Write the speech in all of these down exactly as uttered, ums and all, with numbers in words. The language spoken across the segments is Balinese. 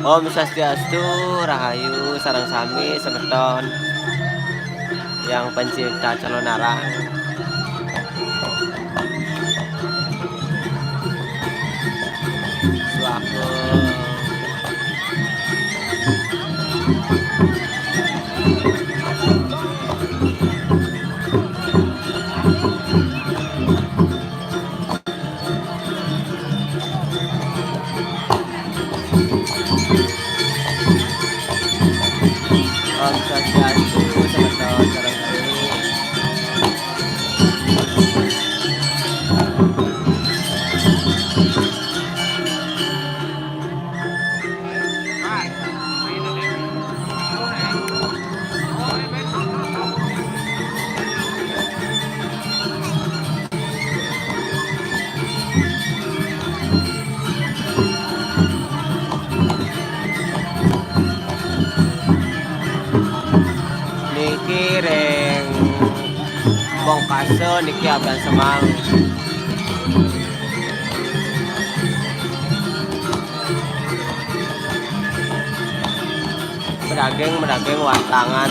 Om Swastiastu, rahayu sareng sami semeton yang pencinta calonarang. Swaku. Om Swastiastu, semeton sareng sami. Niki ring Bongkasa niki abdan semang. Medaging, medaging watangan.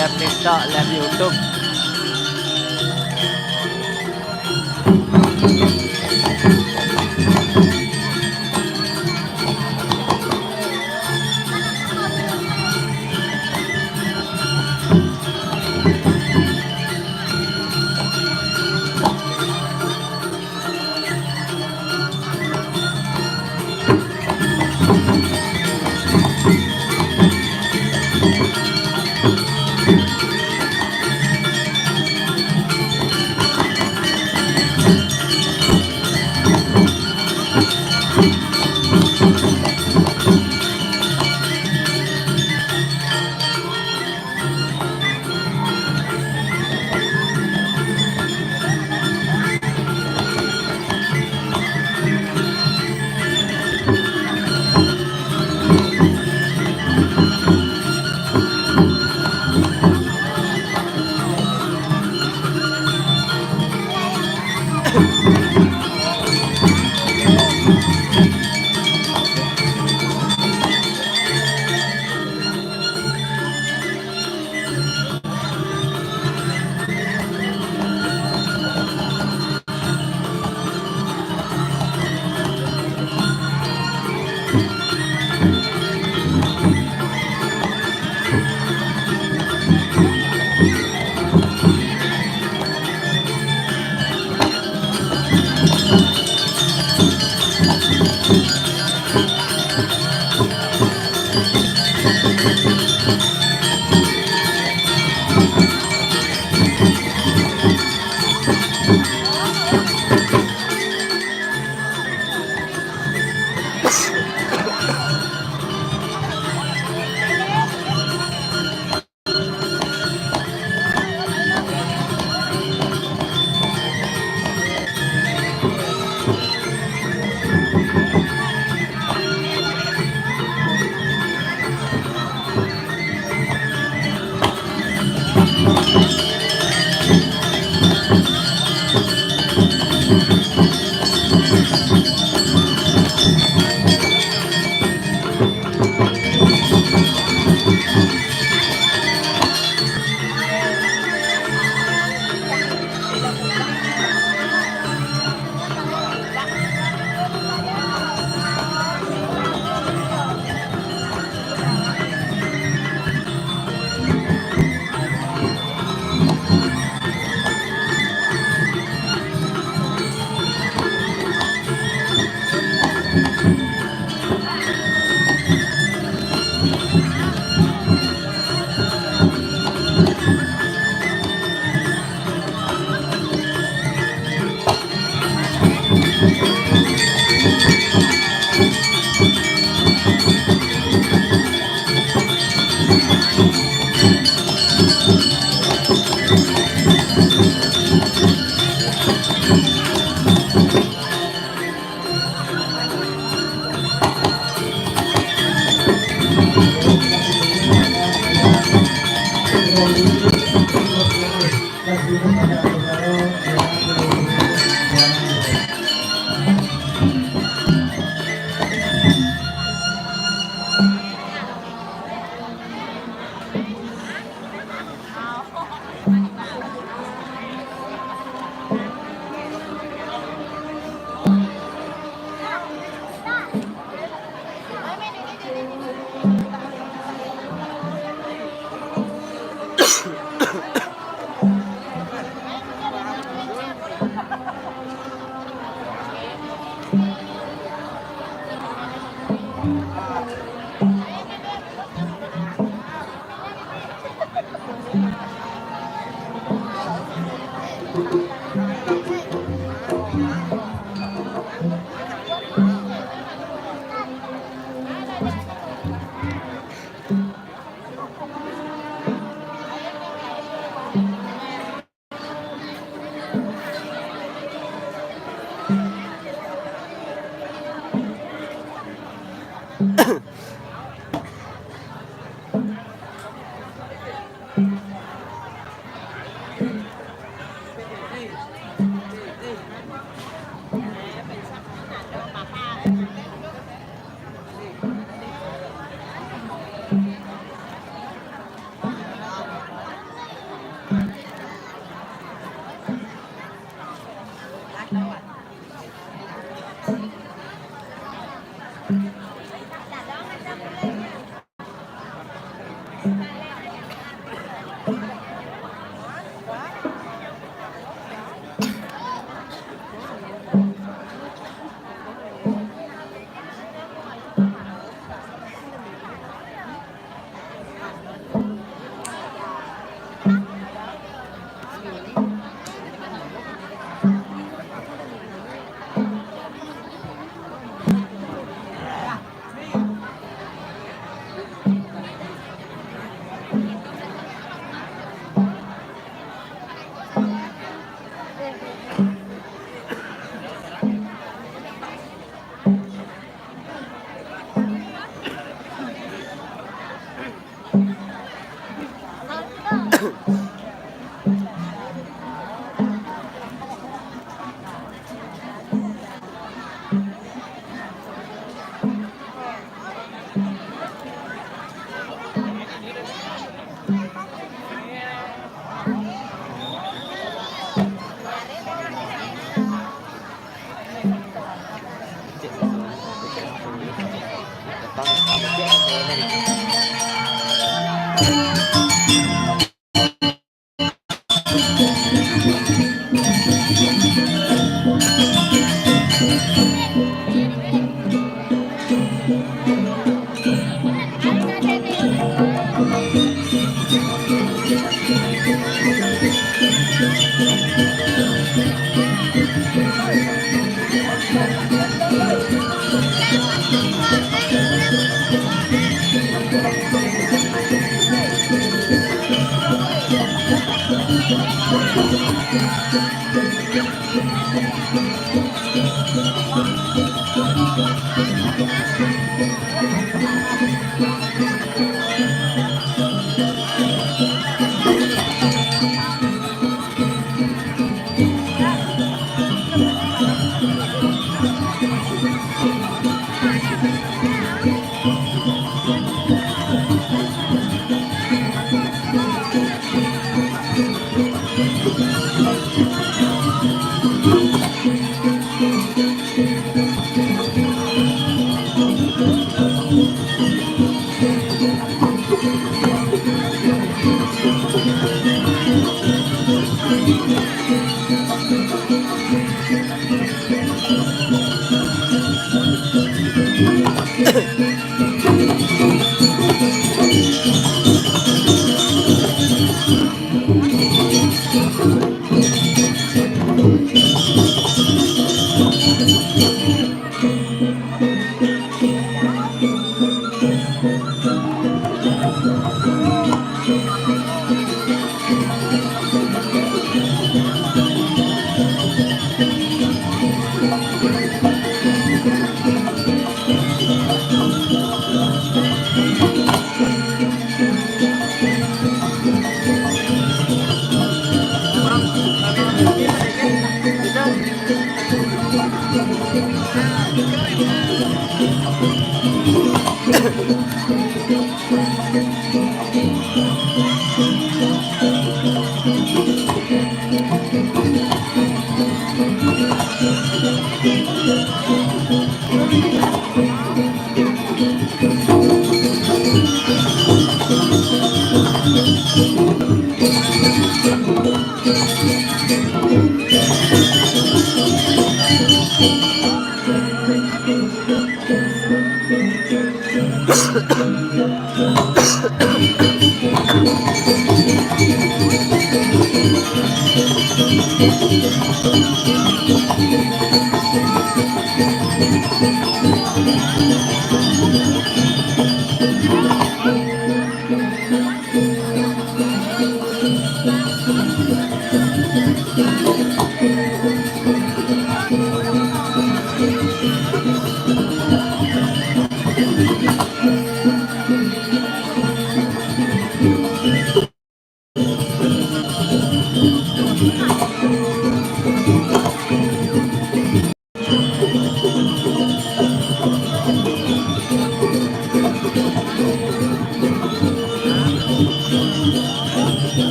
Live TikTok, live YouTube.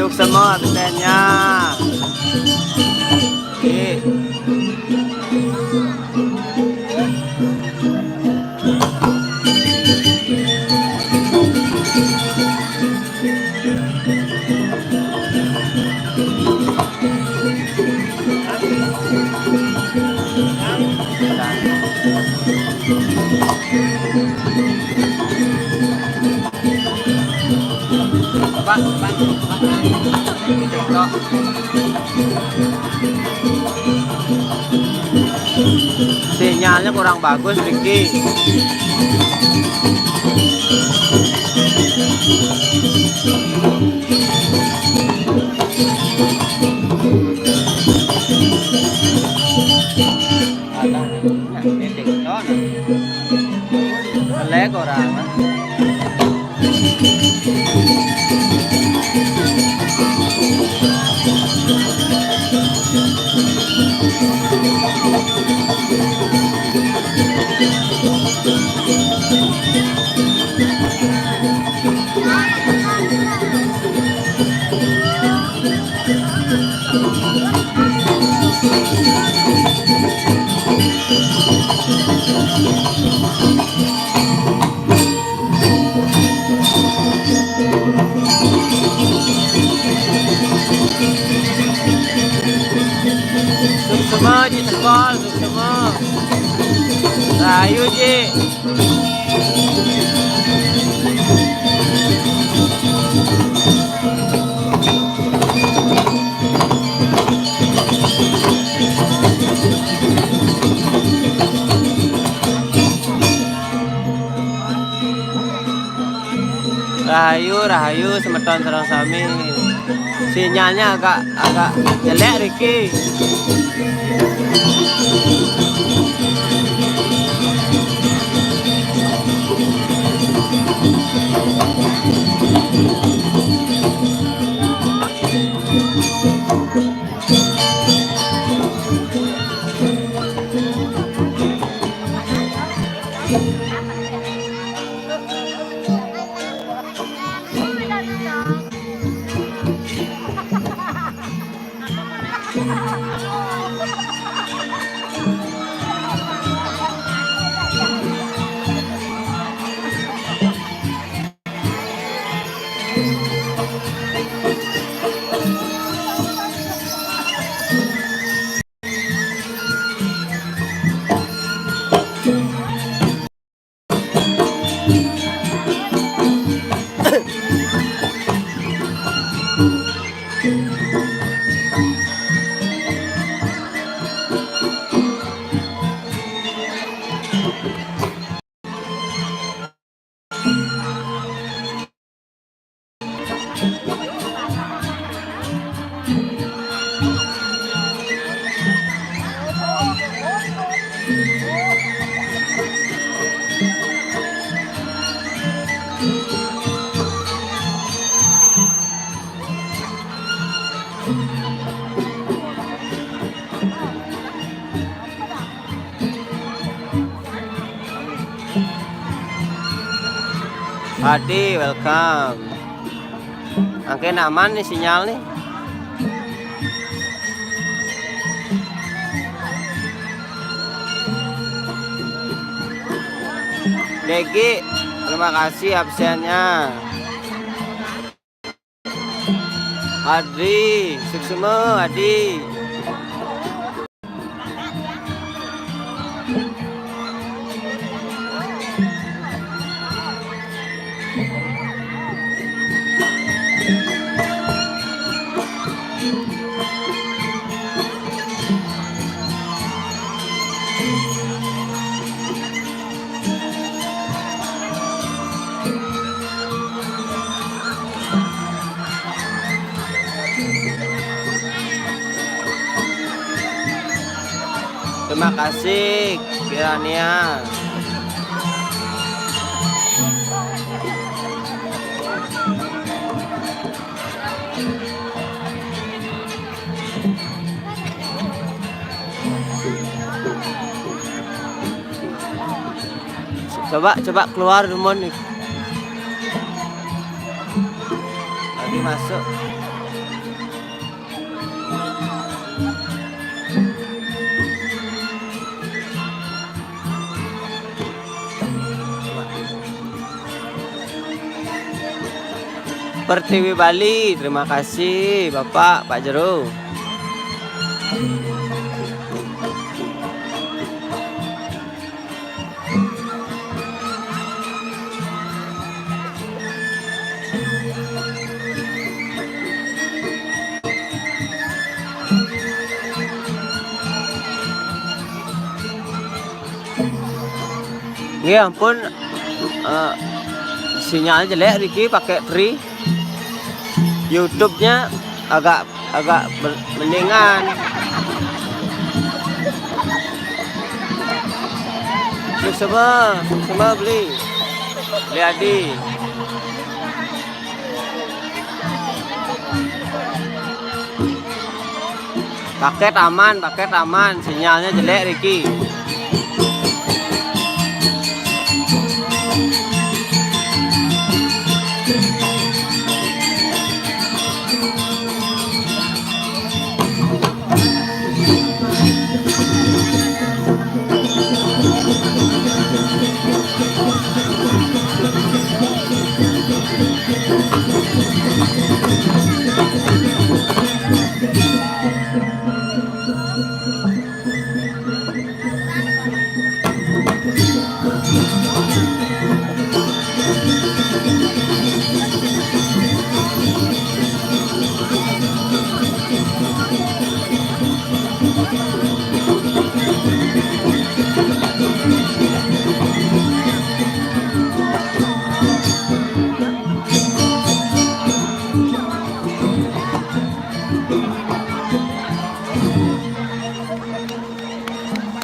Sukses semua absennya. Oke. Pak, Pak, Pak. Sinyalnya kurang bagus, Riki. Alah, nah, titik to, nah. Melek orang, ah. Suksma, Ji Sekol, suksma. Rahayu, Ji. Rahayu, rahayu semeton sareng sami. Sinyalnya agak, agak jelek riki. Adi, welcome. Angke aman nih sinyal nih. Degi, terima kasih absennya. Adri, suksma, Adi. Terima kasih, Kirania. Coba, coba keluar, Dumon nih. Lagi masuk. Pertiwi Bali, terima kasih Bapak, Pak Jero. Nggih, ampun, eh, sinyalnya jelek riki, pakai tri. YouTube-nya agak, agak ber-, mendingan. Suksma, suksma beli. Beli Adi. Paket aman, paket aman. Sinyalnya jelek riki.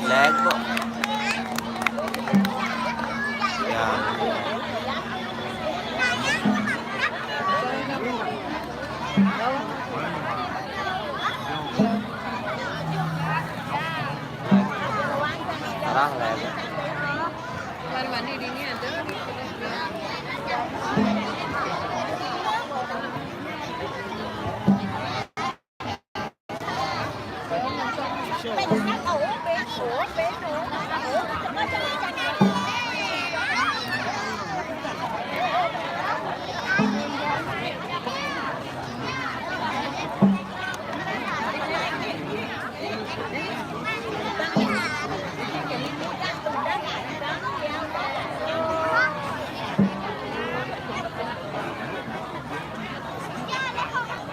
Lag po. Yan. Parang lag.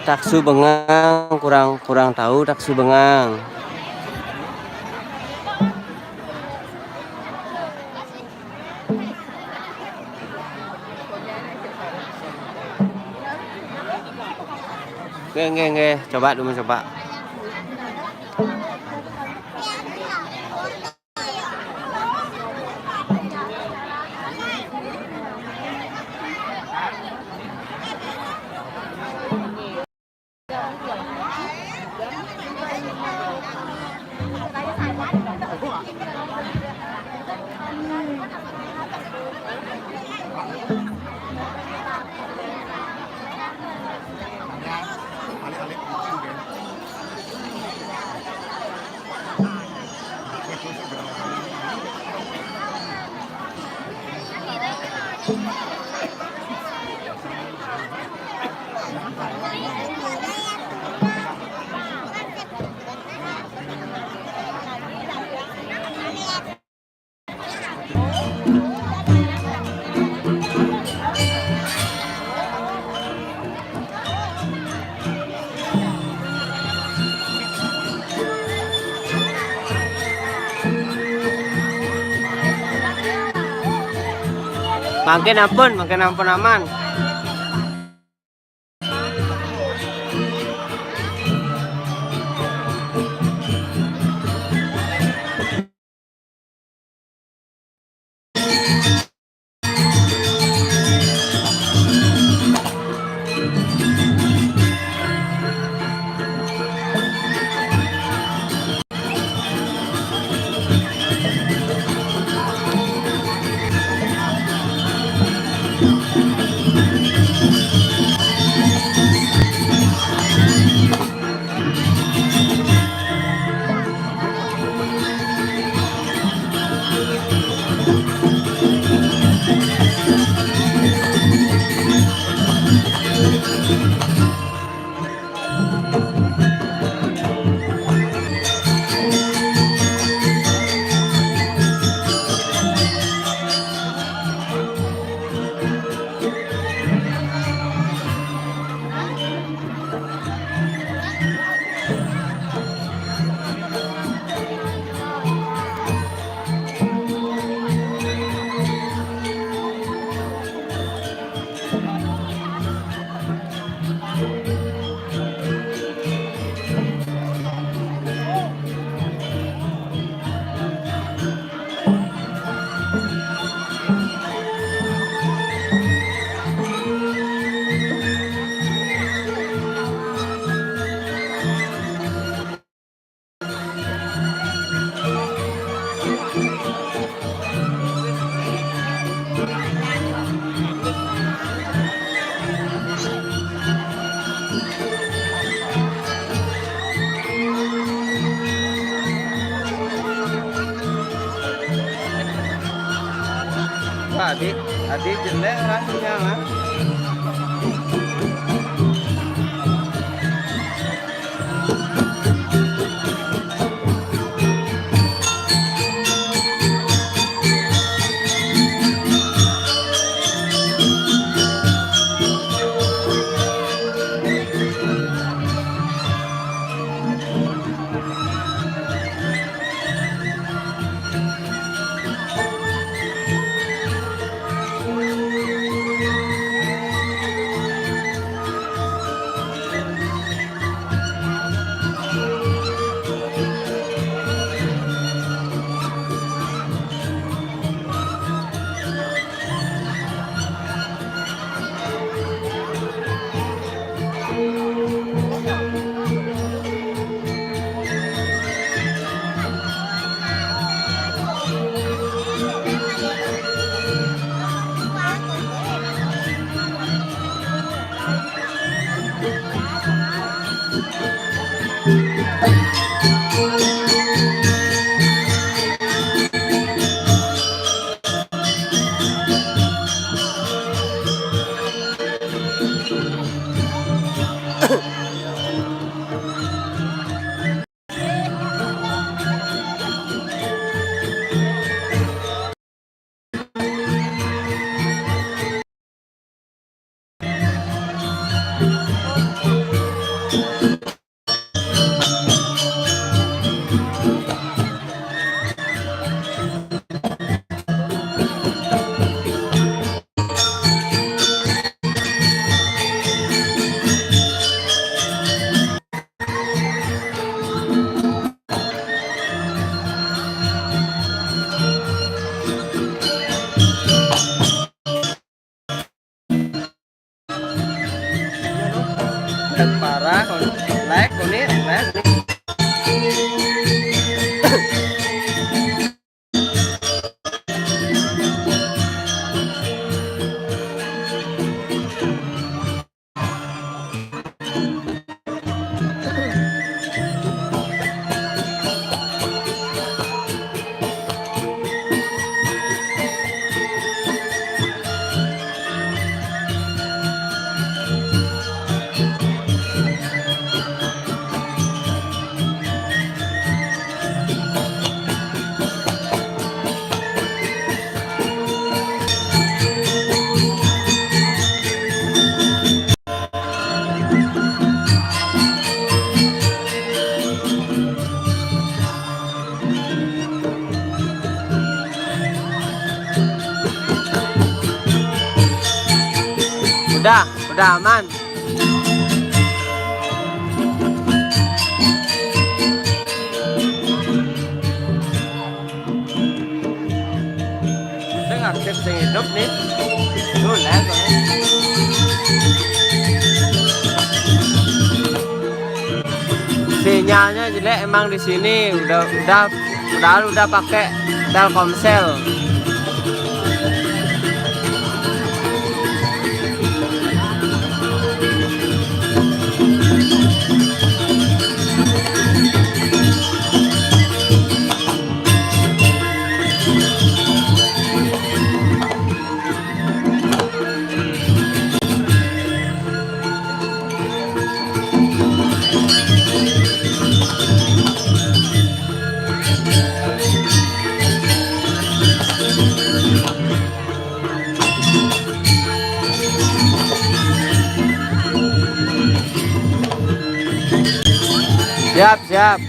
Taksu bengang, kurang, kurang tahu taksu bengang. Nggih, nggih, nggih. Coba dulu, coba. Mangkin ampun, mangkin ampun aman. Wah, adik, adik jelek rasanya, Mas. Parah, kon-, like, konek, like. Udah, udah aman. Sing aktif, sing hidup nih. Tuh, lah, soalnya. Sinyalnya jelek emang di sini. Udah, udah, padahal udah pakai Telkomsel. Siap, siap.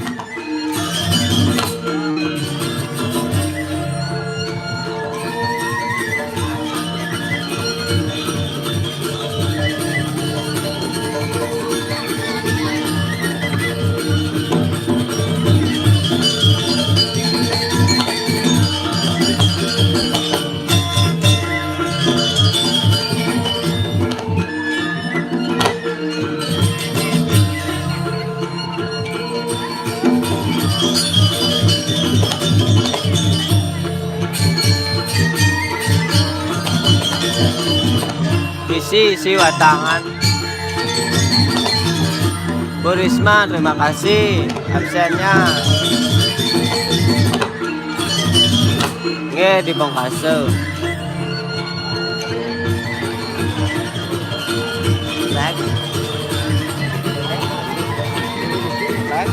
Si, si Watangan. Bu Risma, terima kasih absennya. Nggih, dipungkasa. Baik. Baik.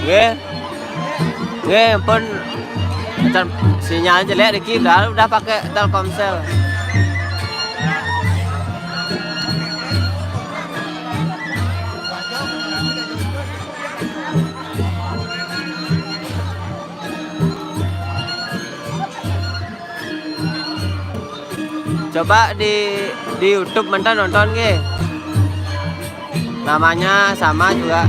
Nggih. Nggih, pun tel-, sinyal jelek niki, udah, udah pakai Telkomsel. Coba di, di YouTube mantan nonton nggih. Namanya sama juga.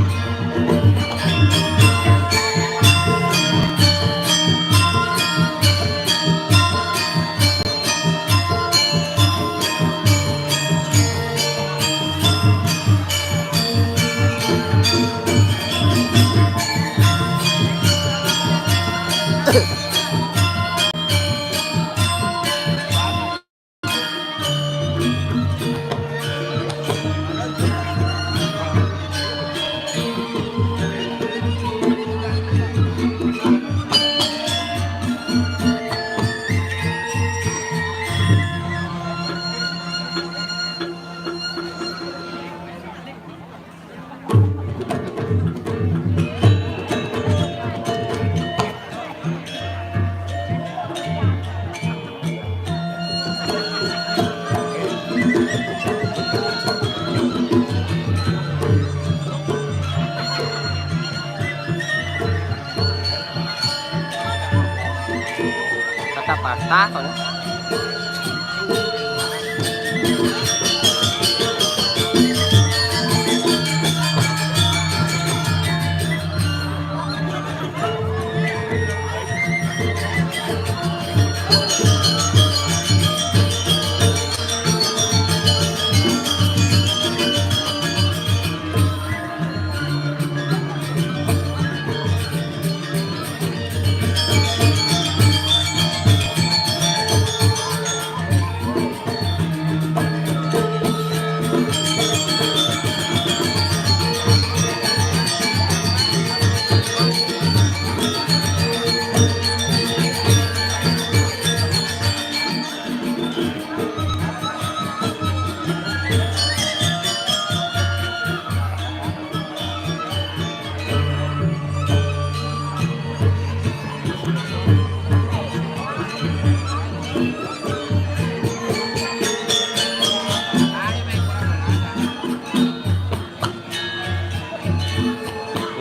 Patah-patah kalau.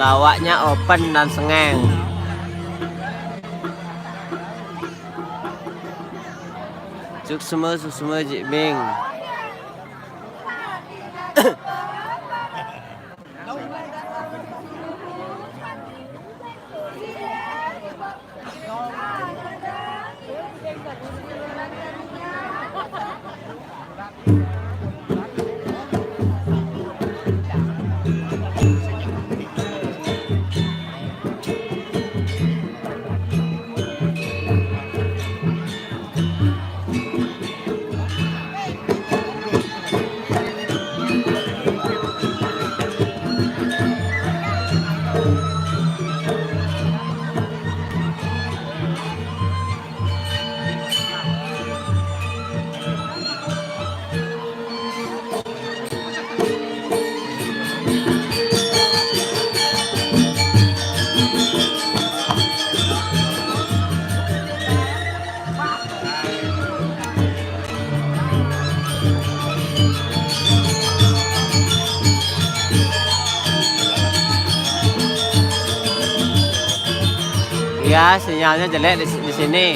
Lawaknya open dan sengeng. Suksma, suksma, Jik Bing. Ya, sinyalnya jelek di, di sini.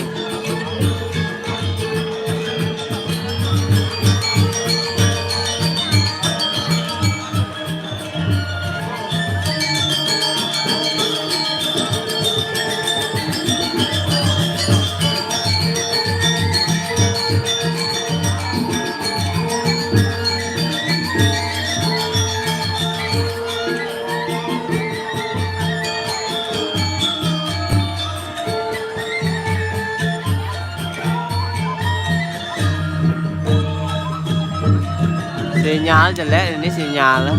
Sinyal jelek ini sinyal.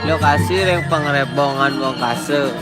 Lokasi ring Pangrébongan Wong Kasa.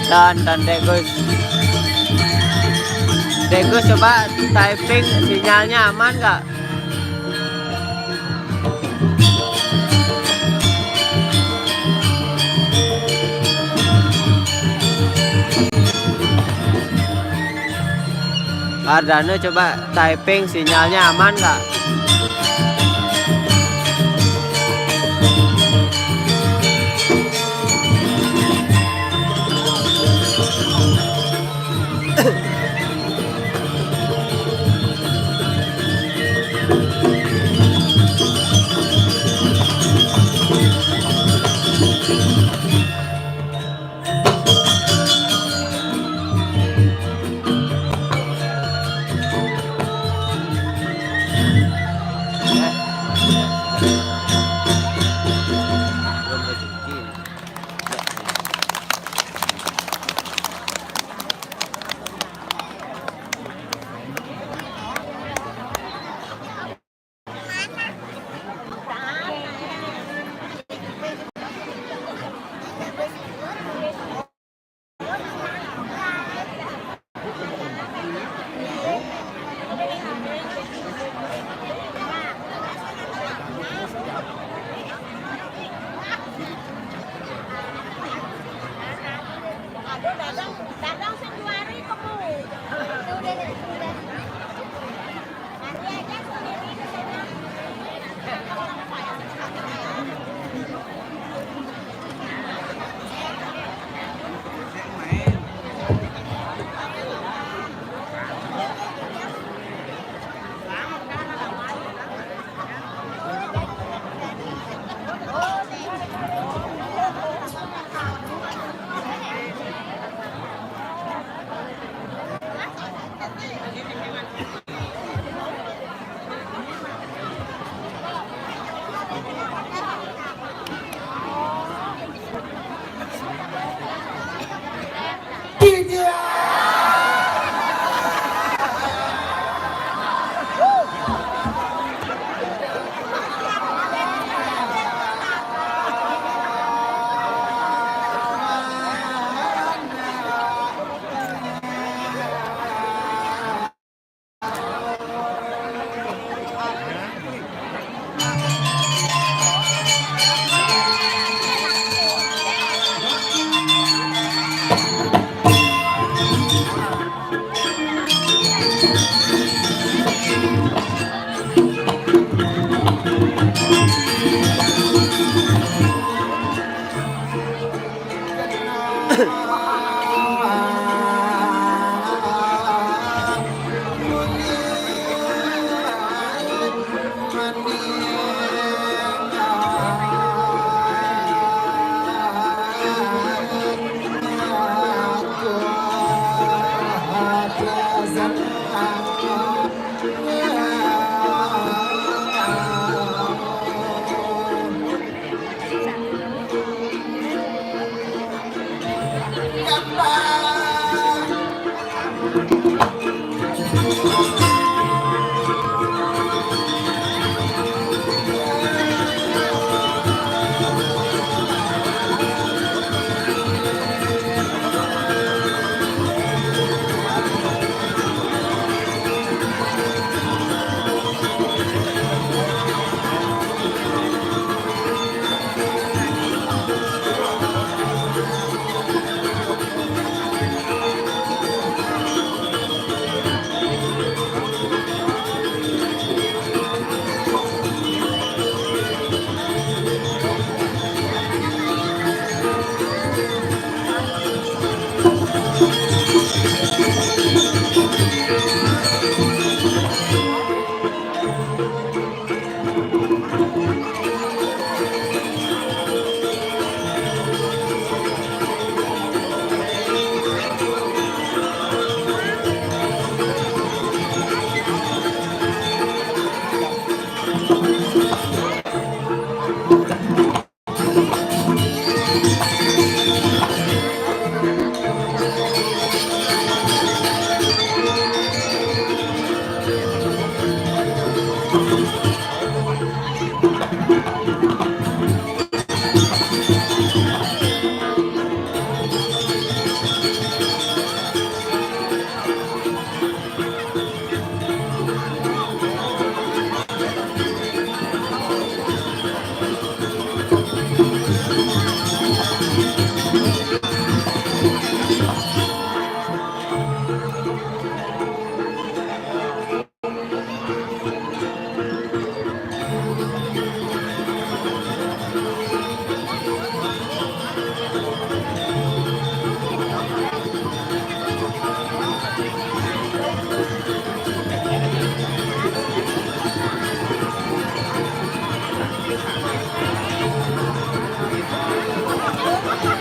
Dan, dan Dék Gus. Dék Gus, coba typing, sinyalnya aman nggak? Ardana, coba typing, sinyalnya aman nggak?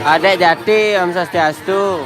Adek Jati, Om Swastiastu.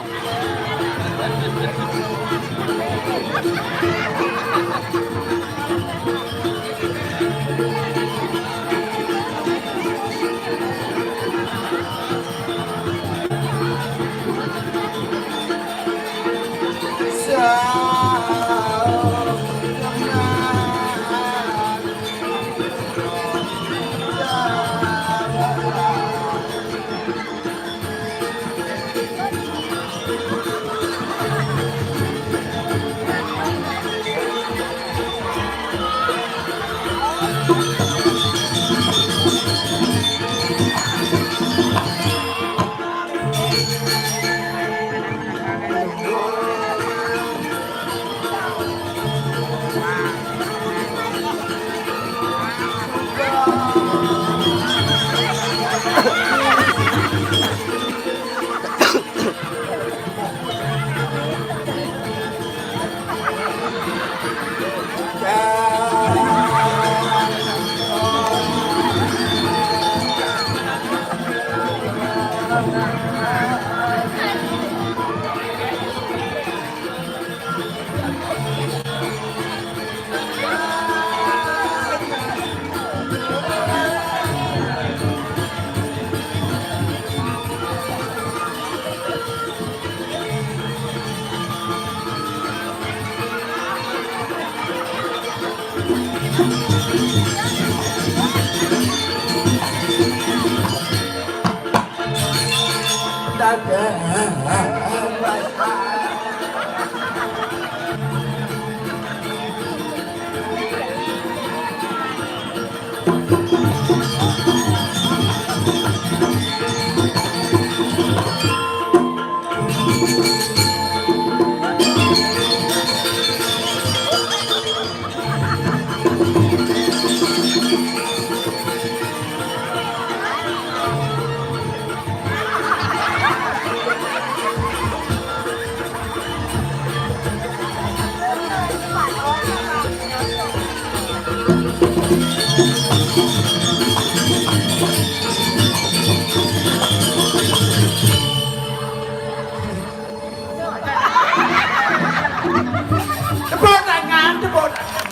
Tepuk tangan, tepuk tangan.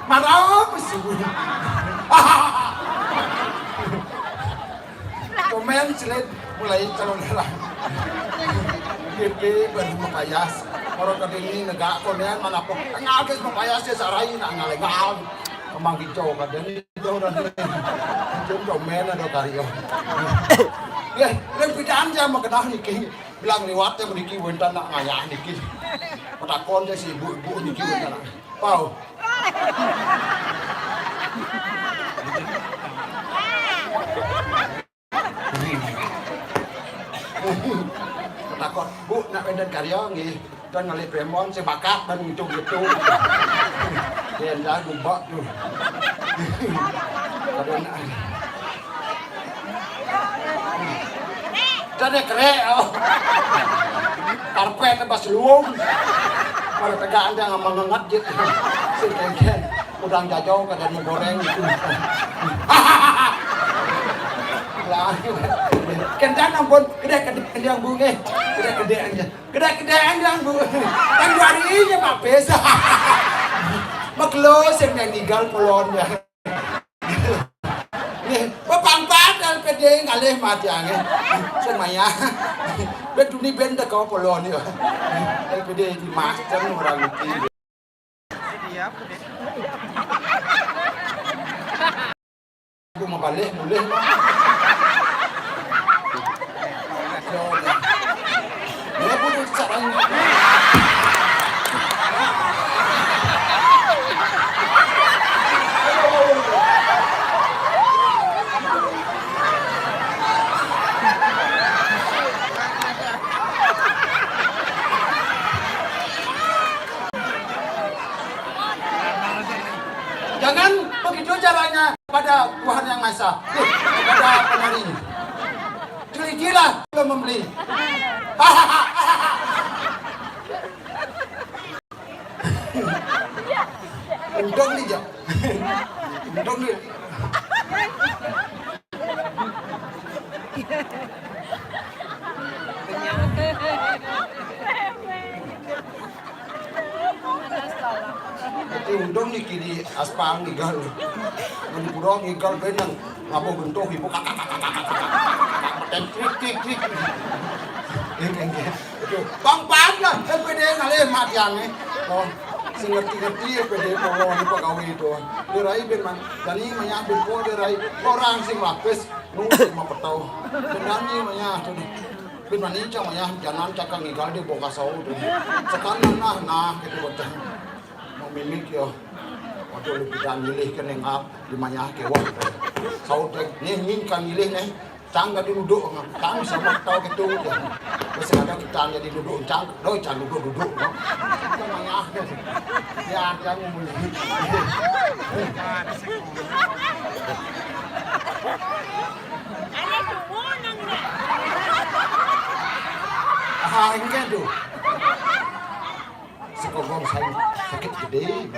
Marah apa sih? Komen, silet, mulai calon lah. Gitu, baru mapayas. Orang kadang ini negak komen mana apa? Ngages mapayas dia sarai nak ngalengal. Kemang hijau kadang hijau dan hijau komen ada karyo. Ya, yang bidaan dia mau kenal niki. Bilang liwat ya niki wénten nak ngayah niki. Petakon ya si ibu-ibu niki wénten nak. Pau. Takut, Bu, nak wénten karya nggih. Dan ngalih prémbon sing bakat dan ngitung-ngitung. Yen dah gubak tu. Kada nak. Jadi kerek, oh. Karpet tambah seluung. Pada tegak anda ngamang ngengat je. Sing kengkeng. Udang jajau kada mau goreng itu. Lah, Kendan ampun, kedek-kedek yang bunge. Kedek-kedek aja. Kedek-kedek yang bunge. Kan dua hari ini Pak Pes. Maklo sing yang ngigal polon ya. Nggih, pepangkat L P D ngalih mati angin. Semaya. Beduni ben teko polon ya. L P D di master orang iki. Aku mau balik, mulih. Ya, aku tuh caranya. Jangan begitu caranya pada Tuhan Yang Maha Esa. Eh, pada penari. Curi-curilah belum membeli. Untung nih, Jo. Untung nih. Tapi untung nih kiri aspal ngigal. Mun pura ngigal benang. Ngapa bentuk ibu kakak, kakak, kakak, kakak, kakak, trik, trik, trik. Nggih, nggih, nggih. Oke. Bang Pan lah, L P D ngalih matiane. Oh, sing ngerti-ngerti L P D mau ini pegawai itu. Dirai ben man, jani manyah ben po dirai. Orang sing lapis, nu mau petau. Benani manyah tu. Ben mani cang manyah, janan cakang ngigal di bongkasau tu. Sekarang nah, nah, gitu betul. Mau mimik yo. Waktu lu kita milih ke nengap, di manyah ke wah. Saut dek, nih, nih, kan milih nih. Cang tadi duduk, cang sama tau gitu. Terus ada kita jadi duduk, cang, doi, cang duduk, duduk. Kan manyah deh. Ya, cang mulai. Ah, enggak tuh. Sekogong saya sakit gede.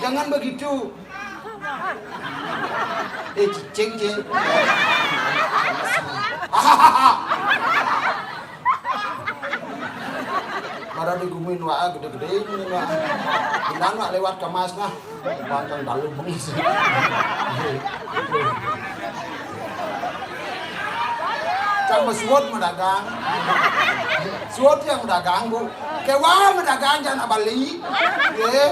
Jangan begitu. Eh, cicing, cing. Mara digumuin wae gede-gede ini, wae. Bilang, wae, lewat ke Mas, nah. Banteng dalu bengis. Cang mesuot medagang. Suot yang medagang, Bu. Kewa medagang, jangan balik. Ye.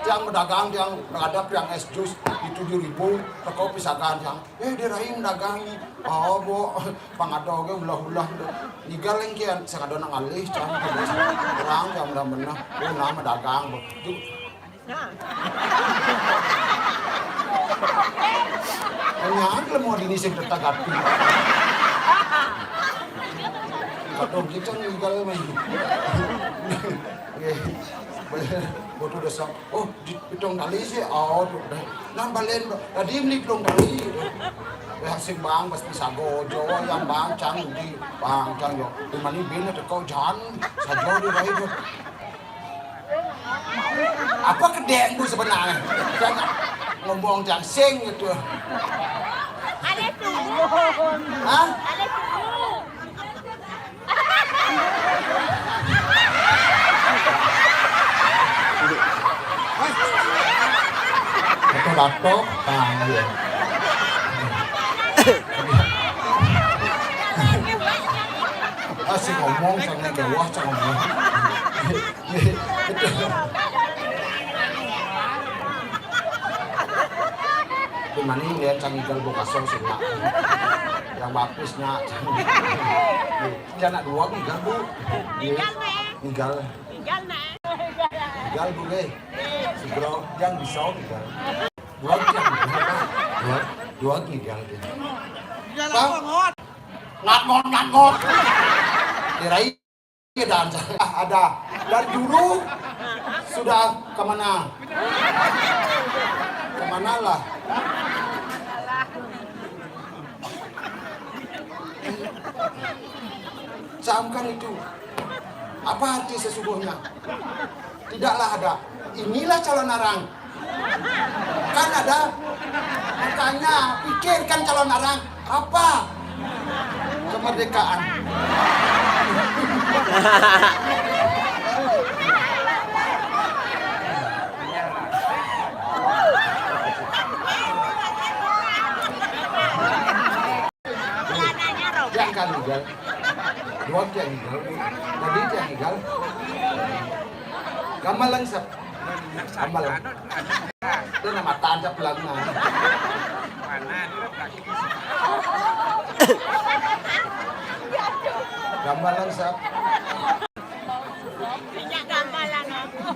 Yang medagang, yang menghadap, yang es jus, itu tujuh ribu, teko pisagan, yang, eh, dia rai medagang ni. Oh, Bu, pangado ke ulah-ulah. Nigal yang kian, sing ada nang alih, cang. Orang yang udah menang, oh, nama dagang, Bu. Nyang lemu dini sing tetagati. Kadang kita ninggal main. Nggih. Bodoh dosa. Oh, di pitung kali sih. Oh, tuh deh. Nang balen tadi beli pitung kali. Ya sing bang pas bisa gojo yang bang cang di bang cang yo. Di mana bini teko jan saja di rai tuh. Apa kedek bu sebenarnya? Jangan ngomong jangan sing gitu. Ada tuh. Hah? Ada tuh. Batok-batok, ah, iya. Ah, si ngomong, sangat gawah, sangat ngomong. Di mana ini yang cang igal bokasong sih, Mak? Yang bapisnya. Dia anak dua igal, Bu. Iya. Igal. Igal, Bu, deh. Segera yang bisa igal. Dua igal. Dua, dua igal dia. Bang. Ngat ngot, ngat ngot. Kirain Iya, dan ada. Dari dulu sudah kemana? Kemana lah? Camkan itu. Apa arti sesungguhnya? Tidaklah ada. Inilah calon arang. Kan ada. Makanya pikirkan calon arang. Apa? Kemerdekaan. Yang kan udah. Dua yang udah. Tadi yang udah. Gamal lang sa. Gamal lang. Ito na, mataas sa plug na. Gamal lang sa. Kanya gamal lang, oh.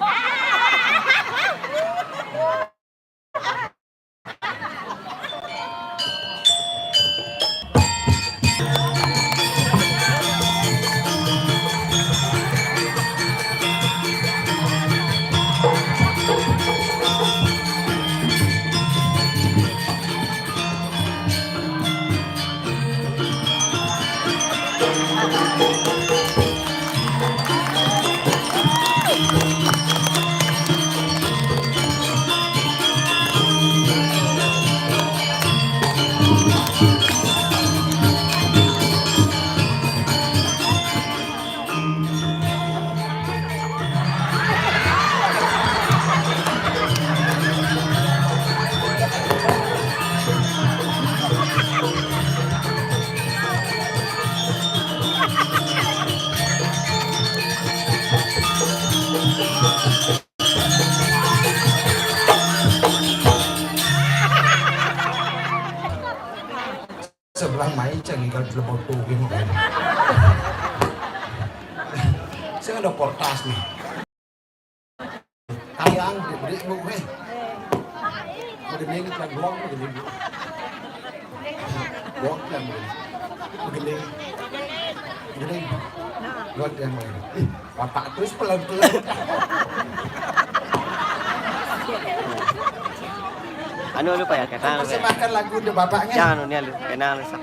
Sebelah mai cang igal belum auto gini kan. Saya ada portas nih. Kayang diberi bu eh. Begini kita buang begini bu. Buang yang begini. Begini. Begini. Buat yang begini. Ih, Bapak terus pelan-pelan. Anu, anu, Pak, ya, kenal, Pak. Persembahkan lagu untuk Bapaknya. Jangan, anu, anu, kenal, Pak.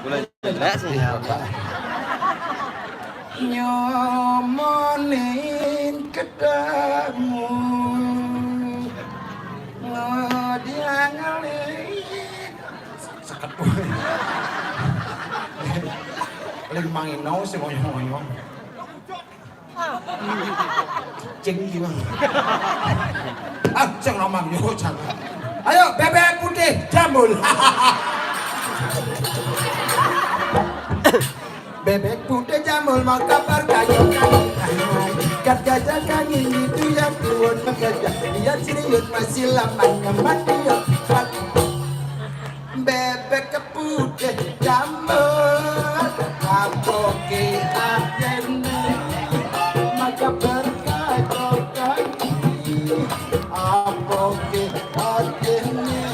Belum jelas, ya. Iya, Pak. Nyomonin ketemu ngodiang ngalih. Seket. Ling mangino si ngoyong-ngoyong. Cing gimana? Ah, cing ngomong yo jangan. Ayo bebek putih jambul. Bebek putih jambul mau kabar kayu kayu. Kat gajah kangin itu yang tuan gajah. Dia serius masih lamanya mati ya. Bebek putih jambul, apa ke atene? Maka berkaca kaki, apa ke atene?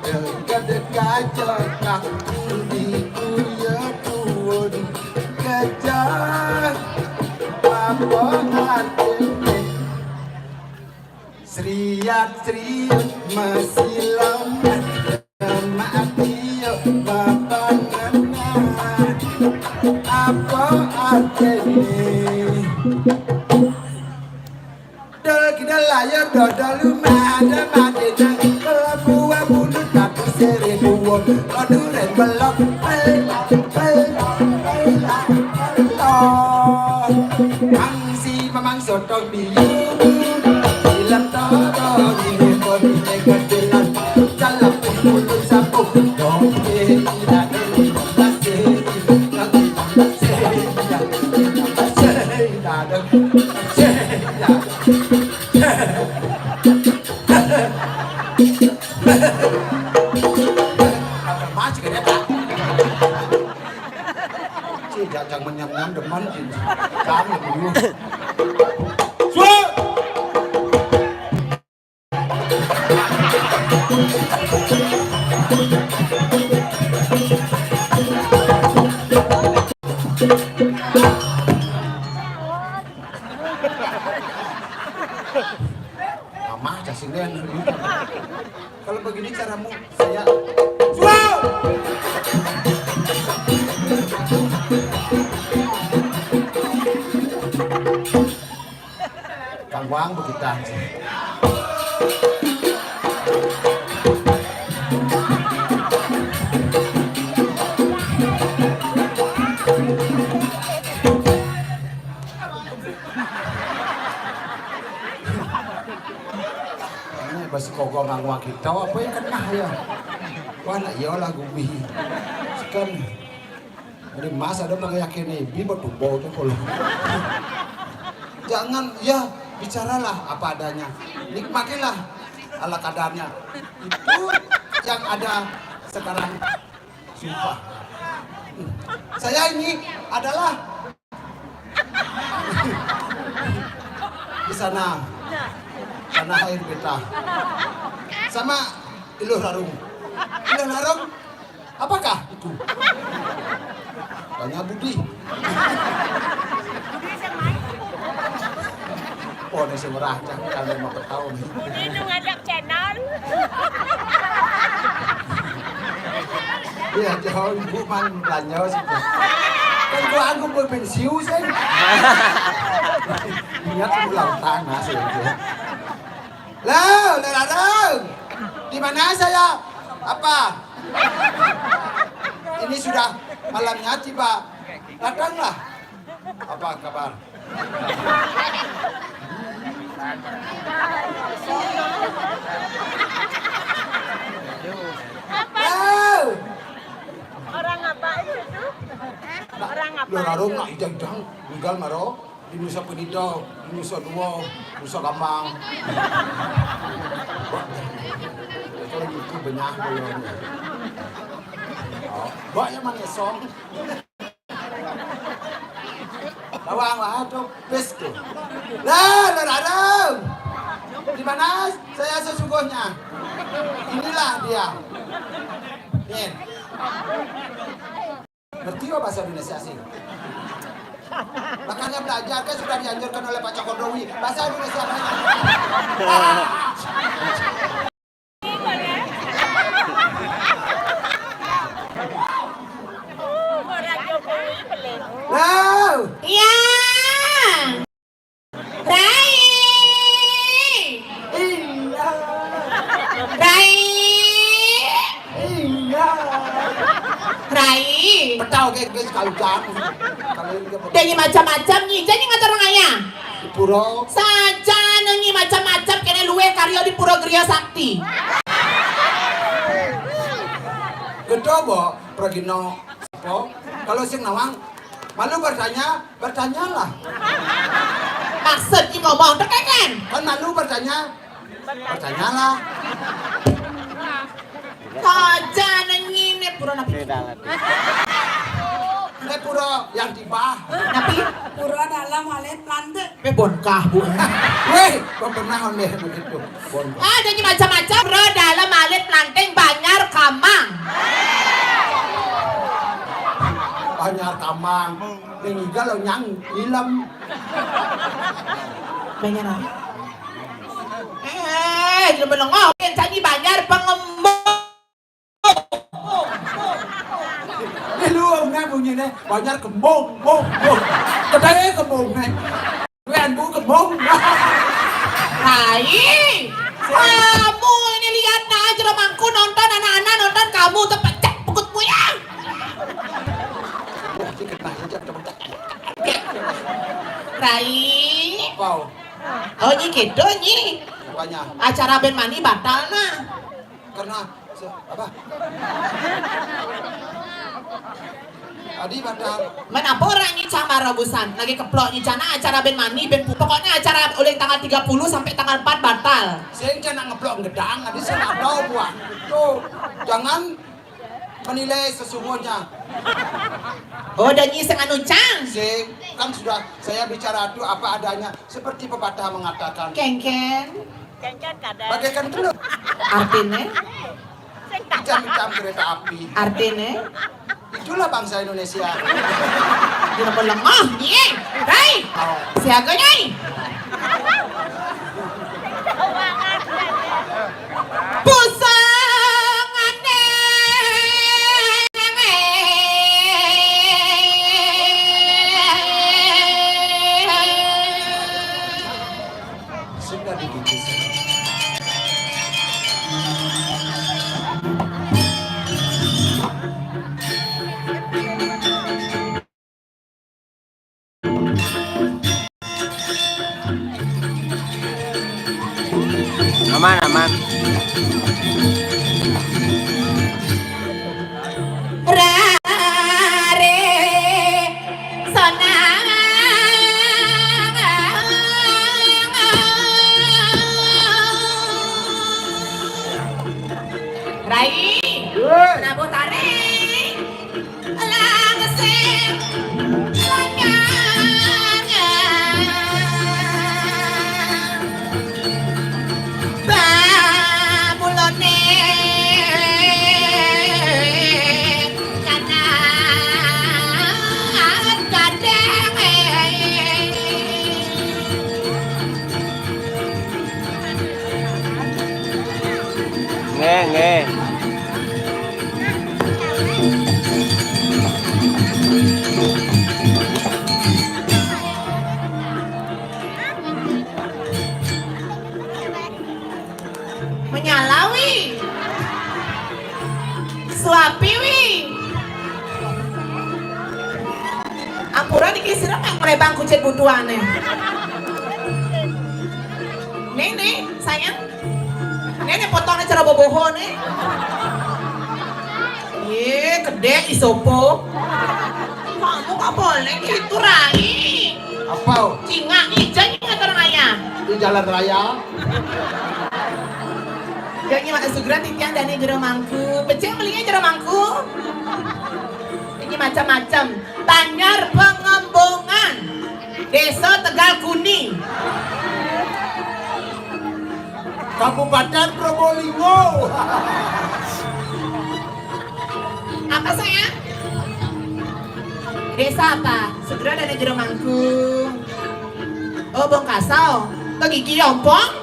Dekat-dekat cakap di kuya tuan gajah, apa atene? Seriat-seriut masih lama. Mak Tio bapak ngena. Apa artine? Dol kita layar dodol rumah ada madena. Kalau buah bulu tapi seri duo. Kalau duren belok. Pel, pel, pel, pel, pel. Mangsi mamang sotong biu. Ilang todo di lupa di negara jalan. Jalan pun sapu. Dong, eh, tidak ada. Masih, masih, masih, tidak ada. Masih, tidak ada. Masih, tidak ada. Cih, jajang menyam-nyam demen, cih. Kami dulu. Suara! Mama, casingnya. Kalau begini caramu, saya. Wow! Kang Wang begitu. Gua nggak ngua kita, apa yang kena ya? Wah, nak iyalah gumi. Kan dari masa ada pakai yakin ibi batu bau tuh kalau. Jangan, ya, bicaralah apa adanya. Nikmatilah ala kadarnya. Itu yang ada sekarang. Sumpah. Saya ini adalah di sana, tanah air beta. Sama Iluh Rarung. Iluh Rarung, apakah itu? Tanya Budi. Oh, ini semerah, jangan kalau mau ketahuan. Ini ngadap channel. Iya, jauh ibu man belanja sih. Kan gua anggap gua pensiun sih. Ingat pulang tanah sih. Lo, Leraro, di mana saya? Apa? Ini sudah malamnya tiba. Datanglah. Apa kabar? Lo, orang apa itu? Orang apa? Leraro itu? Nak idang-idang, tinggal maro. Di Nusa Penida, di Nusa Dua, Nusa Kambangan. Kalau gitu banyak boyongnya. Oh, banyak mana song? Bawang lah tuh, pes tuh. Lah, Leraro. Di mana saya sesungguhnya? Inilah dia. Nih. Ngerti nggak bahasa Indonesia sih? Makanya belajar, kan sudah dianjurkan oleh Pak Jokowi. Bahasa Indonesia banyak. Wow. Iya. Rai. Iya. Rai. Iya. Rai. Petau ke, ke sekali jam. Kalau ini ke petau. Dadi macam-macam nyi, jadi ngatur orang ayah. Di pura. Saja nyi macam-macam kena luwe karya di pura Griya Sakti. Gedho, Mbok, pragina. Apa? Kalau sing nawang, malu bertanya, bertanyalah. Maksud iki ngomong tekan kan? Kan malu bertanya, bertanyalah. Saja nyi ne pura napi? Ne pura yang tiba. Napi? Pura dalam alit lantik. Pe bonkah, Bu. Weh, kok pernah ondeh begitu? Bonkah. Ah, dadi macam-macam. Pura dalam alit lanting Banjar Kamang. Banjar Kamang. Ning iga lo nyang ilem. Banjar apa? Eh, dia menengok. Yang tadi Banjar Pengembung. Ini lu, nah, bunyinya Banjar Kembung, bung, bung. Kedai Kembung, nih. Gue andu Kembung. Hai. Kamu ini lihat nah, jero mangku nonton, anak-anak nonton, kamu tuh pecah pekut puyang. Rai. Wow. Oh, nyi gitu, nyi. Apanya? Acara band mani batal, nah. Karena se-, apa? Adi batal. Men apa orang nyi camar rebusan? Lagi keplok nyi cana acara band mani, band pu-, pokoknya acara uling tanggal tiga puluh sampai tanggal empat batal. Sing cana ngeplok gedang, adi sing tahu buah. Tuh, jangan menilai sesungguhnya. Oh, dan nyi sing anu cang. Sing, kan sudah saya bicara tuh apa adanya, seperti pepatah mengatakan. Kengken. Bagaikan telur. Artinya? Hitam-hitam kereta api. Artinya? Itulah bangsa Indonesia. Dia apa lemah, nih. Hei, siaga, nih. Pusang ane. Sudah begitu saja. Rare sonang. Rai, Prabu Tarik. Langsing lanyar. Bamulane kanan kadang. Nggih, nggih. Menyala wi. Suapi wi. Ampura niki sira mek mrebang kucit butuhane. Nih, nih, sayang. Nih, nih, potongnya cara boboho nih. Ye, gede isopo. Kamu nggak boleh gitu, Rai. Apa? Cingak ijen nggak terang ayah. Di jalan raya. Jadi mak segera titiang dani jero mangku. Becik belinya jero mangku. Ini macam-macam. Banjar Pengembungan, Desa Tegal Kuning, Kabupaten Probolinggo. Apa sayang? Desa apa? Segera dani jero mangku. Oh, Bongkaso. Ke gigi ompong?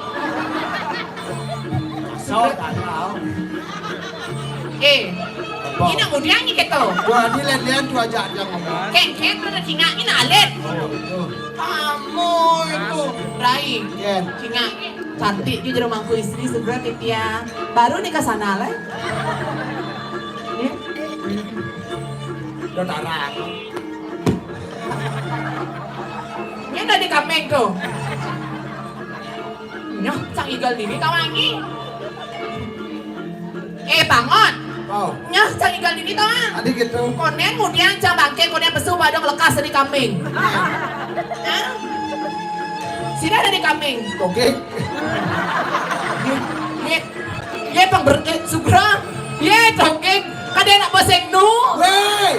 So, tak tahu. Eh, ini udah nyanyi gitu. Wah, ini lihat-lihat tuh aja, aja ngomong. Kengkeng mana cingak ini alit. Oh, itu. Kamu itu. Rai. Yen. Cingak. Cantik juga jero mangku istri segera titiang. Baru nih ke sana lah. Ya. Udah tarang. Ini dari kameng tuh. Nyoh, cang igal dini tawangi. Eh, bangun. Oh. Nyoh, cang igal dini tawang. Adi gitu. Konen mudian cang bangke, konen pesu pada lekas dari kambing. Hah? Sini ada di kambing. Oke. Ye, ye, ye, pang ber-, eh, sugra. Ye, dongeng. Kada enak bahasa nu. Weh,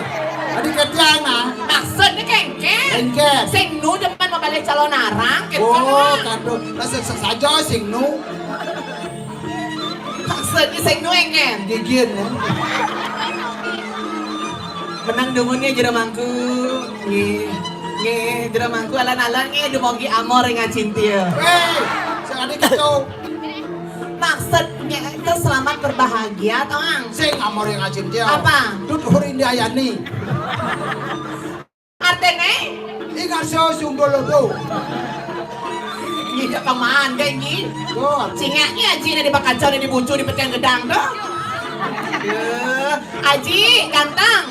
adi ketiang, ah. Maksudnya kengken. Kengken. Sing nu depan mau balik calon arang, gitu. Oh, kan. Kado. Lah, sa-, sa-, saja sing nu. Maksudnya sing nu engken. Gigin, ya. Menang dungunnya jero mangku. Nggih. Nggih, jero mangku alan-alan nggih dumogi amor ing acintia. Weh, sing adi gitu. Maksudnya itu selamat berbahagia, toang. Sing amor ing acintia. Apa? Dut Hurindayani. Artene? Ingat so sungguh lodo. Ini kemana ini? Tuh. Cingaknya aji ini bakacau di bucu di petian gedang tuh. Ya, aji ganteng.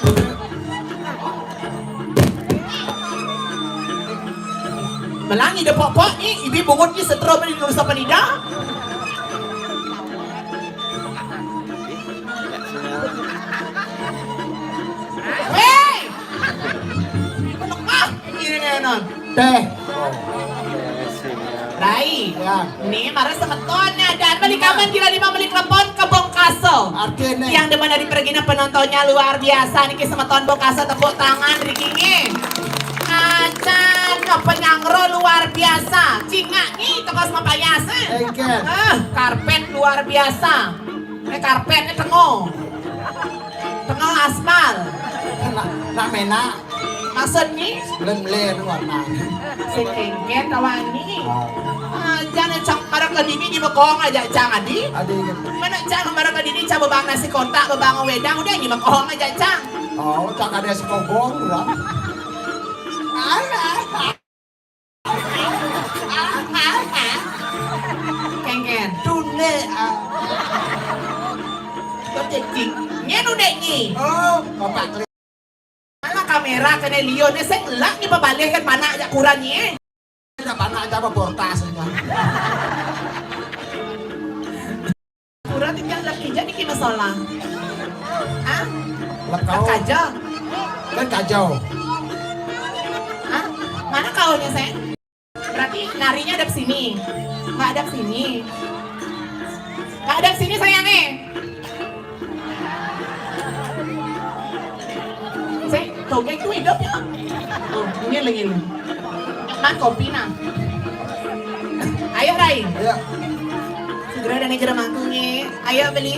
Belangi de pok-pok ni, ibi bungut ni setro beri nulis apa ni dah? Weh! Lemah ini nenon. Teh. Rai. Ya. Nih, marah semeton nih, dan balik kapan kira lima menit lepon ke Bongkaso. Artinya. Yang dimana di pergina penontonnya luar biasa. Niki semeton Bongkaso, tepuk tangan, Riki. Acan, penyangro luar biasa. Cingak nih, teko sama payas, eh. Engkel. Eh, karpet luar biasa. Ini karpetnya tengo. Tengo aspal. Nak, nak menak. Maksudnya? Melen-melen warna. Sing engken tawangi. Oh. Ah, jangan cang marah ke dini di mekong aja cang adi. Adi. Mana cang marah ke dini cang bebang nasi kotak, bebang wedang, udah di mekong aja cang. Oh, cang ada sekogong, bro. Alah. Kengken. Tune, ah. Kok cecing? Nyen udah nyi. Oh, bapak kli-. Mana kamera kena lione sing lak ni pabalik kan panak jak kuran ni, eh. Ada panak jak apa bortas aja. Ijak niki masalah. Hah? Lah kau. Kajau. Kan kajau. Hah? Mana kaunya, sayang? Berarti narinya ada sini. Nggak ada sini. Nggak ada sini, sayang, eh. Saya togek tuh hidup ya. Oh, ini lagi ini. Nah, kopi nah. Ayo, Rai. Iya. Segera dan negara mangkungnya. Ayo, beli.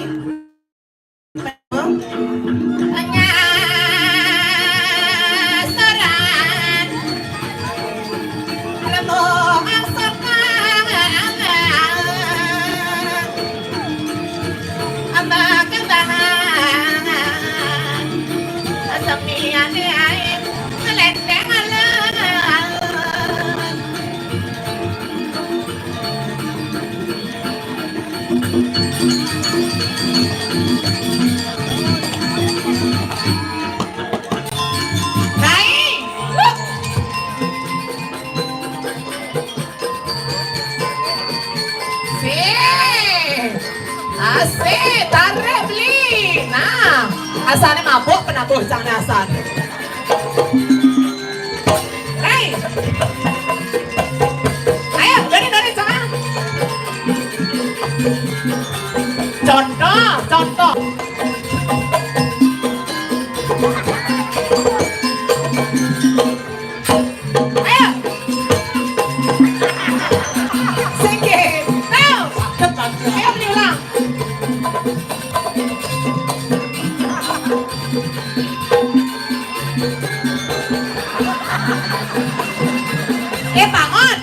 Baik. Sik. Asik, tarik beli. Nah, asalnya mabuk penabuh jangan asal. Hei. Ayo, dari dari sana. Contoh, contoh. Ayo. Sikit. Tahu. Ayo, beli ulang. Eh, bangun.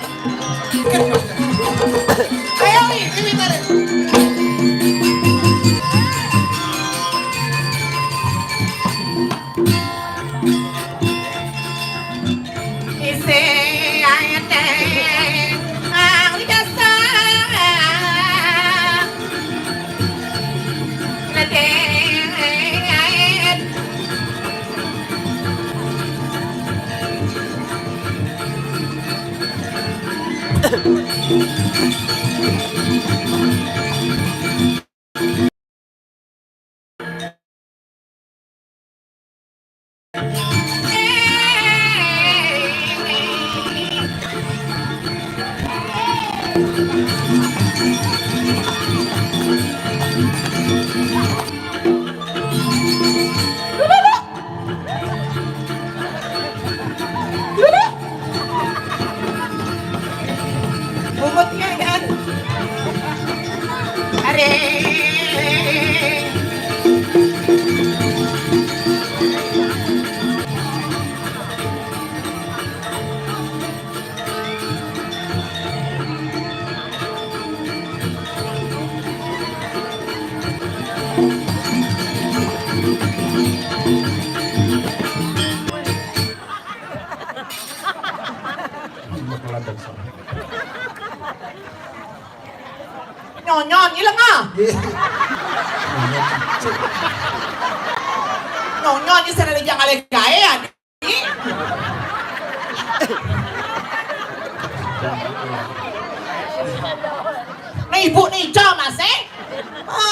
Ayo, ini tarik. Bungut nga kan? Are. Nyonyo nyi lenga. Nggih. Nyonyo nyi sing rejang ale gae ya. Nah, ibu nih, Ica, Mas, eh? Ah,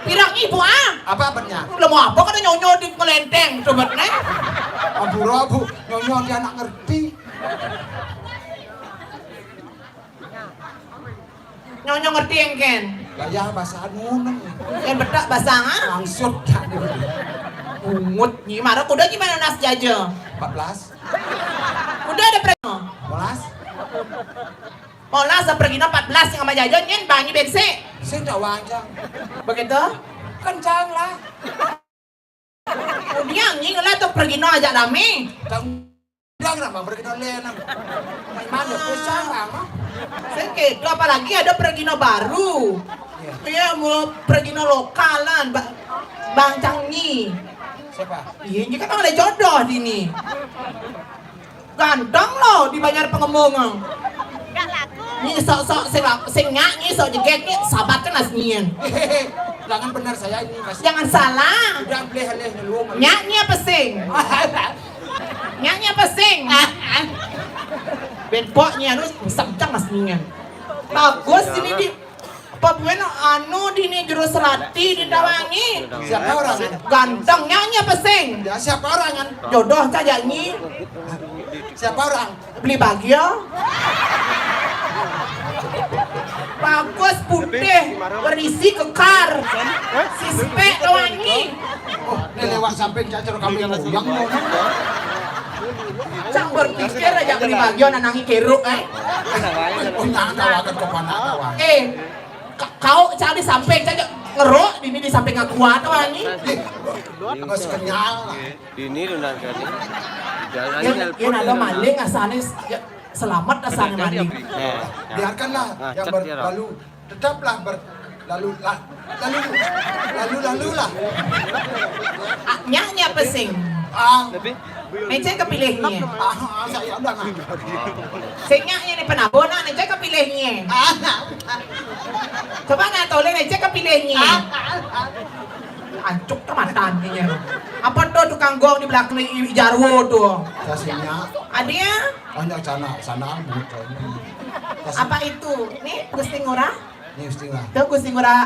pirang ibu, ah? Apa apanya? Lah, mau apa kada nyonyo di ngelenteng, coba, nih? Abu, abu, nyonyo di anak ngerti. Nyonyo ngerti engken? Lah ya, bahasa anu, neng. Yang betak basang, ah? Maksud, bungut nyi, mara kuda gimana nas jaja? Empat belas. Kuda ada pergi. Empat belas. Molas sa pergi no empat belas yang sama jaja, nyen banyi bensi. Saya tak wajar. Begitu? Kencang lah. Udiang nyi lah tu pergi no ajak lami. Tang udiang nak bang pergi no lenang. Main mana? Pisang bang, ah. Sakit tu apalagi ada pergi no baru. Iya. Iya, mau pergi no lokalan, ba-, Bang Cang Nyi. Siapa? Iya, nyi kan ada jodoh di ni. Ganteng lo dibayar pengembung. Nyi sok-sok sing, sing nyak nyi sok jeget nyi sabat kan asnyian. Jangan benar saya ini, Mas. Jangan salah. Udah boleh alih nyeluang. Nyak nyi apa sing? Nyak nyi apa sing? Benpok nyi anu sempcang asnyian. Bagus ini di Apa buin anu dini juru serati di Tawangi? Siapa orang? Gantengnya nya pesing. Ya, siapa orang? Jodoh saja nyi. Siapa orang? Beli bahagia. Bagus, putih, berisi, kekar. Sispek Tawangi. Oh, ini lewat samping cacar kami goyang. Cang berpikir aja beli bahagia nanangi keruk, eh. Oh, nyanyi tawakan ke panak tawang. Eh, Ka-, kau cari samping saja ngeruk, ini di samping aku ada orang ini. Mas kenyal. Ini lu nanti. Jangan. Yang, yang ada maling asalnya, ya, selamat asalnya maling. Nah, biarkanlah. Nah, yang berlalu, tetaplah berlalu, lalu, lalu, lalu lah. Ah, nyak, nyak pesing. Ah. Tapi Mece kepilihnya. Ah, saya udah nggak. Singnya ini penabona, mece kepilihnya. Ah, coba nggak toleh, mece kepilihnya. Ah, ancuk kematannya. Apa tuh tukang gong di belakang i-, i-, Jarwo tuh? Sasinya. Adia? Hanya sana, sana, bukan. Apa itu? Nih, Gusti Ngurah? Nih, Gusti Ngurah. Tuh, Gusti Ngurah,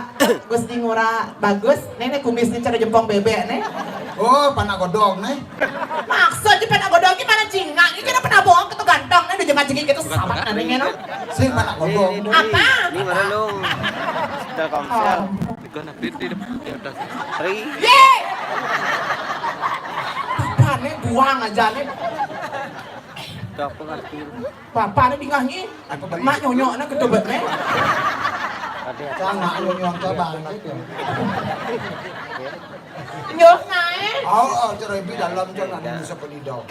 Gusti Ngurah bagus. Nih, nih, kumisnya cara jempong bebek, nih. Oh, panak godong, nih. Maksudnya panak godong gimana, Cina? Ini kan pernah bohong, gitu ganteng, nih, udah jemat jengit gitu, sahabat namanya, no? Sing panak godong. Apa? Ini mana dong? Telkomsel. Oh. Tiga nabi di depan, di atas. Tri. Ye! Apa nih, buang aja, nih. Apa ngerti? Bapak ni dingah ni. Apa balik? Mak nyonyok nak ketubet ni. Ada. Jangan nyonyok cabang ni. Nyoh naik. Oh, oh, cerebi dalam tu nak ni siapa ni dah.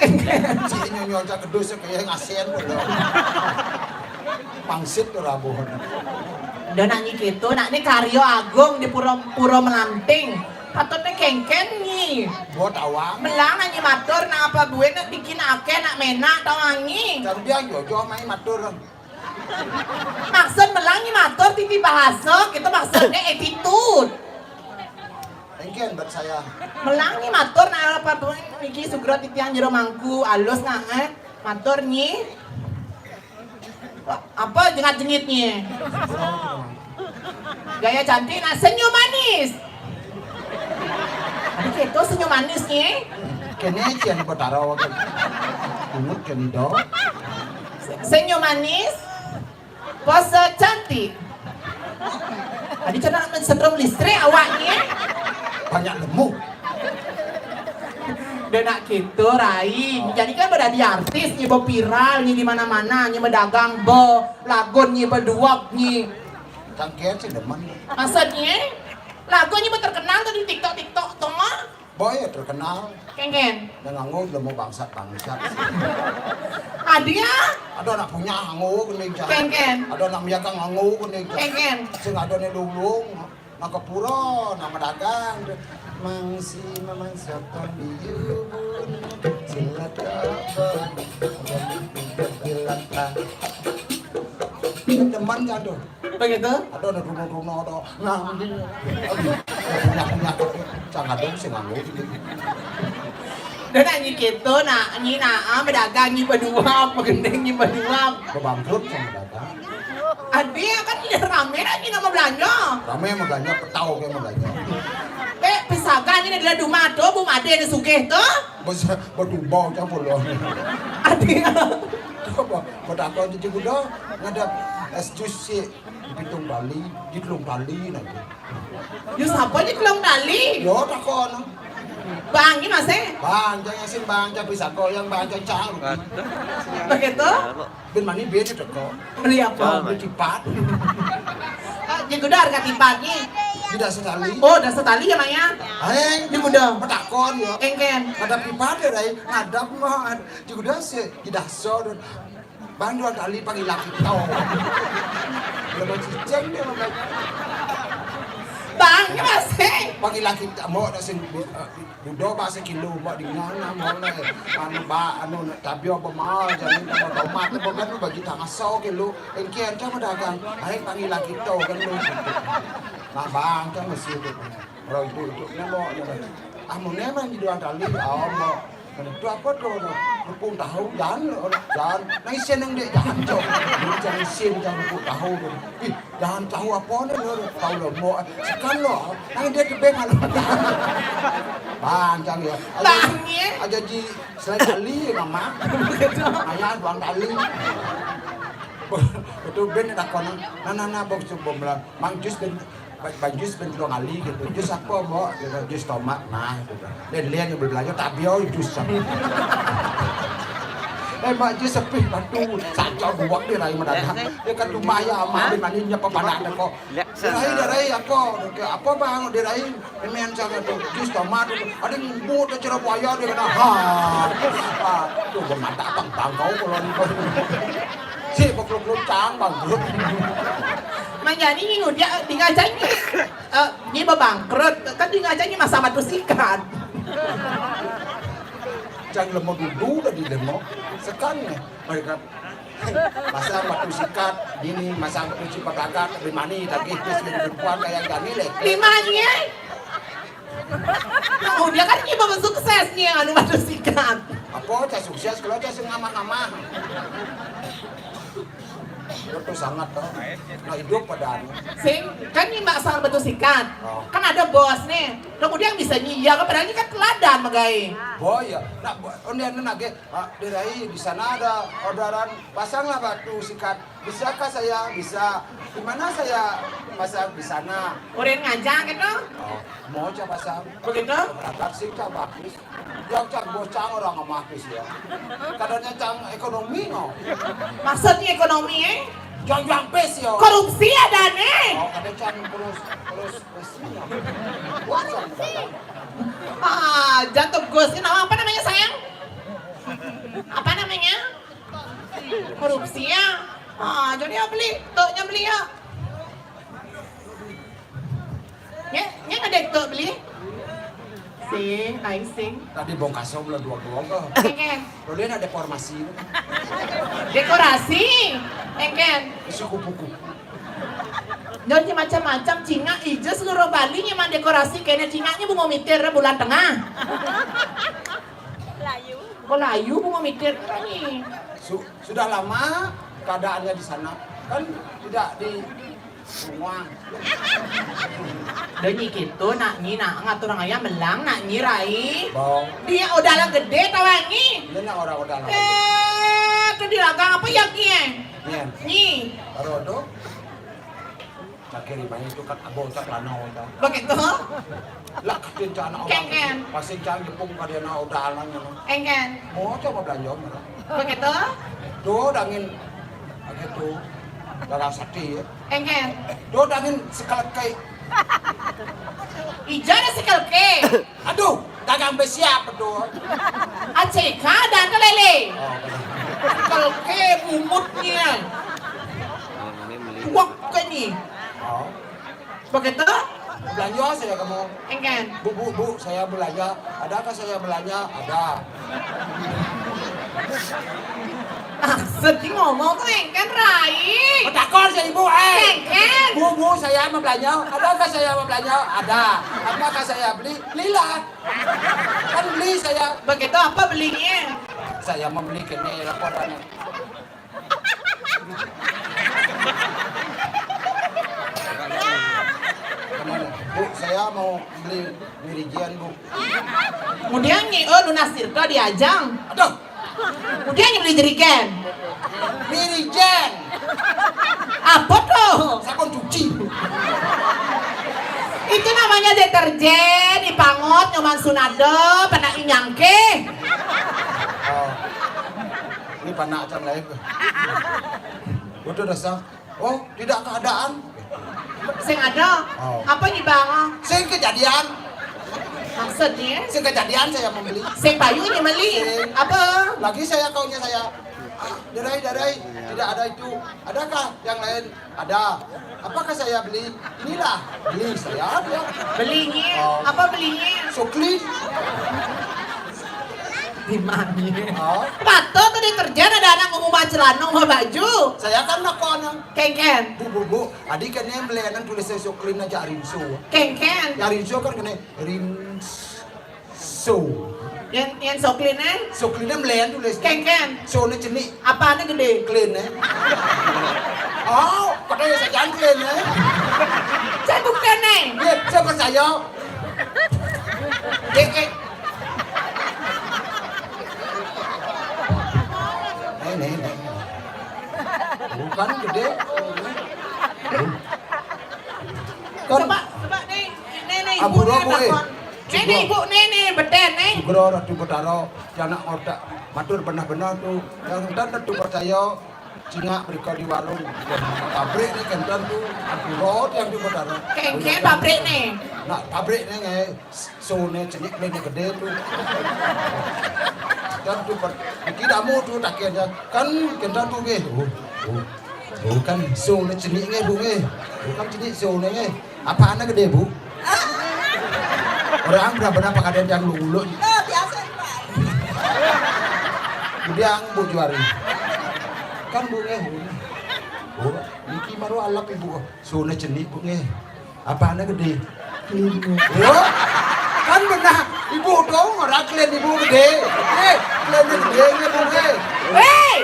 Si nyonyok cak kedus kaya ngasen tu dah. Pangsit tu rabuh. Dah nak ni gitu, nak ni karya agung di Pura, Pura Melanting. Patutnya kengken ni. Buat awang. Belang nak ni matur, nak apa buat nak bikin ake nak menak tau angi. Tapi dia jojo main matur. Maksud melang ni matur titi bahasa, kita maksudnya attitude. Engken buat saya. Melang ni matur nak apa pun niki sugra titiang jero mangku alus nak eh. Matur nyi. Apa jengat-jengit nyi? Gaya cantik nak senyum manis. Ada keto senyum manis nyi. Kene cian Betara wakil. Bungut kene do. Senyum manis. Pose cantik. Tadi cina nak mensetrum listrik awaknya. Banyak lemu. Dia nak gitu, Rai. Oh. Jadi kan berada artis, nyi viral, nyi di mana-mana, nyi berdagang, be lagun, nyi berduap, nyi. Cangkir sih demen. Maksudnya, lagu nyi terkenal tuh di TikTok, TikTok tuh mah. Boy ya terkenal. Kengken. Yang nganggo lemu bangsat-bangsat. Adia. Ada anak punya nganggo kene. Kengken. Ada anak miaka nganggo kene. Kengken. Sing ada ne lulung, nak ke pura, nak medagang. Mangsi memang siapa biu. Silat apa? Silat apa? Teman kan tuh. Begitu? Ada anak rumah-rumah ada. Nah, ini. Punya-punya. Cang ada sih nganggo. Dia nak nyi gitu, nak nyi nak ah, berdagang nyi berdua, bergending nyi berdua. Bebangkrut sama dagang. Adia kan rame nak nyi nama belanja. Rame mau belanja, petau kayak mau belanja. Eh, pisaga nyi adalah rumah tuh, bu made ada sugih tuh. Bos berdubau campur loh. Adia. Coba, berdagang cuci kuda, ngadap es jus sih. Dipitung tali, ditelung tali nanti. Yo, siapa ditelung tali? Yo, takon. Bang, ini masih? Bang, jangan sih bang, jangan bisa goyang bang, jangan cang. Begitu? Bin mani bin itu kok. Beli apa? Beli tipat. Ah, jadi udah harga tipatnya. Tidak setali. Oh, udah setali ya, Maya? Ayo, ini udah. Petakon ya. Engken. Ada pipat ya, Rai. Ngadap mah. Jadi udah sih, tidak so. Bang jual tali panggil laki tau. Kalau mau cicing dia mau belajar. Bang, ini masih. Panggil laki tau, mau ada sing, eh, budo bahasa kilo, mau di mana, mau lah. Anu, ba, anu, nak tabio apa mau, jadi nak mau tomat, apa kan, bagi tangan so kilo. Engke, engke mau dagang. Hai, panggil laki tau, kan, lu. Nah, bang, kan, masih itu. Kalau itu, itu, nak mau, nak mau. Ah, mau ni, bang, jual tali, oh, mau. Tu apa tu? Rupung tahu, jan, jan. Nang isin nang dek jan, cok. Jan isin, jan rupung tahu tu. Ih, jan tahu apa ni, lo? Tahu lo, mau. Sekan lo. Nang dia tebeng, anu. Bang, jan ya. Aja, Bang, ya. Aja ji, selain tali, mama. Ayah, bang tali. Betul, ben tak kau nang. Nah, nah, nah, bang, cuba bilang. Mang jus ben Ba-, bang jus ben tulung ali gitu. Jus apa, Mbok? Gitu, jus tomat. Nah, gitu. Dan dia yang berbelanja, tak biar jus sama. Eh, mak jus sepi, batu. Saja buat dia rai mendadak. Dia kan rumah ya, amah di mana nyapa panak dia kok. Dia rai, dia rai apa? Dia apa, Bang? Dia rai. Ini yang sana tu, jus tomat tu. Ada yang buat tu cerah buaya dia kena. Ha. Ha. Tu bermata abang bangkau kalau ni. Si bekeluk-keluk cang bangkrut. Manjani ni dia di ngajak ni. Eh, ni bebangkrut, kan di ngajak ni masa batu sikat. Cang lemah dulu dah di lemah. Sekarang ni, mereka masa batu sikat, gini, masa batu sikat agak, lebih mani, tapi itu sudah perempuan kayak gani leh. Di mana, eh? Oh, dia kan ni bapak sukses ni, anu batu sikat. Apa, cak sukses, kalau cak sing ngamah-ngamah. Itu sangat, toh. Nah, hidup pada anu. Sing, kan ni mbak sang batu sikat. Oh. Kan ada bos nih. Kemudian bisa nyi, ya, kan padahal ini kan teladan, magai. Oh, iya. Nah, bo-, oh, ini anu nage. Ah, dirai, di sana ada orderan, pasanglah batu sikat. Bisakah saya? Bisa. Di mana saya pasang? Di sana. Orang ngajak gitu? Oh, mau coba pasang. Begitu? Berangkat sih, coba habis. Yang cang bos cang orang ngamah habis ya. Kadangnya cang ekonomi, no. Maksudnya ekonomi, eh? Jang jang pes ya. Korupsi ada nih. Oh, kadang cang terus, terus, terus. Wah, cang kadang. Ah, jatuh gus. Ini nama apa namanya, sayang? Apa namanya? Korupsi ya. Ah, jadi ya beli, tuh nya beli ya. Nya, nya ada tuh beli. Sing, ai sing. Tadi bongkaso belum dua-dua ke? Engken. Lo dia ada formasi. Dekorasi. Engken. Suku buku. Jadi macam-macam, cingak ija seluruh Bali nyeman dekorasi kena cingaknya bunga mitir bulan tengah. Layu. Kok layu bunga mitir ni? Su-, sudah lama keadaannya di sana. Kan tidak di rumah. Dah nyi gitu, nak nyi, nak ngatur ayam belang, nak nyi rai. Bau. Dia udah lah gede, tawangi. Dia nak orang udah lah. Eh, tu di lagang apa ya, Ki, eh? Iya. Nyi. Baru tu. Cakir imahnya itu kan abang cak lanau dah. Begitu? Lah, katin cak anak orang. Engken. Pasti cak jepung pada anak udah alangnya. Engken. Mau coba belanja mana? Begitu? Tuh, dangin. Begitu. Dalam sati ya. Engken. Tuh, dangin sekelek kai. Ija ada sekelek kai. Aduh, dagang besiap betul. Aceka dan kelele. Oh, benar. Kalau ke bumutnya. Tuak ke ni. Oh. Begitu? Belanja saya kamu. Engken. Bu, bu, bu, saya belanja. Adakah saya belanja? Ada. Maksudnya ngomong tuh engken, Rai. Betakor saya ibu, eh. Engken. Bu, bu, saya mau belanja. Adakah saya mau belanja? Ada. Apakah saya beli? Belilah. Kan beli saya. Begitu apa belinya? Saya membeli kene laporannya. Kemana? Bu, saya mau beli mirijian, Bu. Kemudian nyi, oh, lunas tirta diajang. Aduh. Kemudian nyi beli jerigen. Mirijian. Apa tuh? Sabun cuci. Itu namanya deterjen, dipangot, nyoman sunado, pernah inyangke. Oh. Ini panak cang lain. Betul dasar. Oh, tidak keadaan. Sing ada. Oh. Apa nyi bang? Sing kejadian. Maksudnya? Sing kejadian saya membeli. Sing payu nyi meli. Sing. Apa? Lagi saya kaunya saya. Ah, darai, darai. Tidak ada itu. Adakah yang lain? Ada. Apakah saya beli? Inilah. Beli saya dia. Belinya? Oh. Apa belinya? Sukli. Di mana? Oh. Patut tuh deterjen ada anak ngomong celana, mau baju. Saya kan nak kau anak. Kengken. Bu, bu, bu. Adi kan yang beli anak tulis saya Sukli aja Rinso. Kengken. Ya Rinso kan kena Rinso. Yén, yén so klin é? So klin é mlén tulis. Kéngkén. Soné cenik. Apané gedé? Klin é. Oh, katanya sajan klin é. Saya buktiné. Iya, saya percaya. Kéngkén. Né, né, né. Bukan gedé. Kan coba, coba né, né, né, ibu Abu né Robo, eh. Takon. Né, né, ibu né, né, bedén né. Sugro Ratu Betara, anak otak matur benah-benah tu. Yang entan tu percaya, cingak mereka di warung. Pabrik né kénten tu, Abu Robo yang di Betara. Kéngkén pabrik né. Nak pabrik né, ngai. Soné cenik, klin gedé tu. Dan tu per, iki damu tu takénnya. Kan kénten tu nggih. Oh, oh. Oh, kan soné cenik nggih, Bu nggih. Oh, kan cenik soné nggih. Apané gedé, Bu? Orang benar-benar pakadén yang lulu. Oh, biasa, Pak. Gedé yang Bu juari. Kan Bu nggih. Oh, niki maru alap Ibu. Soné cenik, Bu nggih. Apané gedé? Klin. Wah, kan benah. Ibu dong, ora klin ibu gedé. Eh, klin gedé nggih, Bu nggih. Héi!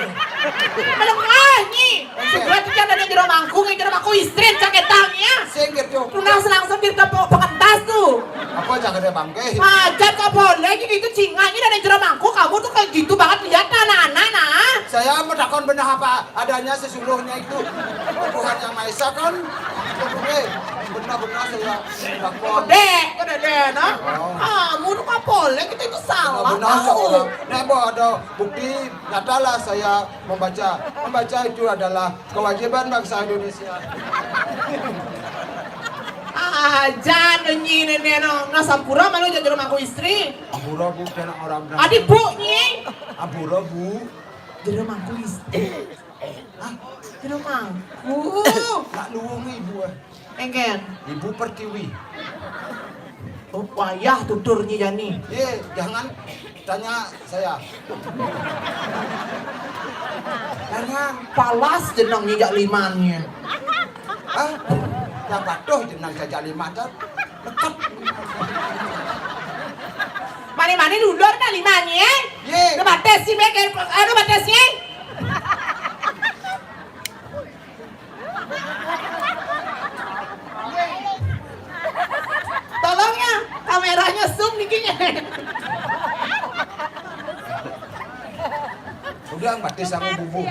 Melengah nyi. Oke. Sudah tuh ada jero mangkung, jero mangkung istri cang étang ya. Sing gitu. Tunas langsung di tepuk pengentas tuh. Apa cang gedé bangké? Ajat kok boleh gitu cingaknya dari jero mangkung, kamu tuh kayak gitu banget lihat anak-anak nah. Saya mau takon benah apa adanya sesungguhnya itu. Tuhan Yang Maha Esa kan. Oke, benar-benar saya takon. Dek, udah deh, nah. Oh. Kamu tuh kapolnya kita itu salah. Benar-benar tahu. Saya ulang. Nah, bahwa ada bukti nyatalah saya membaca. Membaca itu adalah kewajiban bangsa Indonesia. Ah, jangan nyi nenek no. Nah, sampura malu jadi rumahku istri. Ampura Bu, kena orang. Adi Bu nyi. Ampura Bu. Jero mangku is-, eh, eh, ah, jero mangku. Nak luwung ibu, eh. Engken. Ibu Pertiwi. Oh, wayah tutur Nyi Jani. Eh, jangan tanya saya. Jangan. Palas jeneng Nyi Jak Liman nyi. Hah? Yang patuh jeneng Jajak Liman, Tat. Dekat. Mani-mani lulur dah Liman nyi, eh? Ye. Anu batas sih, Mek. Anu batas sih. Tolong ya, kameranya zoom dikit ya. Udah, mati sama bubu.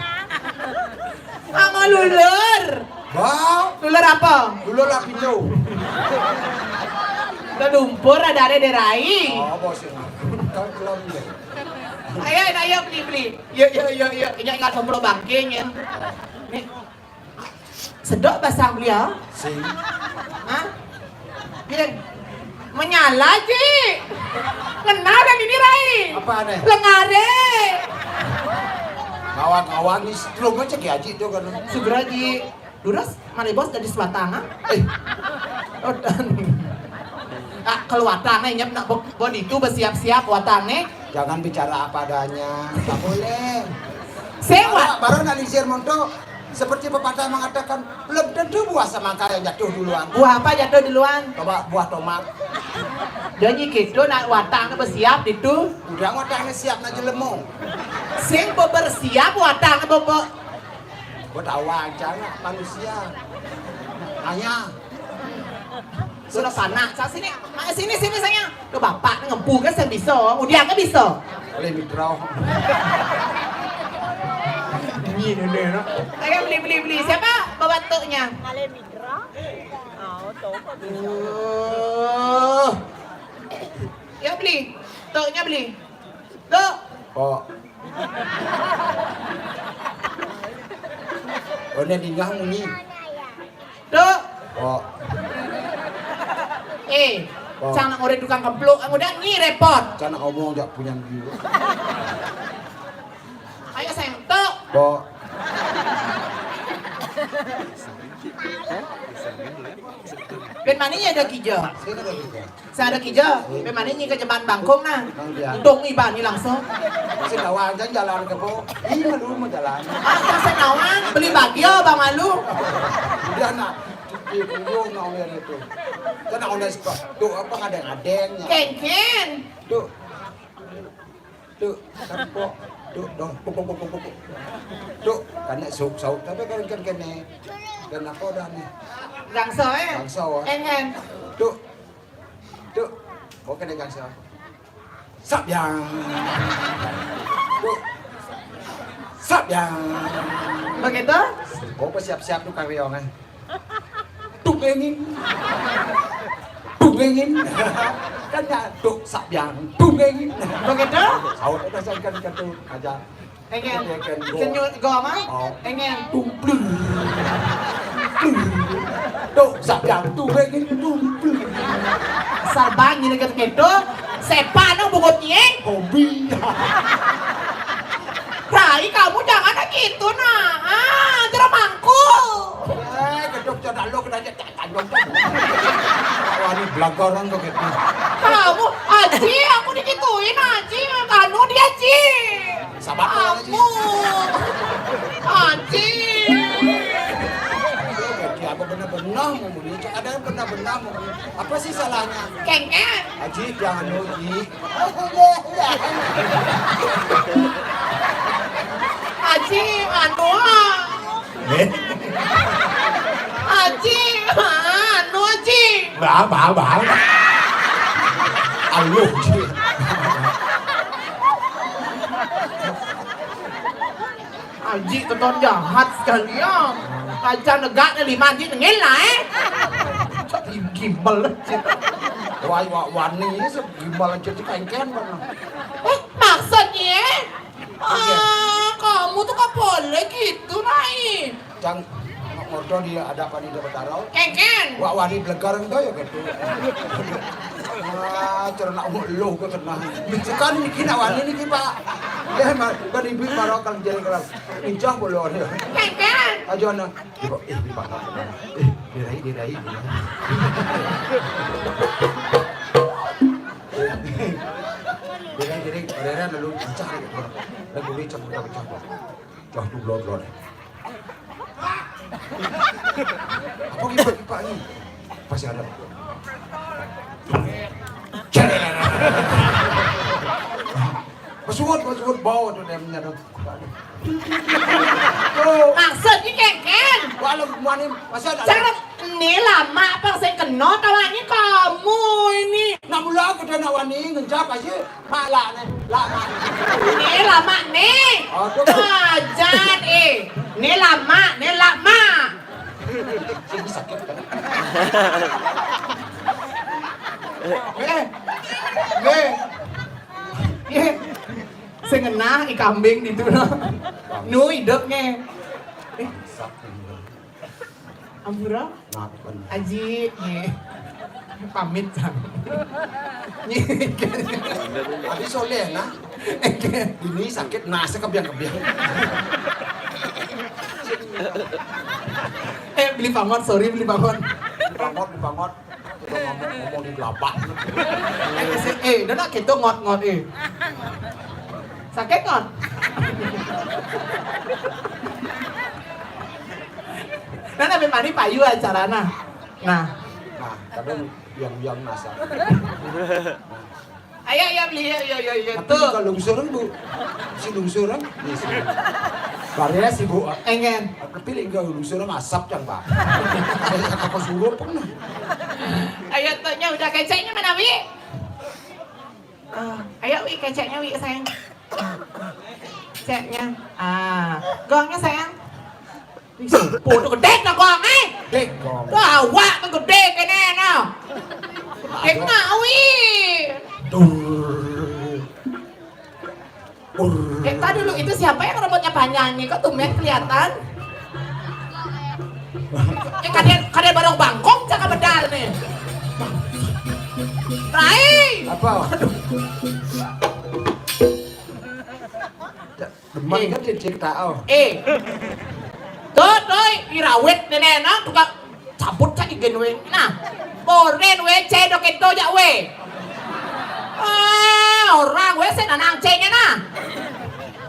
Sama lulur. Bang. Lulur apa? Lulur lapindo. Udah lumpur ada, ada derai. Oh, bos. Kau belum ya? Ayo, ayo, beli, beli. Iya, iya, iya, iya. Ini ingat ngobrol bangking ya. Nih. Sedok basang beliau. Sing. Hah? Bien. Menyala, Ji. Kenal dan ini, Rai. Apa aneh? Lengare. Kawan-kawan ni strong aja kayak Haji tu kan. Segera, Ji. Durus, mana bos dari Sebatang, ah? Eh. Oh, dan. Ah, kalau watang nih, nyep nak bo-, bon itu bersiap-siap watang nih. Jangan bicara apa adanya. Tak boleh. Sewa. Baru, baru nak lisir montok. Seperti pepatah mengatakan, belum tentu buah semangka yang jatuh duluan. Buah apa jatuh duluan? Coba buah tomat. Janji gitu nak watang bersiap itu. Udah watang siap nak jelemo. Sing bebersiap watang bebe. Betawa aja nak manusia. Hanya. Sudah panak. Sa sini. Mak, sini, sini saya. Tuh bapak ngebu kan saya bisa. Udah kan bisa. Boleh mitra. Ini, ini, ini. Saya beli, beli, beli. Siapa bawa tuknya? Kalih Migra. Oh, tuh. Eh. Ya beli. Tuknya beli. Tuk. Kok. Oh, ini dingah muni. Tuk. Kok. Eh, kok. Cang nak ngorek tukang kempluk, udah ni repot. Cang nak ngomong jak punya juga. Ayo sayang, tuk. Kok. Ben mana ya ada kija? Sini ada kija. Saya ada kija, ben mana nyi ke jeman bangkong nah. Untung iban ni langsung. Saya nawang jangan jalan ke po. Ih, malu mau jalan. Ah, saya nawang, beli bagio bang malu. Udah nak, cuci kuyung nak oleh itu. Kan nak oleh suka. Tuh apa ngadeng-ngadengnya. Ken, Ken. Tuh. Kan pok. Duk, dong, pok, pok, pok, pok, pok. Duk, kan nak saut, saut. Tapi kan, kan kene. Kan apa dah ni? Gangsa, eh? Gangsa, eh. Engen. Duk. Duk. Kau kene gangsa. Sap yang. Duk. Sap yang. Begitu? Kau bersiap-siap tu kami orang, eh. Dungengin. Dungengin. Kan ya, duk sap yang. Dungengin. Begitu? Saut ada sangkan katu aja. Engen. Engen, engen, go. Senyum, go, Mang. Oh. Engen. Tumplung. Tumplung. Duk sap yang. Dungengin. Tumplung. Sarban ini kata gitu. Sepan dong bungutnya. Hobi. Rai, kamu jangan gitu, nah. Ah, jeruk mangkuk. Eh, gedok jodoh lo kena aja tanjong tuh. Wah, ini belagaran tuh gitu. Kamu, Aji, aku digituin, Aji. Anu dia, Ji. Sabar, Aji. Aji. Jadi apa benar-benar mau, ada yang benar-benar mau. Apa sih salahnya? Kengken. Aji, jangan, Ji. Aji, anu, ah. Eh? Aji, anu, Aji. Bah, bah, bah. Aluh, Ji. Aji teton jahat sekali ya. Kaca negak ni lima Aji tengil lah, eh. Cak gimbal lah, Ji. Wah, wah, wani, gimbal aja di kengken mana. Eh, maksudnya? Ah, kamu tuh kok boleh gitu, Rai? Cang, nak ngodo di hadapan Ida Betara. Kengken. Wak wani blegar ento ya gitu. Ah, cerna umuk lo ke kena. Sekarang ini kena wani ini, Pak. Ya, ma-, kan ibu baru akan jadi kelas. Incah boleh ada. Kengken. Aja, nah. Ibu, eh, Pak. Eh, dirai, dirai, dirai. Dirai, dirai, dirai, lalu pecah gitu. Lagu ni campur, campur. Cah tu blot-blot. Apa kipak-kipak ni? Pasti ada. Masuut, masuut, bau tu dia punya tu. Oh. Maksudnya kengken. Walau mani, masa ada? Jangan ni lama apa sing kena tawanya kamu ini. Nak mula kita nak wani, ngencap aja. Mak lak ni, lak mak. Ni lak mak ni. Aduh. Ajan, eh. Ni lak mak, ni lak mak. Sini sakit kan? Eh. Ni. Ni. Sing ngenah i kambing ditu no. Nu hidup ni. Eh. Ampura? Ngapen? Aji, nih. Pamit, Cang. Nih. Abi soleh, nah. Ini sakit, nah, sekebiang-kebiang. Eh, beli pangot, sorry, beli pangot. Beli pangot, beli pangot. Udah ngomong, ngomong di gelabah. Eh, eh, eh, udah nak gitu, ngot-ngot, eh. Sakit, ngot? Nah, tapi mari payu acarana. Nah. Nah, kadang yang-yang nasa. Ayo, ayo, beli, ayo, ayo, ayo, ayo. Tapi tuh. Kalau lungsur, Bu. Si lungsur, kan? Iya, si. Barnya si Bu. Engen. Tapi lingga lungsur, asap, Cang, Pak. Saya apa suruh pernah. Ayo, tuh, nya udah keceknya mana, Wi? Ah, ayo, Wi, keceknya, Wi, sayang. Ceknya. Ah, gongnya, sayang. Ih, podo gedé nah gong, eh. Dek, gong. Tuh awak tuh gedé kéné nah. Dek ngawi. Dur. Ur. Eh, tadi dulu itu siapa yang rambutnya panjang nih? Kok tumben kelihatan? Eh, kadé, kadé barong bangkong cakap bedar nih. Rai. Apa? Aduh. Demen eh. Kan dia cerita, oh. Eh. Tuh, tuh, irawit nenek nah, tukang cabut cak igen wé. Nah, poren wé cé dok itu jak wé. Ah, orang wé sing nanang cénya nah.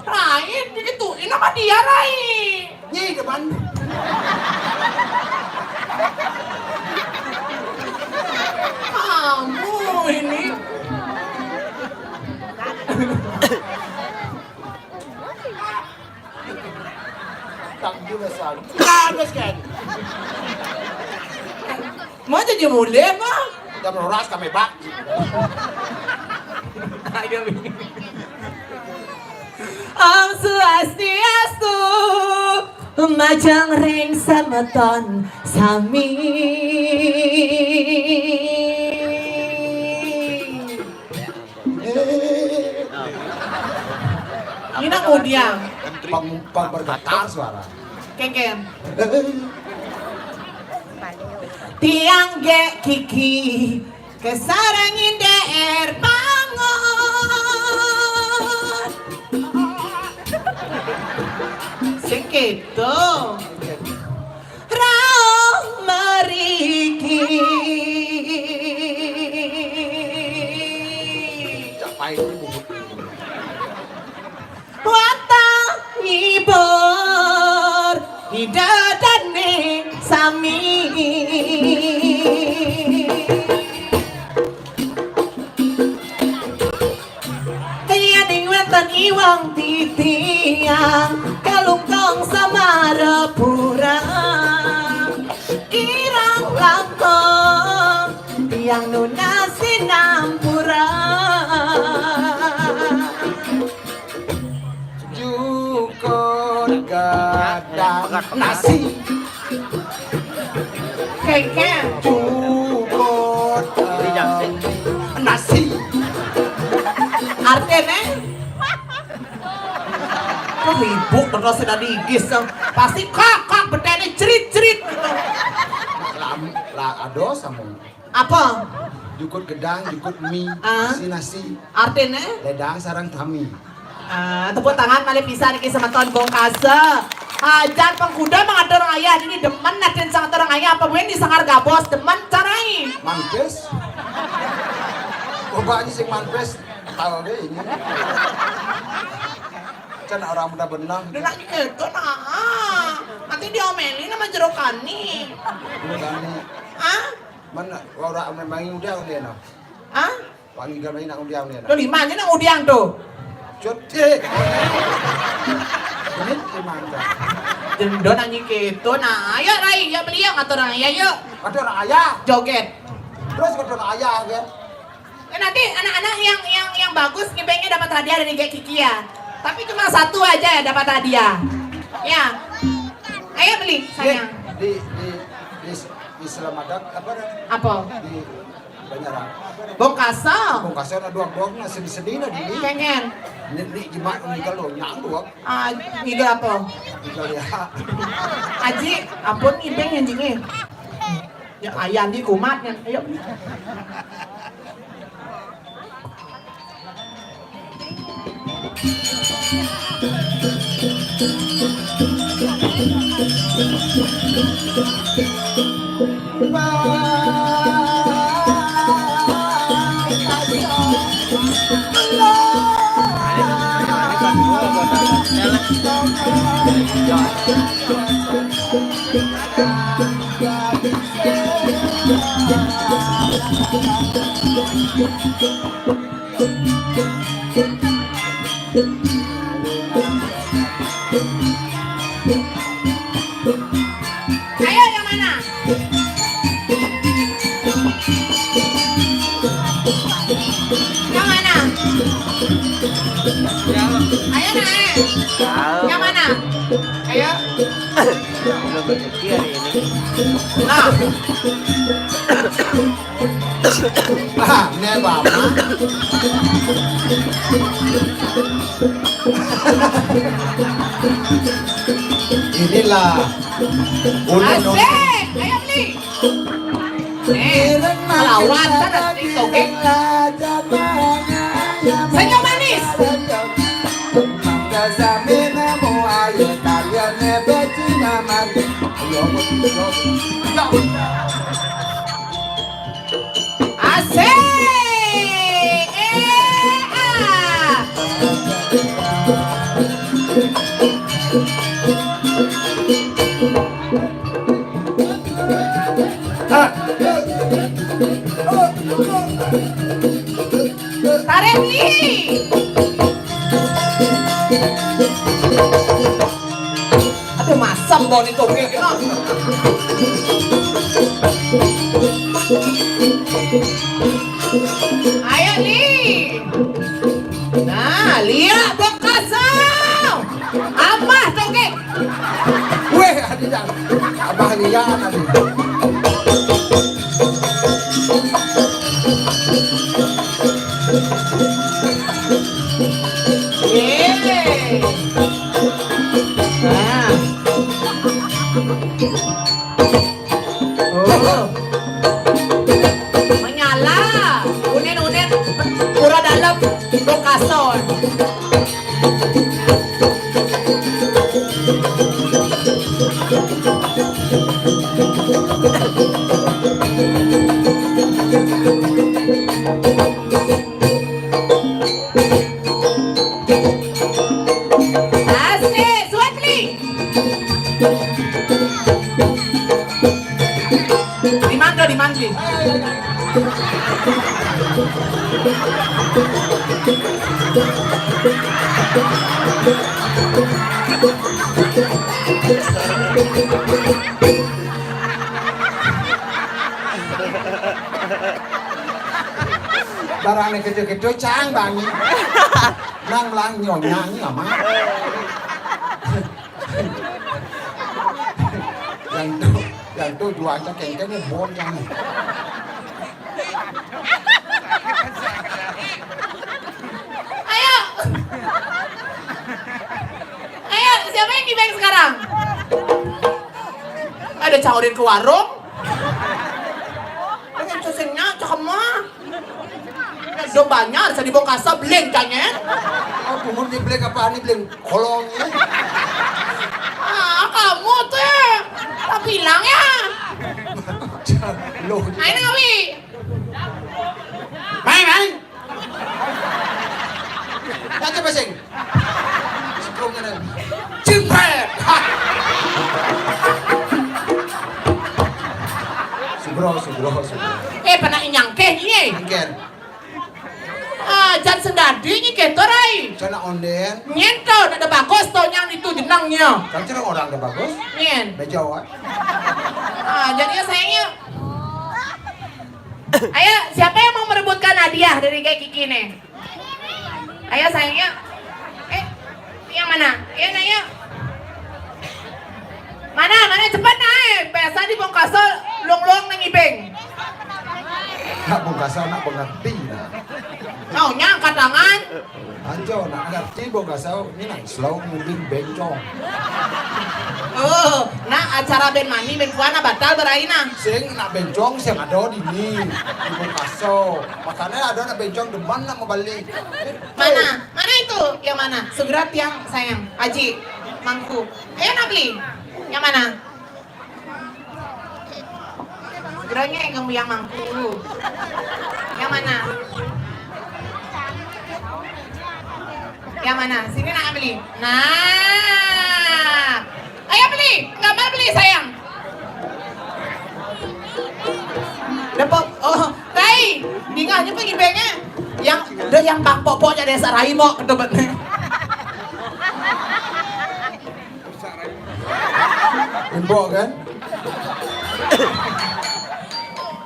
Rai, gitu, ini mah dia, Rai. Nyi depan. Kamu ini. Nah, wis kan. Mau jadi mulai mah. Jam rolas kami bak. Ayo. Om Swastiastu, majeng ring semeton sami. Ini nang udiang. Pang, pang bergetar suara. Kengken. Tiang gek kiki kesarang inder bangun. Seketo. Rauh meriki. Capai ini bubut. Watang ngibur ida dane sami. Kaya ning wonten iwang titiang kalungkong samarapura. Kirang langkung tiang nunas sinampura. Jukut gadang nasi. Kengken. Jukut, em, nasi. Artine? Kok ribut terus sudah digis. Pasti kakak betene cerit-cerit. Lam, la, aduh, sambung. Apa? Jukut gedang, jukut mi, ah, si nasi. Artine? Ledang sarang tami. Ah, tepuk tangan malih pisan niki semeton Bongkasa. Hajan pengkuda mengatur ayah ini demen nadin sangatur ayah apa buin di sangar gabos demen carai. Mantes. Coba aja sing mantes tahu deh ini. Kan orang muda benar. Udah nanya itu nah. Nanti diomelin sama jerukani. Jerukani. Ah? Mana? Orang memang udah udah no. Ah? Wangi kalau nak udiang ni. Tuh lima aja nang udiang tuh. Cut, eh. Ini gimana? Jendon anjing gitu. Nah, ayo Rai, ya beli yang atau orang ayah yuk. Ada orang ayah. Joget. Terus ada orang ayah ya. Eh, nanti anak-anak yang yang yang bagus ngibengnya dapat hadiah dari Gek Kiki ya. Tapi cuma satu aja ya dapat hadiah. Ya. Ayo beli sayang. Di di di, di Selamat apa namanya? Apa? Di Bongkasa. Bongkasa na duak-duak na sedih-sedih na dini. Kengen. Ni, ni jemak ni kalau nyang duak. Ah, ide apa? Ide ya. Aji, ampun ibeng yang jini. Ya ayam di kumat kan. Ayo. Ayo yang mana? Yang mana? Ayo naik. Yang mana? Ayo. Belum rezeki hari ini. Nah. Ah, ini apa? Inilah. Udah dong. Asik. Ayo beli. Eh, lawan sana TikTok, eh. Senyum manis. Asik. Eh, ah. Tarik nih. Aduh, masa Ambon itu, oke, oke. Ayo, Li. Nah, lihat, Bokasa. Amah, toge. Weh, adi jan. Abah lihat, adi. Yeay. Nah. Oh. Menyala. Unin-unin. Pura dalam. Bokasa. Asik, suat, Li. Di mangga, di mangga. Barang ni kejo-kejo cang bangi. Nang lang nyonyang ni amat. Yang tu, yang tu jual cakeng-cakeng ni bon yang ni. Ayo. Ayo, siapa yang gibeng sekarang? Ada caurin ke warung. Ini cusingnya cakep mah. Dong banyak, bisa dibongkasa, beling, canyet. Oh, bungut ni beling apa ni, beling kolong ni? Ah, kamu tuh. Tak bilang ya. Loh. Ayo, Nawi. Main, main. Nanti basing. Sugro ngene. Jipret. Sugro, sugro, sugro. Eh, pernah nyangkeh ni, eh? Mungkin. Ah, jan sendadi ni keto, Rai. Cana onden. Nyen to, ndak ada bagus to nyang itu jenengnya. Kan cerang orang ada bagus. Nyen. Bejawa. Ah, jadi ya sayangnya. Ayo, siapa yang mau merebutkan hadiah dari kayak Kiki nih? Ayo sayangnya. Eh, yang mana? Ayo, ayo. Mana, mana cepat naik. Biasa di Bongkaso luang-luang nang ibing. Nak Bongkaso, nak mengerti nah. Maunya angkat tangan. Anjo, nak ngerti Bongkaso, ini nang slow moving bencong. Oh, nah acara band mani, band kuana batal beraina. Sing nak bencong, sing ada di ni, di Bongkaso. Makanya ada nak bencong demen nak mau balik. Mana? Mana itu? Yang mana? Segera tiang sayang. Aji, mangku. Ayo nak beli. Yang mana? Geranya yang yang mangku. Yang mana? Yang mana? Sini nak beli. Nah. Ayo beli. Gambar beli sayang. Dapat. Oh, Rai. Dingahnya pergi bengnya. Yang ada yang bang popoknya desa Rai mau kedebet. Impok kan?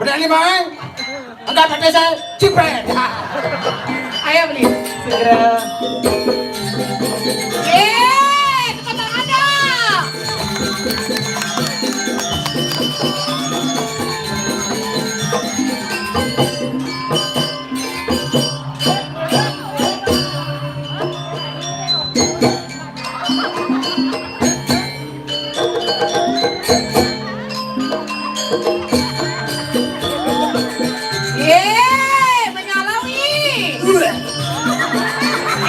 Pedang lima, eh? Angkat hati saya, cipret. Ha. Ayo beli. Segera. Yeay, tepuk tangan dong. Yeay, menyalawi.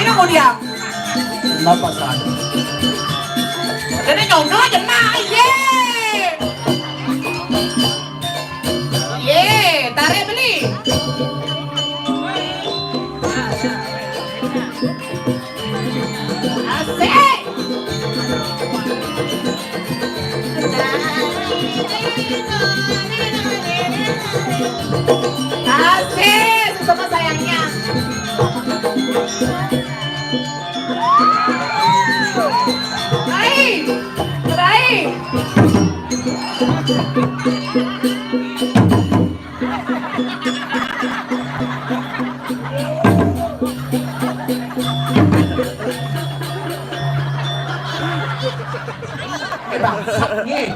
Ini mau dia. Kenapa saya? Jadi nyono aja nah, yeay. Yeay, tarik beli. Asik. Asik, sama sayangnya. Baik, baik. Bangsat nggih.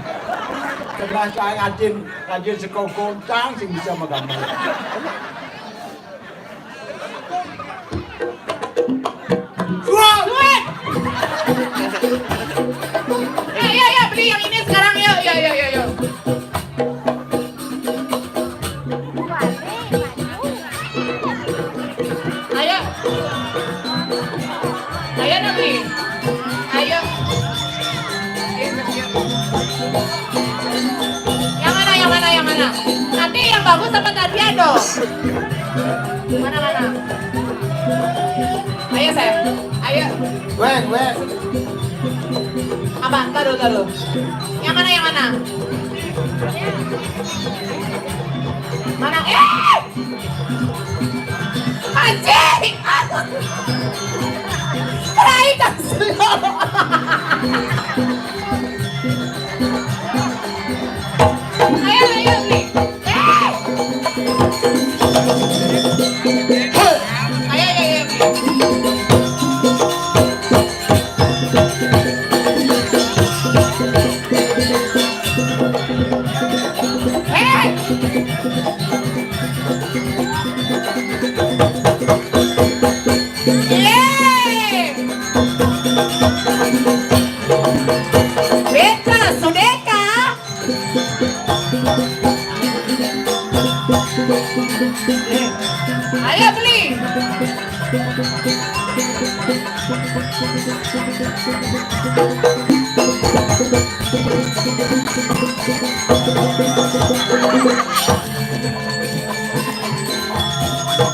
Sebelah saya ngajin, ngajin seko goncang sing bisa magambar. Duit! Duit! Ayo, ayo, ayo, beli yang ini sekarang, yuk, yuk, yuk, yuk, yuk. Ayo. Ayo, Nabi. Ayo. Yang mana, yang mana, yang mana? Nanti yang bagus apa tadi, dong? Mana, mana? Ayo, sayang. Ayo. Weng, weng. Apa? Taruh, taruh. Yang mana, yang mana? Mana? Eh! Anjing! Rai kasih. Ayo, ayo, Bli. Eh! Ayo, ayo, ayo. Eh! Yeay! Beta, Sudeka. Ayo, Bli.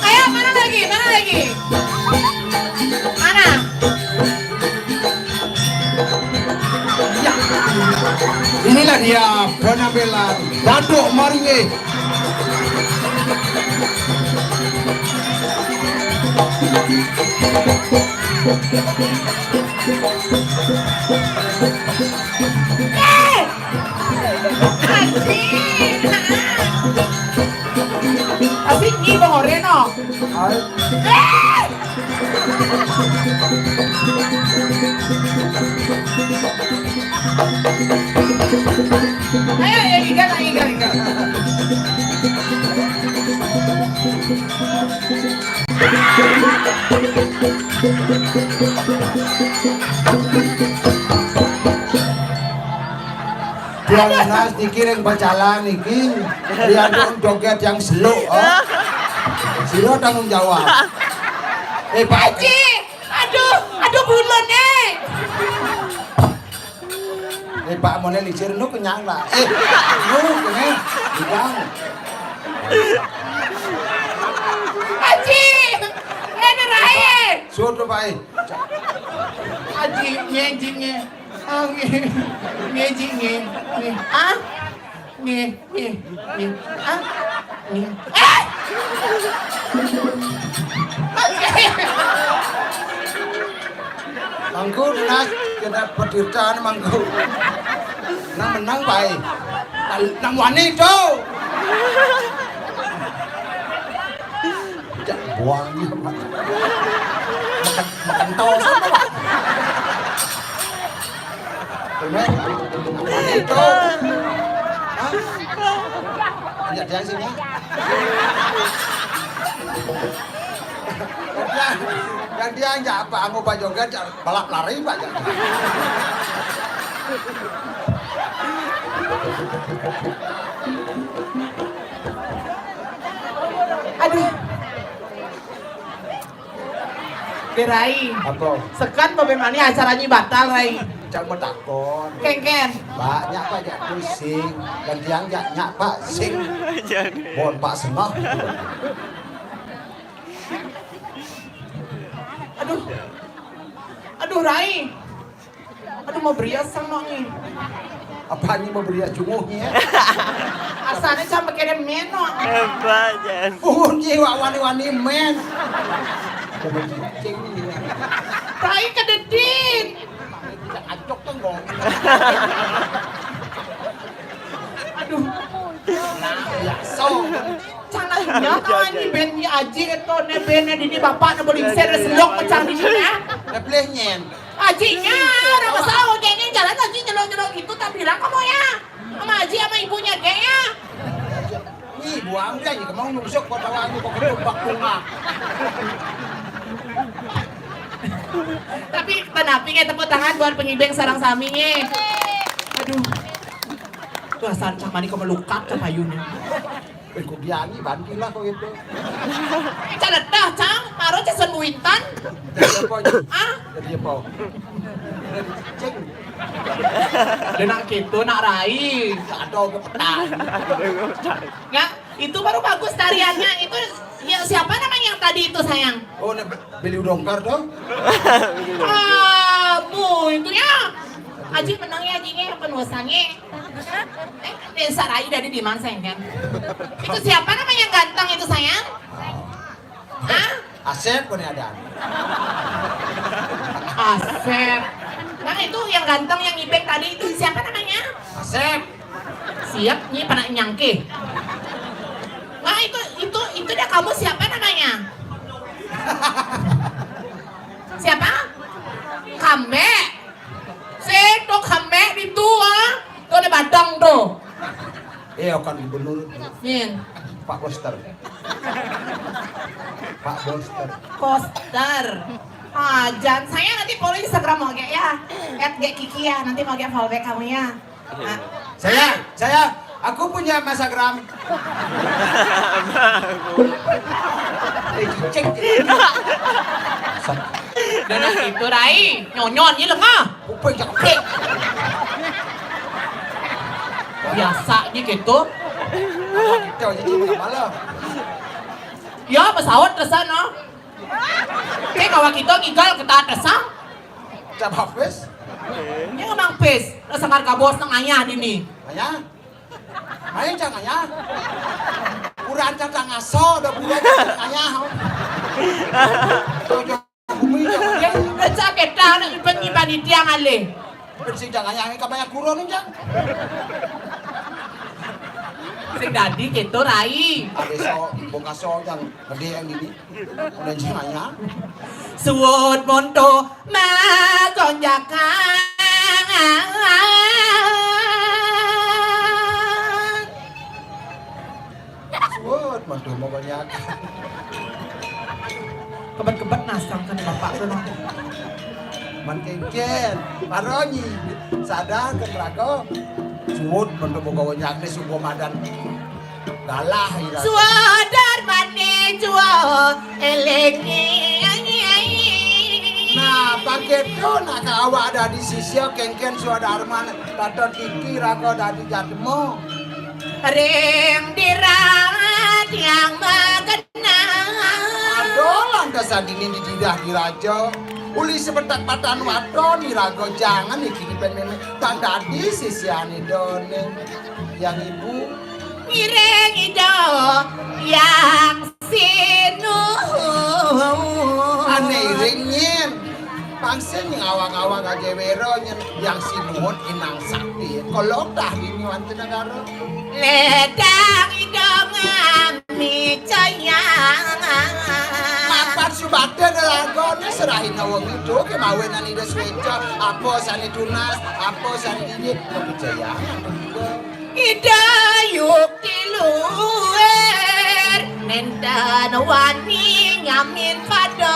Ayo, mana lagi? Mana lagi? Mana? Ya. Inilah dia penampilan Datuk Maringe. Eh! Anjing. Asik ni bang Oreno. Hai. Eh! Ayo, ya, ikan, ikan, ikan. Tiang Nas niki ring bacalan niki, riantuk joget yang seluk, oh. Sira tanggung jawab. Eh, Pak. Aji, aduh, aduh, bulun, eh. Eh, Pak, mulai licir, nu kenyang lah. Eh, nu kene, bidang. Aji, eh, neraye. Suruh, Pak, eh. Aji, nge, Ji, nge. Ah, nge. Nge, Ji, nge. Nge. Ah? Nge, nge, nge. Ah? Nge. Ah! Mangku, Nas, kena petirtaan, mangku. Nang menang, Pak, eh. Nang wani, tu. Cak buangnya, Pak. Makan, makan tau sama, Pak. Bener? Itu. Hah? Ajak dia sini. Dan dia, dan dia ajak apa? Anggo Pak Joget, ajak balap lari, Pak. Aduh. Berai. Apa? Sekan bagaimana acaranya batal, Rai? Cak betakon. Kengken. Pak, nyak Pak jak pusing. Dan tiang jak nyak Pak sing. Jadi. Bon Pak sengah. Aduh. Aduh, Rai. Aduh, mau berias sama ni. Apa ni mau berias cunguh ni, ya? Asalnya sampai kena meno. Hebat, Jan. Oh, ni wak wani-wani men. Coba cicing ni. Tai kededit. Acok tu ngomong. Aduh. Nah, biasa. Calahnya kawan ni ben ni aji keto ne ben ne dini bapak ne boleh ser selok macam ni, ya. Dah boleh nyen. Ajinya, orang besar, ojeknya jalan aji nyelok-nyelok gitu, tak bilang kamu ya. Sama aji, sama ibunya, gek ya. Ih, buang dia aja, mau nyusuk kok tawa aja, kok ketumbak bunga. Tapi kenapa nggak tepuk tangan buat pengibeng sarang sami, ye? Aduh. Tuh, asan cang mani kok melukat, cang payunnya. Eh, kok biangi, banting lah kok gitu. Caledah, cang, maro cesun muintan. Jadi apa aja? Ah? Jadi apa? Cing. Dia nak gitu, nak rai. Ada ke petang. Ya, itu baru bagus tariannya. Itu ya, siapa namanya yang tadi itu, sayang? Oh, ne, beli udongkar tuh. Kamu itu ya. Aji menang ya, ajinya yang penuh sange. Eh, desa rai dari di mana, sayang? Itu siapa namanya yang ganteng itu, sayang? Hah? Asep, punya ada. Asep. Nah, itu yang ganteng, yang ibeng tadi itu siapa namanya? Asep. Siap, nyi pernah nyangke. Nah, itu, itu, itu dah kamu siapa namanya? Siapa? Kambe. Setok kambe itu, ah. Tuh ada badang tuh. Eh, akan gubernur. Min. Pak Koster. Pak Koster. Koster. Ah, jangan, saya nanti follow Instagram mau gak ya? At gek Kiki ya, nanti mau gak follow back kamu ya. Ah. Saya, saya, aku punya Instagram. Eh, cicing. Dan itu, Rai, nyonyon, ini lengah. Kuping cakep. Biasa aja gitu. Kita aja cuma malam. Ya, pesawat ke sana. Kayak kawan kita gigal kita atas, ah. Coba, wes. Ini emang pes. Rasa harga bos nang ayah di ni. Ayah? Main cang ayah? Kurang cang ngaso, udah bulan cang ayah. Tujuh bumi cang ayah. Dia udah sakit dah, nak nyimpan-nyimpan di tiang alih. Bersih cang ayah, ini kapan yang kurun ni, cang? Sing dadi gitu, Rai. Ada so, buka so, cang. Gede yang ini. Udah cang ayah. Suwud monto makonjakan. Suwud monto makonjakan. Kebet-kebet nasang kan bapak tuh, nah. Man kengken, paroni, sadar ke neraka. Suwud monto makonjakan, subuh madan. Galah ira. Suadar mane jua elengi. Nah, paketo nak awak dadi sisya kengken Suadarman, tata titi raga dadi jadma. Ring dirat yang magenang. Aduh, lantas adini dididah diraja. Uli sebetak patan waton iraga jangan iki dipen meme. Tak dadi sisyan Ida ning yang ibu. Ngiring Ida yang sinuhun. Ane iring nyen. Pang sing ngawang-awang aja wero nyen yang sinuhun inang sakti. Kalau dah ini wanti negara. Ledang Ida ngami cayang. Mapan subate delagone serahin wong itu kemawinan Ida sweca. Apa sane tunas, apa sane dingin, kepercayaan. Ida yukti luwir, nenten wani nyamin pada.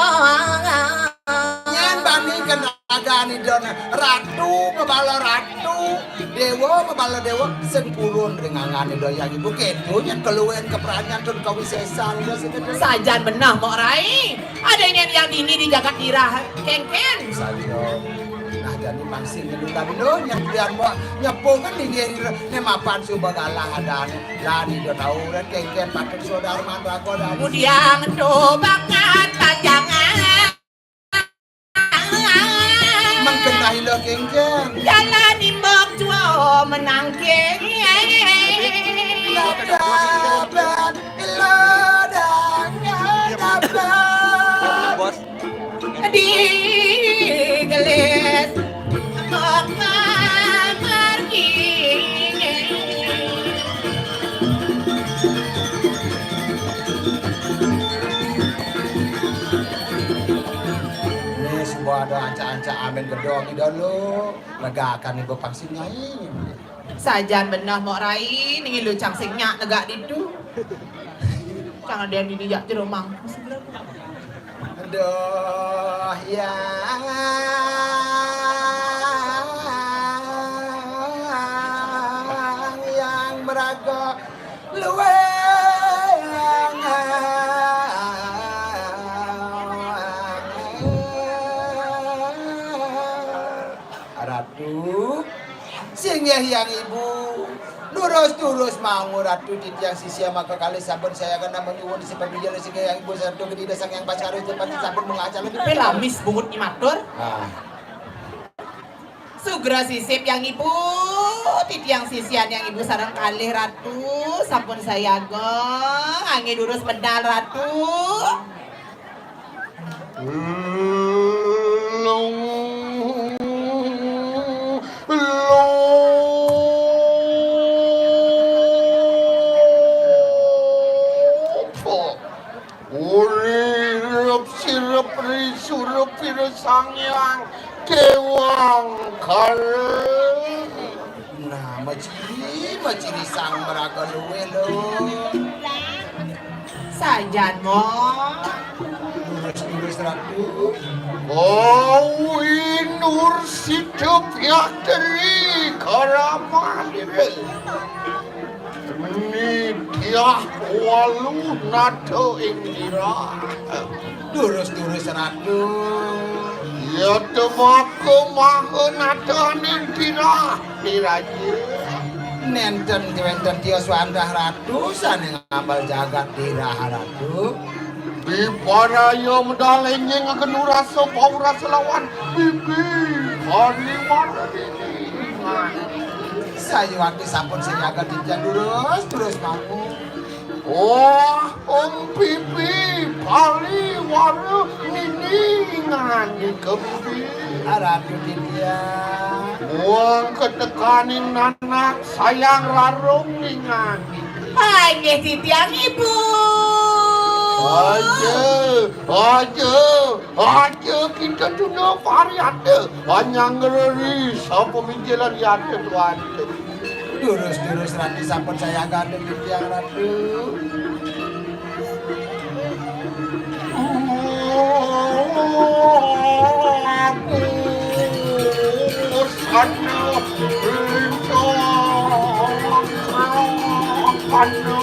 Nyen bani kenagane done ratu, mebala ratu, dewa, mebala dewa, sing purun ring angane doyang ibu. Keto nyen keluwen keperanyan tun kawisesan ida sing kete. Sajan benah, Mok Rai. Ada nyen yang dini di jagat dirah, kengken. Saja. Nah, jani mangsing ngedutan lo, nyen pian, Mok, nyepungan dini ne mapan suba galah adane. Lani do tau, ren kengken patut saudara mandrago dani. Mudiang tu bakat panjangan. Mengkendahi lo kengken. Jalan imbok jua menangking. Ladadan lo dangka dapat. Bos. Di gelis kok mamargi. Wis, Waduh, ancak-ancak amin gedong ida lu. Legakan ibu pangsit nyai. Sajan beneh Mok Rai, ning ilu cang sing nyak negak ditu. Cang ada yang didiak jero mangkus. Aduh, yang, yang meraga luwih. Ratu, singgih yang ibu. Durus-durus mau Ratu titiang sisia maka kalih sampun saya kena menyuwun seperti jalan singgih yang ibu sarta kedida sang yang pasaru cepat sampun mengacal lebih pelamis bungut imatur. Ah. Sugra sisip yang ibu, titiang sisian yang ibu sareng kalih Ratu, sampun sayaga, angin durus medal Ratu. Lung, lung, Urirep sirep ri surep pira sang hyang kewang kare. Nah, maciri, maciri sang meraga luwe lo. Sajan mo. Lurus, lurus, Ratu. Oh, inur sida piateri karaman. Nitya walu nada ing tirah. Durus-durus Ratu. Ya temaka maha nada ning tirah, Niraja. Nenten kewenten tios wantah Ratu sane ngambal jagat tirah Ratu. Diparaya medal enjing ngenu rasa bau rasa lawan bibi. Hari mana ini? Sayuwakti sampun sayaga titiang durus, durus mangku. Oh, Om Pipi, Pali, Wara, Nini, ngani kempi. Aratu titiang. Wong ketekaning nanak sayang rarung ningani. Hai, nggih titiang ibu. Aja, aja, aja kita tuna pariata. Anyang ngereri sapa minjilan yata tuan. Durus-durus Ratu sampun saya gandeng titiang Ratu. Aku sana lintang sana.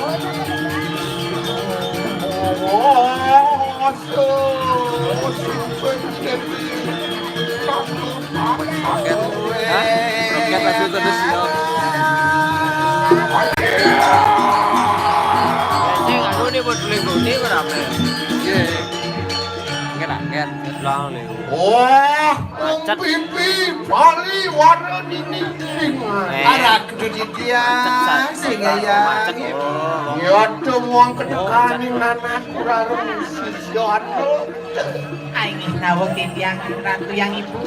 Roket. Hah? Roket langsung ke Dusino. Sing, anu nih buat beli guni berapa? Iya. Enggak, enggak. Ulang nih. Wah, macet. Pipi, Bali, warna dinding. Eh. Arah keduduk dia, macet, sing ya. Macet, oh. Ya, tuh, wong ketekaning anak kurang siswa. Ai nggih rawuh titiang Ratu yang Ibu.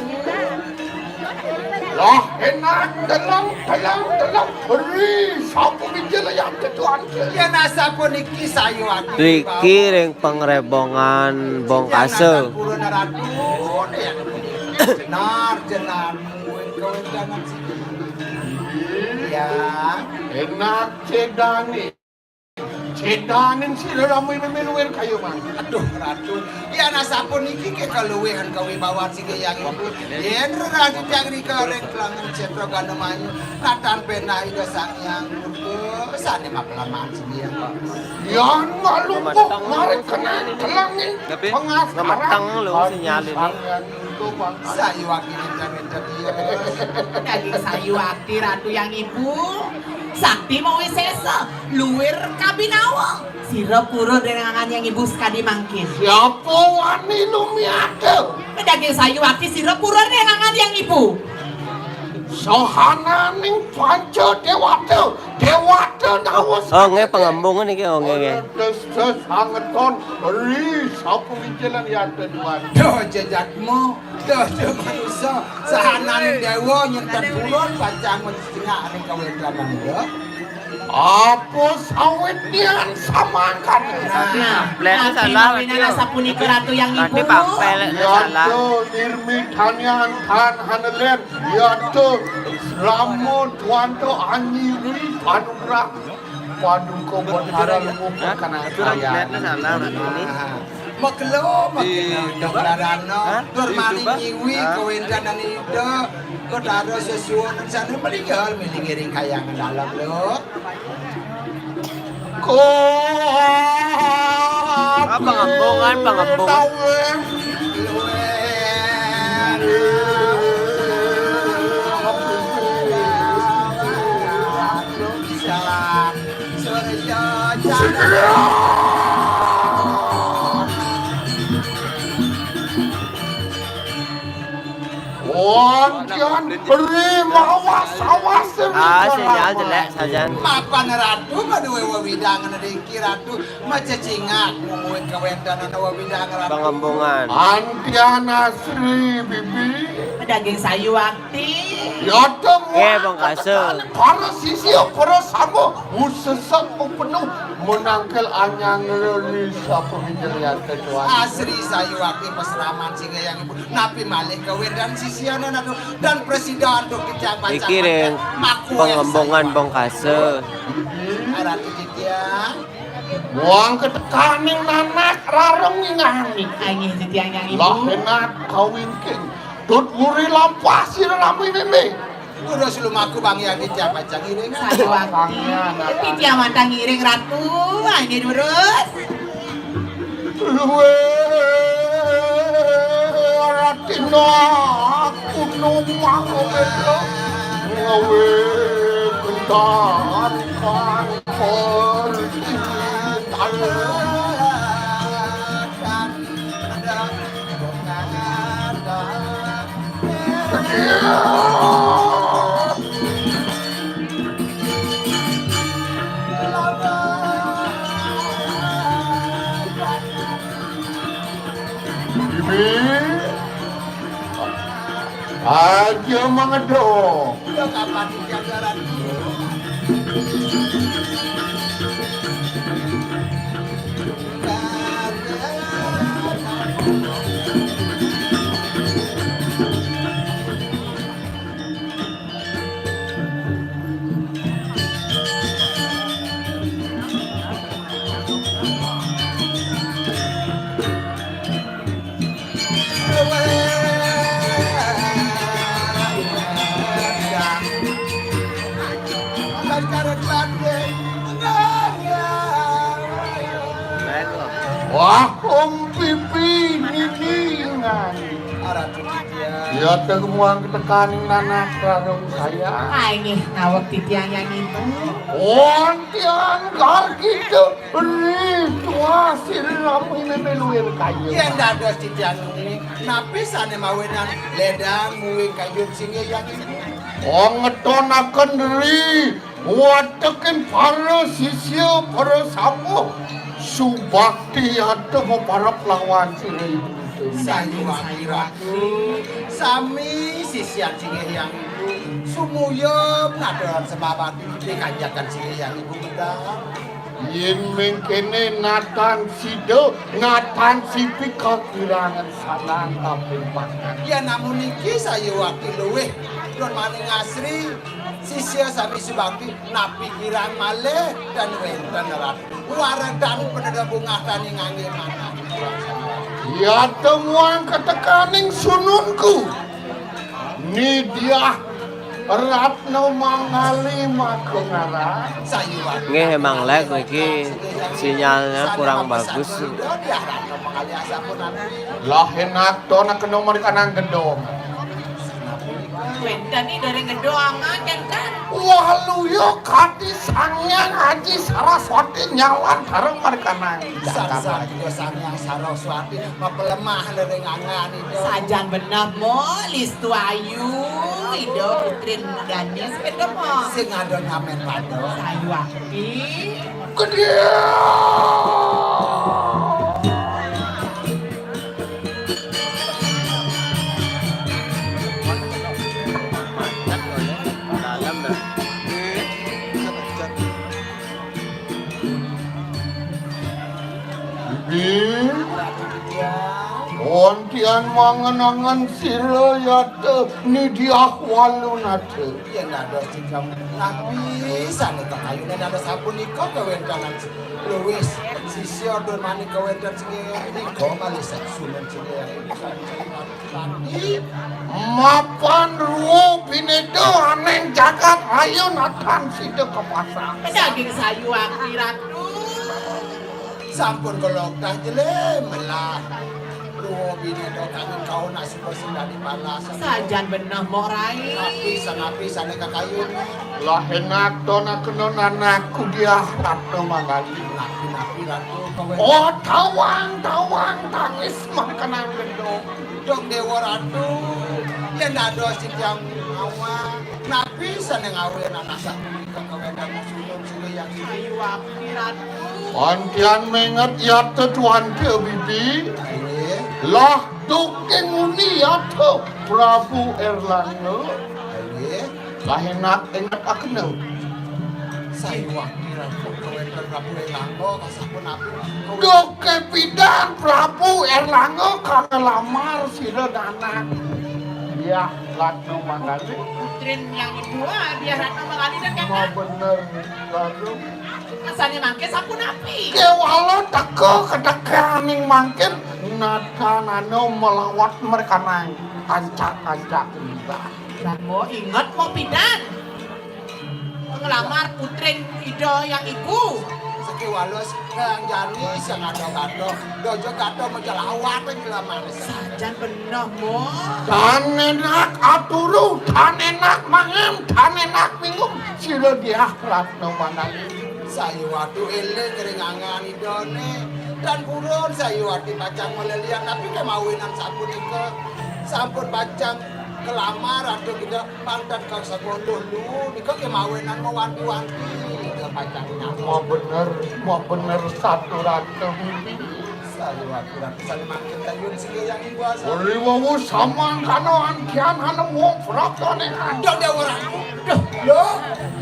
Lah, enak, telung, telung, telung. Ri, sapa mijil yang ketuan? Yen asapuniki sayuwakti. Riki ring pangrebongan Bongkasa. Purana Ratu, jenar, jenar, mungkin kawendanan sini. Ya. Enak cedane. Cedaning sira ramu memiluwir kaya mangke. Aduh, Ratu. Yen asapuniki ke kaluwihan kawibawan sing Hyang Ibu. Yen reradi tiang rika ring kelangan cetra gana manyu, natan penah Ida Sang Hyang Durga, sane mapelaman sendiri. Yan malumpuk maring kenang kelanging pengasaran. Ngemeteng lho sinyal ini. Sayuwakti minta-minta dia. Daging sayuwakti Ratu yang Ibu. Sakti mawisesa, luwir kabinawa. Sira purun ring angan yang Ibu sakadi mangkin. Siapa wani lumiata? Daging sayuwakti sira purun ring angan yang Ibu. Sahananing panca dewata, dewata nawa. Oh, nggih, pengembung niki, oh, nggih, nggih. Des, des, angeton, ri, sapu wijilan yata duan. Duh, jejatmu, duh, duh, manusa, sahananing dewa nyentet purun, pacang mencengak ring kawendanan, ya. Apa sawitnya samangkan? Nah, nah, salah, sapunika Ratu Yang Ibu. Pampel. Ya salah. Tuh, nirmitanian tan hanelen. Ya tuh, lamun tuan tuh anyiwi panugrah. Paduka Betara lemu kana kaya. Salah, Ratu ini. Makelo, makelo, Dong Rarana, tur maring nyiwi kawéntenan Ida, Betara sesuwun sané malinggal miling iring kayangan dalem, lho. Ko Ah, pangembungan, pangembung. Wonten beri mawas-awas. Ah, sinyal jelek sajan. Mapan Ratu madué wewidangan niki Ratu macecingak ngumuin kawéntenan wewidangan Ratu. Pangembungan. Antian asri, Bibi. Daging sayu akti. Yata. Nggih, Bong Kasa. Para sisya, para sama, usesek penuh menangkil anyang lelisa pemijelian kecuali. Asri sayu akti pasraman singgih Yang Ibu. Napi malih kawéntenan sisianan anu dan prasida antuk titiang panjang. Iki ring pangembungan Bong Kasa. Arati titiang. Wong ketekaning nanak rarung ingani. Inggih titiang Yang Ibu. Lah enak kawingking. Tut wuri lampah sira nami nene. Durus lumaku Bang Yang titiang panjang iring. Sayu akti. Titiang wantah ngiring Ratu. Inggih durus. Luwih ratina aku numang beda. Ngawe kendaraan percintaan. Bibi, aja mangedok. Wah, Om Pipi, nini ngan. Ya, teu muang ketekaning nanak rarung saya. Ai, nggih, naweg titiang Yang Ibu. Wonten gar kitu. Ri, tuah, sira ramine meluwir kayu. Yen dados titiang nuni, napi sane mawinan ledang muwing kayun singgih Yang Ibu? Oh, ngetonaken ri. Watekin para sisya, para samuh, subakti adoh maparep lawan sira ibu. Sayuwakti Ratu, sami sisian singgih Yang Ibu, sumuyub ngaturang sembah bakti ring kanjakan singgih Yang Ibu medal. Yen mengkene natan sida, natan sipi kakirangan sanang kaping pangan. Yen namun niki sayuwakti luwih, Nuwun maning asri, sisya sami subakti, napi kirang malih tan wenten rat. Waredan peneda bungah tani ngangge manah. Ya temuang ketekaning sununku. Nidiah Ratna Mangali maka ngaran. Sayuwakti. Nggih, emang lag niki sinyalnya kurang bagus. Nidiah Ratna Mangali asampun. Lah enak to nak kena mereka nang gedong. Wénten nih dari gedong, janten. Wah, luya kadi Sanghyang Aji Saraswati nyalan bareng mereka nang. Saraswati, Sanghyang Saraswati, mapelemah lering angan itu. Sajan benah, Mo, Listu Ayu, Ida Putri Ganis, gitu, Mo. Sing ada ngamen pada. Sayuwakti. Gedé. Dalam dah. Mangen-angen sira yata nidiah walunata. Yén dados titiang napi sané kakayun, yén dados sapunika kawéntenan Luis sisya tur manik kawéntenan singgih nika malih sak sulun singgih nika. Mapan rwa bineda aning jagat ayu natan sida kapasang. Daging sayu akti ratu. Sampun kaloktah jelé melah. Rwa bineda kangen kauna suka sing dadi palas. Sajan beneh, Mbok Rai. Napi sanapi sané kakayun. Lah enak to nak kena nanak kudiah Ratna Manggali. Napi-napi Ratu kawéntenan. Oh, tawang, tawang, tangis mangkenang gendong. Dong Déwa Ratu, yén dados titiang awak, napi sané ngawinang anak sapunika kawéntenan sulun sira yang ini? Ayu akti Ratu. Antian menget yata tuan ke bibi. Inggih. Lah duke nguni yata Prabu Erlangga. Inggih. Lah enak inget akena. Sayuwakti Ratu kawéntenan Prabu Erlangga, kasapunapi? Duke pidan Prabu Erlangga kang nglamar sira danak. Yah, Ratna Manggali. Putrin yang ibu, ah, dia Ratna Manggali dan kakak. Bener, Ratu. Sané mangkin sapunapi? Kéwala teka kedekaning mangkin natanana melawat merkanang ancak-ancak limbah. Lah, Mbok inget, Mbok pidan? Nglamar putrin Ida yang iku. Sakéwala kang jani sing ada-ada. Dojo kata majalawat nglamar. Sajan beneh, Mbok. Tan enak aturu, tan enak mangan, tan enak minum. Sira diah Ratna Manggali. Sayuwakti éling ring angan Idané. Tan purun sayuwakti pacang malelian, tapi kamawinan sapunika sampun pacang kalamar Ratu kita. Panten ka sakondo lu, nika kemawinan mawanti-wanti, nika pacang nyapa. Mau bener, mau bener satu ratu bibi. Sayuwakti ratu sané mangkin kayun sing yang iwasa. Uli wau samangkana antian ana wong praptane. Aduh, Déwa Ratu. Duh, lho.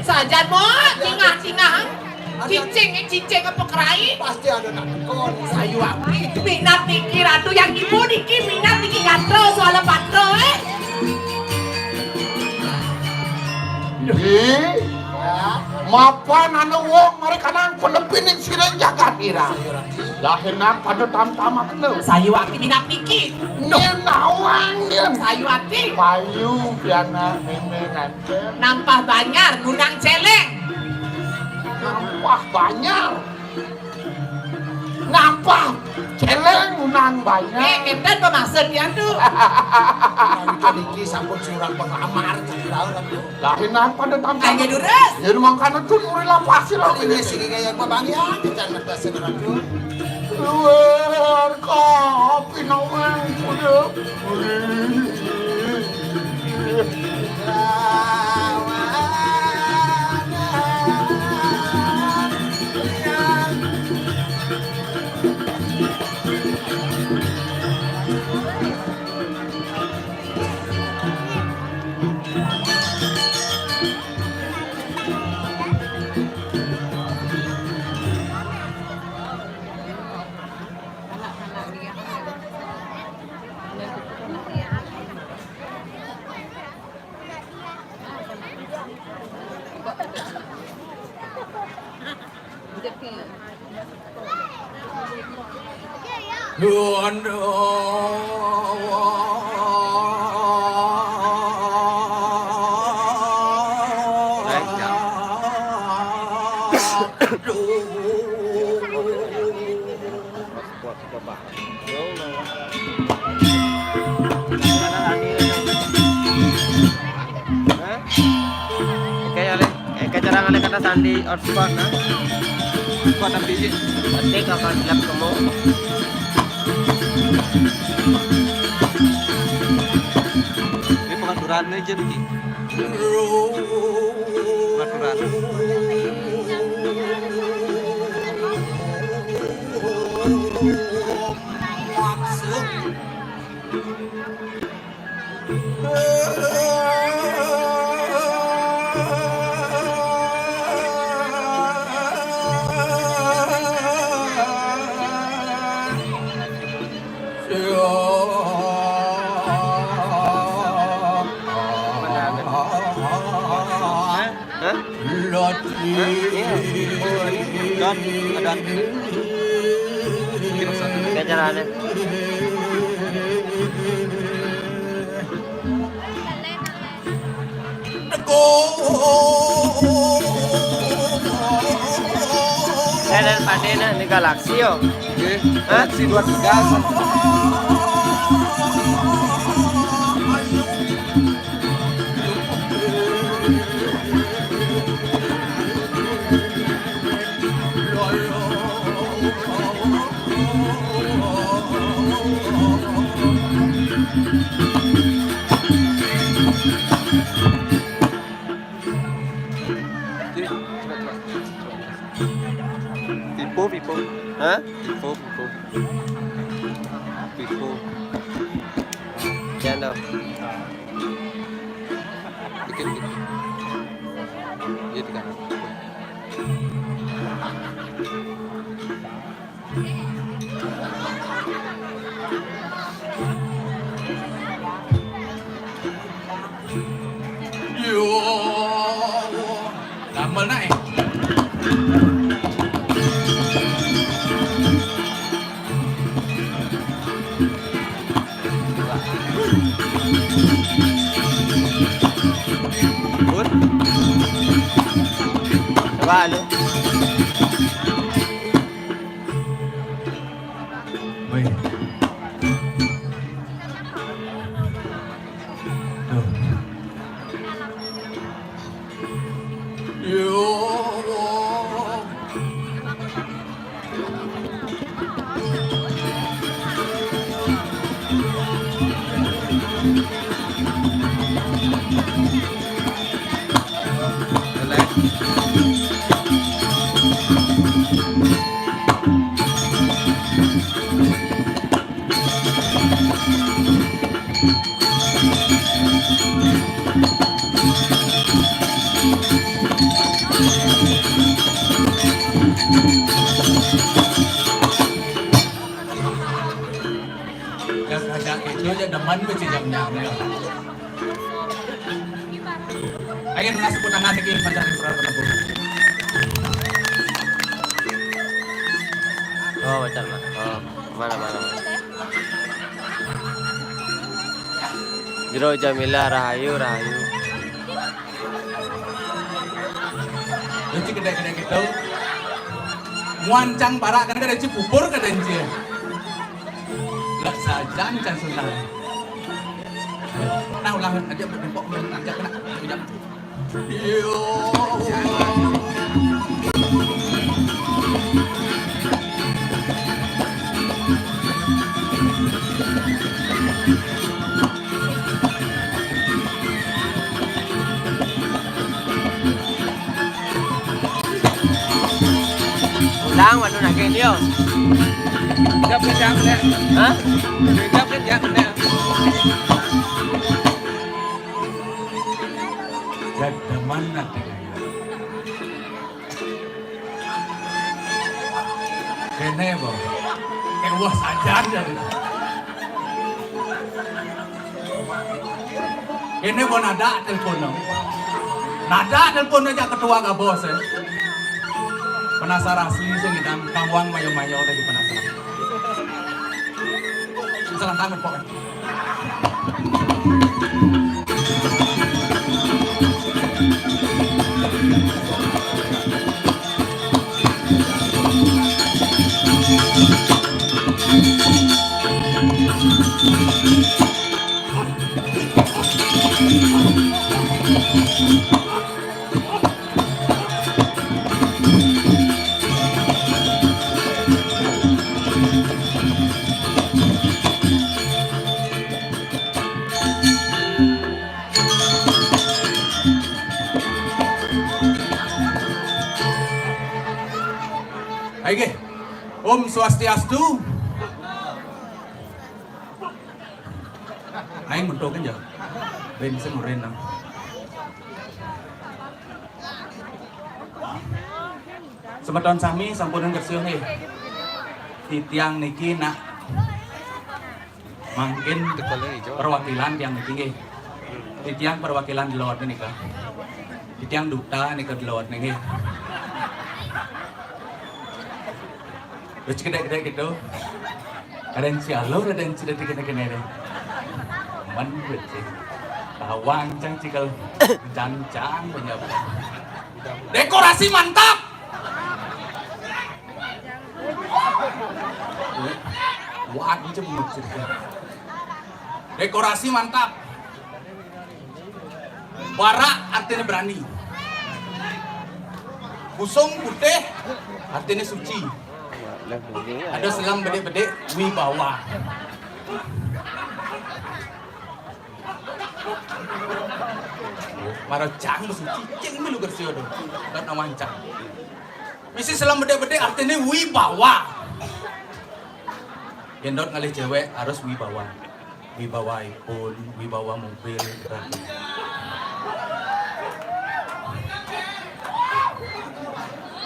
Sajan, Mbok, tingah-tingah. Cicing, cicing apa kerai? Pasti ada nak tekon. Sayuwakti, minat niki Ratu yang ibu niki, minat niki gatra soal patra, eh. Ih, mapan ana wong mereka nang penepi ning sira jagat ira. Lah enak pada tam-tamakna. Sayuwakti minat niki. Yen nawang yen. Sayuwakti. Payu piana meme nganten. Nampah banjar ngundang celeng. Nampah banjar. Nampah celeng ngundang banjar. Eh, enten pemaksud pian tu. Nah, niki sampun surang penglamar, cak kira-kira tu. Lah, enak pada tampang. Ayo, durus. Ya, mangkana tun uri lapasi lah. Ini sing kaya apa, Bang, ya? Kita ngetes, Ratu. Luar kopi nawang kudu. Hah? Oke, ale, eh, kacarang ale kata sandi hotspot, nah. Hotspot tapi sih. Pasti kakak silap kamu. Ini pengaturan aja nih. Pengaturan. Hah? Iya. Oh, iya. Don, Don. Ini maksudnya. Ini acaranya. Eh, dan pandai nah, ini galaksi yo. Oke. Hah? Galaksi dua tiga. Pipo, pipo. Hah? Pipo, pipo. Pipo. Yan daw. Dikit, dikit. Iya, di kanan. Yo, gampang naik. Pun. Coba lu. Woi. Tuh. Yo. Yang ada itu aja demen mesti jam-jam ya. Ayo, lunas pun tangan iki pancen ora ketemu. Oh, pacar, Mas. Oh, mana, mana, mana? Jero Jamila, rahayu, rahayu. Iki gedhe-gedhe gitu. Muancang parak kan ada ci bubur kata Enci. Lah sajan can Sultan. Nah, ulang aja bertempok, ulang aja kena. Udah. Yo. Ulang, anu nagih dia. Ucap ke siapa, Nek? Hah? Ucap ke siapa, Nek? Jagaman nanti. Kene, Bang. Kayak wah saja dari. Ini mau nada telepon dong. Nada telepon aja ketua gak bos ya. Penasaran asli sih kita kawan mayo-mayo dari penasaran. Salam tangan pokoknya. Ayo, Om Swastiastu. Aing mentokin ya. Ben sing urin nang. Semeton sami sampun kersa nggih. Titiang niki nak mangkin perwakilan tiang niki nggih. Titiang perwakilan di luar nika. Tiang duta nih ke delot nih, nggih. Wis gedek-gedek gitu. Kadang si alur, kadang si detik kene-kene nih. Men wis sih. Tawang cang cikal jancang penyapa. Dekorasi mantap. Wah, ini cemut cerita. Dekorasi mantap. Bara artinya berani. Busung putih artinya suci. Ada selam bedik-bedik wibawa. Mara cang suci, cing milu gersio do. Dan awan cang. Misi selam bedik-bedik artinya wibawa. Gendot ngalih cewek harus wibawa. Wibawa iPhone, wibawa mobil, gitu.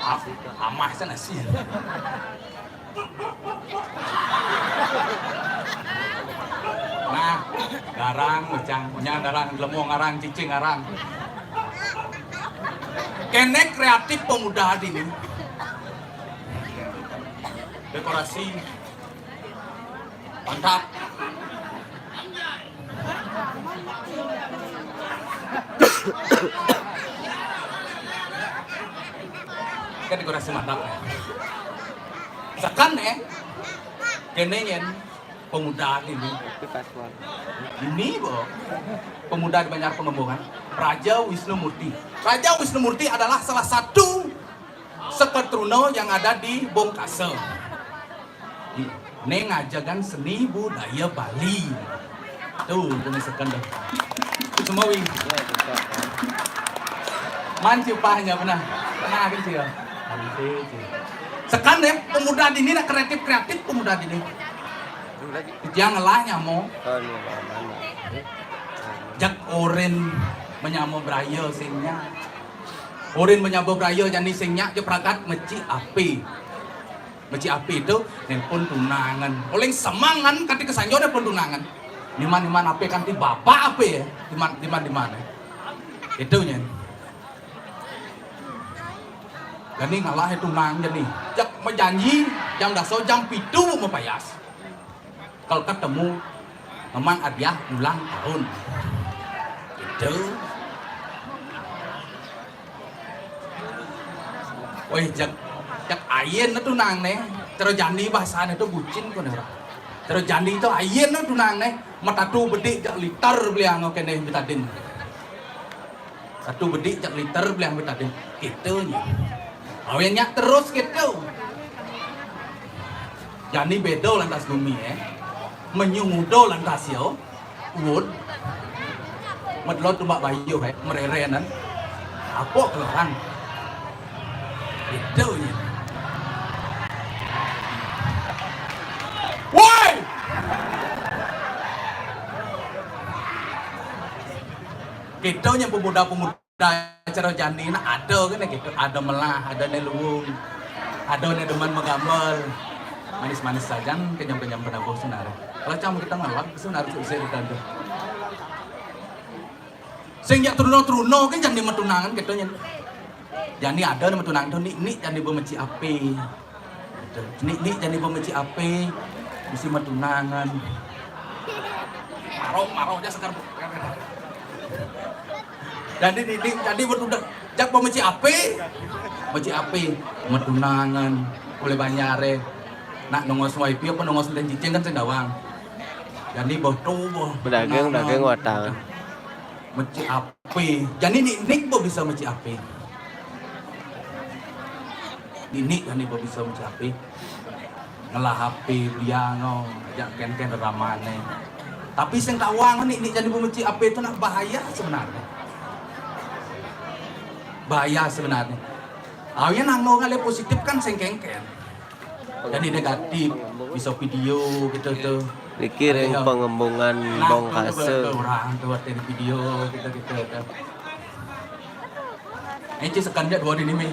Maaf, amah sana sih. Nah, garang, mecang, punya garang, lemo ngarang, cicing ngarang. Kene kreatif pemuda dini. Dekorasi. Mantap. Kan dekorasi mantap ya. Sekan ya. Kene nyen pemuda ini. Ini bo. Pemuda di Banjar Pengembangan. Raja Wisnu Murti. Raja Wisnu Murti adalah salah satu seketruna yang ada di Bongkasa. Nih ngajagan seni budaya Bali. Tuh, kami sekan dah. Semua wing. Man cupahnya pernah. Pernah gitu ya. Sekan deh, pemuda dini nak kreatif-kreatif pemuda dini. Jangan lah nyamo. Jak orin menyamo beraya singnya. Orin menyamo beraya jani singnya je pragat meci api. Meci api itu nelpon tunangan. Oleh semangan kati kesanjo nelpon tunangan. Diman diman api kanti bapak api ya. Diman diman diman ya. Itu nya. Jani ngalah itu nang jani. Jak mejanji jam daso jam pitu mepayas. Kalau ketemu memang hadiah ulang tahun. Itu. Woi, jak jak ayen tu nang ne. Terus jani bahasane tu bucin ko ne. Terus jani tu ayen tu nang ne. Matatu bedik jak liter beli ango kene betadin. Satu bedik jak liter beli ambil tadi. Gitu nya. Awen nyak terus gitu. Jani bedo lantas bumi eh. Menyungudo lantas yo. Wood. Medlot tumbak bayu eh. Merere nan. Apa keloran? Gitu nya. Woi! Kita nya pemuda-pemuda acara jani nah ada kene gitu, ada melah, ada ne luung, ada ne demen megambel. Manis-manis sajan kenyam-kenyam penabuh senar. Kalau cang kita ngelak senar susah kita tu. Sing jak truno-truno kan jani metunangan gitu nya. Jani ada ne metunangan tu nik-nik jani bemeci api. Nik-nik jani bemeci api, bisi metunangan. Maro maro ja sekar. Jani nik-nik jani betudak jak bemeci api. Meci api, metunangan, oleh banyare. Nak nongos wifi apa nongos dan cicing kan sendawang. Jani boh tu boh. Pedagang, pedagang watang. Meci api. Jani nik-nik boh bisa meci api. Dini kan ibu bisa mencapai ngelah H P beliau ngau jak ken-ken ramane. Tapi sing tawang ni ni jadi pemeci ape tu nak bahaya sebenarnya. Bahaya sebenarnya. Awi nang no ngale positif kan sing ken-ken. Jadi negatif bisa video gitu tu. Pikir yang pengembungan bongkase. Orang tu buat video gitu gitu tu. Ece sekan dia dua di lima.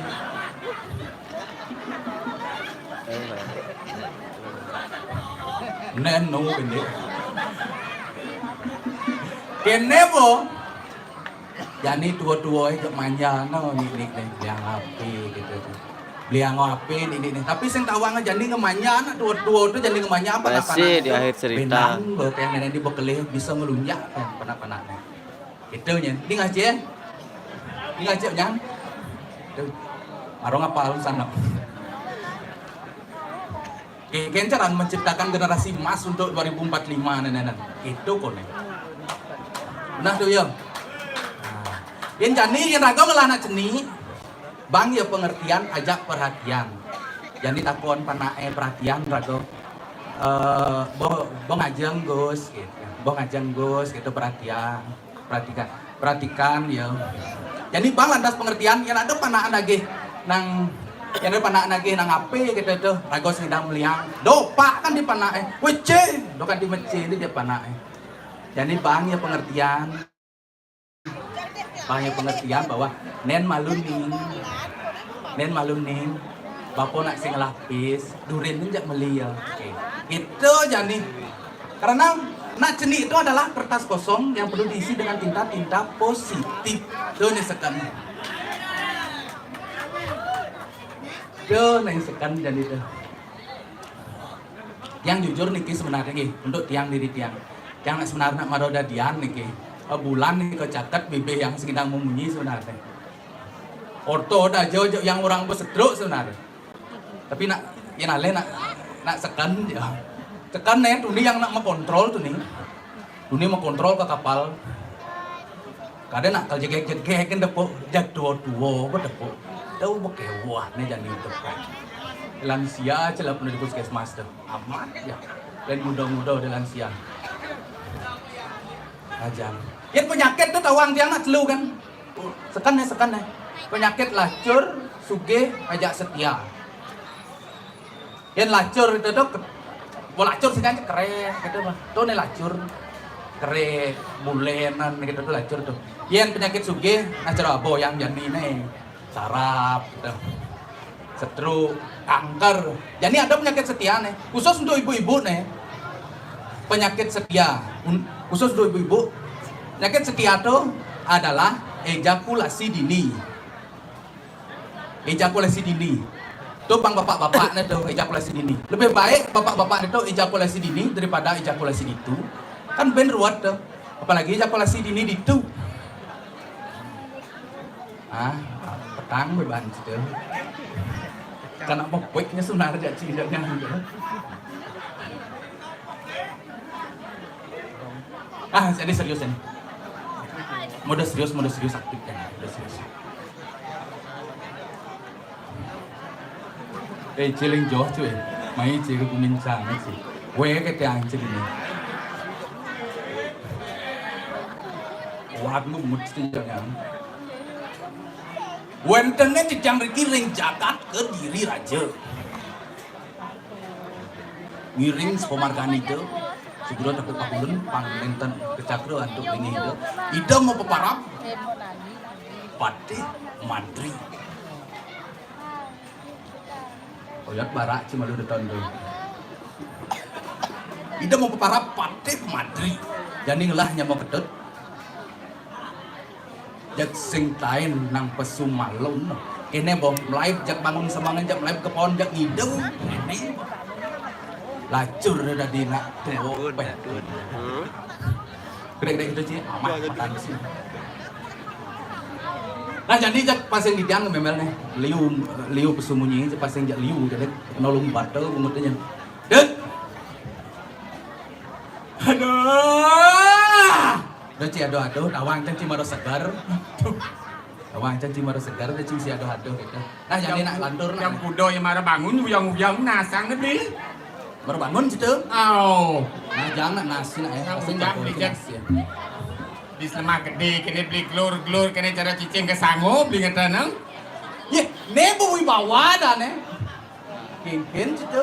Nen no kene. Kene bo. Jani tua-tua aja manja no, ni ni ni, beli H P gitu tuh. Beli H P ni ni ni. Tapi sing tawang jani ngemanja, anak tua-tua tuh jani ngemanja apa? Masih di akhir cerita. Benang, kayak nenek di bekelih bisa ngelunjak kan, penak-penaknya. Itu nya. Ini ngaji ya? Ini ngaji, Nyang? Tuh. Marong apa lu sana? Oke, kencaran menciptakan generasi emas untuk dua ribu empat lima, nenek. Itu kone. Nah, tuh ya. Nah. Yang jani, yang raga malah anak ceni. Bang ya pengertian, ajak perhatian. Jani takon panake perhatian, raga. Eh, bo, bo ngajeng, Gus, gitu. Bo ngajeng, Gus, gitu, perhatian. Perhatikan, perhatikan ya. Jadi bang lantas pengertian, yang ada panaan lagi nang, yang ada panaan lagi nang H P gitu tuh, raga sing dang meliang. Dopak kan di panake. Wece, do kan di mece ini dia panake. Jadi bang ya pengertian. Bang ya pengertian bahwa nen malu ning. Nen malu ning. Bapak nak sing lapis, durin ni jak meli ya. Oke. Itu jani. Karena nak ceni itu adalah kertas kosong yang perlu diisi dengan tinta-tinta positif. Tuh nih seken. Tuh nih seken jani tuh. Yang jujur niki sebenarnya nggih, untuk tiang diri tiang. Tiang nak sebenarnya nak maro dadian niki. Eh, bulan niki caket bibih yang sedang memunyi sebenarnya. Orto dah jauh yang orang bersetruk sebenarnya. Tapi nak, ya nale nak, nak seken ya. Seken nih, tuni yang nak mengontrol tuni. Tuni mengontrol ke kapal. Kadang nak kalau jegek-jegek kan depuk, jak tua-tua apa depuk. Tahu bekewah nih jadi depuk. Lansia aja lah pernah di puskesmas tuh. Amat ya. Dan muda-muda ada lansia. Aja. Ya penyakit tuh tawang tiang nak telu kan. Seken nih, seken nih. Penyakit lacur, sugih, ajak setia. Yang lacur itu tuh, ke, mau lacur sih kan kerek gitu mah. Tuh nih lacur, kerek, bulenan gitu tuh lacur tuh. Yang penyakit sugih, nah cara abo yang jani nih, saraf gitu. Stroke, kanker. Jadi ada penyakit setia nih, khusus untuk ibu-ibu nih. Penyakit setia, un, khusus untuk ibu-ibu. Penyakit setia tuh adalah ejakulasi dini. Ejakulasi dini. Tuh bang bapak-bapak nih tuh ejakulasi dini. Lebih baik bapak-bapak itu ejakulasi dini daripada ejakulasi itu. Kan ben ruwet tuh. Apalagi ejakulasi dini itu. Ah, petang beban situ. Karena mau quicknya sunar jadi tidak nyampe. Ah, jadi serius ini. Mode serius, mode serius aktif kan, mode serius. Eh, ciling joh cuy. Mai ciling kuning sangat sih. Weh, kete ancil ini. Wah, lu mesti jangan. Wentene titiang riki ring jagat Kediri Raja. Ngiring sepamargane Ida, segera tepuk pakulun, pang nenten kecakra antuk ringih Ida. Ida mapeparab patih mantri. Oyot barak ci malu deton tu. Ida mapeparab patih mantri. Jani ngelah nyama ketut. Jak sing tain nang pesu malun. Kene boh melaib jak bangun semangan jak melaib ke pohon jak ngidem. Kene. Lacur dadi nak tuwo peh. Gede-gede itu ci amah matan sih. Nah jadi jak pasing di tiang memel nih. Liu liu pesu munyi jak pasing jak liu jadi kena lumpat tu bungut aja. Dek. Aduh. Dah ci aduh-aduh, tawang cang ci maro segar. Tawang cang ci maro segar, dah ci si aduh-aduh gitu. Nah, yang nak lantur nah. Yang kuda yang mara bangun, uyang-uyang nasang gede. Baru bangun situ. Oh. Nah, jangan nasi nak ya. Nah, pasti ujang beli nasi ya. Di Slemak gede, kini beli glur-glur, kini cara cicing ke sango, beli ngetenang. Ye, ne bu wibawa dah ne. Kengken situ.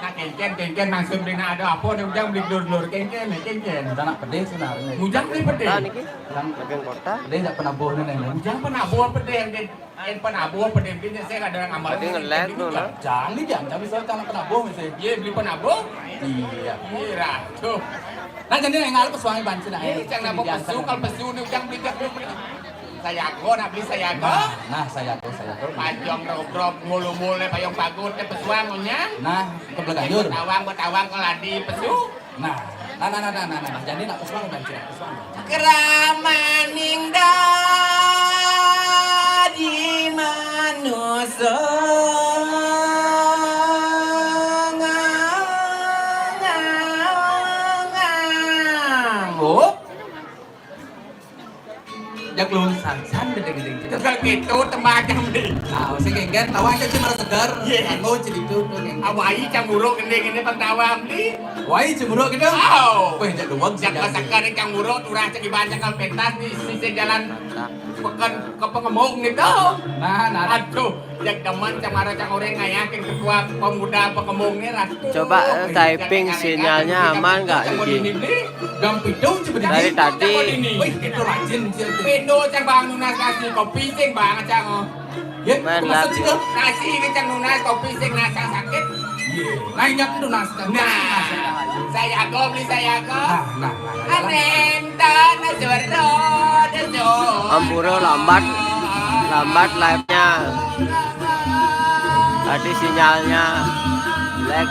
Nah, kengken, kengken, maksud beli nak ada apa nih, ujang beli glur-glur, kengken, nih, kengken. Kita nak pedih sebenarnya. Ujang beli pedih. Kota niki. Yang bagian kota. Pedih tak penabuh nih, nih. Ujang penabuh pedih, nih. Eh, penabuh pedih, ini saya ada yang amal. Tadi ngelag tuh, nah. Jangan nih, jangan, jangan misalnya tanah penabuh, misalnya. Iya, beli penabuh? Iya. Iya, tuh. Nah, jadi yang ngalih pesuang banci, nah. Ih, cang napa pesu, kalau pesu ni cang beli jak beli. Sayago, nak beli sayago. Nah, nah, sayago, sayago. Payung robrok, mulu-mulu, payung bagus, teh pesuang, nya. Nah, kebelah ganjur. Betawang, betawang, kalau di pesu. Nah, nah, nah, nah, nah, nah, nah. Jadi nak pesuang banci, nak pesuang. Kramaning dadi manusa. Hop. Jak lu sansan gedeng-gedeng. Terus gitu tembang yang di. Nah, sing engger tawa aja sih merasa segar. Iya. Kanggo jadi itu tuh, geng. Awai cang buruk gendeng ini pentawa di. Wai cemburu gitu. Au. Weh, jak doang. Jak masakan yang cang buruk turah cek iban cakal pentas di sisi jalan Peken ke Pengemung gitu. Nah, nah. Aduh, jak demen cang marah cang orang ngayakin ketua pemuda Pengemung nih, Ratu. Coba, eh, typing sinyalnya aman nggak, Iki? Dari tadi. Wih, itu rajin, Cil. Pindo cang bang nunas kasih kopi sing banget cang, oh. Ya, main maksud lagu. Sih, nasi ini cang nunas kopi sing nasa sakit. Iya. Nah, ini aku nunas. Nah, sayago beli sayago. Nah, nah, nah, nah. Anenta naswara daso. Ampura lambat, lambat live-nya. Tadi sinyalnya jelek.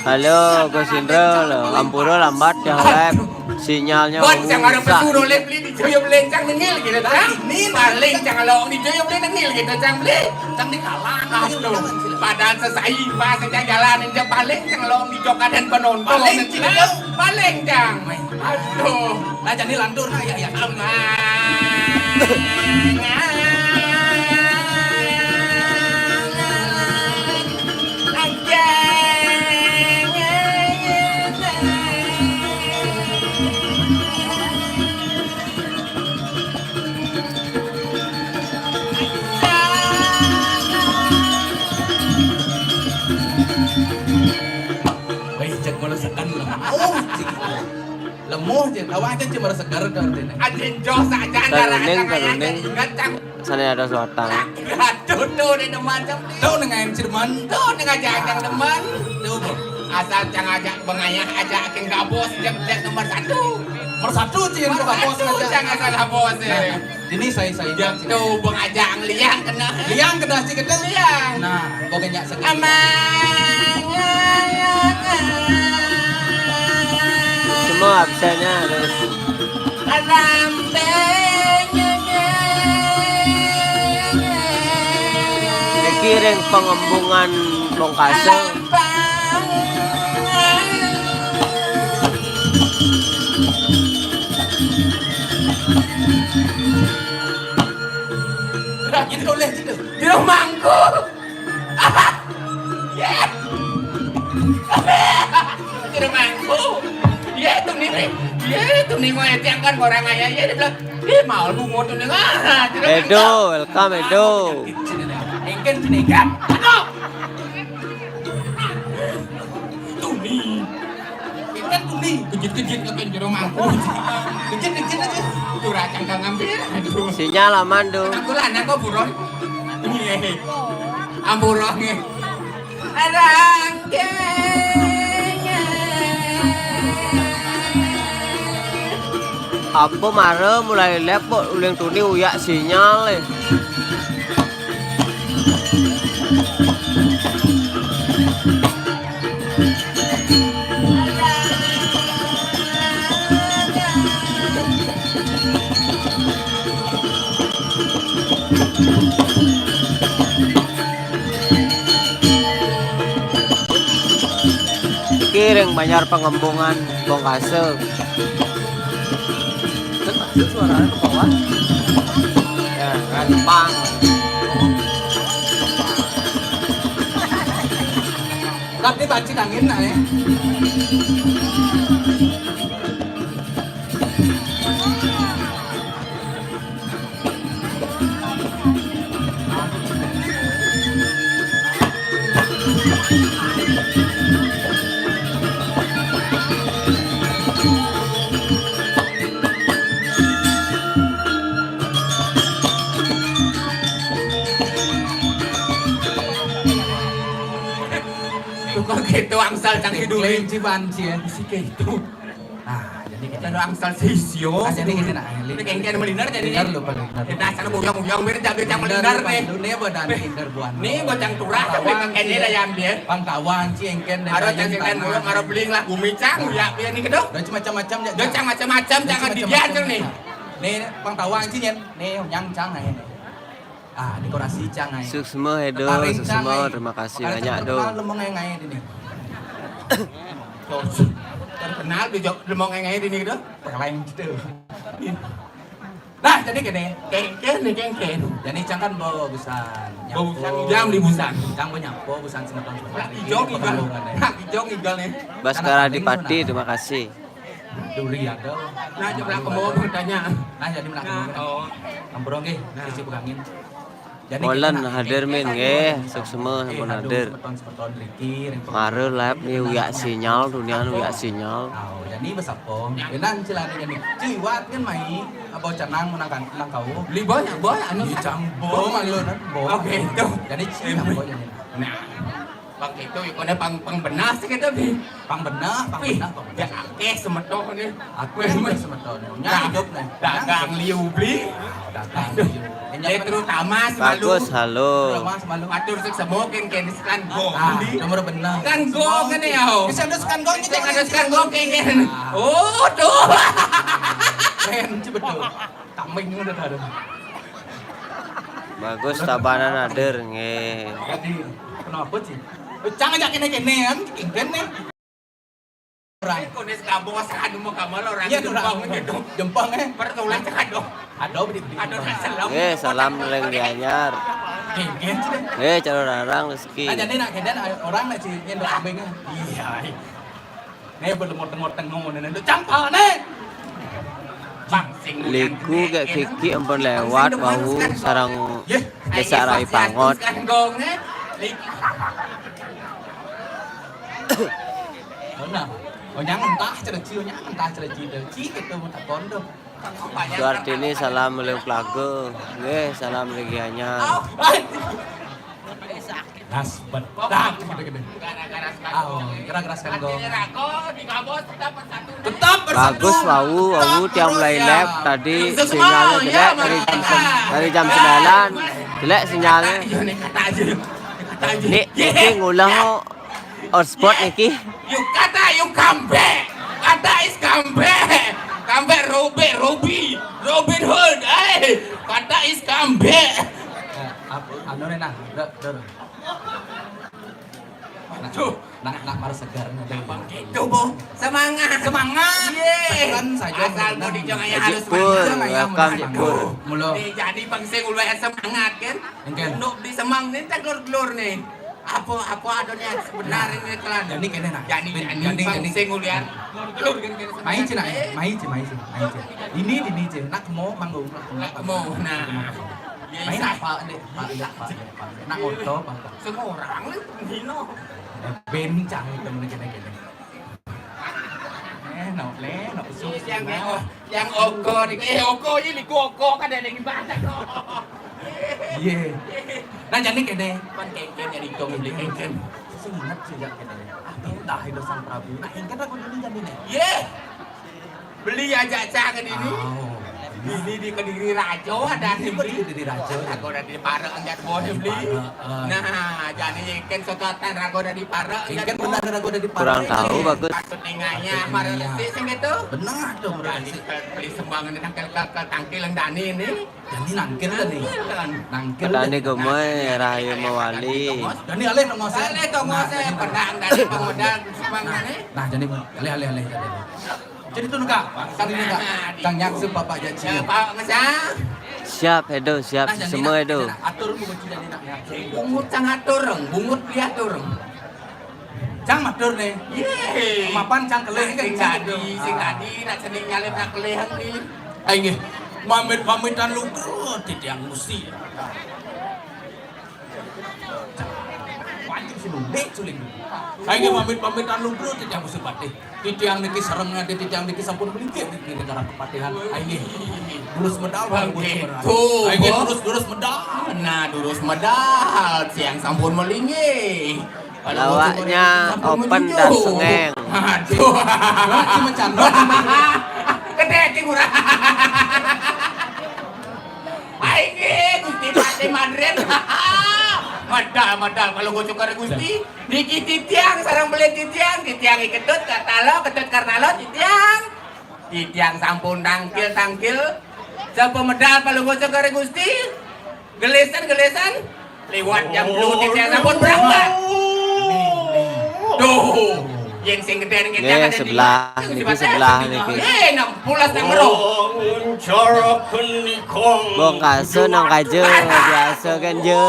Halo, Gus Indro, lo. Ampura lambat ya, Lep. Sinyalnya rusak. Bang, jangan ada pesuruh, Lep, Lep. Joyo beli cang nengil gitu, cang. Paling cang kalau di joyo beli nengil gitu, cang beli. Cang di kalang. Aduh, padahal sesai pas aja jalan aja paling cang kalau di jokadan penonton. Paling, cang. Paling, cang. Aduh. Nah, jadi lantur, nah, ya, ya. Aman. Wih, cek kalau sekan lemuh, cik. Lemuh, cik. Tawa aja cuma segar tuh artinya. Anjing jos aja. Taruning, taruning. Ingat, cang. Sana ada suatan. Aduh, tuh, dia demen, cang. Tuh, dengan si demen. Tuh, dengan cang, cang demen. Tuh, Bu. Asal cang ajak bengayah, ajakin gabus, jek, jek nomor satu. Nomor satu, cing, nomor satu, gabus aja. Cang asal gabus, ya. Nah, nah. Ini saya, saya. Jek tuh, bengajang liang kena. Liang kena, si kena. Liang. Nah, pokoknya sekian. Amang. Semua absennya harus. Iki ring pengembungan Bongkasa. Itu oleh situ. Di rumahku. Ye. Jero mangku. Ye, tuni ni. Ye, tuni ngoyek tiang kan orang ayah. Ye, dia bilang, "Ih, mau bungo tuni." Ah, jero mangku. Edo, welcome, Edo. Engken tuni kan. Aduh. Tuni. Engken tuni. Kejit-kejit kan jero mangku. Kejit-kejit aja. Curah cangkang ngambil. Aduh. Sinyal aman, tuh. Aku lah, anak kok buron. Iya. Amburon, ya. Apa mara mulai lepok uling tuni uyak sinyal, eh. Kiring Banjar Pangembungan Bongkase. Kan masuk suaranya ke bawah. Ya, kan pang. Tapi pancing angin nah ya. Tuh kok gitu angsal cang hidung. Kelinci banci ya. Isi kayak itu. Nah, jadi gini. Kalau angsal sisio. Nah, jadi gini nah, ini kengken meliner jadi. Bener lu paling bener. Kita sana buyang-buyang, biar jabe cang meliner nih. Lu nih badan minder buan. Nih bocang turah, tapi kengken dah yang dia. Pangtawan ci engken deh. Aro cang kengken burung, aro beling lah gumi cang, ya biar nih kedo. Udah macam-macam ya. Udah cang macam-macam, jangan dibiarkan nih. Nih pangtawan ci nyen, nih nyang cang aja nih. Ah, dekorasi cang aja. Suksma Edo, suksma, terima kasih banyak do. Lemong aja aja ini. Terkenal di Jog-, lemong aja aja ini do. Paling gitu. Nah, jadi gini, kengken nih kengken. Jadi cang kan bawa busan. Bawa busan, jam di busan. Cang bawa nyapo busan semeton semeton. Laki jong igal. Laki jong igal nih. Baskara Dipati, terima kasih. Duri ada. Nah, coba kamu bertanya. Nah, jadi menak kamu. Oh. Ambrong nggih, sisi pegangin. Jadi molen kita nak hadir min nggih, suksma sampun hadir. Semeton-semeton riki, ring mare live ni uyak sinyal, dunia uyak sinyal. Oh, jadi besapong. Benan celana jadi. Cuy, wat kan mai, apa canang menangkan nang kau? Beli banyak, banyak anu. Iya, cang bo malu kan. Bo. Oke, itu. Jadi cuy, apa jadi? Nah. Pang itu, ikone pang, pang benas gitu, Bi. Pang benas, pang benas, pang benas. Ya, akeh semeton nih. Akeh semeton nih. Nyang hidup nih. Dagang liu beli. Dagang liu. Terutama si Malu. Bagus, halo. Terutama si Malu. Atur sik semokin kene sekan go. Ah, nomor benar. Sekan go kene ya. Bisa ada sekan go, kita ada sekan go kene. Oh, tuh. Keren, cepet tuh. Kambing udah ada. Bagus, tabanan hadir nggih. Jadi, kenapa sih? Cang aja kene-kene kan, kene. Orang. Konis kabos anu mau kamar orang. Iya, jempang orang gitu. Jempang eh. Pertulah cekado. Aduh, beli beli. Aduh, salam. Nggih, salam ring Gianyar. Kene sih. Nggih, calon larang rezeki. Nah, jadi nak kene orang nak sih nyendok kambingnya. Iya. Nih, belum ngoteng-ngoteng ngono nih. Lu cangkal nih. Liku kayak Kiki ampun lewat wau sareng desa Rai Pangot. Nah, oh nyang entah cereci, oh nyang entah cereci deh. Ci gitu mau takon dong. Suartini salam lewat lagu. Nggih, salam lagi hanya. Nas bedak gitu-gitu. Ah, oh, gara-gara sekarang dong. Tetap bersatu. Bagus, wau, wau tiang mulai live tadi sinyalnya jelek dari jam sem-, dari jam sembilan. Jelek sinyalnya. Nih, ini ngulah hotspot niki. Yuk kata yuk kambe. Kata is kambe. Kambe Robi, Robi, Robin Hood. Eh, kata is kambe. Eh, apa anu nih nah, dur, dur. Nah, nak, nak mar segar nih. Abang gitu, Bo. Semangat. Semangat. Iya. Tekan saja. Asal mau dijong aja harus semangat. Jipur, welcome, Jipur. Mula. Nih, jadi bangsa ulu semangat kan. Engken. Untuk di Semang nih teglur-glur nih. Apa, apa ada niat sebenar ini telan. Jadi kene nah. Jadi, jadi, jadi bangsa ulu ya. Glur kan kene. Mai cina, mai cina, mai cina, mai cina. Ini, ini cina. Nak mau manggung, nak mau. Nak mau, nah. Main apa, Dek? Pak, Dek, Pak, Dek, Pak, Dek. Nak moto, Pak, Pak. Semua orang lu penghina. Bencang itu, gini, gini, gini. Eh, no, le, no, yang, yang oko, eh, oko, ini ku oko, kan ada yang ibadah, kok. Iya. Nah, jadi kene. Kan kengken, jadi kong beli kengken. Sing inget sih, ya, kene. Ah, entah itu Sang Prabu. Nah, kengken aku dulu jadi nih. Iya. Beli aja cang ini. Oh. Ini di Kediri Rajo ada di Kediri Rajo. Aku udah di Parek enggak boleh beli. Nah, jadi kan sototan rago udah di Parek. Kan benar rago udah di Parek. Kurang tahu, bagus. Patut ninganya marah sih sing gitu. Benar tuh, marah sih. Beli sembang ini tangkil ke, ke tangkil yang Dani ini. Dani nangkil tadi. Nangkil. Petani gemoy rahayu mawali. Dani alih nongos. Alih nongos, pernah enggak ada pemodal. Nah, nah, jadi alih, alih, alih, alih. Jadi tu, Kak, kali ni, Kak, kang nyak sup bapak jaci. Ya, Pak Masa. Siap, Edo, siap. Nah, jadi semua, nak, Edo. Jadi nak atur bungut jadi nak, ya. Bungut cang atur, bungut diatur. Cang matur ni. Ye. Mapan cang kelih kan sing tadi, sing tadi nak seni nyalip nak kelih ni. Ai nggih, pamit-pamitan lugra titiang Gusti. Wajib sing ndek suling. Ai nggih, pamit-pamitan lugra titiang Gusti Patih. Titiang niki sareng nate titiang niki sampun melinggih niki negara kepatihan. Ai nggih. Durus medal, Bang, Bang, Gusti gitu. Prabu. Ai nggih, durus, durus medal. Nah, durus medal, siang sampun melinggih. Kalau lawaknya sampun open menuju. Dan sengeng. Aduh. Lawak cuma candol. Gede, cing, murah. Ai nggih, Gusti Patih Madrin. Medal, medal, kalau gocok karo Gusti. Niki titiang, sareng beli titiang, titiang iketut, katalo, ketut karnalo, titiang. Titiang sampun tangkil, tangkil. Sapa medal palungguh sekare Gusti? Gelisan, gelisan. Liwat jam dua titiang sampun berangkat. Duh, yen sing gedhe niki. Nih, sebelah, niki sebelah, niki. Eh, enam belas nang ro. Bong kaso nang kajo, biasa kan, je.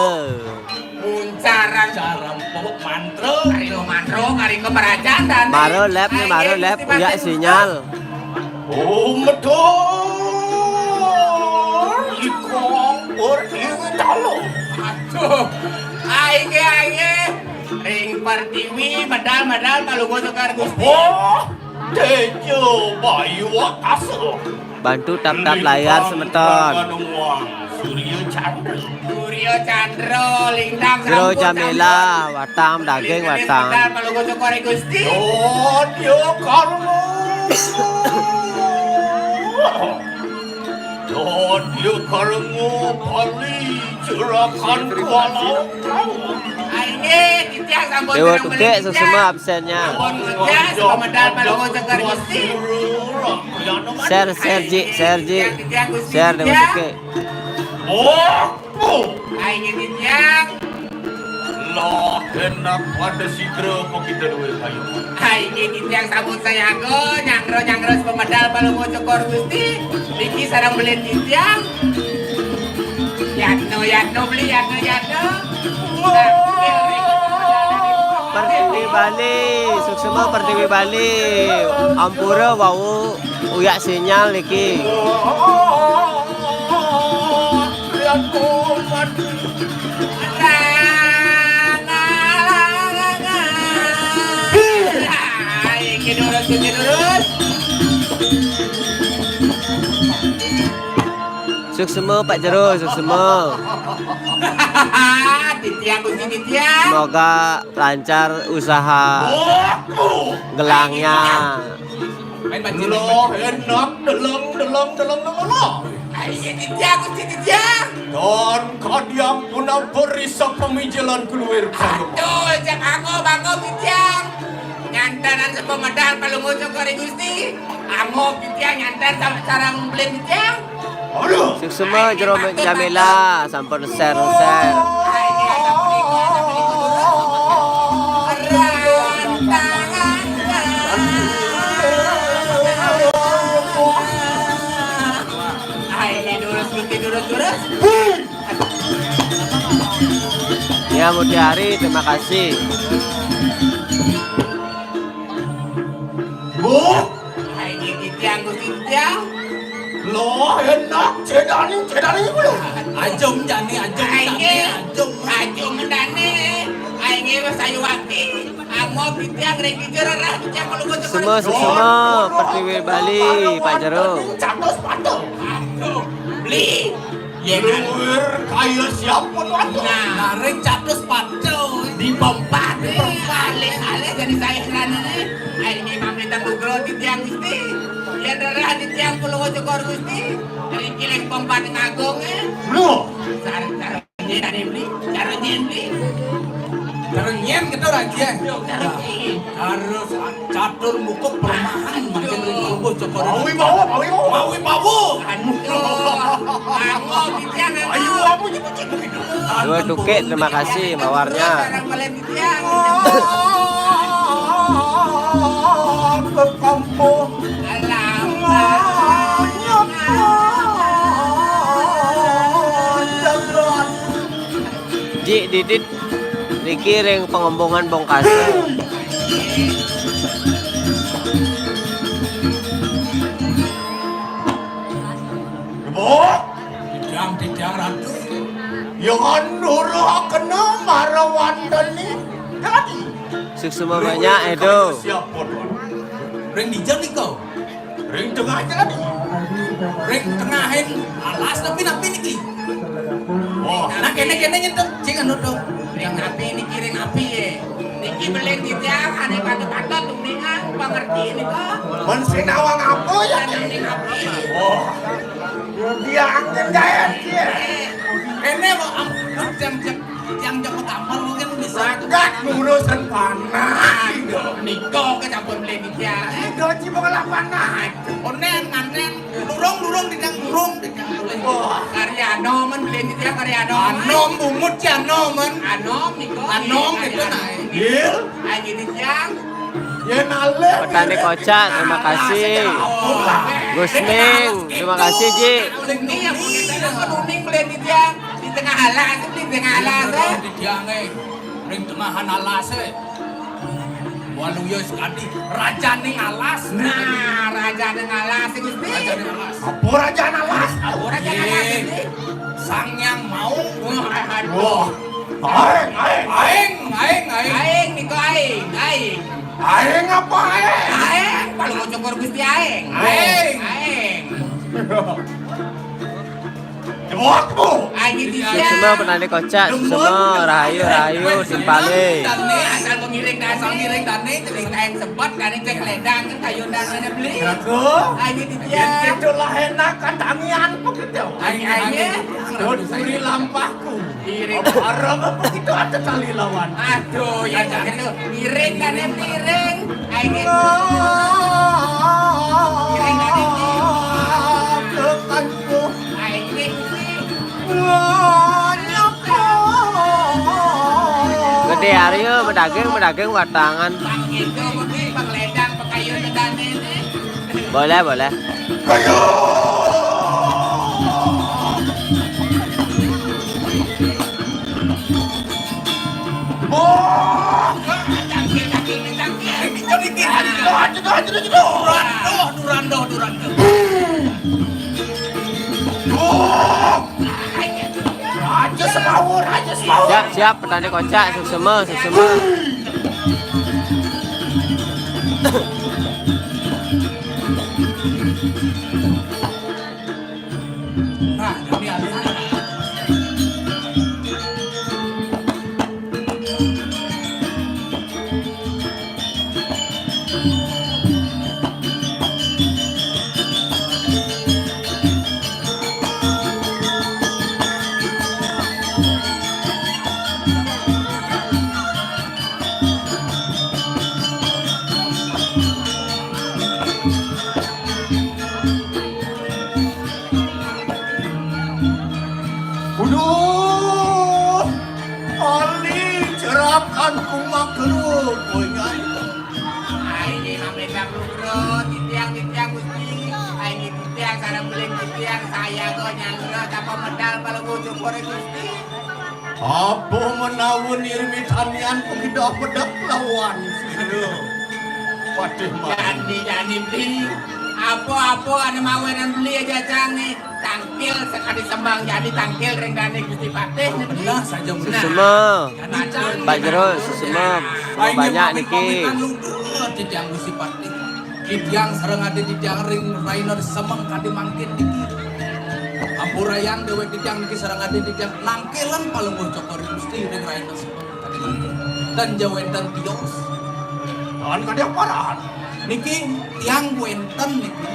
Muncaran. Cara empuk mantro. Kari lo mantro, kari kemerajan dan. Maro lep ni, maro lep, uyak sinyal. Oh, medal. Iko ora diwitalo. Aduh. Aige, aige. Ring pertiwi, medal, medal, palungguh sekar Gusti. Oh, tejo bayu akasa. Bantu tap-tap layar, semeton. Surya Chandra. Surya Chandra, lintang. Jero sampun jamela, watang daging, watang. Lintang palungguh sekar Gusti. Dodya Karma. Dodya Karma Bali Juragan Kuala. Aige, titiang sampun. Dewa Tukik sesama absennya. Sampun ngejas, pemedal palungguh sekar Gusti. Share, share, Ji, share, Ji. Titiang, titiang, Gusti, share, Dewa Tukik. Oh, oh. Aige, titiang. Lah, enak pada sidra apa kita duwe kayu. Aige, titiang sabut sayaga, nyangro-nyangro sepemedal palungguh cokor Gusti. Niki sareng beli titiang. Yatno, yatno, beli yatno, yatno. Pertiwi Bali, suksma Pertiwi Bali. Ampura wau uyak sinyal niki. Iki durus, iki durus. Suksma Pak Jero, suksma. Titiang, Gusti, titiang. Semoga lancar usaha gelangnya. Main bajil. Loh, enak, deleng, deleng, deleng, deleng, loh. Ayo, titiang, Gusti, titiang. Dan kadiang punapa risa pamijalan keluar. Aduh, cek anggo, banggo, titiang. Nyantanan sepemedal palungguh cokor Gusti. Anggo, titiang, nyantan sa-, sareng beli, titiang. Suksma Jero Jamila sampun share-share. Ya, Mutiari, terima kasih. Bu, Ayo, titiang, Gusti, titiang. Loh, enak, cedani, cedani iku lho. Ajeng jani, ajeng jani, ajeng. Ajeng jani. Ayo, wis ayo wakti. Amo titiang rek jero rah titiang kalau gua. Suksma, suksma, Pertiwi Bali, Pak Jero. Catus patuh. Aduh, beli. Luwir kaya siapa tuh? Nah, ring catus patuh. Di pempat, di pempat. Alih-alih jadi saya kerana ini. Ayo, ini pamitan nugroho titiang Gusti. Yen rerah titiang Pulau Cokor Gusti. Dari kilik pempat ngagung, eh. Lu. Sar-, sar-, ini tadi beli, cara nyen beli. Cara nyen kita raja. Yo, cara nyen. Harus catur mukuk perumahan makin. Aduh. Lebih bawa, bawa, bawa. Bawa, bawa. Aduh. Anggo, titiang, anggo. Ayo, apa gitu, gitu. Dua Tukik, terima kasih mawarnya. Barang paling titiang. Kekampuh. Alamak. Didit niki ring pangembungan Bongkasa. Ibu, titiang, titiang Ratu. Yang nuruh kena marawan tani. Jadi. Suksma banyak, Edo. Siapa, Tuan? Ring dija nika? Ring tengah jalan. Ring tengahin alas napi-napi niki? Wah. Nah, kene-kene nyentuh, cing anu dong. Ring napi niki, ring napi ye? Niki belin titiang, ane patut-patut, uningang, pangerti nika. Men sinawang apa ya? Ning napi? Wah. Dia angin jaya, dia. Kene kok, ampun, jam-jam. Tiang jemput amal mungkin bisa. Sagat ngurusan panah. Aduh, nika kecampur belin titiang. Nika cibok lapanah. Onen, nganen, durung, durung, titiang durung, titiang durung. Wah. Karya anom, men belin titiang karya anom. Anom, bungut ci anom, men. Anom, nika. Anom, karya gitu, anom. Nah. Iya. Aji titiang. Petani Kocak, terima kasih. Gusning, terima kasih, Ji. Uning, uning, uning, belin titiang. Di tengah alas, di tengah alas, eh. Di tiang, eh. Ring tengahan alas, eh. Waluya sekadi, rajaning alas. Nah, rajaning alas, Gusti. Rajaning alas. Apa rajaning alas? Apa rajaning alas, Gusti? Sang Hyang Maung. Wah, aduh. Wah. Aing, aing. Aing, aing, aing. Aing, nika aing, aing. Aing apa aing? Aing, paling mau cukur Gusti aing. Aing. Aing. Jawab, Bu. Aing titiang. Semua petani Kocak, semua rahayu, rahayu, timpale. Asal ngiring, asal ngiring, dane, celing kain sebet, dane cek ledang, kan kayu dan ada beli. Aku. Aing titiang. Itulah enak, kan tangian, begitu. Aing, aing. Duri lampahku. Iring. Orang apa kita ada tali lawan. Aduh, ya jangan itu. Iring kan yang iring. Aing. Iring kan yang iring. Aing. Gedé ari, ya, medaging, medaging watangan. Pang itu, mungkin pang ledang, pang kayu, pang dane, nih. Boleh, boleh. Raja Semawa, Raja Semawa. Siap, siap, petani Kocak, suksema, suksema. Nah, kami ada. Uduh, paling cerakan kumakeruk, boy, ngai. Ai, ini mah beda, Bro. Titiang, titiang, Gusti. Ai, ini titiang, sareng belin titiang, saya go nyangga, tapa medal, kalau bujur, Gusti. Apa menawi irmitanian pengidah pedek lawan sira? Patih Mati. Jani, jani, beli. Apa-apa anu mawinan beli aja, Cang, nih. Tangkil sekali sembang jadi tangkil ring dane Gusti Patih, nih, beli. Benar saja, Gusti. Nah. Suksema. Jadi, Cang, Pak Jero, nah, suksema. Nah. Suksema banyak niki. Pamit-pamitan luhur, titiang Gusti Patih. Titiang sareng adi titiang ring raina semeng kadi mangkin niki. Ampurayang dewek titiang niki sareng adi titiang nangkilen palungguh cokor Gusti ring raina semeng kadi mangkin. Dan ja wenten tios. Tan kadi aparan. Niki tiang wenten niki.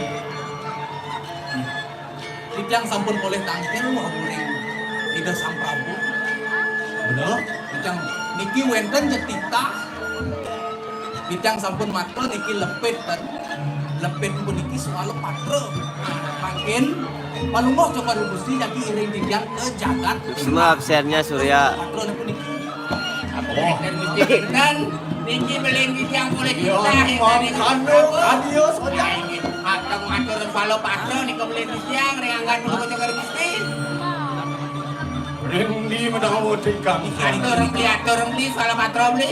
Titiang sampun polih tangkil wau ring Ida Sang Prabu. Bener? Titiang niki wenten ja titah. Titiang sampun matur niki lepit ten. Lepit puniki soal patra. Mangkin palungguh cokor Gusti jagi iring titiang ka jagat. Suksema absennya Surya. Patra puniki. Apa wenten Gusti pinten? Niki beli titiang polih titah, mangkana kadi sojar. Patang atur palo patro nika beli titiang ring anggan Palungguh Cokor Gusti. Ring di menawa tikang. Atur beli, atur beli, palo patro beli.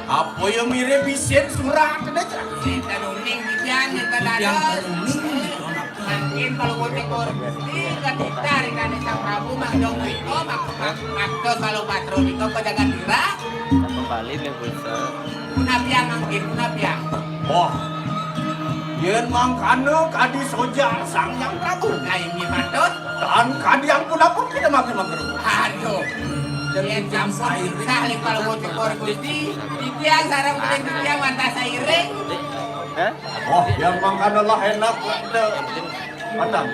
Apa ya mirip isin surat ada, Cak? Nenten uning titiang, nenten dados. Mangkin Palungguh Cokor Gusti katitah ring Sang Prabu mangda nika mak-, mak-, makta Palungguh Patro nika pajagat dirah. Kembali nih pulsa. Punapiang mangkin, punapiang. Wah. Yen mangkana kadi sojar Sang Hyang Prabu. Nah, inggih patut. Tan kadi ampun-ampun kita makin mangkana. Aduh. Yen sampun titah ring Palungguh Cokor Gusti, titiang sareng titiang wantah sairing. Hah? Oh, yang mangkana lah enak. Mantap.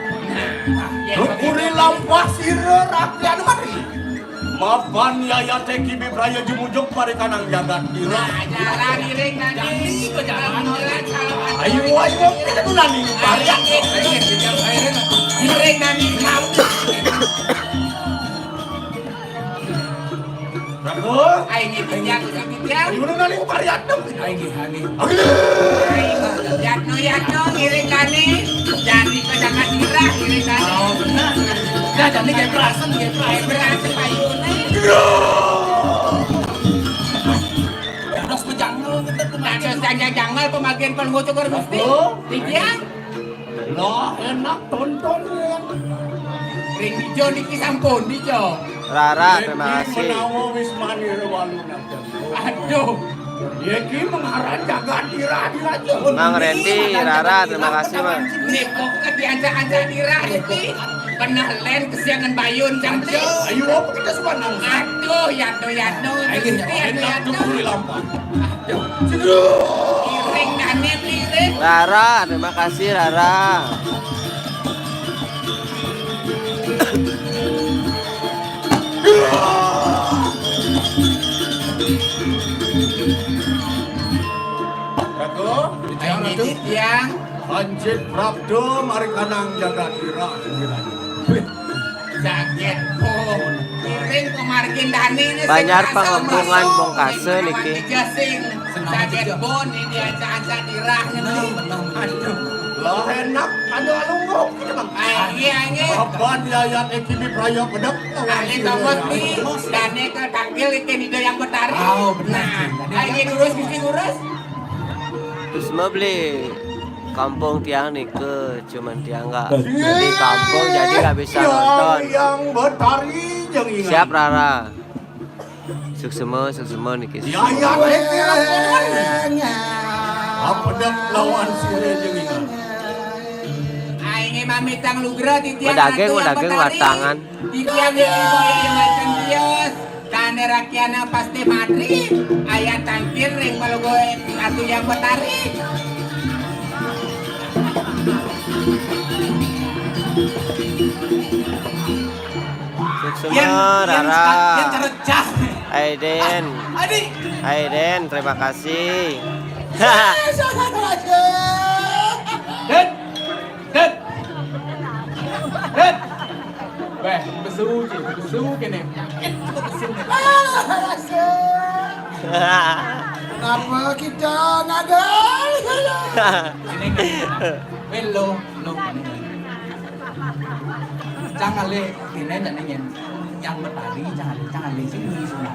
Nukuri lampah sira rakyat mati. Mapan yayate kibi praya jumujug parikanang jagat ira. Nah, jalan iring nani. Ayo, ayo, kita dulu nani. Varian. Iring nani. Raga. Ai, nggih, titiang, titiang. Ayo, nani varian dong. Ai, nggih, nggih. Ayo. Ai, yatno, yatno, ngiring kani. Jani ke jagat dirah, ngiring kani. Oh, benar. Ya, jani kayak berasen, kayak berasen. Kayak berasen, ayo, nih. Dados pejangel, kita tuh. Dados jangel-jangel pemagian Palungguh Cokor Gusti. Oh. Titiang. Lah, enak tonton ya. Ring dija niki sampun dija. Rara, terima kasih. Menawa wis manira walu nang. Aduh. Iki mengaran jagat dirah dirah. Mang Randy, Rara, terima kasih, Mang. Nih, kok ke diajak-ajak dirah iki. Kenalen kesiangan bayun cantik. Ayo, apa kita sepanang? Aduh, yatno, yatno. Ayo, Gusti, yatno, enak yatno. Tuh, beri lampu. Iring dane, iring. Rara, terima kasih, Rara. Ratu, titiang, Ratu. Titiang. Panjit prapta marikanang jagat dirah, dirah. Jaget pun. Iring pamargin dane ini. Banjar sing rasa Pangembungan masuk. Bongkasa niki. Sing jaget pun ini diajak-ajak dirah ini. Aduh. Lah enak, ada alungguh kita, Bang. Ai, nggih, ai, nggih. Apa diayat iki di praya pedek? Kali tongos ni, dane ke tangkil iki di Dayang Betari. Oh, benar. Nah, ai, nggih, lurus, Gusti, lurus. Terus mau beli kampung tiang nih ke cuman tiang nggak jadi kampung, jadi nggak bisa nonton. Yang Betari jeung ingat. Siap, Rara. Suksema, suksema niki. Ya, ya, apa dak lawan sira jeung ingat. Aing mamitang lugra titiang. Madaging, madaging watangan. Titiang iki boya macam bias. Tane rakyana pasti matri, aya tangkil ring palungguh Ratu Yang Betari. Suksema, Rara. Aiden. Adi. Aiden, terima kasih. Den. Den. Den. Beh, besu, Ci, besu kene. Kenapa kita ngagal? Ini kan. Weh, lo, lo. Jangan le, ini dan ini yang bertari, jangan, jangan le sini semua.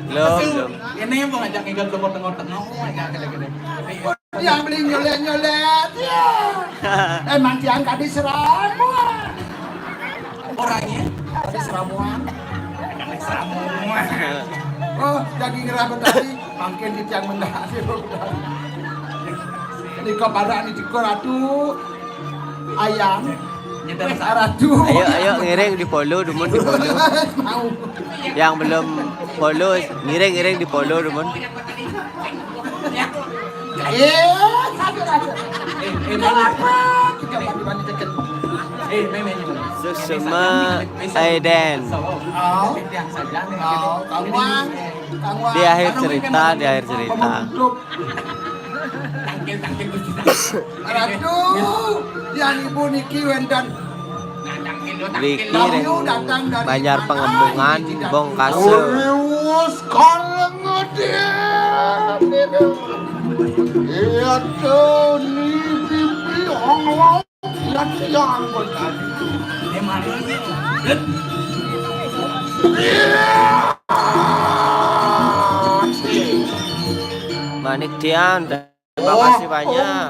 Belum, belum. Ini yang mau ngajak ngigal ke tengah-tengah, oh, ngajak gede-gede. Yang beli nyolet-nyolet, ya. Emang tiang kadi seramuan. Orangnya? Kadi seramuan. Seramuan. Oh, daging rambut tadi, makin di tiang mendah. Ini kepada ini juga ratu. Ayam. Wes, aratu. Ayo, ayo, ngiring di polo, dumun di polo. Mau. Yang belum polo, ngiring, ngiring di polo, dumun. Eh, aduh, aduh. Eh, eh, kenapa? Kita bantu-bantu deket. Eh, memangnya. Suksema Aiden. Oh. Oh, Kang Wang. Kang Wang. Di akhir cerita, di akhir cerita. Penutup. Tangkil, tangkil, Gusti, tangkil. Ratu, yang ibu niki wénten. Nah, tangkil, tangkil. Riki ring Banjar Pengembungan, Bongkase. Riwus kalengedin. Iya, tuh, ni pipi onglo. Iya, tiang, betul. Manik Dian. Terima kasih banyak.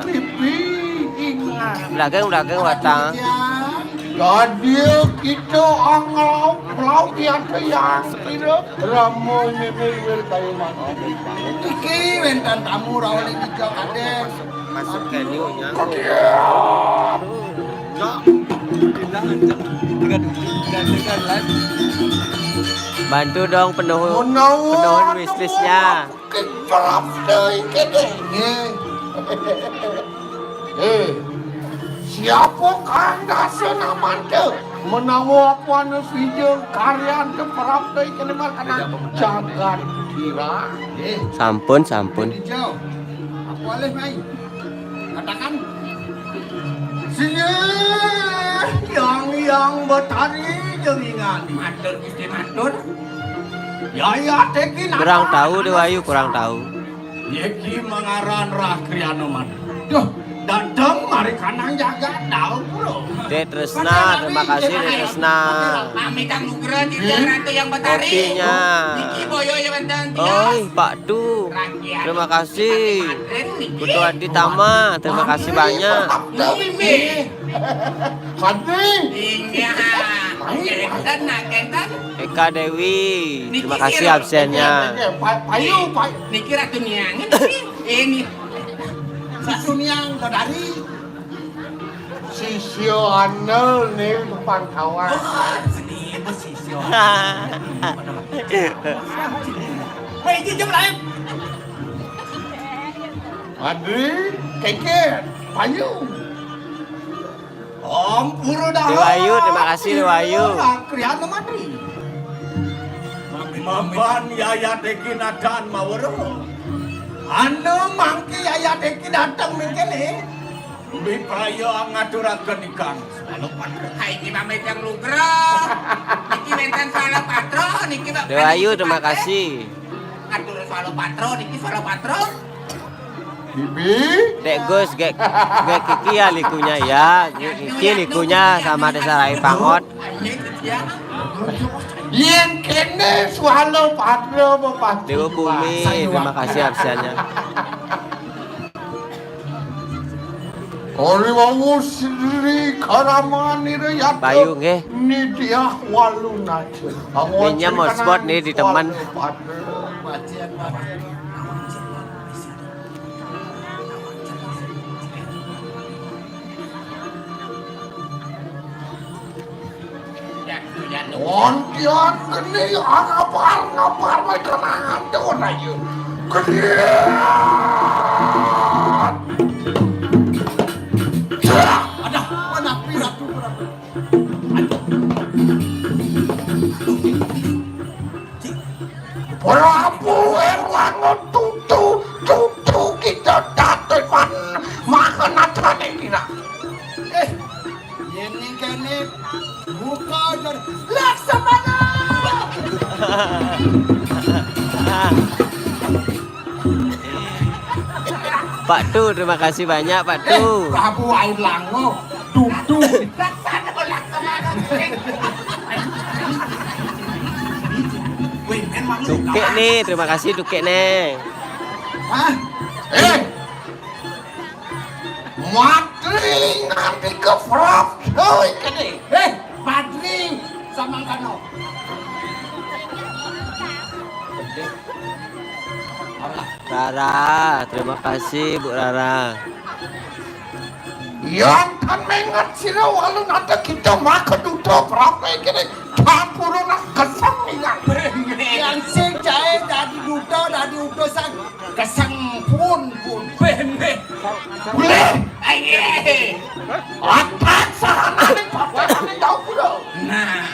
Belakang, belakang, watang. Gadia kita anglau, pelau tiada yang kira. Ramo ini wil kayu mana. Iki wénten tamu rawuh ing Ijo Kadén. Masuk ke liunya. Bantu dong penuh, penuhin wishlistnya. Kepala deui kéné. Nggih. Eh, siapa kang dasa namante? Menawa apa anu sija karyan keprapta kéné mah kana jagat kira. Nggih. Sampun, sampun. Ijo. Apa alih, Mai? Katakan. Singgih, Yang Hyang Betari Jeringan. Matur, Gusti, matur. Yaya Teki kurang tahu, Déwa Ayu, kurang tahu. Iki mangaran Rah Kriana Mani. Duh, dateng mari kanang jagat daun pura. Dek Tresna, terima kasih, Dek Tresna. Pamit kang nugra di Ratu Yang Betari. Kopinya. Niki boyo ya wénten tias. Oi, Pak Tu. Terima kasih. Putu Adi Tama, terima kasih banyak. Padri. Inggih. Kénten, nak, kénten. Eka Dewi, terima kasih absennya. Payu, payu. Niki Ratu Niang ini. Ini. Ratu Niang Godari. Sisya andel nih pangkawan. Oh, sini, bos, sisya. Woi, ini jam lain. Madri, Keket, Payu. Ampura dah. Déwa Ayu, terima kasih, Déwa Ayu. Kriana Madri. Mapan Yaya Teki nadan mawara. Anu mangki Yaya Teki dateng mingkene. Mipraya ngaturaken ikang. Hai, iki pamit yang lugra. Niki wénten Swala Patra, niki Pak. Déwa Ayu, terima kasih. Atur Swala Patra, niki Swala Patra. Bibi. Dek Gus, gek, gek Kiki ya likunya ya. Gek Kiki likunya sama Desa Rai Pangot. Yén kéné Swala Patra apa Patra? Déwa Bumi, terima kasih absennya. Kori wau Sri Karamanira Yatra. Bayu, nggih. Nidiah Walunata. Minyak mau spot nih di teman. Wontian geni ngapar-ngapar mereka nangan tuh aja. Geni. Ada, ada, ada. Prabu Erwangun tutu, tutu kita datepan makan atane kira. Eh, yen ning kene buka jar Laksamana. Pak Tu, terima kasih banyak, Pak Tu. Eh, Prabu Air Lango, tutu. Tukik nih, terima kasih Tukik nih. Hah? Eh, Madri nganti ke Frap, hoi, kene. Eh, Madri, samangkano. Rara, terima kasih Bu Rara. Yang kan mengat sira walu nate kita maka duta prape kene campuruna kesem ingat. Yang sing cae dadi duta, dadi utusan kesem pun, pun. Boleh. Aye. Atak sahanane papaning tau pura. Nah.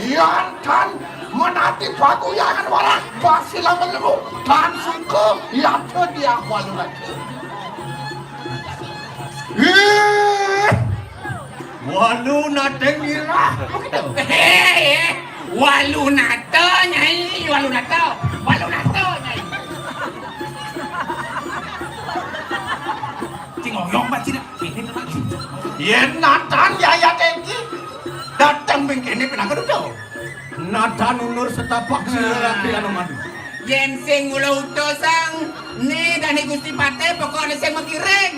Yang kan menati paguyangan warak basi lamun lemu. Dan suka yata dia walu nate. Ih, walu nateng nirah. Begitu. Hei, walu nata, Nyai, walu nata. Walu nata, Nyai. Cing oyong, Pak, cina. Ini tempat. Yen natan yaya tengki. Datang bengkene pinaka duta. Natan undur setapak sira laki anu madu. Yen sing mula utusan, ni dani Gusti Patih, pokokne sing mengkiring.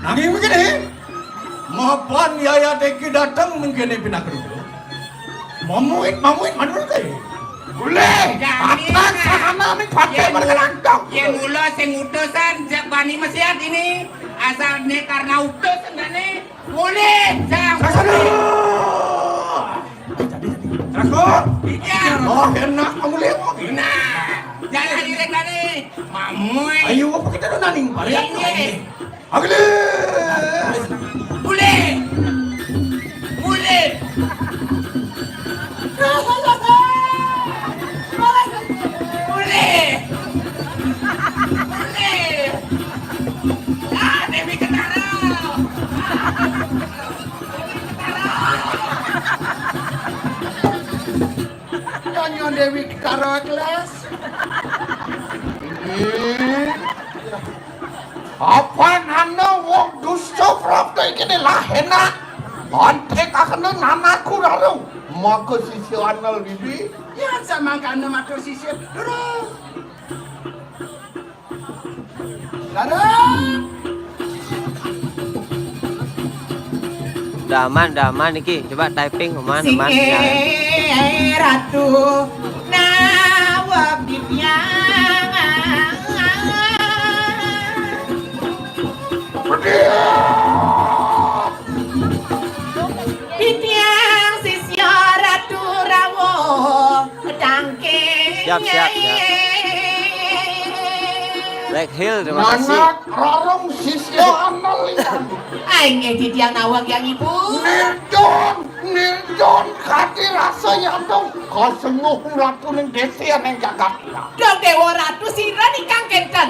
Nanging begini, mapan yaya tengki datang mengkene pinaka duta. Mamuit, mamuit, manurut kae. Boleh. Jani, akan nah. Sahana ning pakai yen mereka mu-, nangkep. Yen mula sing utusan, jak bani mesiat ini, asal ni karena utus, enggak ni. Boleh, jang. Sasana. Jadi, jadi. Terus, kok? Iya. Oh, enak kamu lewat. Nah, jalan direk tadi. Mamui. Ayo, apa kita tu naning? Iya. Agile! Mule! Mule! Mule! Mule! Ah, Dewi Ketara! Nyonya Dewi Ketara kelas. Ini. Apa nana wong dusta prapta iki ne lah enak. Antek akene nanaku raro. Maka sisya anel bibi. Ya samangkana matur sisya. Raro. Raro. Udah aman, udah aman iki. Coba typing aman, aman. Sing ratu nawab dipiang. Titiang sisya Ratu Rawuh Tangking. Siap, siap, siap. Black Hill, terima kasih. Nanak rarung sisya analikan. Ai nggih titiang naweg yang ibu. Nirjon, nirjon kati rasa yantung. Kasenguh ratu ning desa ning jagat. Dong Dewa Ratu sira ingkang kenten.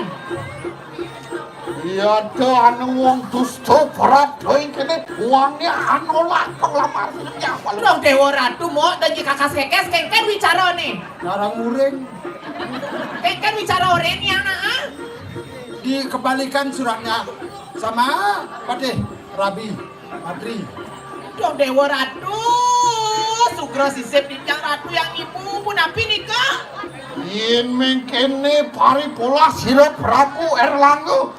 Iya, do anu wong dusta berat do ing kene wonge anu lah penglamar ya. Dong Dewa Ratu mok dan jika kas kekes kengken wicarane. Narang muring. Kengken wicara orene anak ah. Dikembalikan suratnya sama Patih Rabi Patri. Dong Dewa Ratu, sugra sisip titiang Ratu yang ibu punapi nika? Yen mengkene paripolah sira Prabu Erlangga.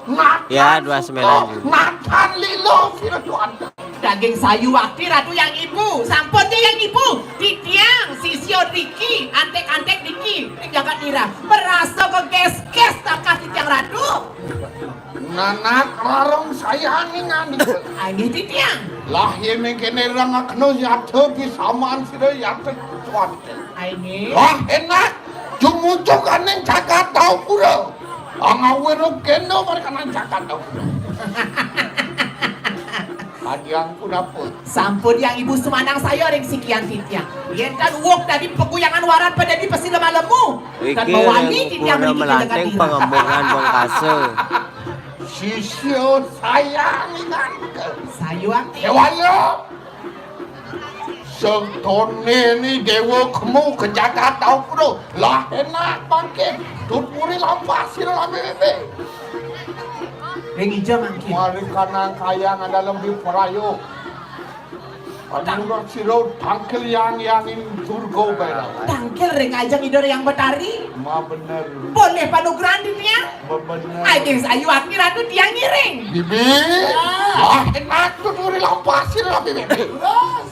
Ya, dua sembilan juga. Natan lilo sira tuan. Daging sayu wakti Ratu yang ibu, sampun ya yang ibu. Titiang sisya niki, antek-antek niki, ning jagat nira. Merasa keges-ges takah titiang Ratu. Nanak rarung sayangi ngandika. Ai nggih titiang. Lah yen mengkene rang akno yadha bisamaan sira yadha kuwate. Ai nggih. Lah enak jumujuk aning jagat Taupura. Angawira kena mereka nang jagat Taupura. Adiang pun apa? Sampun yang ibu sumanang saya ring sikian titiang. Yen tan uwuk dadi peguyangan warat pedadi pesila malemu. Tan mawani titiang mriki melanting pengembungan bengkasa. Sisya sayang ingat. Sayuang. Dewaya. Sentone ni dewa kemu ke jagat tau kudu. Lah enak bangkit. Tuturi lampas sira lambe bebe. Ring ija mangkin. Mari kanang kayang ada lebih perayo. Panurut sira tangkil yang yang ing surga bae. Tangkil ring ajeng Ida Hyang Betari. Ma bener. Boleh panugrahan titiang? Ma bener. Ayo, ayo aku ratu tiang ngiring. Bibi. Ya. Wah, enak tuh duri lampasi lah Bibi. Terus.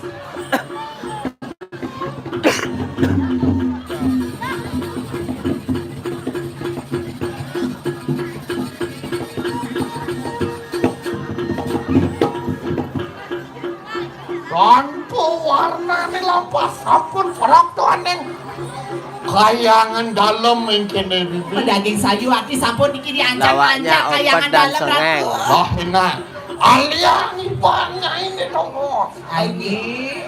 Tanpa warnane lampah sampun praptaning kayangan dalem ing kene Bibi. Daging sayu ati sampun niki diancam-ancam kayangan dalem, Ratu. Wah, enak. Aliang iban nyaine tongos. Aini.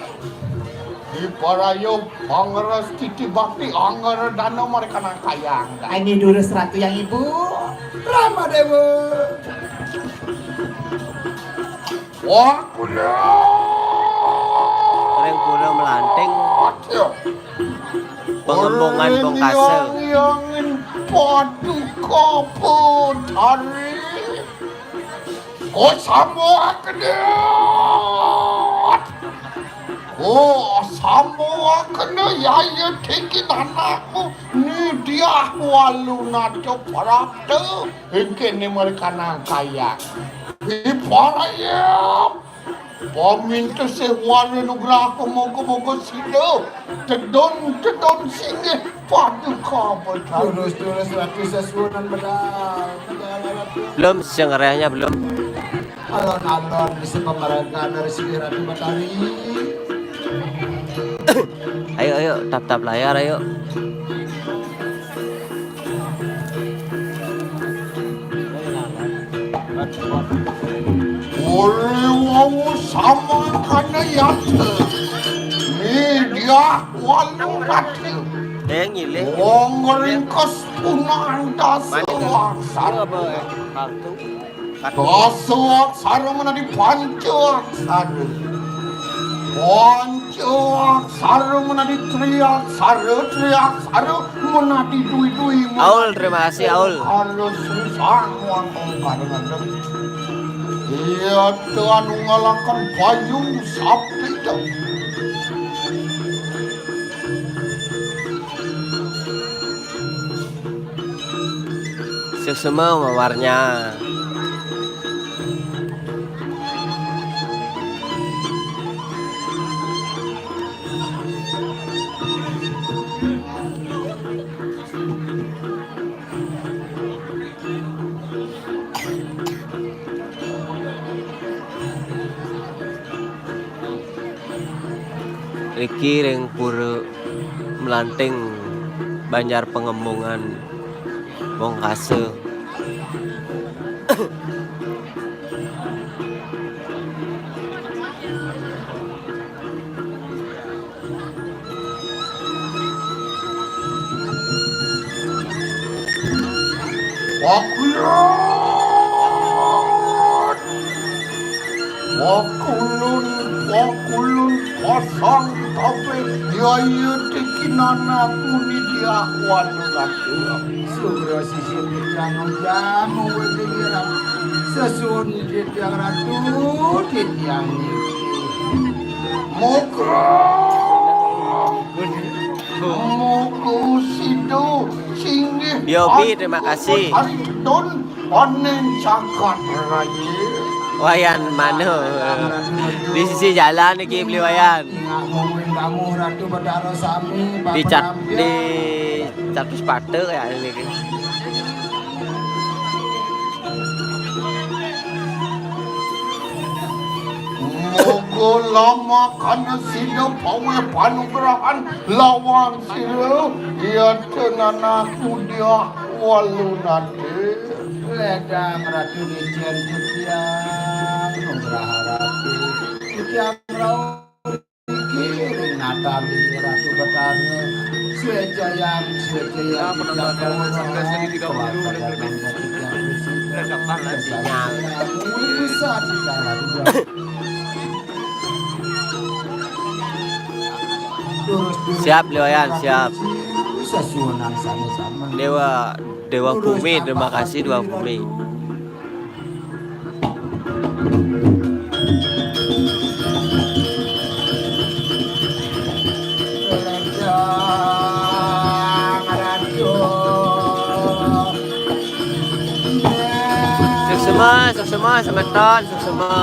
Parayo pangeres titi bakti angger dana mereka nangkayang. Ini durus Ratu yang Ibu. Rama Dewa. Wah, kuda. Ring pura Melanting. Aduh. Pengembungan Bongkase. Yang ingin paduka Betari. Ko sambuakne. Ko sambuakne yaya tiki anakmu Nidiah Walunata prapta. Engkene mereka nangkayang. Iparayam. Paminta sewara nugraha moga-moga sida tedun-tedun singgih paduka Betari. Terus-terus Ratu sesuunan bedal. Belum, sing rehnya belum. Alon-alon bisa pemeragaan dari singgih Ratu Betari. Ayo, ayo, tap-tap layar, ayo. Uli wau samangkana yata. Nidiah Walunata. Eh, ngilih. Wong ringkes punang dasa. Mana kan? Laksana. Apa, eh, kartu? Dasa aksara menadi panca aksara. Panca aksara menadi tri aksara, tri aksara menadi dui-dui. Aul, terima kasih, Aul. Kalau susah, muang ongkar ngadem. Iya, tuan ngalakan payu sapi dong. Suksma mawarnya. Iki ring Pura Melanting, Banjar Pengembungan, Bongkase. Pakulun, pakulun, pakulun pasang tape yaya tiki anakmu Nidiah Walunata. Sugra sisi titiang jamu welingiran. Sesuun titiang Ratu, titiang niki. Moga, moga sida singgih. Yobi, terima kasih. Don panen cagat raya. Wayan mana? Di sisi jalan iki beli Wayan. Ngak mungguing kamu Ratu Betara sami, Pak Penampil. Di cat, di catus pate ya ini. Moga lamakana sida paweh panugrahan lawang sira, yata anakmu Nidiah Walunata. Ledang Ratu Nican titiang, nugraha Ratu. Titiang rauh Iki ring Natali Ratu Betara. Swecayang, swecayang. Ya, penonton sebelas di tiga puluh udah lebih. Udah gampang lah sinyal. Bisa di dalam. Siap, Liwayan, siap. Sesuunan sama-sama. Dewa, Dewa Bumi, terima kasih, Dewa Bumi. Suksma, suksma, semeton, suksma.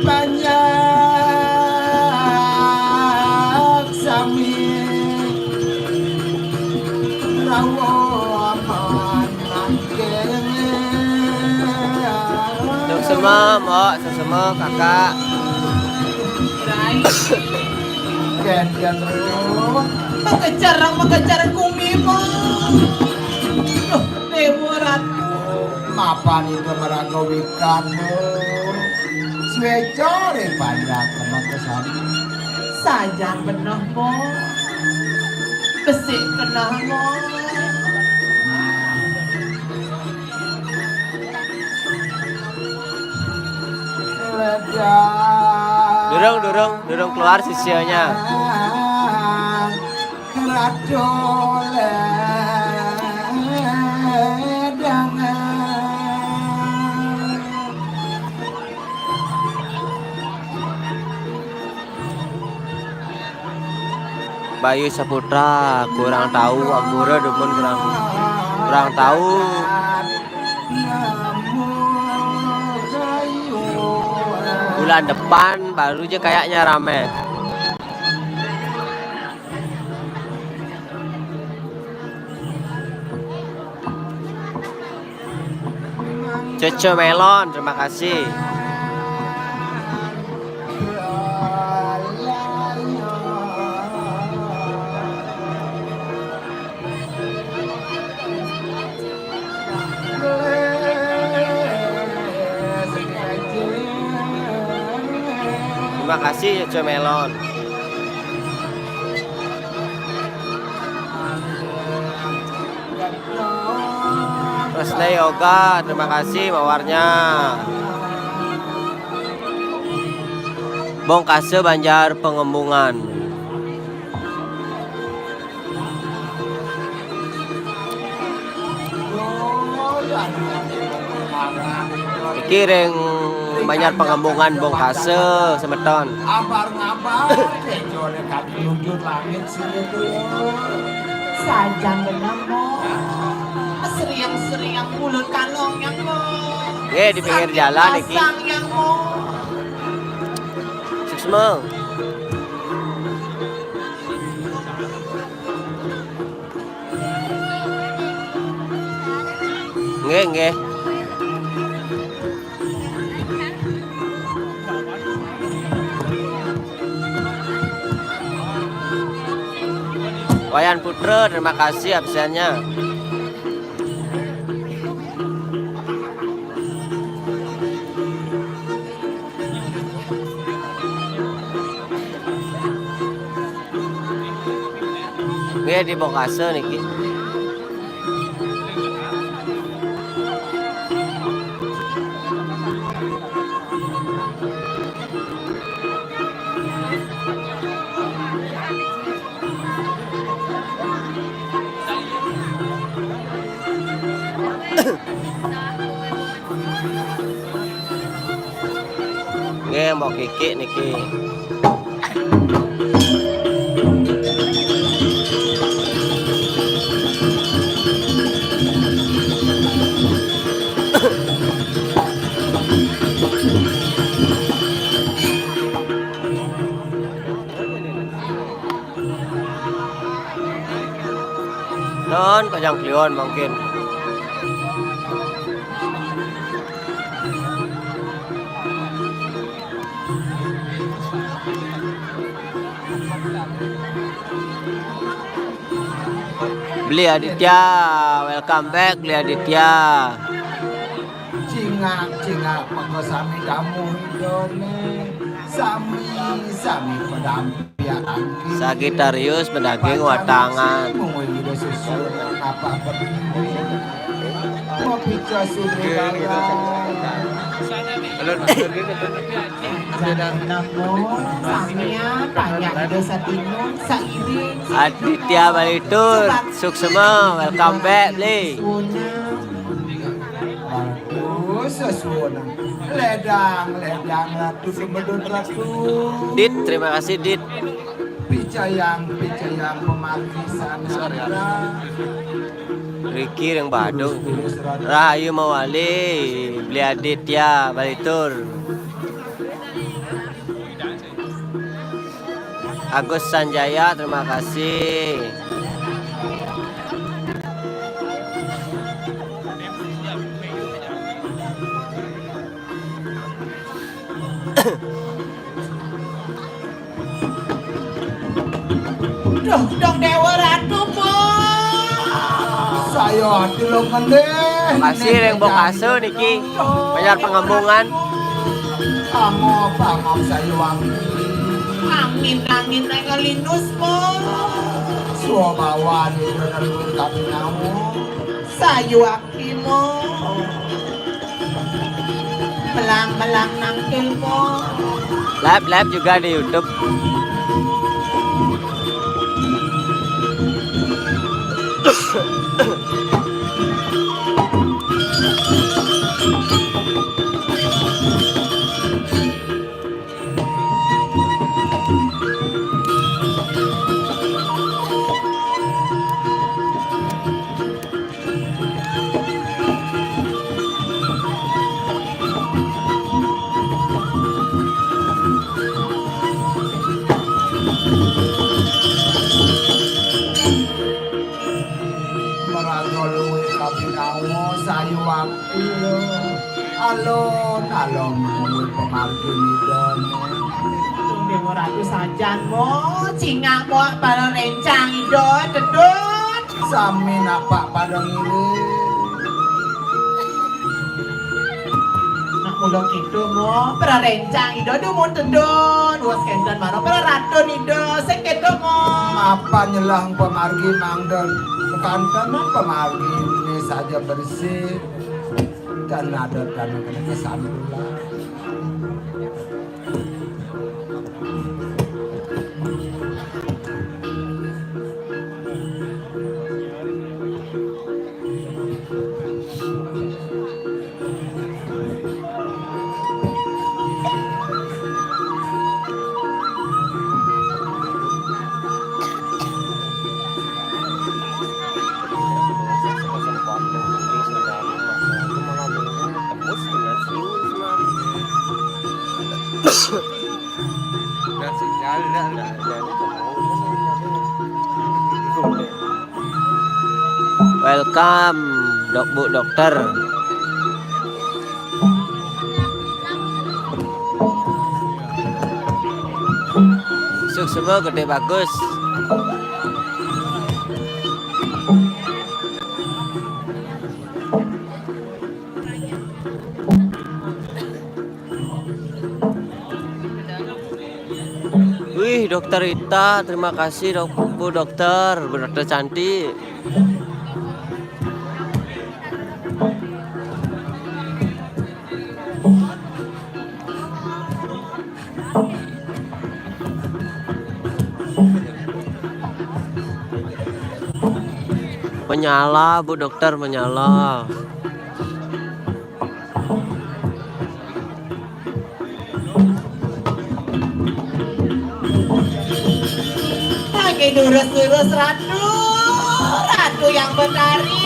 Banyak sami rawuh aman mangkin. Suksma, Mbok, suksma, Kakak. Rai. Gantian rawuh. Mengejar, mengejar kumi, Mbok. Duh, Dewa Ratu. Apan ida maraga wikan, Mbok. Sweca ring panjak kema kesami. Sajan beneh, Mbok. Besik keneh, Mbok. Nah. Durung, durung, durung keluar sisianya. Ratu Ledangan. Bayu Saputra, kurang tahu, ampura dumun, kurang, kurang tahu. Bulan depan baru aja kayaknya rame. Cucu Melon, terima kasih. Terima kasih, Cucu Melon. Tresna Yoga, terima kasih mawarnya. Bongkasa Banjar Pengembungan. Iki ring Banjar Pengembungan Bongkasa, semeton. Abar ngabar, kejone kaki lujur langit. Sajan beneh, Mbok. Seriang-seriang bulut kalong yang, Mbok. Nggih, di pinggir jalan iki. Pasang yang, Mbok. Suksma. Nggih, nggih. Wayan Putra, terima kasih absennya. Nggih, di Bongkasa niki. Nggih, Mbok Kiki niki. Nun, Kajang Kliwon mangkin. Beli Aditya, welcome back, Beli Aditya. Cingak, cingak, maka sami damuh idane. Sami, sami padampiak angki. Sagitarius pedaging watangan. Mungguing ida susun, apa berdiri. Mapica sudre dalam. Halo, Dokter, gitu. Jangan namo, sami, tanya ida sadina, sairing. Aditya Balitur, suksma, welcome back, Bli. Bagus, sesuunan. Ledang, ledang, Ratu Sumedun, Ratu. Dit, terima kasih, Dit. Picayang, picayang, pemargi sana. Riki ring Badung. Rahayu mawali, Bli Aditya Balitur. Agus Sanjaya, terima kasih. Duh, duh, Dewa Ratu, Bos. Saya ati lo ngendih. Makasih ring Bokase niki. Banjar Pangembungan. Angop, angop saya wangi. Angin-angin nang ngelinus mo. Swabawan itu nang tapi nyawa. Saya ati mo. Melang-melang nangkil mo. Live, live juga di YouTube. Maraga luwih kapinawa sayu waktu. Alon-alon luwih pamargin Ida. Tunggu ratu sajan mo, cingak mo para rencang Ida, dedun. Sami napak pada ngiring. Nak mula kita mo, para rencang Ida dumun tedun, wes kenten mara para ratun Ida, sing kita mo. Mapan nyelang pamargi mangda kekantenan pamargi ini saja bersih dan ada tanah kena kesandulan. Welcome, dok bu dokter. Suksma, gedhe bagus. Wih, dokter Ita, terima kasih, dok, Bu Dokter, Bu Dokter cantik. Menyala, Bu Dokter, menyala. Lagi lurus-lurus, Ratu, Ratu yang Betari.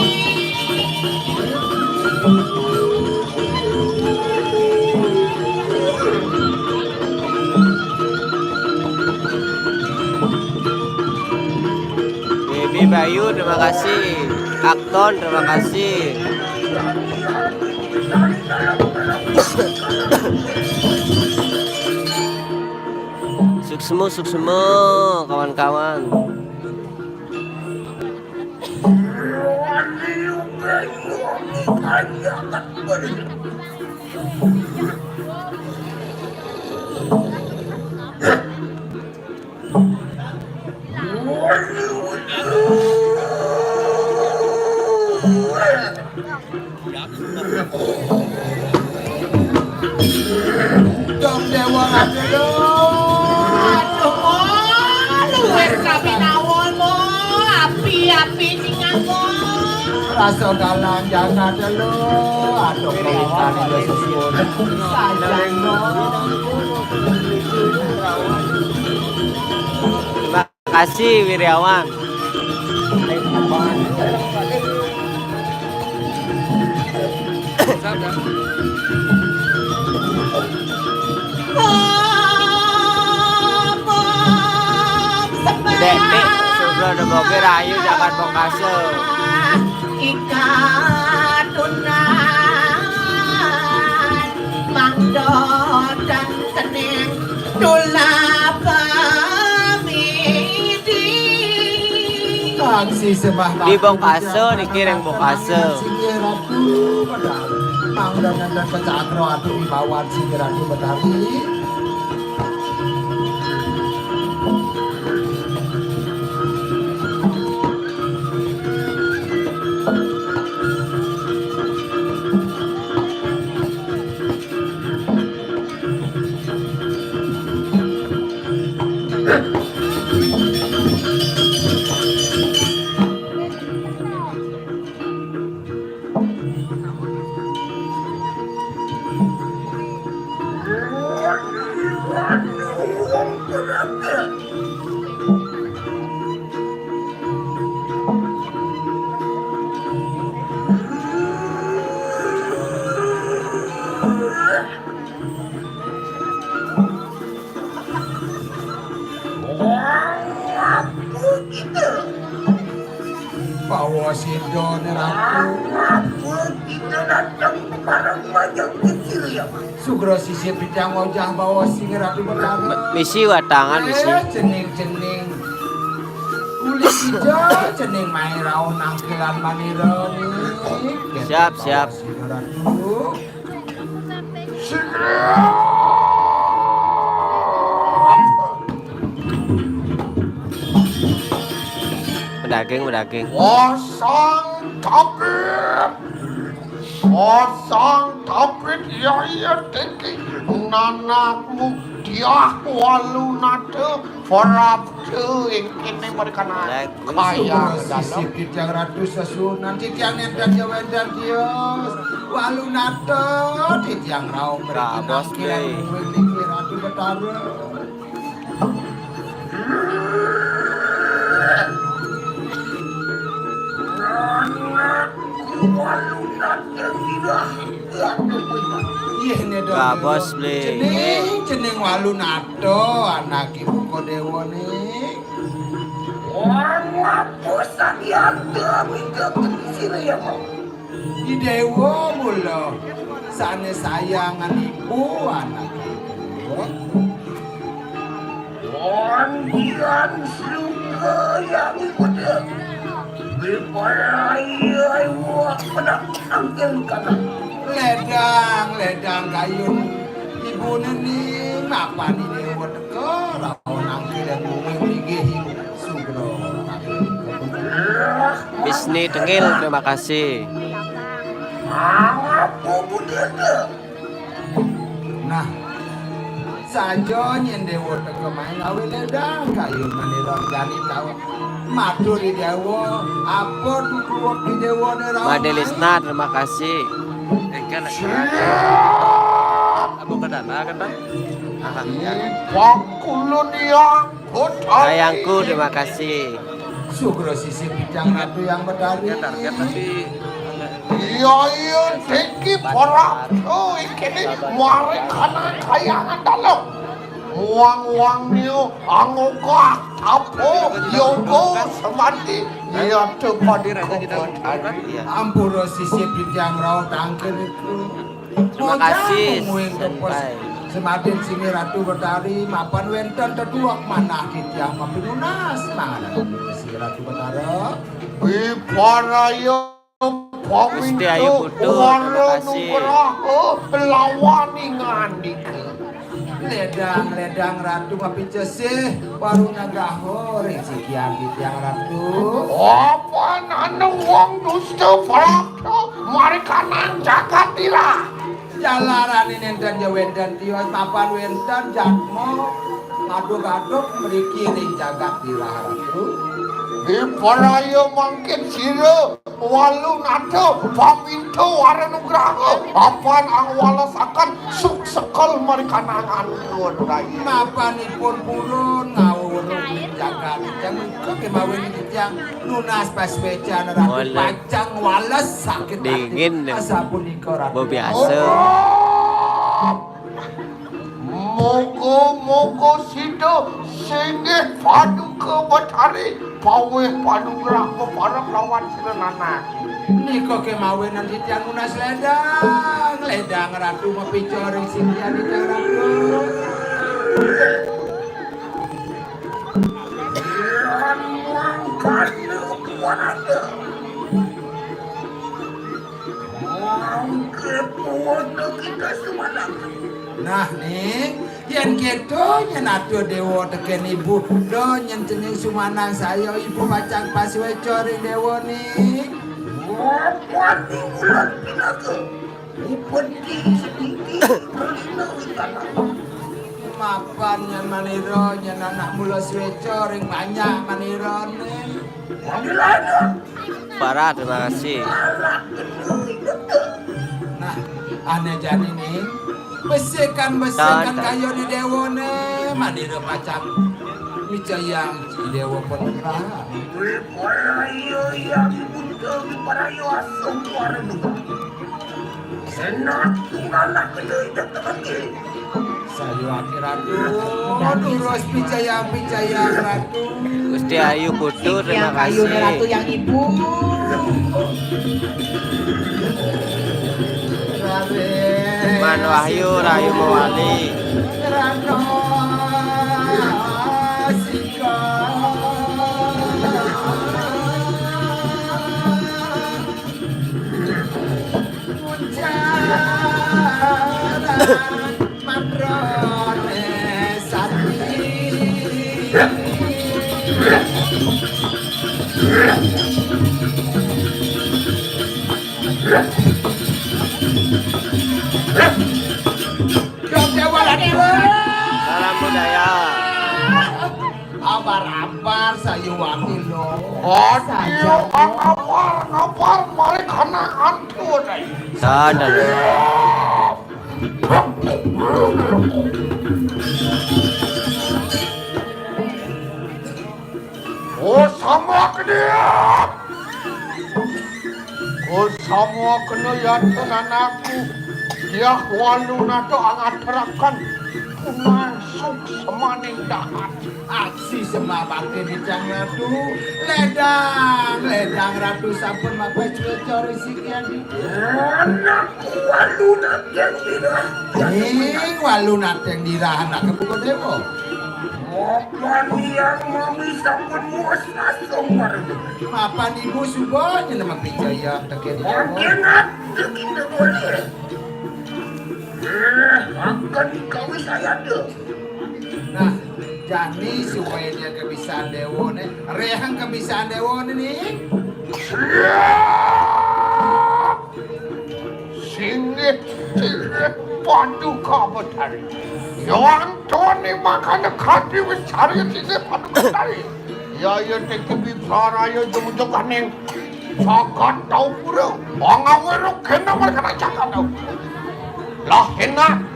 Baby Bayu, terima kasih. Akton, terima kasih. Suksma, suksma, kawan-kawan. Dong Dewa, aduh. Aduh, mo, luwes kabinawa, mo. Api, api, cingan, mo. Rasa galang jagat telu. Aduh, kawitan Ida sesuwun. Sajan, mo. Kasih Wiryawan. Dek, Dek, sugra deboke rayu jagat Bokase. Ikatunan mangdo dan kening tulapa midi. Kang Di Bokase, niki ring Bokase. Singgih Ratu Betari. Mangda nenten kecakra adu wibawan Singgih Ratu Betari. Bawa sida, Ratu. Apa kita datang bareng majeng kecil ya? Sugra sisip picang wajah bawa sing Ratu Betara. Misi watangan, misi. Eh, cening-cening. Uli ija cening main rauh nangkilan manira ni. Siap, siap. Bawa sing Ratu. Medaging, medaging. Wasang tabib. Wasang tabib, ya, ya, tinggi. Nanakmu diah walu nada, prapta ing kene merkana. Kaya sisip titiang Ratu sesuunan, titiang nenten ya wenten tios. Walu nata, titiang rauh mriki nangkil niki Ratu Betara. Walu nata. Ih, ne dong. Gabos, Bli. Cening, cening walu nata, anak ibu kodewa ne. Wong ngapusan yanda minta penisir ya mau. I Dewa mula sane sayangan ibu anak ibu. Wong dian suka yang ibu dia. Di payai wak pedak angkel kana. Ledang, ledang kayun. Ibu nening mapan i Dewa teka, raun angkel yang mungil ligih. Bisni Tengil, terima kasih. Nah, saja nyen Dewa teka main gawe ledang, kayun manira jani tawa. Matur i Dewa, apa tutuwek i Dewa ne rauh. Made Lisna, terima kasih. Engke lek. Siap. Abu kedana kan, Pak? Ah, ya. Pakulun yang Sayangku, terima kasih. Sugra sisip picang Ratu yang Betari. Iya, iya, tinggi para. Oh, iki ni mari kana kayangan dalu. Wang-wang niu angoka apa yoga semati. Iya, tepati kau Betari. Ampura sisip picang rauh tangkil itu. Terima kasih, Senpai. Semadin Singgih Ratu Betari, mapan wenten tetuwek manah titiang mapinunas, manganan Singgih Ratu Betara. Wiparaya Gusti Ayu Putu, terima kasih. Nugraha lawan ingandika. Ledang, ledang Ratu mapicesih, waruna gaha ring sikian titiang Ratu. Apa nanu wong dusta Prapta mari kanang jagat tirah. Jalarane nenten ya wenten tios, mapan wenten jatma aduk-aduk mriki ring jagat tirah, Ratu. Diparaya mangkin sira walu nata paminta wara nugraha, mapan angwalesaken suksekel marikanangan nuwun raya. Mapan ipun purun ngawurung ring jagat, titiang mengko kemawin titiang nunas paswecan Ratu. Pacang wales sakit ati. Dingin, ya. Asapunika Ratu. Biasa. Oh. Moga-moga sida singgih Paduka Betari pawih panugrah peparep lawan sira nanak. Nika kemawin titiang nunas ledang, ledang Ratu mapica ring singgihan titiang Ratu. Yang mangkana Mangke puun kita sumanang. Nah, Ning, yén kéto nyén atur déwa tekén ibu, da nyén cening sumanang saya ibu pacang pasuéca ring déwa, Ning. Mapan ning ulan pinaka. Upeti sedikit berlina witanang. Mapan nyén manira, nyén anak mula suéca ring manjak manirané. Manggilana. Parah, terima kasih. Nah, ané jani né. Besikan-besikan kayuné déwané, manira pacang micayang ci déwa penerang. Wipaya iya, iya, ibu, wipaya asung warna. Senat tunggal nak kena hidup temanggil. Sayuwakti Ratu, durus picayang, picayang Ratu. Gusti Ayu Kutu, terima kasih. Titiang kayuné Ratu yang ibu. Raden. Man Wahyu, Rahayu Mawali. Ratu. Salam budaya. Abar-abar sayuwakti lo. Aduh, abar-abar, mari kana antu dai. Sadar. Oh, sama kena. Oh, sama kena yanten anakku. Yah walu nata angaterakan. Masuk semaning dahat. Aksi sembah bakti di Cang Ratu. Ledang, ledang Ratu sampun mapecul cari siki adi. Anak walu nateng dirah. Ning walu nateng dirah anak buka dewa. Mapan yang mami sampun muas nasung warna. Mapan ibu suba nyena mapicaya tekén dewa. Makin ada kita boleh. Eh, akan dikawis ayat tu. Nah, jani suwé dia kebisan dewa né, réhang kebisan dewa né nih. Siap. Singgih, singgih, paduka betari. Yang tuan ni makanya kadi wis cari singgih paduka betari. Ya, ya, teki bibaraya jung-jung kaning. Jagat Taupura, pangawé rugena merkana Jagat Taupura. Lah enak.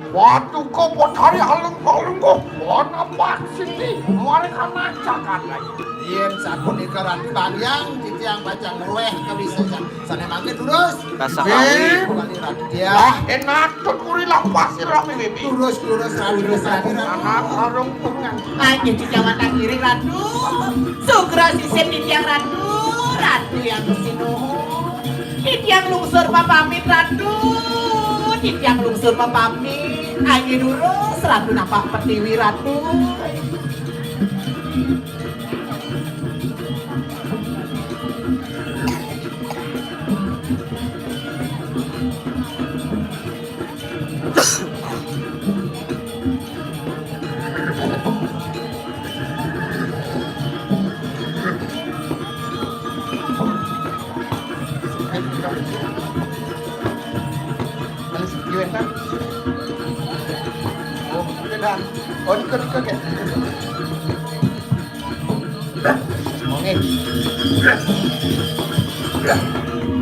Waduh, kok potari alung-alung kok. Wana paksiti, merkana Jagat lain. Yén sapunika Ratu Balyang, titiang pacang ngruwéh kawisésan. Sané mangké durus. Rasa kawin. Kembali Ratu. Ya. Lah enak, tuturi lah pasir rame bébé. Durus, durus, Ratu, durus, Ratu. Anak sarung pungan. Aja di jawatan ngiring, Ratu. Sugra sisin titiang, Ratu. Ratu yang sinuhun. Titiang lungsur mapamit, Ratu. Titiang lungsur mapamit. Ayo durus, Ratu napak pertiwi, Ratu.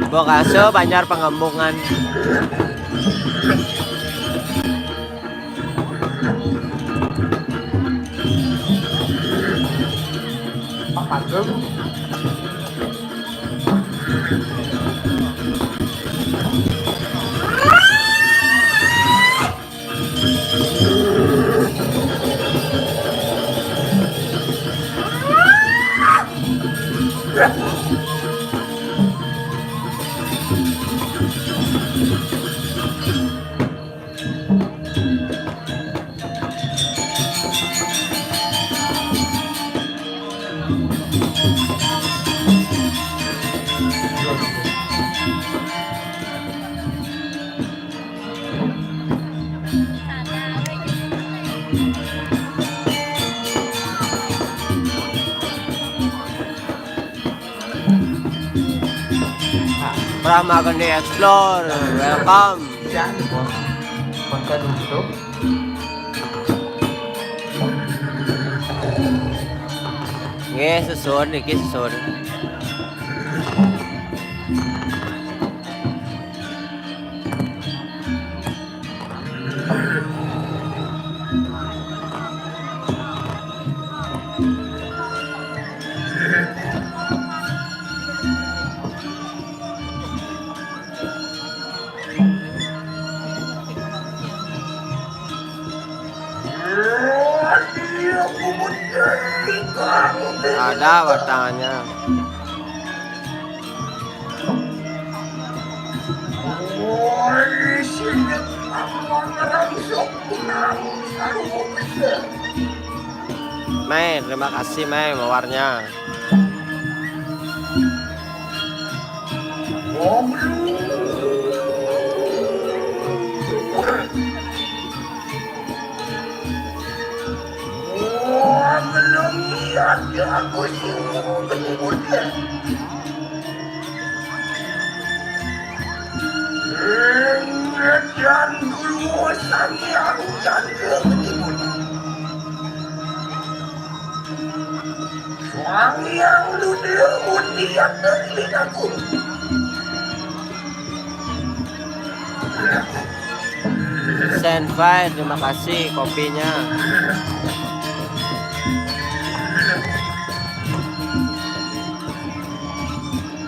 Bokasa, Banjar Pangembungan. Pak Pagem. Brahma Gandhi Explore, welcome. Nggih, susun niki, susun. Ada batangnya. Mai, terima kasih, Mai, mawarnya. Wah, belum lihat ya aku sih, belum lihat. Ingat yang dulu, sang yang jaga ketimun. Sang yang dulu, dia dari aku. Senpai, terima kasih kopinya.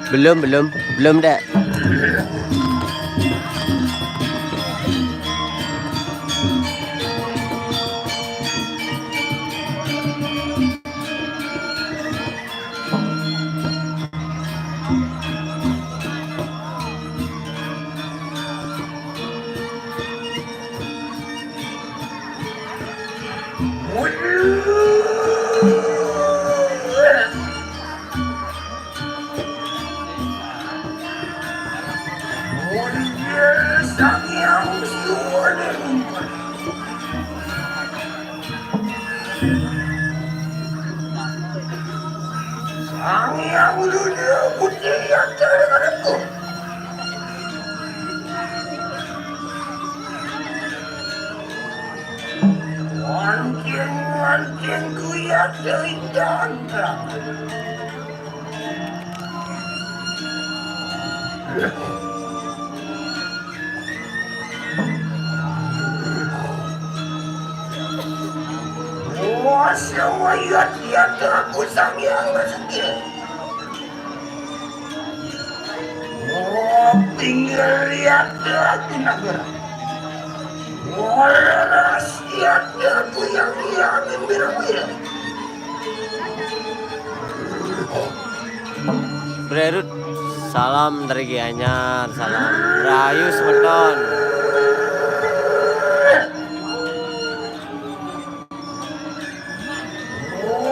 Belum, belum, belum, Dek. Sang Hyang Dunia Putih yang terhadapku. Wancing-wancing ku ya cerita. Wah, semua ya, ya, aku Sang Hyang Basuki. Oh, pinggir lihat aku nagara. Oh, leras lihat aku yang, yang gembira. Brerut, salam dari Gianyar, salam rahayu semeton.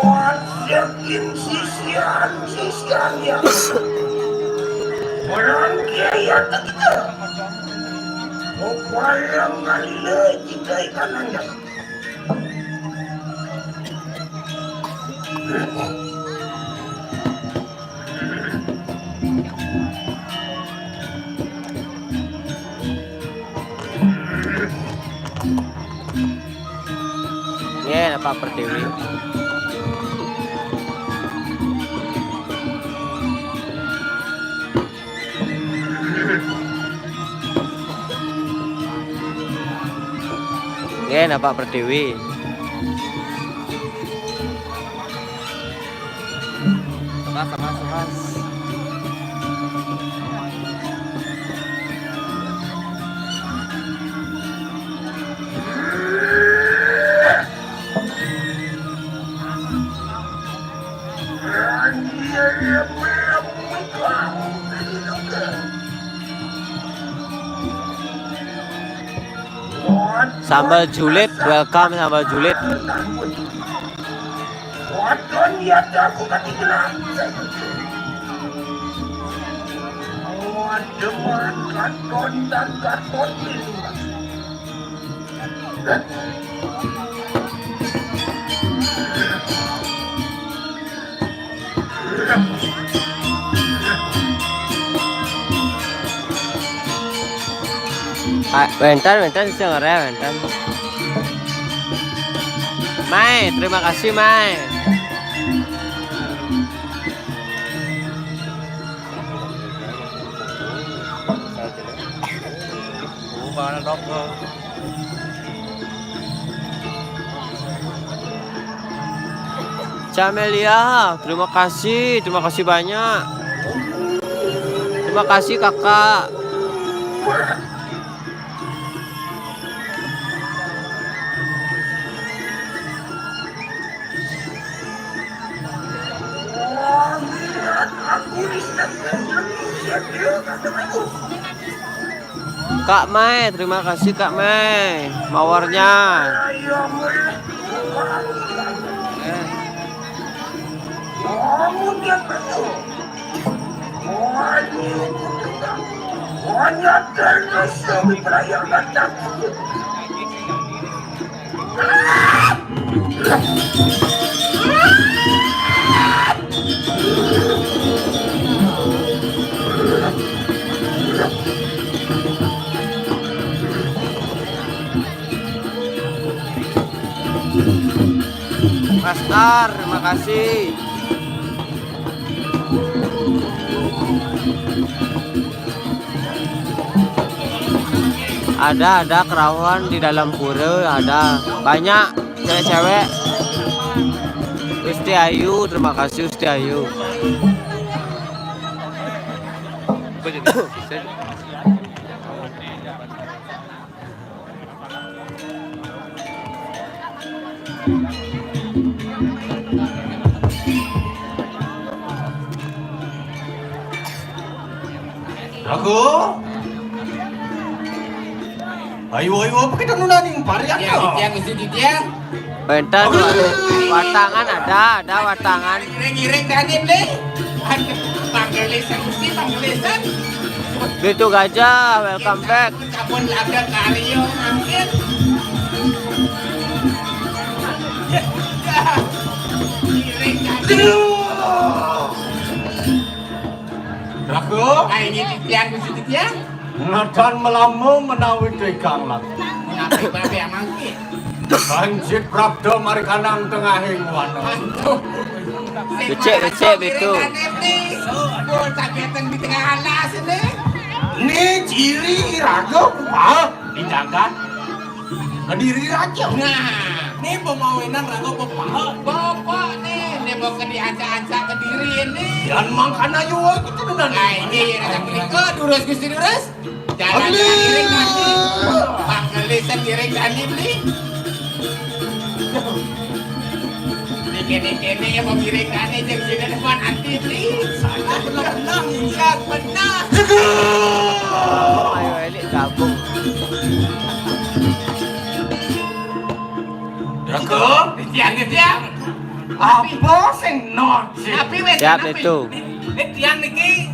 Wajakin sisian-sisian yang orang kiai kita. Upaya ngalih kita ikan anjak. Nggih, Pak Pertiwi. Nggih, Pak Pertiwi. Mas, mas, mas. Sambal julid, welcome sambal julid. Waton ya aku kaki kena. Dengan karton dan karton ini. Ah, wénten, wénten sing ngeréh, wénten. Mai, terima kasih, Mai. Camelia, terima kasih, terima kasih banyak. Terima kasih, Kakak. Kak Mai, terima kasih, Kak Mai, mawarnya. Mas Ar, makasih. Ada, ada kerauhan di dalam pura, ada banyak cewek-cewek. Usti Ayu, terima kasih Usti Ayu. Rago. Ayo, ayo, apa kita nuna ning parian? Tiang, tiang, isi di tiang. Bentar, watangan ada, ada watangan. Ngiring-ngiring tadi, Bli. Aduh, panggelisan, mesti panggelisan. Itu gajah, welcome back. Sabun lada karyo mangkin. Aduh. Raga, ai, ini titiang, Gusti titiang. Nadan melama menawi tigang lagi. Menawi babe mangkin. Banjit prapta marikanang tengahing wana. Aduh. Becik, becik, betul. Pun sageten di tengah alas ini. Ni ciri raga kupaha di jagat Kediri Raja. Nah, ni pemawinan raga bapak. Bapak ni, ni bawa ke diajak-ajak Kediri ini. Yan mangkana yuwa kita nuna. Ai, ini raja punika, durus Gusti durus. Jalan ngiring tadi. Pangelisan ngiring tadi, Bli. Ini kene-kene ya mau ngiring tadi, jeung sini depan anti, Bli. Saja benar-benar, iya benar. Ayo, elik gabung. Raga, tiang, tiang. Apa sing not sih? Tapi wis, siap tapi itu. Wis tiang niki.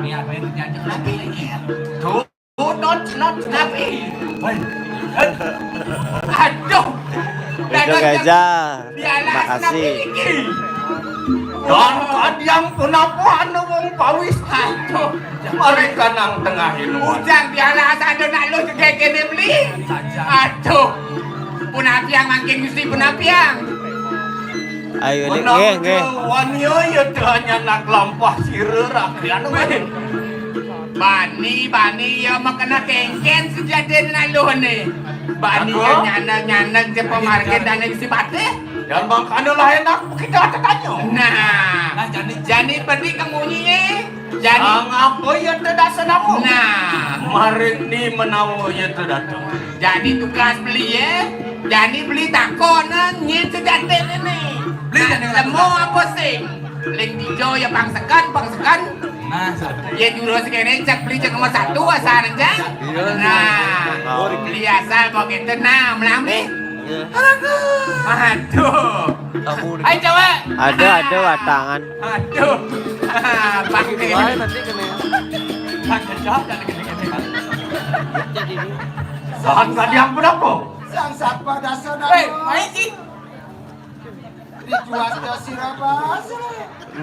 Niat wis tiang tapi niki. Tuh, not, not, tapi. Woi. Aduh. Itu gajah. Terima kasih. Dan kadiang punapa anu wong pawis. Aduh. Mari kanang tengah ini. Ujang dialah asa ada nak lu juga kene beli. Aduh. Punapiang mangkin Gusti punapiang. Ayo, Lik, nggih, nggih. Wani ya hanya nak lampah sira rakyat. Bani, bani ya makena kengken sejati nak lu ni. Bani ya nyana-nyana je pamargin dan isi patih. Dan mangkana lah enak kita tertanya. Nah, nah, jani, jani bani kamu ni. Jani. Sang apa ya tedasa nama? Nah. Maring ni menawa ya tedata. Jani tugas beli ya. Jani beli takon nyen sejati ni. Beli jani lemo apa sing? Ling tijo ya pangsekan, pangsekan. Nah, ya jurus kene cek beli cek nomor satu asal aja. Nah, beli asal begitu nah melami. Aduh. Ayo coba. Ada, ada watangan. Aduh. Pakai. Wah, nanti kena. Pakai cok dan kena-kena. Jadi ini. Sang gadiang pun apa? Sang sapa dasar. Hei, main sih. Dijual ke sirabas.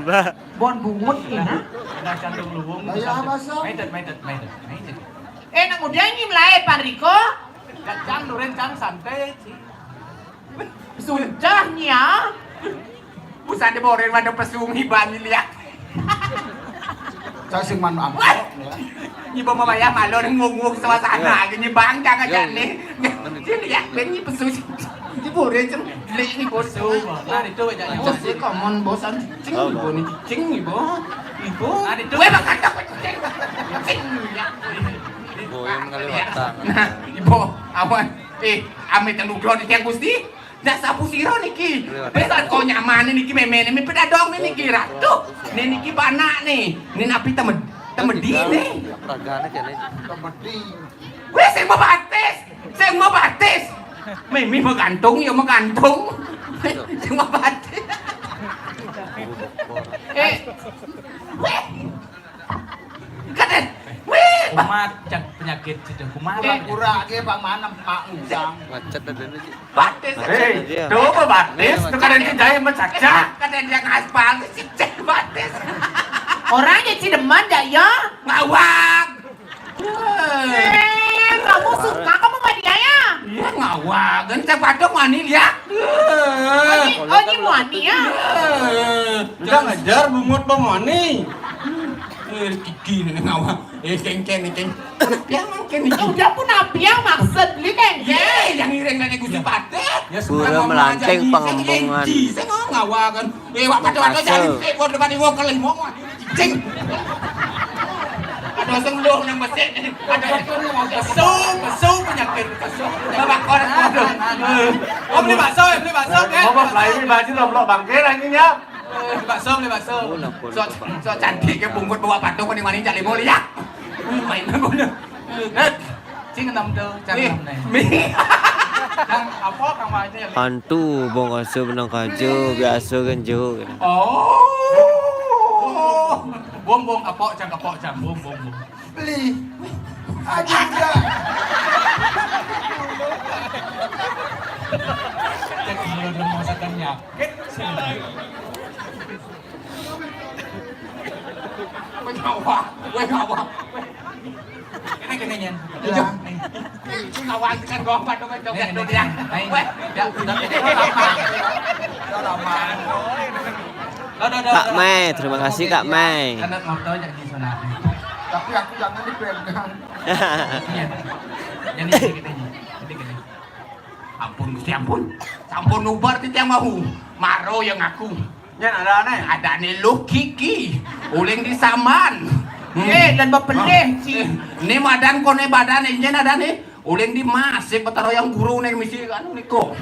Mbah. Bon bungut ya. Nah, jantung luwung. Ayo, apa, Sam? Maitet, maitet, maitet, maitet. Eh, nak muda ini mulai Pan Riko. Kacang duren cang santai sih. Suncahnya. Busan de boren mah de pesung hiban liak. Saya sing man amplop ya. Ibu mah wayah malu nguk-nguk suasana gini bang jangan jadi. Dia liak ben ni pesung. Di boren cem. Beli ni bos. Nah, itu aja. Bos, kamu bosan cicing ibu ni cicing ibu. Ibu. Nah, itu. Weh, makan tak cicing. Cicing ya. Boyong kali watang. Nah, ibu, awan. Eh, amit yang nugroh di tiang Gusti. Dah sapu sira niki. Besan kok nyaman niki memene mi pedadong niki ratu. Ni niki banak ni. Ni napi temed temedi ni. Ragane kene. Temedi. Weh, sing mau batis. Sing mau batis. Mimi mau gantung ya mau gantung. Sing mau batis. Eh. Weh. Kaden. Weh. Kumat cak penyakit situ. Kumat. Eh, pura ge Pak Manam Pak Ujang. Macet ada ni. Batis. Hei, coba batis, tu kadang kita yang mencaca. Kadang yang aspal, cicing batis. Orang je cideman dah ya. Ngawak. Eh, kamu suka kamu sama dia ya? Iya, ngawak. Kan saya padang mani lihat. Oh, ini, oh, ini mani ya? Udah ngajar bungut bang mani. Eh, kiki ni ngawak. Eh, kengkeng ni, keng. Piang mangkin ni. Udah pun napi yang maksud beli kengkeng? Ye, yang iring dari Gusti Patih. Ya, pura melanting pengomongan. Saya ngawakan. Eh, wak pada-pada jadi sik, wak depan iwak kelima, wak. Cing. Ada sing luh nang besik. Ada pesu, pesu penyakit, pesu. Babak orang bodoh. Oh, beli bakso, ya, beli bakso, ya. Mau beli baju lo blok bangkir anjing ya. Eh, bakso, beli bakso. Sok, sok cantik ke bungkut bawa patung mending maning cak limo liak. Main bodoh. Eh, cing enam tu, cang enam ni. Nang apa kang aja ya? Hantu bong asup nang kajo biasa kan jo. Oh. Bong bong kapok cang kapok cang bong bong bong. Beli. Aja enggak. Cek menurut lemah setannya. Weh, ngawak. Weh, ngawak. Kena, kena, Nyan. Iya. Ngawak kan gua empat dong, joget dong, ya. Weh, ya, udah, udah, udah, udah. Kak Mai, terima kasih, Kak Mai. Karena mau tahu jadi sana. Tapi aku jangan dipegang. Iya. Jadi, gini, gini. Jadi, gini. Ampun, Gusti, ampun. Sampun ubar titiang mau. Maro yang aku. Nyan ada aneh. Ada nih lu Kiki. Uling di Saman. Hmm. Eh, dan bepelih, Ci. Eh, ni madan kone badan, nyen ada nih. Uling di Masih Betara yang guru nih misi anu niko.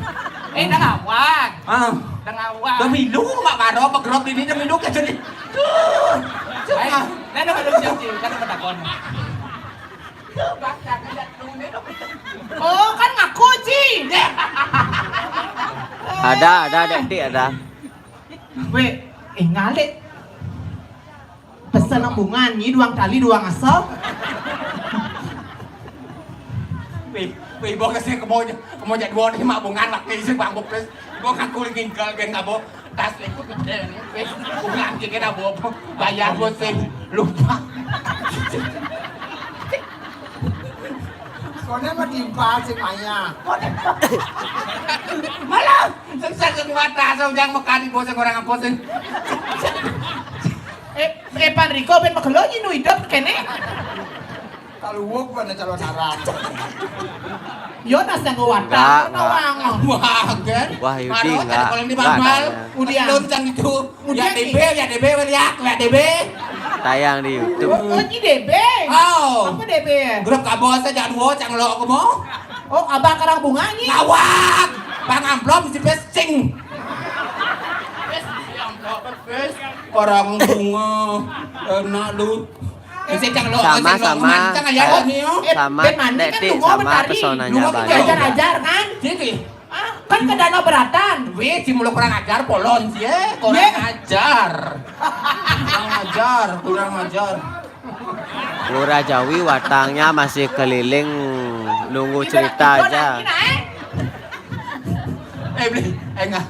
Eh, dah ngawak. Ah. Dah ngawak. Dah milu, mak maro, begerot ini dah milu ke jadi. Tuh. Tuh. Nah, nah, malu siap, Ci. Kan ada takon. Oh, kan ngaku, Ci. Ada, ada, ada, Dik, ada. Weh, eh, ngalit. Pesan nang bungan, ni duang tali, duang asal. Weh, weh, bawa ke sini, kamu aja, kamu aja dua ni, mak bungan, mak ke isi bang, bopes. Gua ngaku lagi nggal, geng, abo. Tas ikut gede ni. Weh, bungan, kira abo, bayar, bos, eh, lupa. Kone mah timpal si Maya. Malah, sukses semua tas, ujang makan, bos, orang apa sih? Eh, eh, Pan Riko, ben makelo, inu hidup, kene. Kaluwuk pada calon arang. Yo, tas yang ngewata, enggak, enggak. Nawang. Wah, kan? Wah, Yudi, enggak. Kalau di Bambal, enggak, udah. Belum cang itu. Udah, ya, D B, ya, D B, ya, ya, D B. Tayang di YouTube. Oh, ini D B? Oh. Apa D B? Grup kabos aja, dua, cang lo, aku mau. Oh, abang karang bunga ini? Ngawak. Bang amplop, si pescing. Orang bunga, enak lu. Bisa cang lo, sama, cang lo, sama. Cang aja, nih, yo. Eh, sama, Dek, sama pesonanya Bang. Ajar-ajar, kan? Jadi. Ah, Kan ke Danau Beratan. Weh, si mulut kurang ajar, polon si, eh, kurang ajar. Kurang ajar, kurang ajar. Lurah Jawi watangnya masih keliling nunggu cerita aja. Eh, beli, enggak.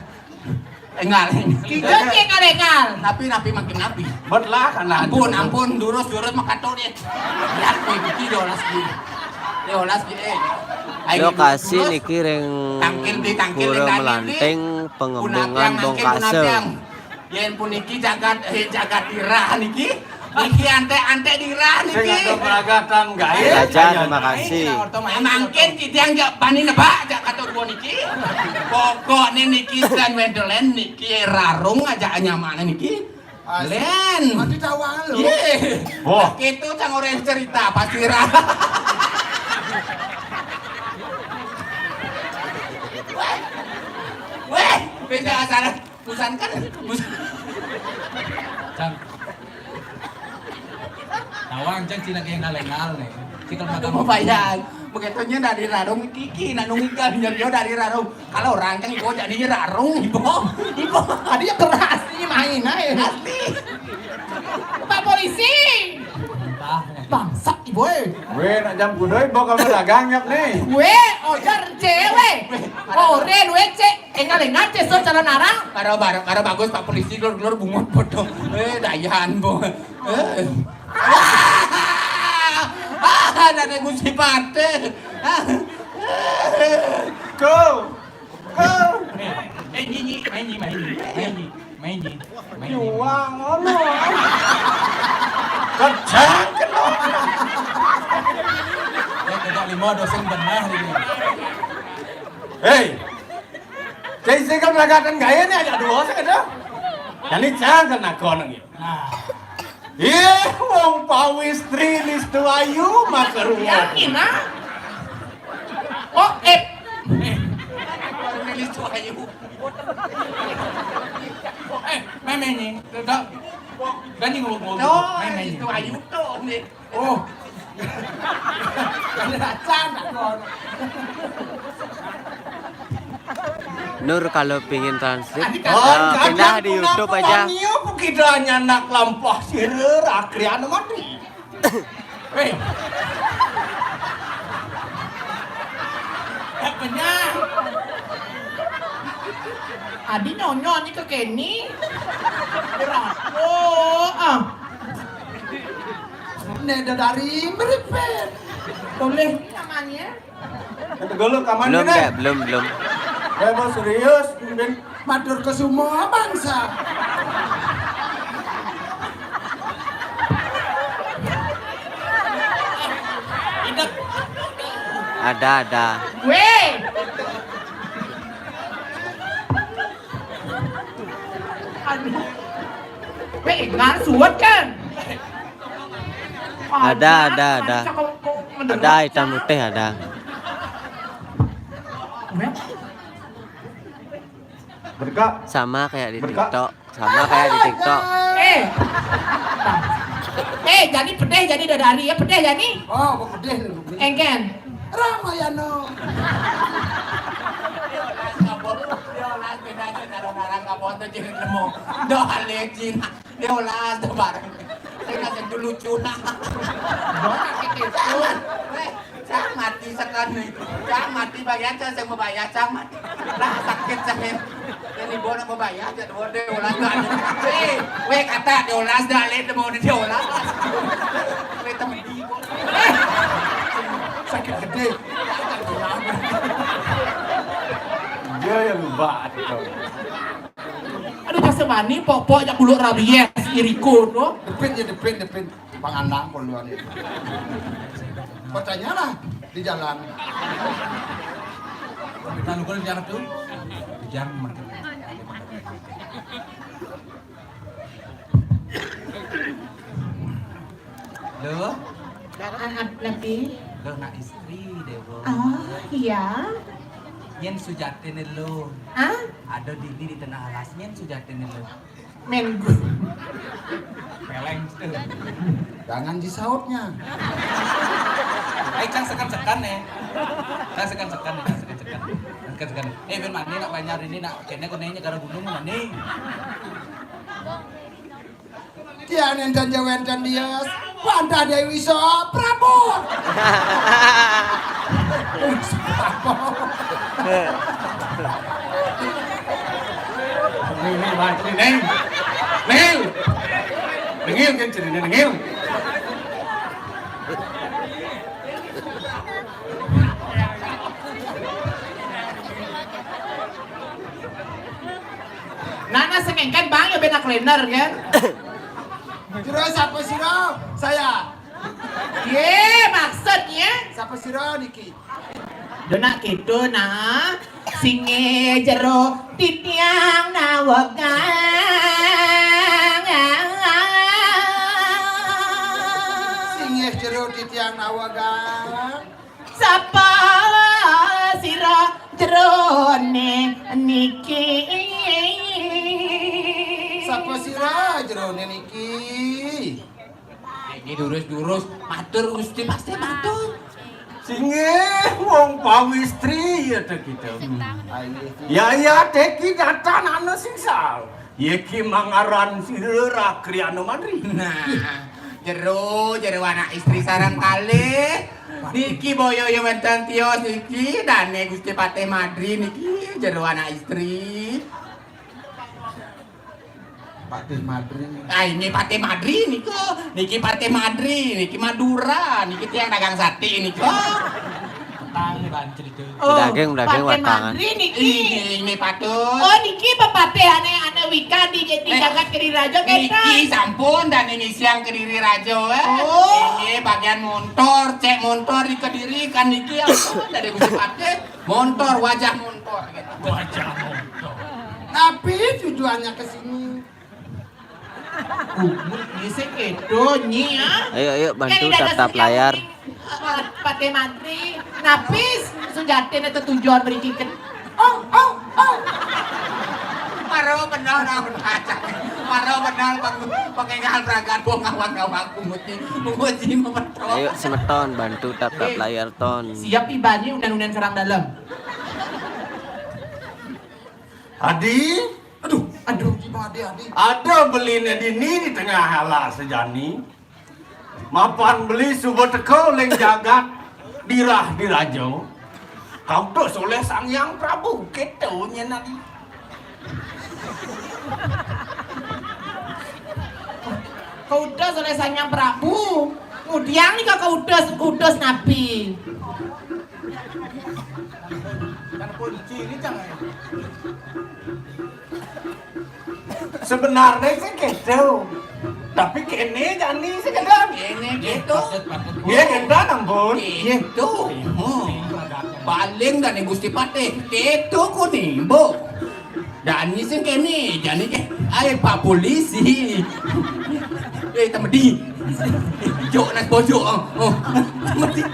Enggak. Kita sih enggak enggak. Napi, napi makin napi. Buat lah, karena ampun, ampun, durus, durus makato deh. Ya, kayak gitu, diolas gitu. Diolas gitu, eh. Ayo, lokasi durus. Niki ring tangkil beli, tangkil Pura Melanting, Pengembungan, Bongkase. Yen puniki jagat, eh, jagat Tirah niki. Niki ante-ante Tirah niki. Sing ada peragatan, guys. Aja, terima kasih. Mangkin titiang jak bani nebak, jak kata dua niki. Pokoknya niki Stan Wenderland niki rarung aja nyamane niki. Len. Mati tawang lo. Iya. Wah. Itu cang orang cerita pasti Tirah. Weh, weh, beda asal. Busan kan? Busan. Cang. Tawang, Cang, cina kayak ngalengal nih. Cikal. Aduh, mau bayar. Begitunya dari rarung kiki, nak nunggu kan, nyampe dari rarung. Kalau orang kan ibu jadi rarung, ibu. Ibu. Tadi ya keras nih main, eh. Asli. Pak polisi. Entah. Bangsat, ibu, eh. Weh, nak jam kuda, ibu kamu dagang nyap nih. Weh, ojar cewek. Oren, weh, cek. Enggak, enggak, cek, so calon arang. Karo, karo, karo bagus, Pak polisi, glor, glor, bungut, bodoh. Eh, dayan, bu. Eh. Ah, ada musibah, teh. Ah. Go. Go. Eh, eh, nyi, nyi, main, nyi, main, nyi, main, nyi, main, nyi, main, nyi. Juang, ono. Kencang, kenapa? Eh, tidak lima dosen benar ini. Hei. Jadi saya kan melagatan gaya nih, ajak dua saya kata. Jadi jangan kena kono gitu. Nah. Ih, wong pawistri nistu ayu maka ruwet. Yakin, ah? Oh, eh. Nistu ayu. Eh, meme ini, tidak. Gani ngomong-ngomong. Oh, meme ini. Nistu ayu tuh nih. Oh. Ada racun, tak kon. Nur, kalau pingin transkrip, eh, pindah di YouTube aja. Kita hanya anak lampah sirur, akhirnya mati. Weh. Eh, kenyang. Adi nyonyo ni ke Kenny. Berat. Oh, ah. Nek dari meripet. Boleh namanya? Kata golok kaman. Belum, kena? Dek, belum, belum. Eh, bos, serius, ben matur ke semua bangsa. Ada, ada. Weh. Aduh. Weh, ngar suwet kan? Ada, ada, ada. Ada hitam putih ada. Berkak. Sama kayak di TikTok. Sama kayak di TikTok. Eh. Eh, jadi pedih jadi dadari ya, pedih jadi. Oh, apa pedih lu? Engken. Ramayana. Dia lah bedanya kalau narang kamu tuh jadi nemu. Doa lecin. Dia olah tuh bareng. Saya kasih dulu cuna. Weh, cang mati sekali. Cang mati bayar, cang saya mau bayar, cang mati. Lah sakit saya. Ini bola mau bayar, jadi bola dia olah tuh. Eh, weh kata dia olah, dah lihat mau dia olah. Weh temen di. Sakit gede. Dia yang lupa. Aduh, jasa mani, pok-pok, jak buluk rabies, iriko, no. Depit ya, depit, depit. Pangandang, poluan itu. Pertanyalah di jalan. Kita lupa di jalan tuh. Di jalan, mantap. Lo? Ah, ah, napi? Lo nak istri deh, Bo. Oh, iya. Yen sujatin lo. Ah? Ada dini di tengah alas, yen sujatin lo. Minggu. Peleng. Jangan disautnya. Ayo, cang sekan-sekan ya. Cang sekan-sekan ya, cang sekan-sekan. Kan, kan. Eh, ben mani nak banjar ini nak kena kena ini karena gunung mani. Tiang nénten ja wénten dios, Pantah Déwi saha Prabu. Ini, ini, Néng. Néng. Néngil kan cenah, Néngil. Nana sengengken, Bang, ya bena kalender, kan? Jero sapa sira? Saya. Ye, maksudnya? Sapa sira niki? Dona gitu, nah. Singgih jero titiang nawegang. Singgih jero titiang nawegang. Sapa sira jerone niki? Sapa sira jerone niki? Ini durus-durus, matur Gusti pasti matur. Singgih wong pawistri ya teh kita. Ya ya teki datan anu sing sal. Iki mangaran sira Kriana Madri. Nah, jero, jero anak istri sareng kalih. Niki boyo ya wénten tios niki dane Gusti Patih Madri niki jero anak istri. Patih Madri. Ah, ini Patih Madri niku. Niki Patih Madri, niki Madura, niki tiang dagang sate niku. Tang bancel itu. Oh, daging, daging Patih watangan. Madri niki. Ini, ini patut. Oh, niki pepatih ane, ane Wika di, di Eh, jagat Kediri Raja, niki kata. Sampun dan ini siang Kediri Raja, eh. Oh. Ini bagian montor, cek montor di Kediri kan niki apa dari Gusti Patih? Montor, wajah montor gitu. Wajah montor. Tapi tujuannya ke sini. Umut bisa gitu, Nyi, ya. Ayo, ayo, bantu tatap layar. Patih Madri, napis sujatine tetujon mriki ken. Oh, oh, oh. Maro bener, nah, bener aja. Maro bener, pang-, pangéngal bragat, bongah wangawang, punguti, punguti, memetok. Ayo, semeton, bantu tatap layar, ton. Siap ibani unen-unen sareng dalem. Adi, aduh, aduh, gimana Adi, Adi? Ada beline dini di tengah alas sejani. Mapan beli suba teka uling jagat dirah diraja. Kautus oleh Sang Hyang Prabu, gitu nyen Adi. Kautus oleh Sang Hyang Prabu. Ngudiang nika kautus, utus nabi. Sebenarnya sih gitu. Tapi kene jani sih gitu. Kene gitu. Ya gitu, ampun. Gitu. Hmm. Paling dane Gusti Patih. Gitu ku nimbo. Dani sing kene, jani ke, ae Pak Polisi. Eh, temedi. Jok nas bojok, oh. Oh. Temedi.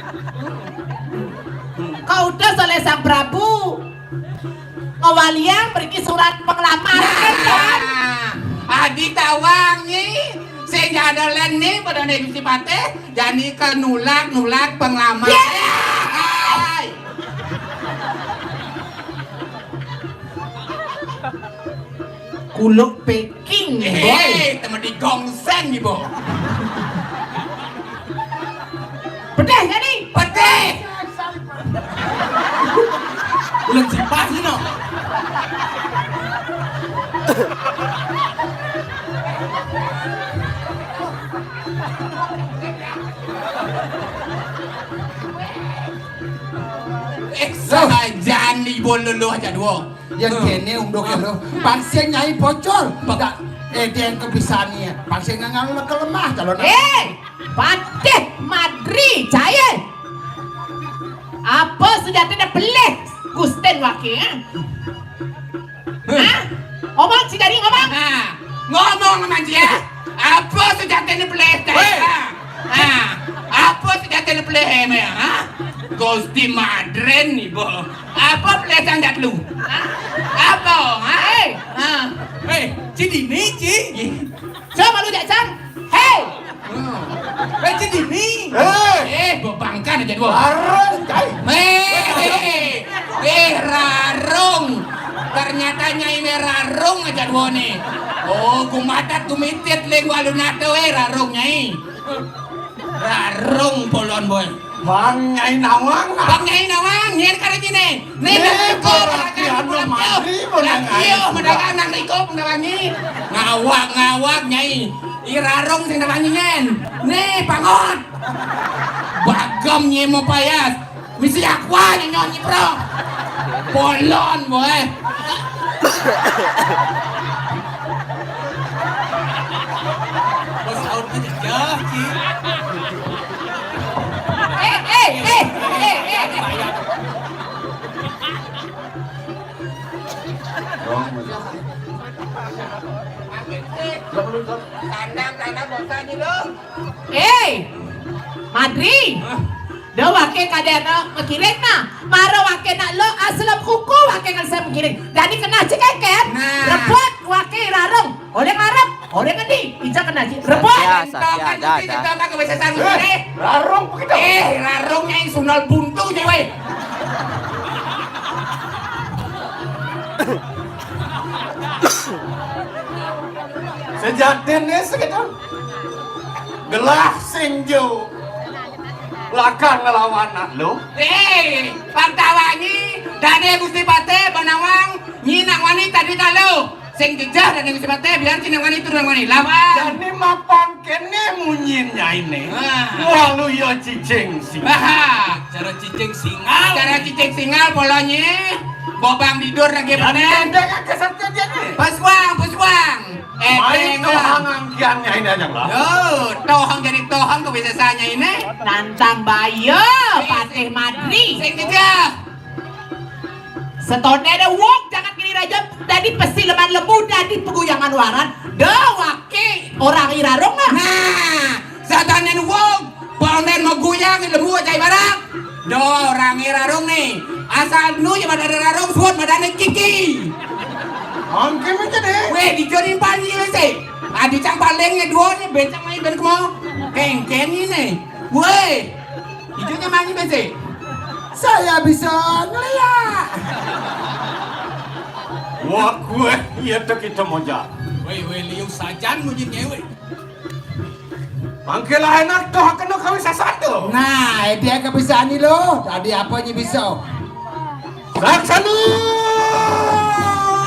Kautus oleh Sang Prabu. Ngawaliang mriki surat penglamar, kan? Nah, adi tawangi, sing ada leni pada nek Gusti Patih, jani ke nulak, nulak penglamar. Hai. Kuluk packing, eh, boy. Eh, temen di gongseng nih, Bo. Pedih jadi? Pedih. Ulah sipah sih, no. Eh, sajan nih, Bo, luluh aja dua. Yen kene unduk ya lo. Pang sing nyai bocor. Enggak. Eh, dia yang kepisani ya. Pang sing ngangal kelemah calon. Eh, Patih Madri, cai. Apa sejatine pelih Gusten wake, eh? Hah? Ngomong, si Dari, ngomong. Nah, ngomong sama dia. Apa sejatine pelih, cai? Weh. Nah, apa sejatine pelih, eh, ha? Gusti Madren nih, Bo. Apa pelih sangat lu? Ha? Apa, ha? Hei. Ha? Hei, Ci Dini, Ci. Iya. Coba lu, Jak Cang. Hei. Hmm. Hei, Ci Dini. Hei. Eh, bebangkan aja dua. Bareng, cai. Hei. Eh, Rarung. Ternyata nyai ne Rarung aja duo ne. Oh, gumatat gumitit lé gua alun-alun, eh, Rarung nyai. Rarung polon, boy. Bang Nyai Nawang, nah. Bang Nyai Nawang, nyén karo nyine. Né, né, nang riko, berarti pedagang, anu, pedagang, mantri, yo, pedagang, pedagang, nang riko, pedagang ni. Ngawag, ngawag, Nyai. I Rarung sing dagang nyén. Né, pangot. Bagem nyai mau payas. Misi aqua nyonyi, bro. Polon, boy. Bos aur mah jejeh, Ci. Eh, eh, eh, eh, eh. Tandang, tandang bosan nih, Dong. Eh, Madri. Hah? Da waké kadén makiring nah. Mara waké nak lo aslem kuku waké ngan sem makiring. Dadi kena ci kékén. Nah. Rebut waké Rarung. Olé ngarep, olé ngendi. Ija kena ci. Rebut. Satya, Satya, da, da. Eh, Rarung begitu. Eh, Rarung nyai sundal buntu nyai wé. Sejatiné segitu. Gelah sing jo lakar ngelawan nak lo. Eh, pangtawangi, dadi Gusti Patih, Banawang, nyi nak wani tadi kalo. Sing jejeh dadi Gusti Patih, biar ci nak wani turun wani. Lawan. Jani mapan kéné munyin nyainé. Wah. Walu ya cicing sing. Wah. Cara cicing singal. Cara cicing singal polonye. Bobang tidur lagi. Jani panen. Pendek aja satu aja nih. Pesuang, pesuang. Eh, main tengok. Tohang angkiannya ini aja lah. Yo, tohang jadi tohang kebiasaannya ini. Nantang bayo, Patih Madri. Sing jejeh. Setoné da wong jangan gini raja, dadi pesileman lembu, dadi peguyangan waran. Da waké orang i Rarung nah. Nah, setoné wong, bonden mau guyang lembu aja ibarat. Da orang i Rarung nih. Asal nu ya pada Rarung suut pada kiki. Angke macam deh. Weh, dijorin panji sih. Adi cang paling ya dua nih, bencang main ben kemo. Kengkeng ini. Weh. Ijo nyamangi besé. Saya bisa ngeliat. Wah, gue iya tek kita moja. Wéh, wéh, liu sajan mujin ngewe. Mangke lah enak toh kena kawin sasando. Nah, dia kebiasaan ni lo. Tadi apa ni bisa? Laksana!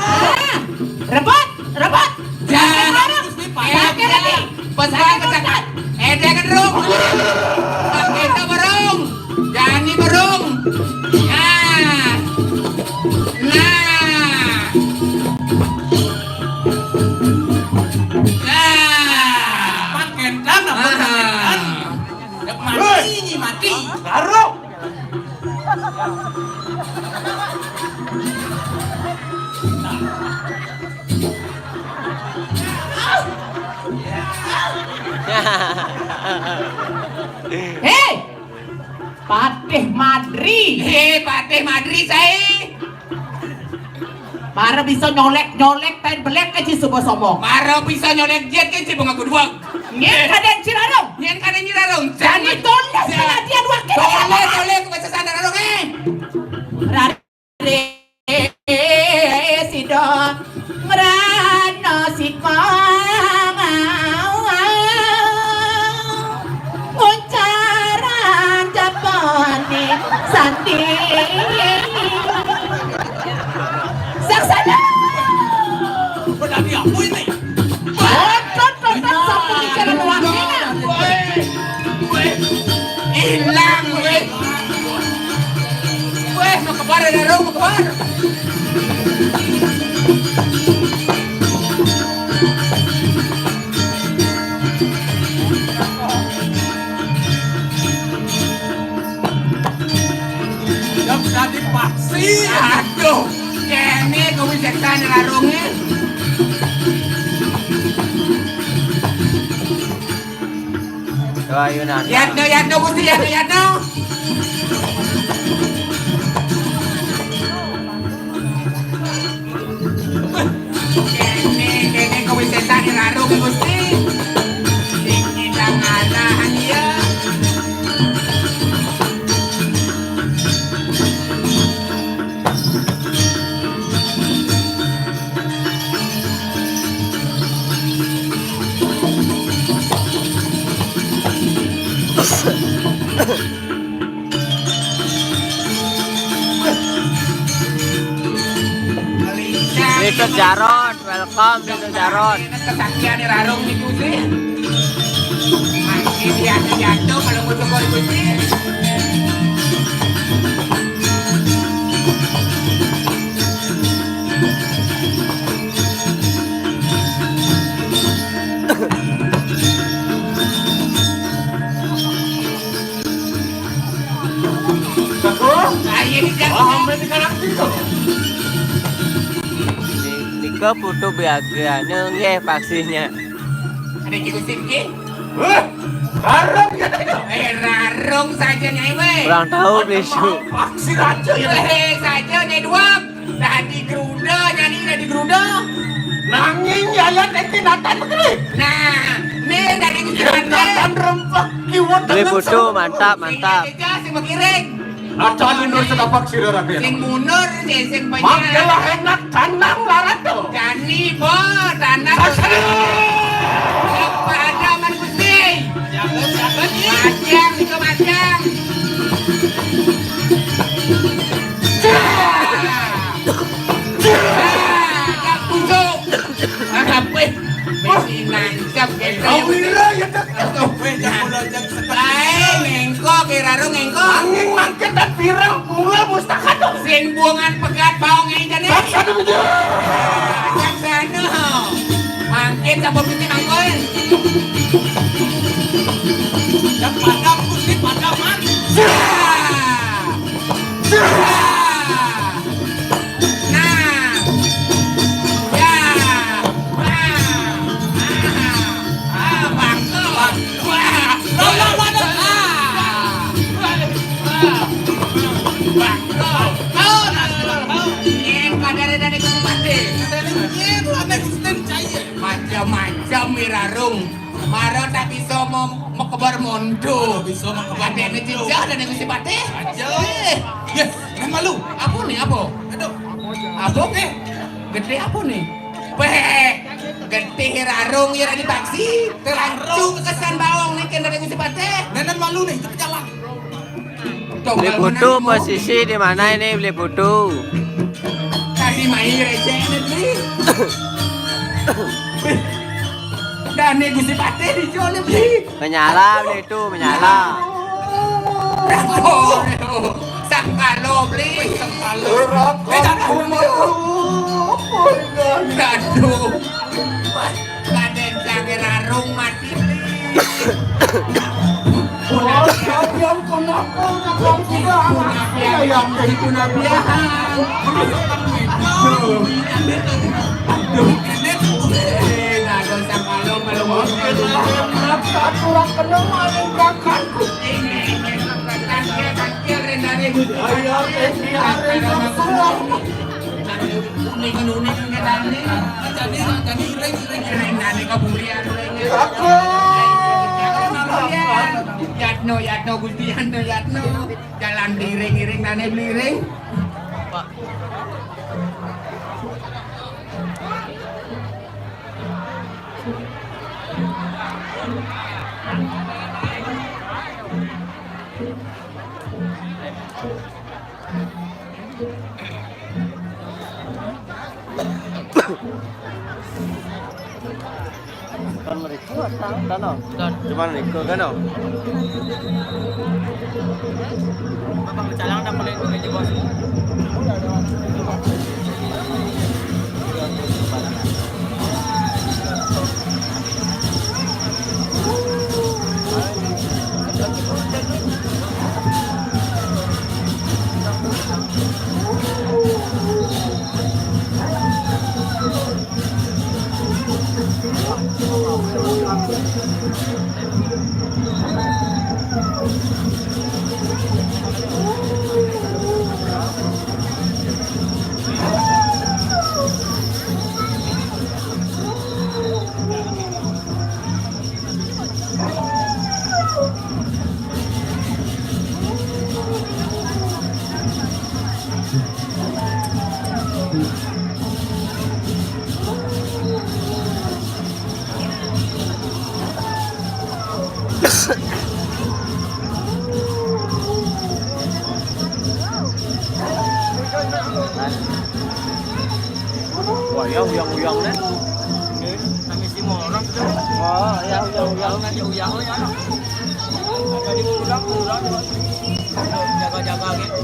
Ah, rebut, rebut. Jangan. Pakai lagi. Pesan kecakat. Ede gedrung. Kita berung. Jani berung. Nah. Nah. Nah. Pakai tanah, pakai tanah. Mati, mati. Garuk. Hei, Patih Madri. Hei, Patih Madri, saya. Mara bisa nyolek-nyolek tain belek ka ci suba sombong. Mara bisa nyolek jet ka ci bunga gudwag. Nyén kadén ci Rarung. Nyén kadén ci Rarung. Jani toleh. Jani toleh. Toleh, toleh, ku baca sana Rarung, eh. Rare sida ngrana sikang. Nguncaran japane sandi. Saksana. Udah diapain nih? Otot, otot, sampai di jalan wangi. Ilang, weh. Weh, mau kebar ada dong, mau kebar. Yang tadi paksi. Aduh, kene kau bisa tanya larungnya. Tuh, ayunan. Yatno, yatno, Gusti, yatno, yatno. Kene, kene, kau bisa tanya larung, Gusti. Sing kita ngalahan dia. Mister Jarot, welcome Mister Jarot. Kesaktian Rarung itu sih. Masih dia jatuh kalau mau coba ikutin. Nika putu biaga nunggih paksihnya. Ada jigusin ki? Hah? Rarung ya tadi. Eh, rarung saja nyai weh. Kurang tahu bisu. Paksi raja ya. Eh, saja nyai dua. Dah digeruda, nyani dah digeruda. Nanging yayat ente natan begini. Nah, ni dari ya, natan rempah kiwat. Beli foto, mantap, mantap. Aja si makiring. Acan inur setapak sira raden. Sing munur, sing, sing banyak. Makelah enak tanang larat tu. Jani bo, tanang. Sasana. Apa ada man Gusti? Siapa, siapa ni? Macam, itu macam. Dah. Dah. Dah, dah, kusuk. Ah, apa? Bisi nancap gitu. Awira ya tak. Weh, jangan mulai jam setengah. Bae, ngengko, kira ro ngengko. Angin mangkit dan pirang bunga mustaka tu. Sing buangan pegat baong aja nih. Satu betul. Satu. Mangkit sama piti mangkon. Ya padam, Gusti, padam, man. Sah. Sah. Nah. Ya. Wah. Ah. Ah, bangkok. Wah. Loh, loh, loh, loh. Ah. Wah. Wah. Bangkok. Oh, nah, nah, nah. Yen padare dari Gunung Pati. Yen ame Gusten cair. Macam-macam mirarung. Mara tak bisa mem-, mekebar monto. Mara bisa mekebar monto. Adekne jejak dan Gusti Patih. Aja. Eh. Yes, nang malu. Apa ni, apa? Aduh. Apa ke? Gede apa ni? Weh, gede rarung ya tadi paksi. Terarung. Langsung kesan bawang ni kena dari Gusti Patih. Nenek malu ni, kita jalan. Beli putu posisi di mana ini beli putu? Tadi main receh ini beli. Dan nih Gusti Patih di sini beli. Menyala beli itu, menyala. Sangkalo beli. Sangkalo. Eh, jangan. Aduh. Raden Sangir Arung mati. Yang kenapa yang sudah yang itu nabi. Aduh. Aduh. Eh, nah, dosa malu, malu. Aku kena maling kakanku. Ini, ini, tangkil, tangkil, rendare, ayah, eh, biarin aku. Uning-uning ke tadi. Jadi, jadi ring, ring, ring, nani kaburian, ring. Aku. Yatno, Yatno, Gusti Yatno, Yatno. Jalan diring-iring, nani beliring. Kan mereka kan, kan, no? Kan. Cuman mereka kan, no? Abang calang dah boleh kerja bos. Ya, uyang-uyang nih. Kami si orang tuh. Oh, ya, uyang-uyang. Nanti uyang, uyang. Tadi pulang, pulang. Jaga-jaga gitu.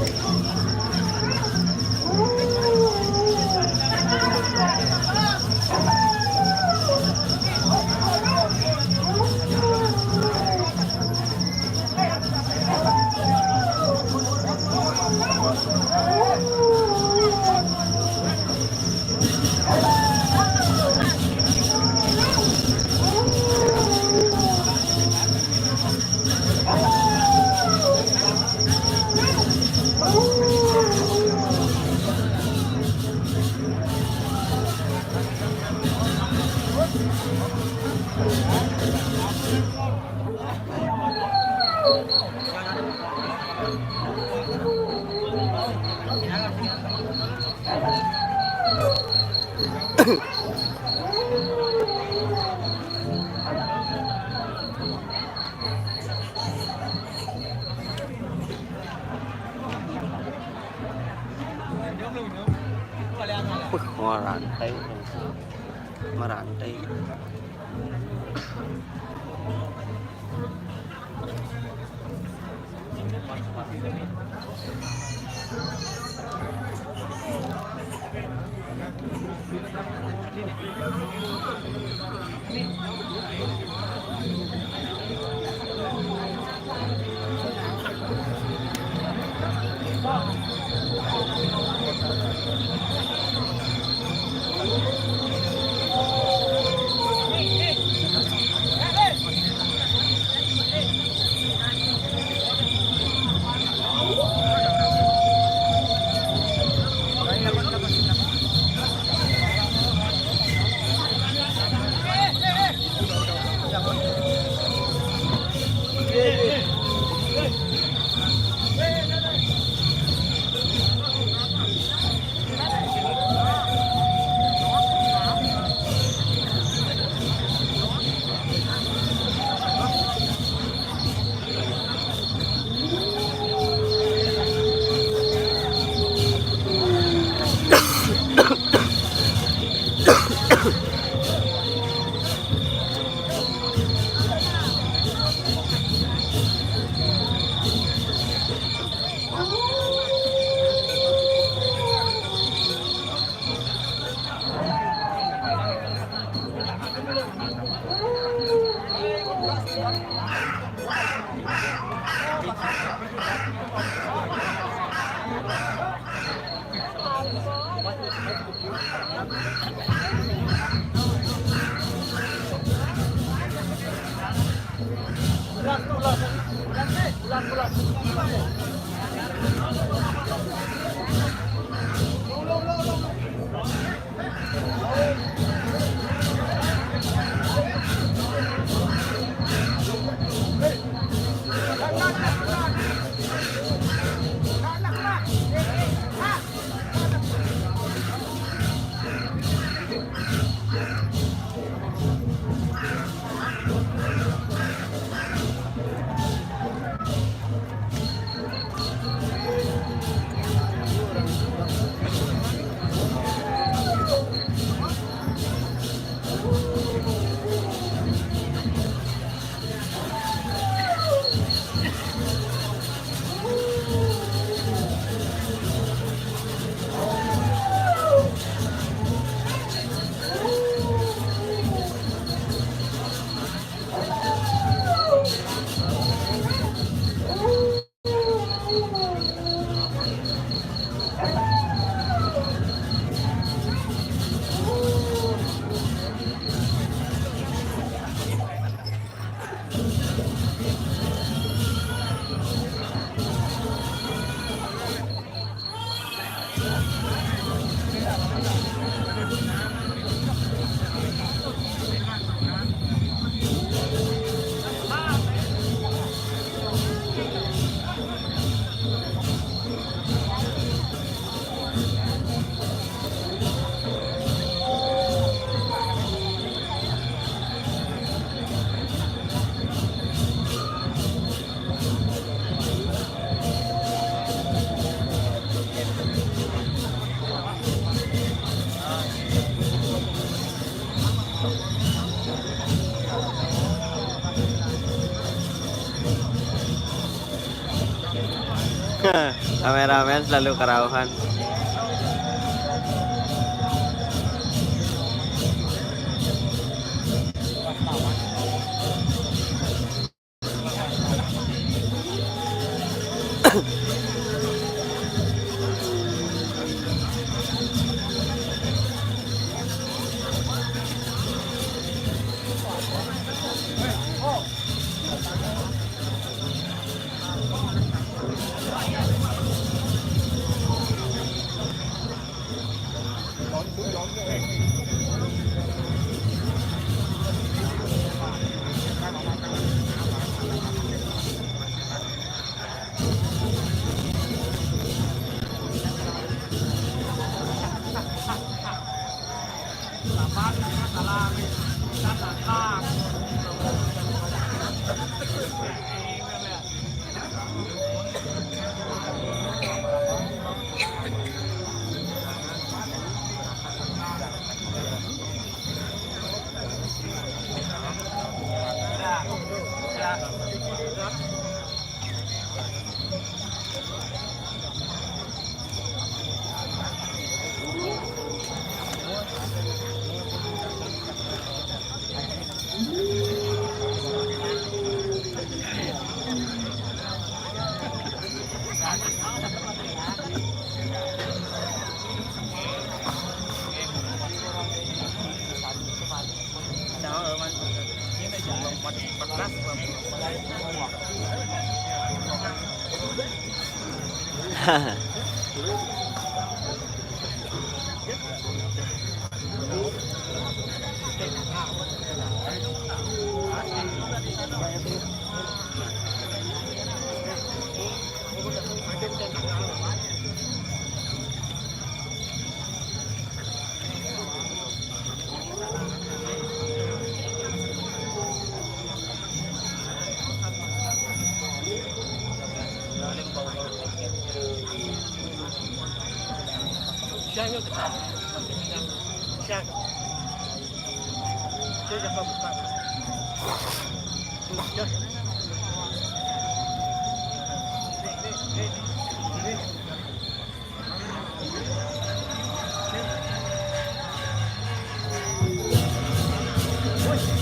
Wih, merantai. Merantai. Kameramen selalu karauhan.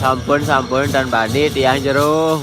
Sampun, sampun, tan bani tiang jero.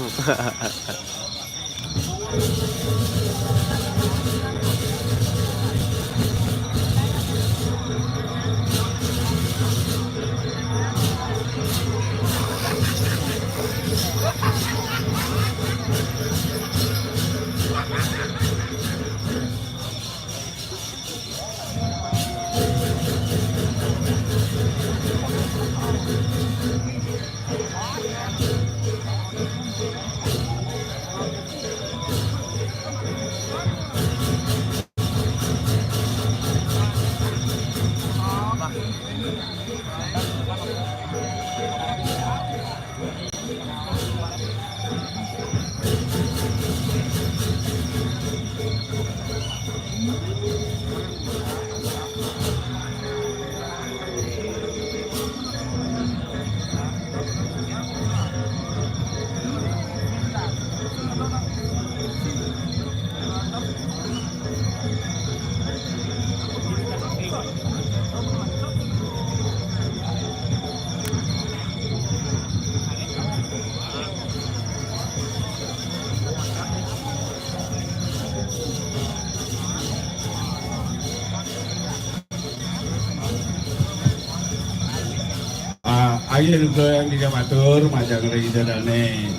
Ah, ayo juga yang tidak matur, majang ring Ida Dane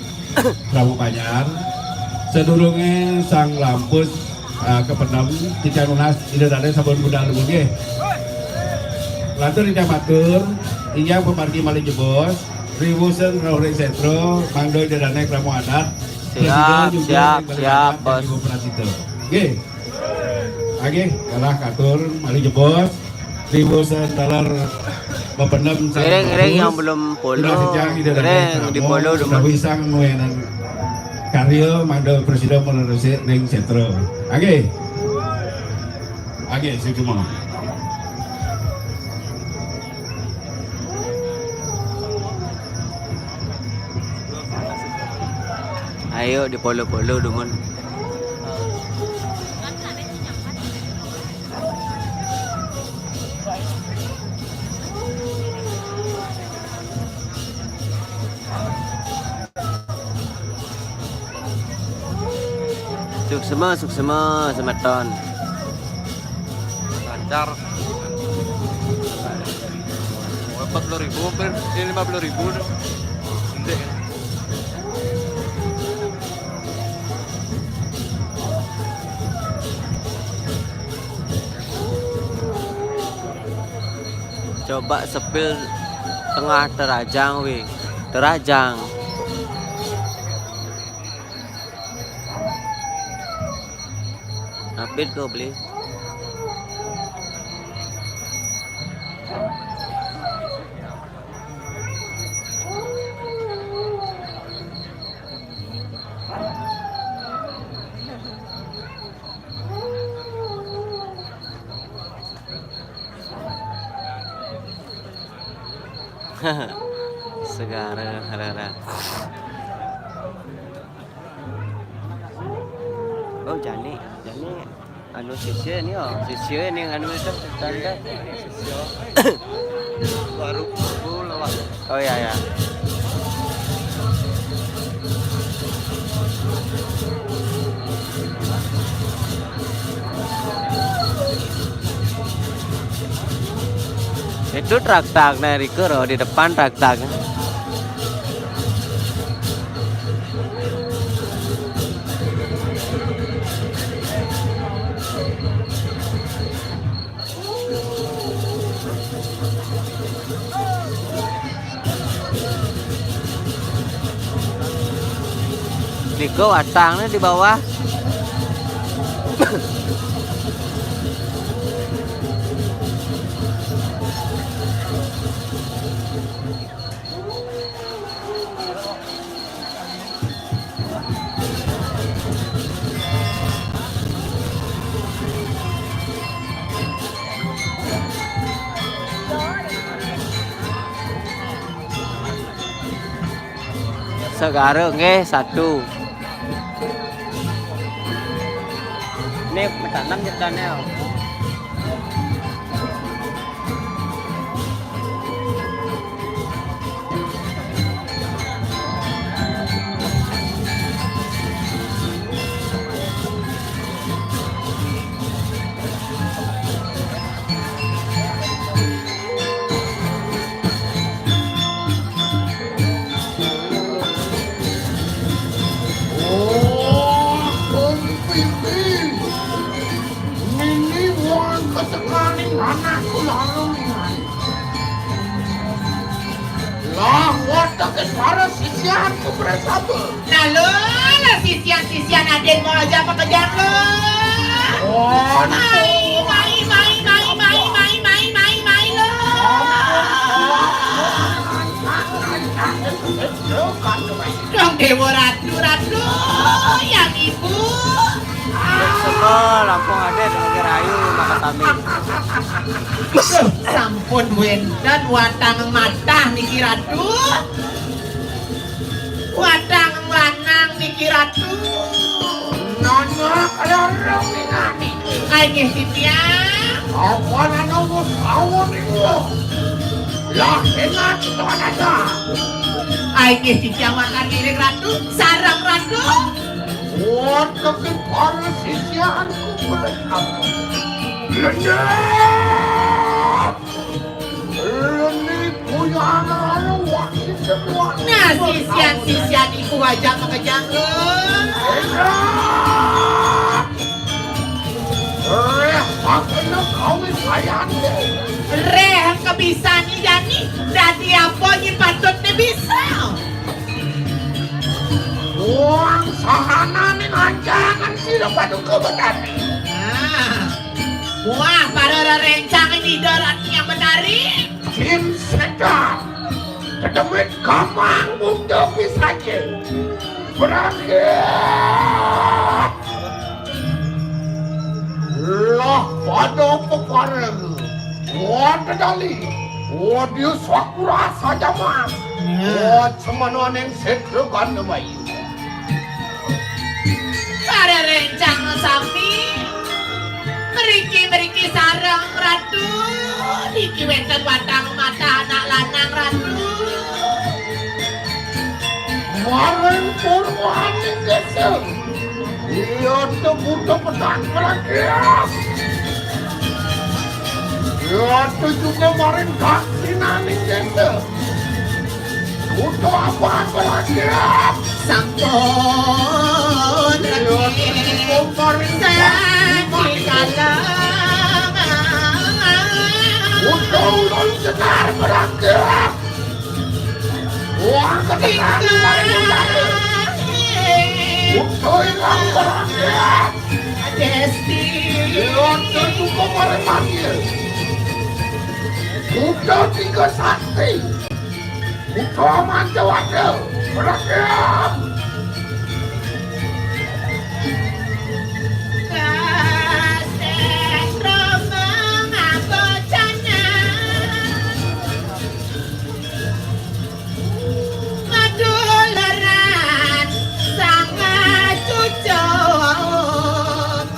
Prabu Banjar. Sedurunge sang lampus, ah, kepenem, titiang nunas Ida Dane sampun budal nggih. Lantur titiang matur, inggih pamargi malih jebos, riwusan rauh ring setra, mangda Ida Dane krama adat. Siap, Presiden juga siap, ring siap, adat, Bos. Ibu Prasida. Nggih. Nggih, kalah katur, malih jebos. Riwusan taler bependem. Ngiring, ngiring yang belum follow. Sudah sejak Ida Dane ngiring, di-follow dulu. Sudah wisang nuenan karya mangda prasida mula resik ring setra. Nggih. Nggih, sing cuma. Ayo di-follow-follow dumun. Suksma, suksma, semeton. Lancar. Oh, empat puluh ribu, hampir, eh, lima puluh ribu tuh. Gede. Coba sepil tengah terajang, wih. Terajang. Apit kau beli. Segara, harara. Oh, jani, jani anu sisya ni, oh, sisya ni anu itu tanda. Baru aku lewat. Oh ya, ya. Itu traktak nah, Riko, oh, di depan traktak. Niko watangnya di bawah. Segara nggih satu. Ini mentanam ceritanya. Oh, Kong Pipi. Nini wong ketekan ning anakku lalu ningali. Lah, watak ke suara sisianku berasa be. Lalu, lah sisian-sisian aden mau aja pekerjaan lo. Oh, mai, mai, mai, lo. Dong Dewa Ratu, Ratu, yang ibu. Semua Lampung adet lagi rayu maka kami. Sampun wénten watang matah niki Ratu. Watang lanang niki Ratu. Nanya kaya orang ningali. Ai nggih titiang. Apa nana wis tau niku? Lah enak kita aja. Ai nggih titiang makan ngiring Ratu, sareng Ratu. Wah, tapi para sisianku boleh apa? Lenyap! Ini punya anak-anak wasit semua. Nah, sisian-sisian iku aja makejang. Enak! Reh, pakainya kawin sayangnya. Reh, kebisan ni jani. Dadi apa ni patut ni bisa? Wong sahana ning ancangan sira paduka betani. Nah, wah, para rerencang ing Ida Ratu yang betari. Jin Setan, kedemit kamang bunda pisaje. Berakhir. Lah pada pekareng. Wah, kedali. Wah, dia sakura saja, Mas. Ya. Wah, semana ning setra ganda bayu. Para rencang sami. Mriki, mriki sareng Ratu. Niki wénten watang matah anak lanang Ratu. Maring purwaning desa. Iya, to buta pedang perang, iya. Iya, to juga maring daksinaning denda. Buta apa perang, iya. Sampun. Iya, to juga maring daksinaning denda. Buta ulun cetar perang, iya. Wah, keterangan maring daksinaning. Buta ilang perang, iya. Desti. Iya, to juga maring manggil. Buta tiga sakti. Buta manca wada. Beragam. Kasih Rama ngabocana. Madularan sangat cucuk.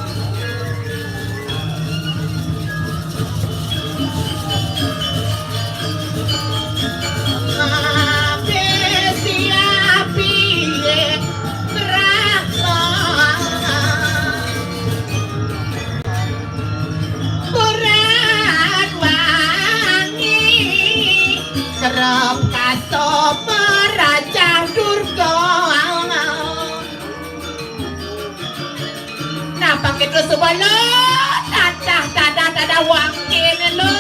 Ngabe siapi rahmat. Kurang wangi kerep kaso merajah Durga. Napa kita semua lo? Tadah, tadah, tadah wangi ni lo.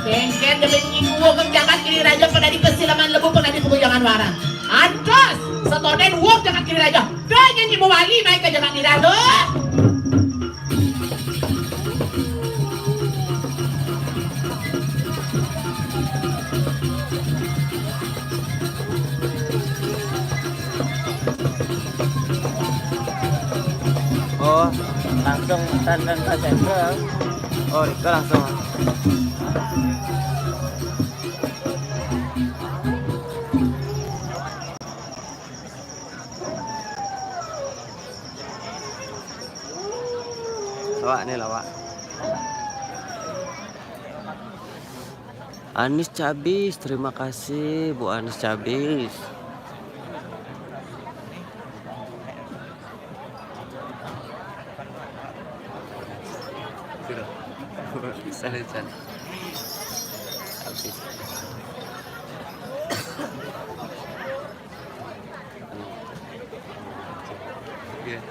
Bengket demi nyinggung ke jagat kiri raja pernah di pesilaman lebu pernah di buku jangan warang. Antos, setonen wong jagat kiri raja. Dah nyanyi mewali naik ke jagat kiri raja. Oh, langsung tandan Pak Jenderal. Oh, itu langsung. Lawak ni, lawak. Anis Cabis, terima kasih Bu Anis Cabis. Sudah. Sana, sana. Habis. Iya.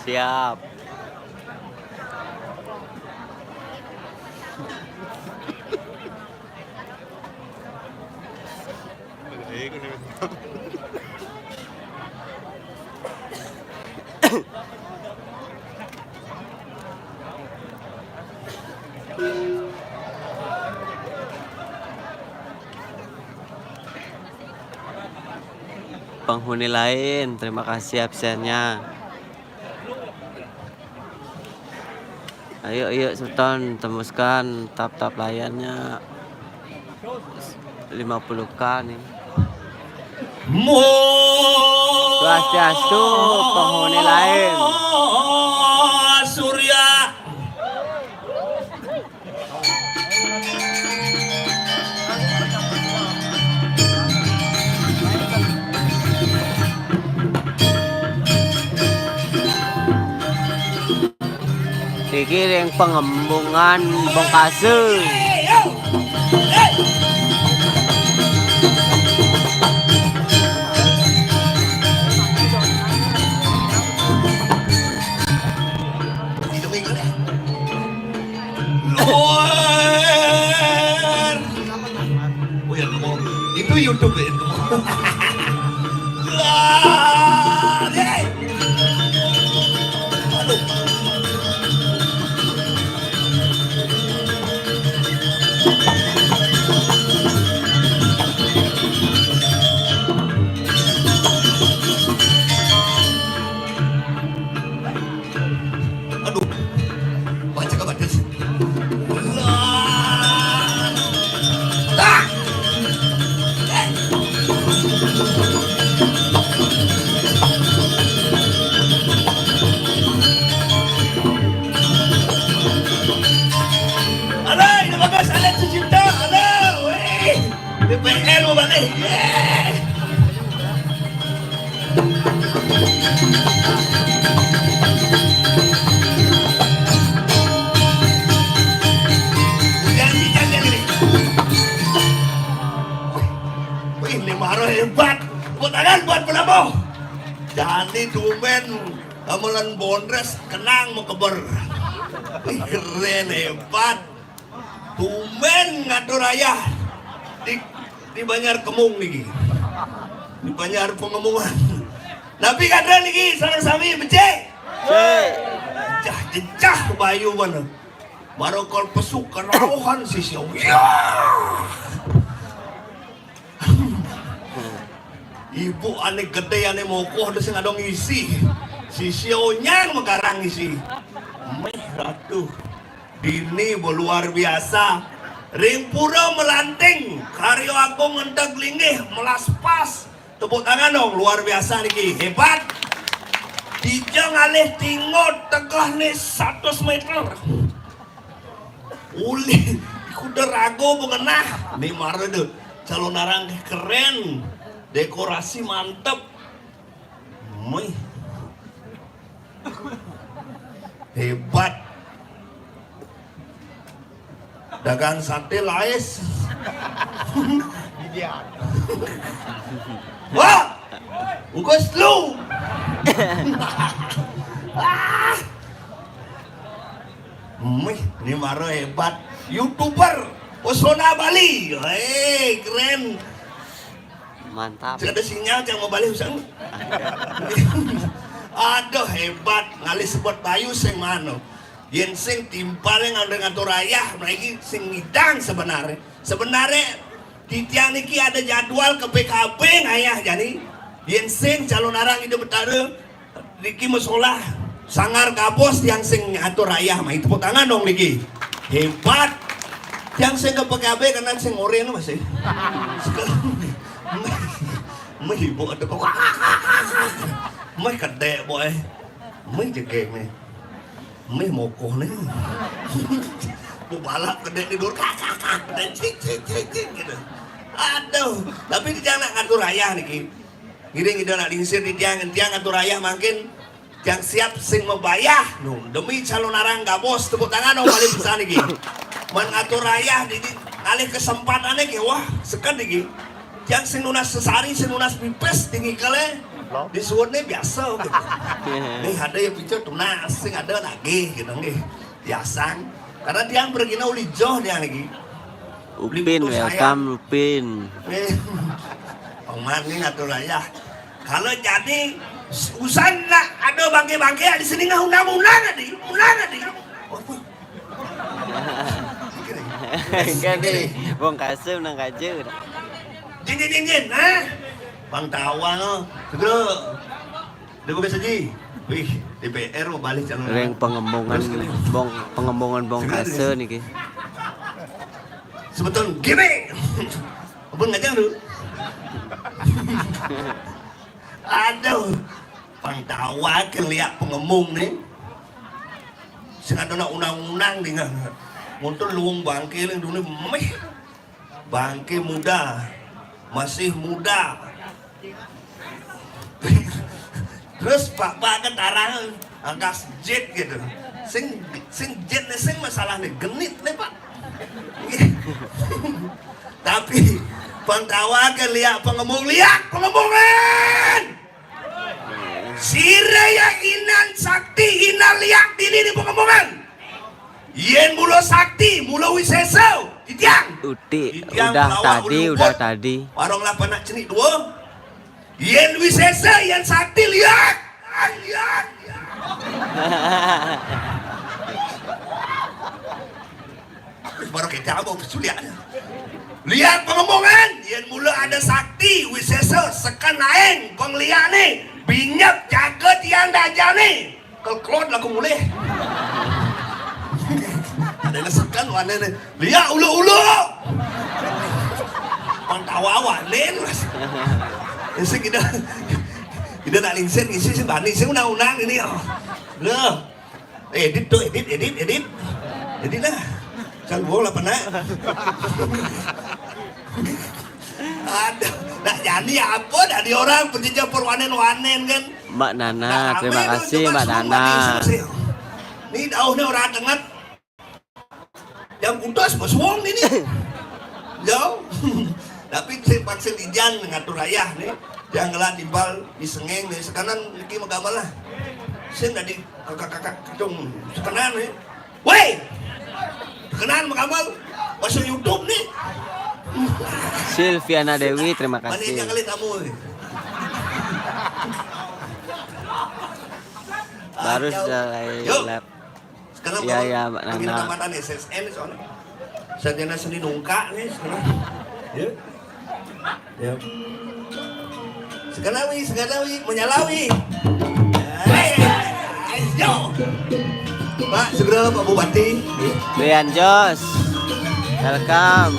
Siap. Penghuni lain, terima kasih absennya. Ayo, ayo, Sultan, tembuskan tap-tap layarnya. Lima puluh K nih. Mo Swastiastu, penghuni lain. Surya. Iki ring pengembungan Bengkase. Luar. Oh ya, ngomong. Itu YouTube ya, itu. Luar. Hei. Aduh. Aduh. Baca kabar, Des. Ah! Wih, ini mara hebat. Tepuk tangan buat penabuh. Jani tumben gamelan Bondres kenang makeber. Wih, keren, hebat. Tumben ngatur ayah di, di Banjar Kemung niki. Di Banjar Pengemungan. Napi kata niki, sareng sami becik? Becik. Jejah, jejah bayu mana. Mara kol pesuk kerauhan sisia. Yah! Ibu ane gede ane mokoh de sing ada ngisi. Sisia onyang megarang ngisi. Meh ratu. Dini bo luar biasa. Ring pura Melanting, Karya Agung enteg linggih, melas pas. Tepuk tangan dong, luar biasa niki, hebat. Dija ngalih tingod tegeh nih satus meter. Uli kuda rago bengenah. Nih mara deh, calon arang keren. Dekorasi mantep. Mih. Hebat. Dagang sate laes. Wah, bungkus lu. Ah. Mih, ini mara hebat. YouTuber Pesona Bali. Hei, keren. Mantap. Cek ada sinyal, cek mau balik usang. Aduh, hebat. Ngalih sebut bayu sing mano. Yen sing timpal yang ada ngatur ayah, lagi sing ngidang sebenarnya. Sebenarnya, titiang niki ada jadwal ke P K B ngayah jani. Yen sing calon arang Ida Betara, niki masolah Sanggar Gabos tiang sing atur ayah, mai tepuk tangan dong niki. Hebat. Tiang sing ke P K B kena sing oren masih. Meh ibu ada kok. Meh kedek boy. Meh jegeng nih. Meh mokoh nih. Bu balap kedek tidur. Kak, kak, kak. Kedek cik, cik, cik, cik, gitu. Aduh, tapi tiang nak ngatur ayah niki. Ngiring Ida nak lingsir di tiang, tiang ngatur ayah mangkin tiang siap sing mabayah. Nu, demi calon arang Gabos, tepuk tangan dong balik pisan niki. Man ngatur ayah di, di ngalih kesempatane ke wah, seken niki. Tiang sing nunas sesari, sing nunas pipis tinggi kale. Disuwun nih biasa gitu. Nih ada ya picu tunas, sing ada lagi gitu nggih. Biasang. Karena tiang pergina uli joh tiang niki. Upin, welcome, Upin. Eh, Paman ni ngatur ayah. Kalau jadi usan nak ada bangke-bangke di sini ngah undang-undang tadi, undang tadi. Oh, Kan ni, bong kasem nang kaja. Jin jin jin jin, ha? Bang tawa no. Segera. Dia bukan saji. Wih, D P R mau balik calon. Reng pengemongan bong pengemongan bong kasa niki. Sebetul gini. Ampun ngajak lu. Aduh, pang tawa ke liak pengemung nih. Sing ada nak unang-unang nih nggak. Muntun luung bangke ling dulu meh. Bangke muda, masih muda. Terus pak pak kan tarang angkas jet gitu. Sing sing jet nih sing masalah nih genit nih pak. Tapi pangkawa ke liak pengemung liak pengemungan. Sira ya inan sakti inan liak dini di pengemungan. Yen mula sakti, mula wisesa, titiang. Uti, udah tadi, udah tadi. Warung lapan nak cenik dua. Yen wisesa, yen sakti liak. Liak. Baru kita mau kesulian. Liak pengemongan, yen mula ada sakti, wisesa, sekan lain, pengliak ni, binyep jaga tiang dajal ni. Kel klot laku mulih. Ada lesekan wane ne. Liak ulu-ulu. Pang tawa wane mas. Isi kita kita nak lingsir ngisi si bani si unang-unang ini ya. Loh. Edit tuh, edit, edit, edit. Edit lah. Kan gua lah pernah. Aduh, nak jani apa dari orang penjejah perwanen-wanen kan? Mbak Nana, nah, terima kasih Mbak Nana. Ini dauhnya orang tengah. Yang putus bos wong ini. Jauh. Tapi sing vaksin ijan ngatur ayah nih. Yang ngelah timbal di sengeng nih. Sekarang lagi mau gambar lah. Sing tadi kakak-kakak kacung sekarang nih. Woi! Kenal sama kamu? Masuk YouTube nih. Silviana Dewi, terima kasih. Mana yang kali kamu? Baru sudah live. Sekarang ya, ya, Mbak Nana. Pendapatan S S N soalnya. Sarjana seni nungka nih sekarang. Ya. Ya. Sekalawi, sekalawi, menyalawi. Hei, ayo. Pak, segera Pak Bupati. Rian Jos. Welcome.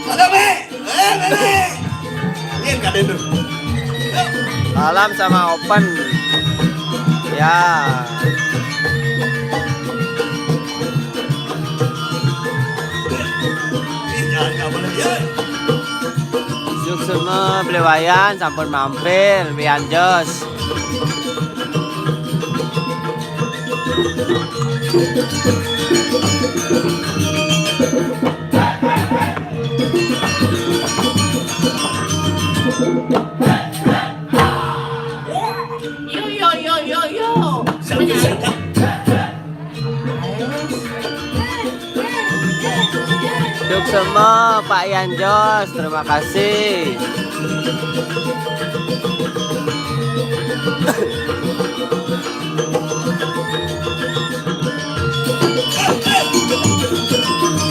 Ada, Be? Eh, Bebe. Ini yang kadang tuh. Salam sama Open. Ya. Suksma beli wayan sampun mampir, Rian Jos. Yo, yo, yo, yo, yo. Suksma, Pak Yanjos, terima kasih.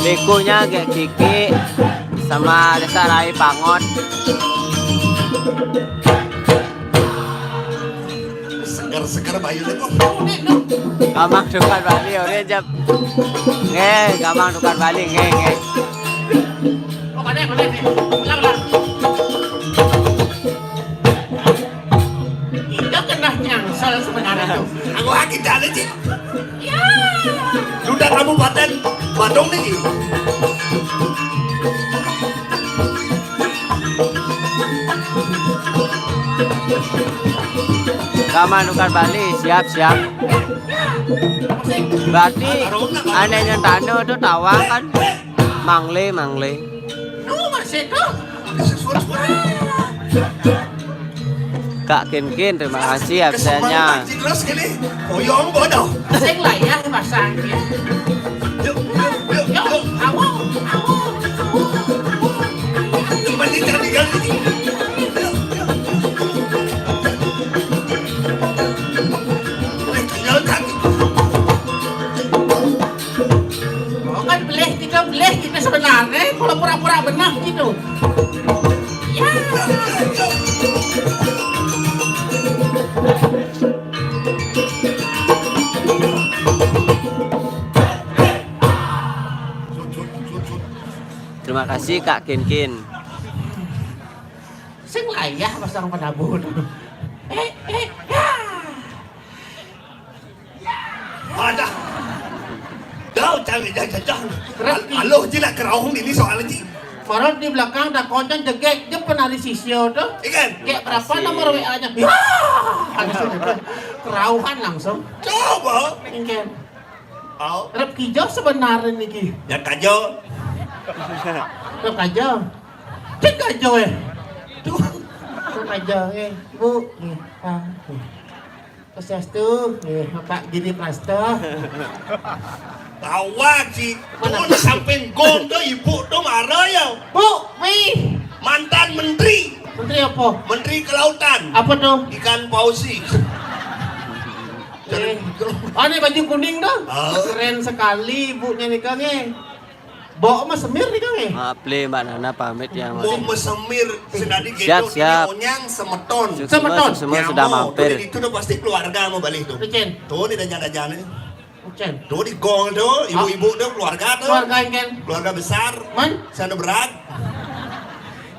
Likunya kayak Kiki sama Desa Rai Pangot. Seger-seger bayu niku. Kamang tukar Bali, ora, Jep. Nggih, kamang tukar Bali, nggih, nggih. Oh, kene, kene, kene. Ulang, ulang. Kita kena nyangsel sebenarnya tuh. Aku lagi jalan, Cik. Ya. Duda Kabupaten Badung nih. Kamang tukar Bali, siap, siap. Berarti anehnya tanu itu tawang kan? Mangle, mangle. Kak Kin Kin, terima kasih absennya. Terus gini, boyong bodoh. Sing lah ya, pasang ya. Yuk, yuk, yuk, yuk. Awo, awo, awo. Cuma tinggal, tinggal. Yuk, yuk. Tinggal kaki. Oh, kan beleh kita, beleh kita sebenarnya, kalau pura-pura benah gitu. Ya. Terima kasih, Kak Kin Kin. Sing layah pasang penabuh. Eh, eh, ya. Ada. Kau cari jajan. Al-, aloh ji nak kerauh ini soal ji. Parot di belakang dah kocang jegek je penari sisio tu. Ikan. Kek berapa nomor W A-nya? Ya. Langsung tu. Kerauhan langsung. Coba. Ikan. Au. Rep kijo sebenarnya niki. Ya kajo. Rep kajo. Cek kajo eh. Tuh. Rep kajo eh. Bu. Nih. Ah. Nih. Swastiastu, nggih, Bapak Giri Prasta. Gawat sih. Mana? Tuh, di samping gong tuh ibu tuh marah ya. Bu, wih. Mantan menteri. Menteri apa? Menteri kelautan. Apa tuh? Ikan paus sih. Eh. Oh, ini baju kuning tuh. Ah. Keren sekali ibunya nih, Kang, eh. Bok mah semir nih, Kang, eh? Maaf, Le, Mbak Nana pamit ya, Mbak. Bok mah semir, sedadi siap, gitu, siap. Ini onyang semeton. Semeton. Semua sudah mampir. Jadi itu udah pasti keluarga mau balik tuh. Licin. Tuh, nih, dajang-dajangnya. Licin. Tuh, di gong tuh, ibu-ibu tuh, keluarga tuh. Keluarga, Ken. Keluarga besar. Man? Sana berat.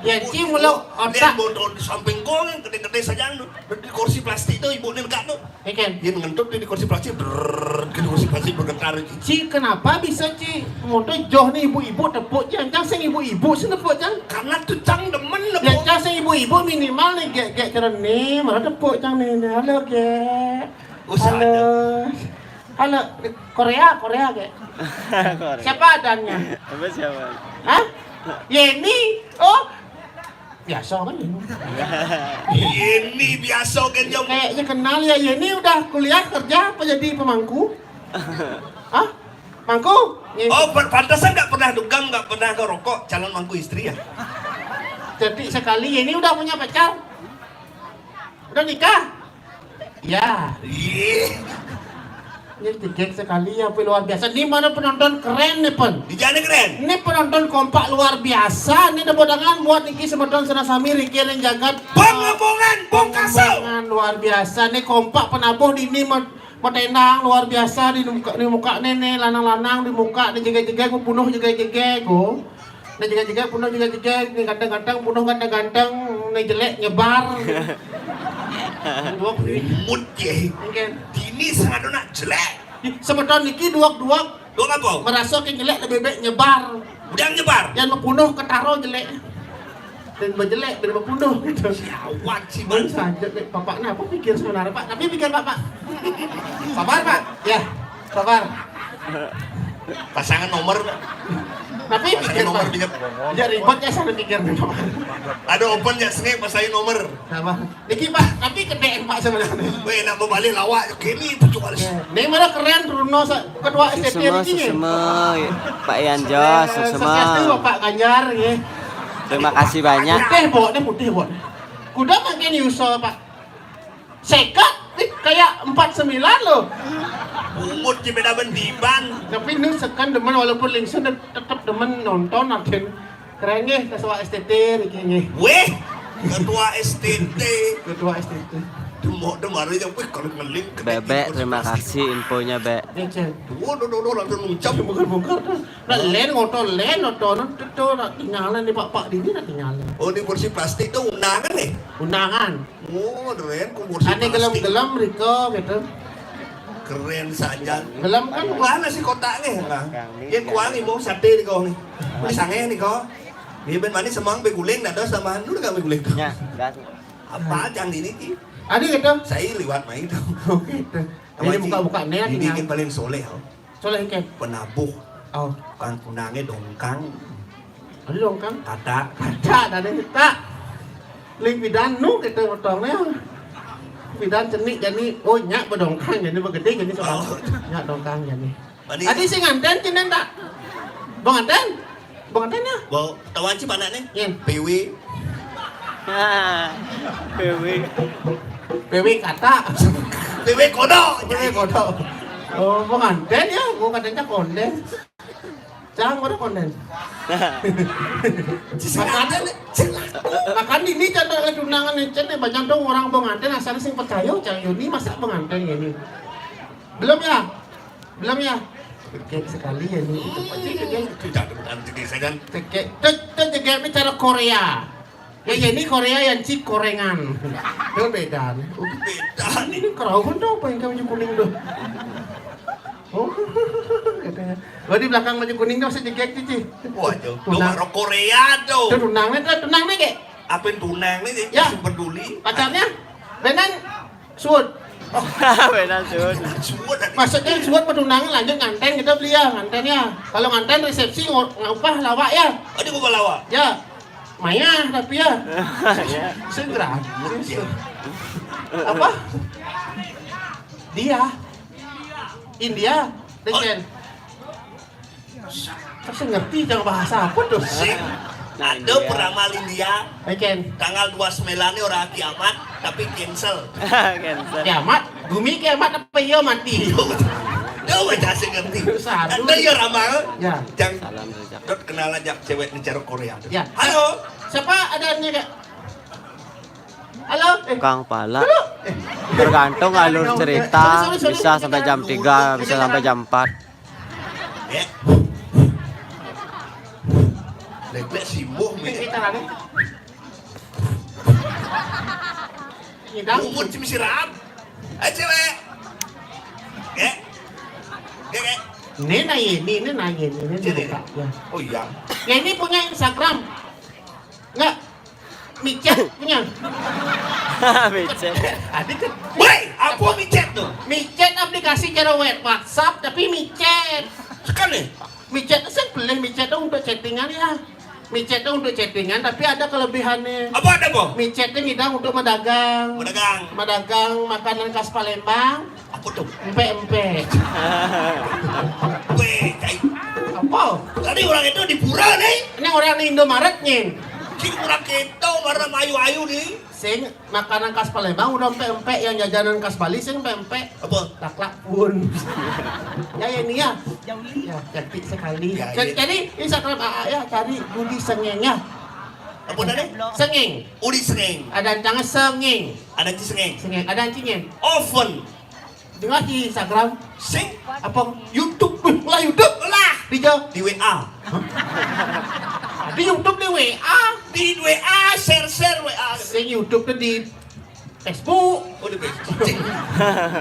Ya, Ci, mula otak. Dia bodoh di samping kau yang gede-gede saja tu. Di kursi plastik tu, ibu ni dekat tu. Ya, kan? Dia ngentut di kursi plastik, brrrr, di kursi plastik bergetar. Ci, kenapa bisa, Ci? Moto joh ni ibu-ibu tepuk, Ci. Cang sing ibu-ibu sing tepuk, Cang. Karena tu Cang demen tepuk. Ya, Cang sing ibu-ibu minimal ni, gek-gek cara ni, mana tepuk, Cang ni, ni. Halo, gek. Usah Halo. Ada. Halo, Korea, Korea, gek. Korea. Siapa adanya? Apa siapa? Hah? Yeni. Oh, biasa kan ini? Ini biasa kan, Jom? Kayaknya kenal ya, Yeni udah kuliah kerja apa jadi pemangku? Hah? Mangku? Ini. Oh, pantasan nggak pernah dugang, nggak pernah ngerokok, calon mangku istri ya? Jadi sekali Yeni udah punya pacar? Udah nikah? Ya. Iya. Ini tiket sekali ya, Pi, luar biasa. Ini mana penonton keren nih, Pen? Di jana keren. Ini penonton kompak luar biasa. Ini tepuk tangan buat niki semeton senasami, Riki ning jagat. Bong Lembongan, Bong Kasau. Lembongan luar biasa. Ini kompak penabuh di ini, Mat-, matendang luar biasa di muka, di muka nih, nih, lanang-lanang di muka, nih, jegek-jegek, penuh jegek-jegek, oh. Nih jegek-jegek, penuh jegek-jegek, nih ganteng-ganteng, penuh ganteng-ganteng, nih jelek, nyebar. Dua puluh. Umut, ya. Mungkin. Dini sangat nak jelek. Semeton niki duak-duak. Duak apa? Merasa ke jelek lebih baik nyebar. Udah nyebar? Yang penuh ketaro jelek. Dan berjelek, dan berpenuh gitu. Siawat sih, Bang. Saja, Pak. Bapak, nah, apa pikir sebenarnya, Pak? Tapi pikir, Pak, Pak. Sabar, Pak. Ya, sabar. Pasangan nomor, Pak. Tapi pasangan pikir, nomor Pak. Dia ribet ya, sana pikir, Pak. Ada open ya, sini pasangin nomor. Sabar. Niki, Pak, tapi kedeen, Pak, sebenarnya. Weh, nak berbalik lawak kini, percuma. Ni mana keren, Bruno, sa-, ketua S T T semua, niki, ya? Semua, Pak Yanjo, eh, semua. Sukses tu, Bapak Ganjar, ya. Terima kasih banyak. Putih, Bok, ni putih, Bok. Kuda makin nyusul, Pak. Sekat, ni kayak empat sembilan loh. Bungut je beda bendiban. Tapi ni sekan demen, walaupun lingsun, tetap demen nonton, akhir. Keren nggih, ketua S T T niki nggih. Weh, ketua S T T. Ketua S T T. Demok demare yang weh kalau ngeling ke Bebek, terima kasih infonya, Bek. Nggih, Cen. Duh, duh, duh, duh, langsung ngucap. Bongkar-bongkar tuh. Nak len, ngotor len, ngotor, tuh, tuh, nak tinggalan di pak-pak di ini, nak tinggalan. Oh, di kursi plastik tuh undangan nih? Undangan. Oh, keren, ku kursi plastik. Ane gelem-gelem riko gitu. Keren saja. Gelem kan? Mana sih kotaknya? Nah, dia kuang ibu sate di kau nih. Pasangnya nih kau. Dia ben manis semang beguling, dah sama dulu kami guling tuh. Ya, dah. Apa jang ini ki? Ada gitu. Saya liwat main tuh. Oh, gitu. Ini buka-buka nih, ini tinggal. Bikin paling soleh, oh. Soleh, kan? Penabuh. Oh. Kang kunange dongkang. Ada dongkang? Kata. Kata, ada tak. Ling bidan nu kita motongnya. Bidan cenik jani, oh, nyak bedongkang jani, begede jani soal. Oh. Nyak dongkang jani. Mani. Adi sing nganten cinen tak? Bang nganten? Bang nganten ya? Bang, tahu aja mana nih? Yen. P W. Ah, P W. P W kata. P W kodok. P W kodok. Oh, bang nganten ya? Gua katanya konden. Jangan pada konden. Makan, makan ini contoh tunangan, Cen, banyak dong orang bang nganten asal sing percaya, Cang Yuni, masa bang nganten ini? Belum ya? Belum ya? Cekek sekali ya ini. Itu pasti cekek. Tidak ada bukan cekek saja. Cekek. Tuh, tuh cekek ini cara Korea. Ya, ya, ini Korea yang cik korengan. Itu beda nih. Beda nih. Ini kerauhan tuh apa yang kamu kuning tuh? Oh, katanya. Gua di belakang baju kuning tuh, saya cekek tuh, Ci. Waduh, tunang. Itu baru Korea tuh. Itu tunangnya tuh, tunangnya, Kek. Apa yang tunang nih, Ci? Ya. Masih peduli. Pacarnya? Benan. Suud. Benar, suud. Suud. Maksudnya suud petunangan lanjut nganten gitu beli ya, nganten ya. Kalau nganten resepsi ngo-, ngupah lawak ya. Oh, dia ngupah lawak? Ya. Maya tapi ya. Ya. Segera. Apa? Dia. India. Oh. Desen. Terus ngerti jangan bahasa apa tuh? Sing. Nah, ada dia. Peramal India. Oke. Tanggal dua sembilan ni orang kiamat, tapi cancel. Cancel. Kiamat? Bumi kiamat apa iya mati? Dia baca sing ngerti. Saru. Ada ya ramal. Ya. Jang. Salam rejeki. Dot kenal aja cewek ni cara Korea tu. Ya. Halo. Siapa adanya, Kak? Halo. Eh. Kang pala. Halo. Eh. Tergantung alur cerita, sorry, sorry, sorry, bisa sampai jam tiga, bisa sampai jam empat. Ya. Leblek simbuh mi. Ini caranya. Ngidang. Umur cim siram. Eh, cewek. Gek. Gek, gek. Ini nanya ini, ini nanya ini, ini. Jadi, buka, ya. Oh iya. Ya, ini punya Instagram. Enggak. Micet punya. Micet. Ada kan? Woi, apa micet tuh? Micet aplikasi cara web WhatsApp tapi micet. Sekali. Micet sih boleh micet tuh untuk chattingan ya. Micet tuh untuk chattingan tapi ada kelebihannya. Apa ada, Bang? Micet tuh ngidang untuk madagang. Madagang. Madagang makanan khas Palembang. Apa tuh? Empek-empek. Weh, cai. Apa? Tadi orang itu di pura nih. Ini orang di Indomaret nih. Cing orang kita warna ayu-ayu nih. Sing makanan khas Palembang udah empek-empek, yang jajanan khas Bali sing empek-empek. Apa? Taklak pun. Ya, ya, ini ya. Ya, cantik sekali. Ya, ja-, iya. Jadi Instagram A A ya, cari Budi Sengeng ya. Apa tadi? Sengeng. Udi Sengeng. Ada ancang Sengeng. Ada ci Sengeng. Sengeng. Ada ancingnya. Oven. Dengar di Instagram. Sing. Apa? YouTube. Lah YouTube. Lah. Di jauh. Di W A. Di YouTube di W A. Di W A, share-share W A. Sing YouTube tuh di Facebook. Oh, di Facebook.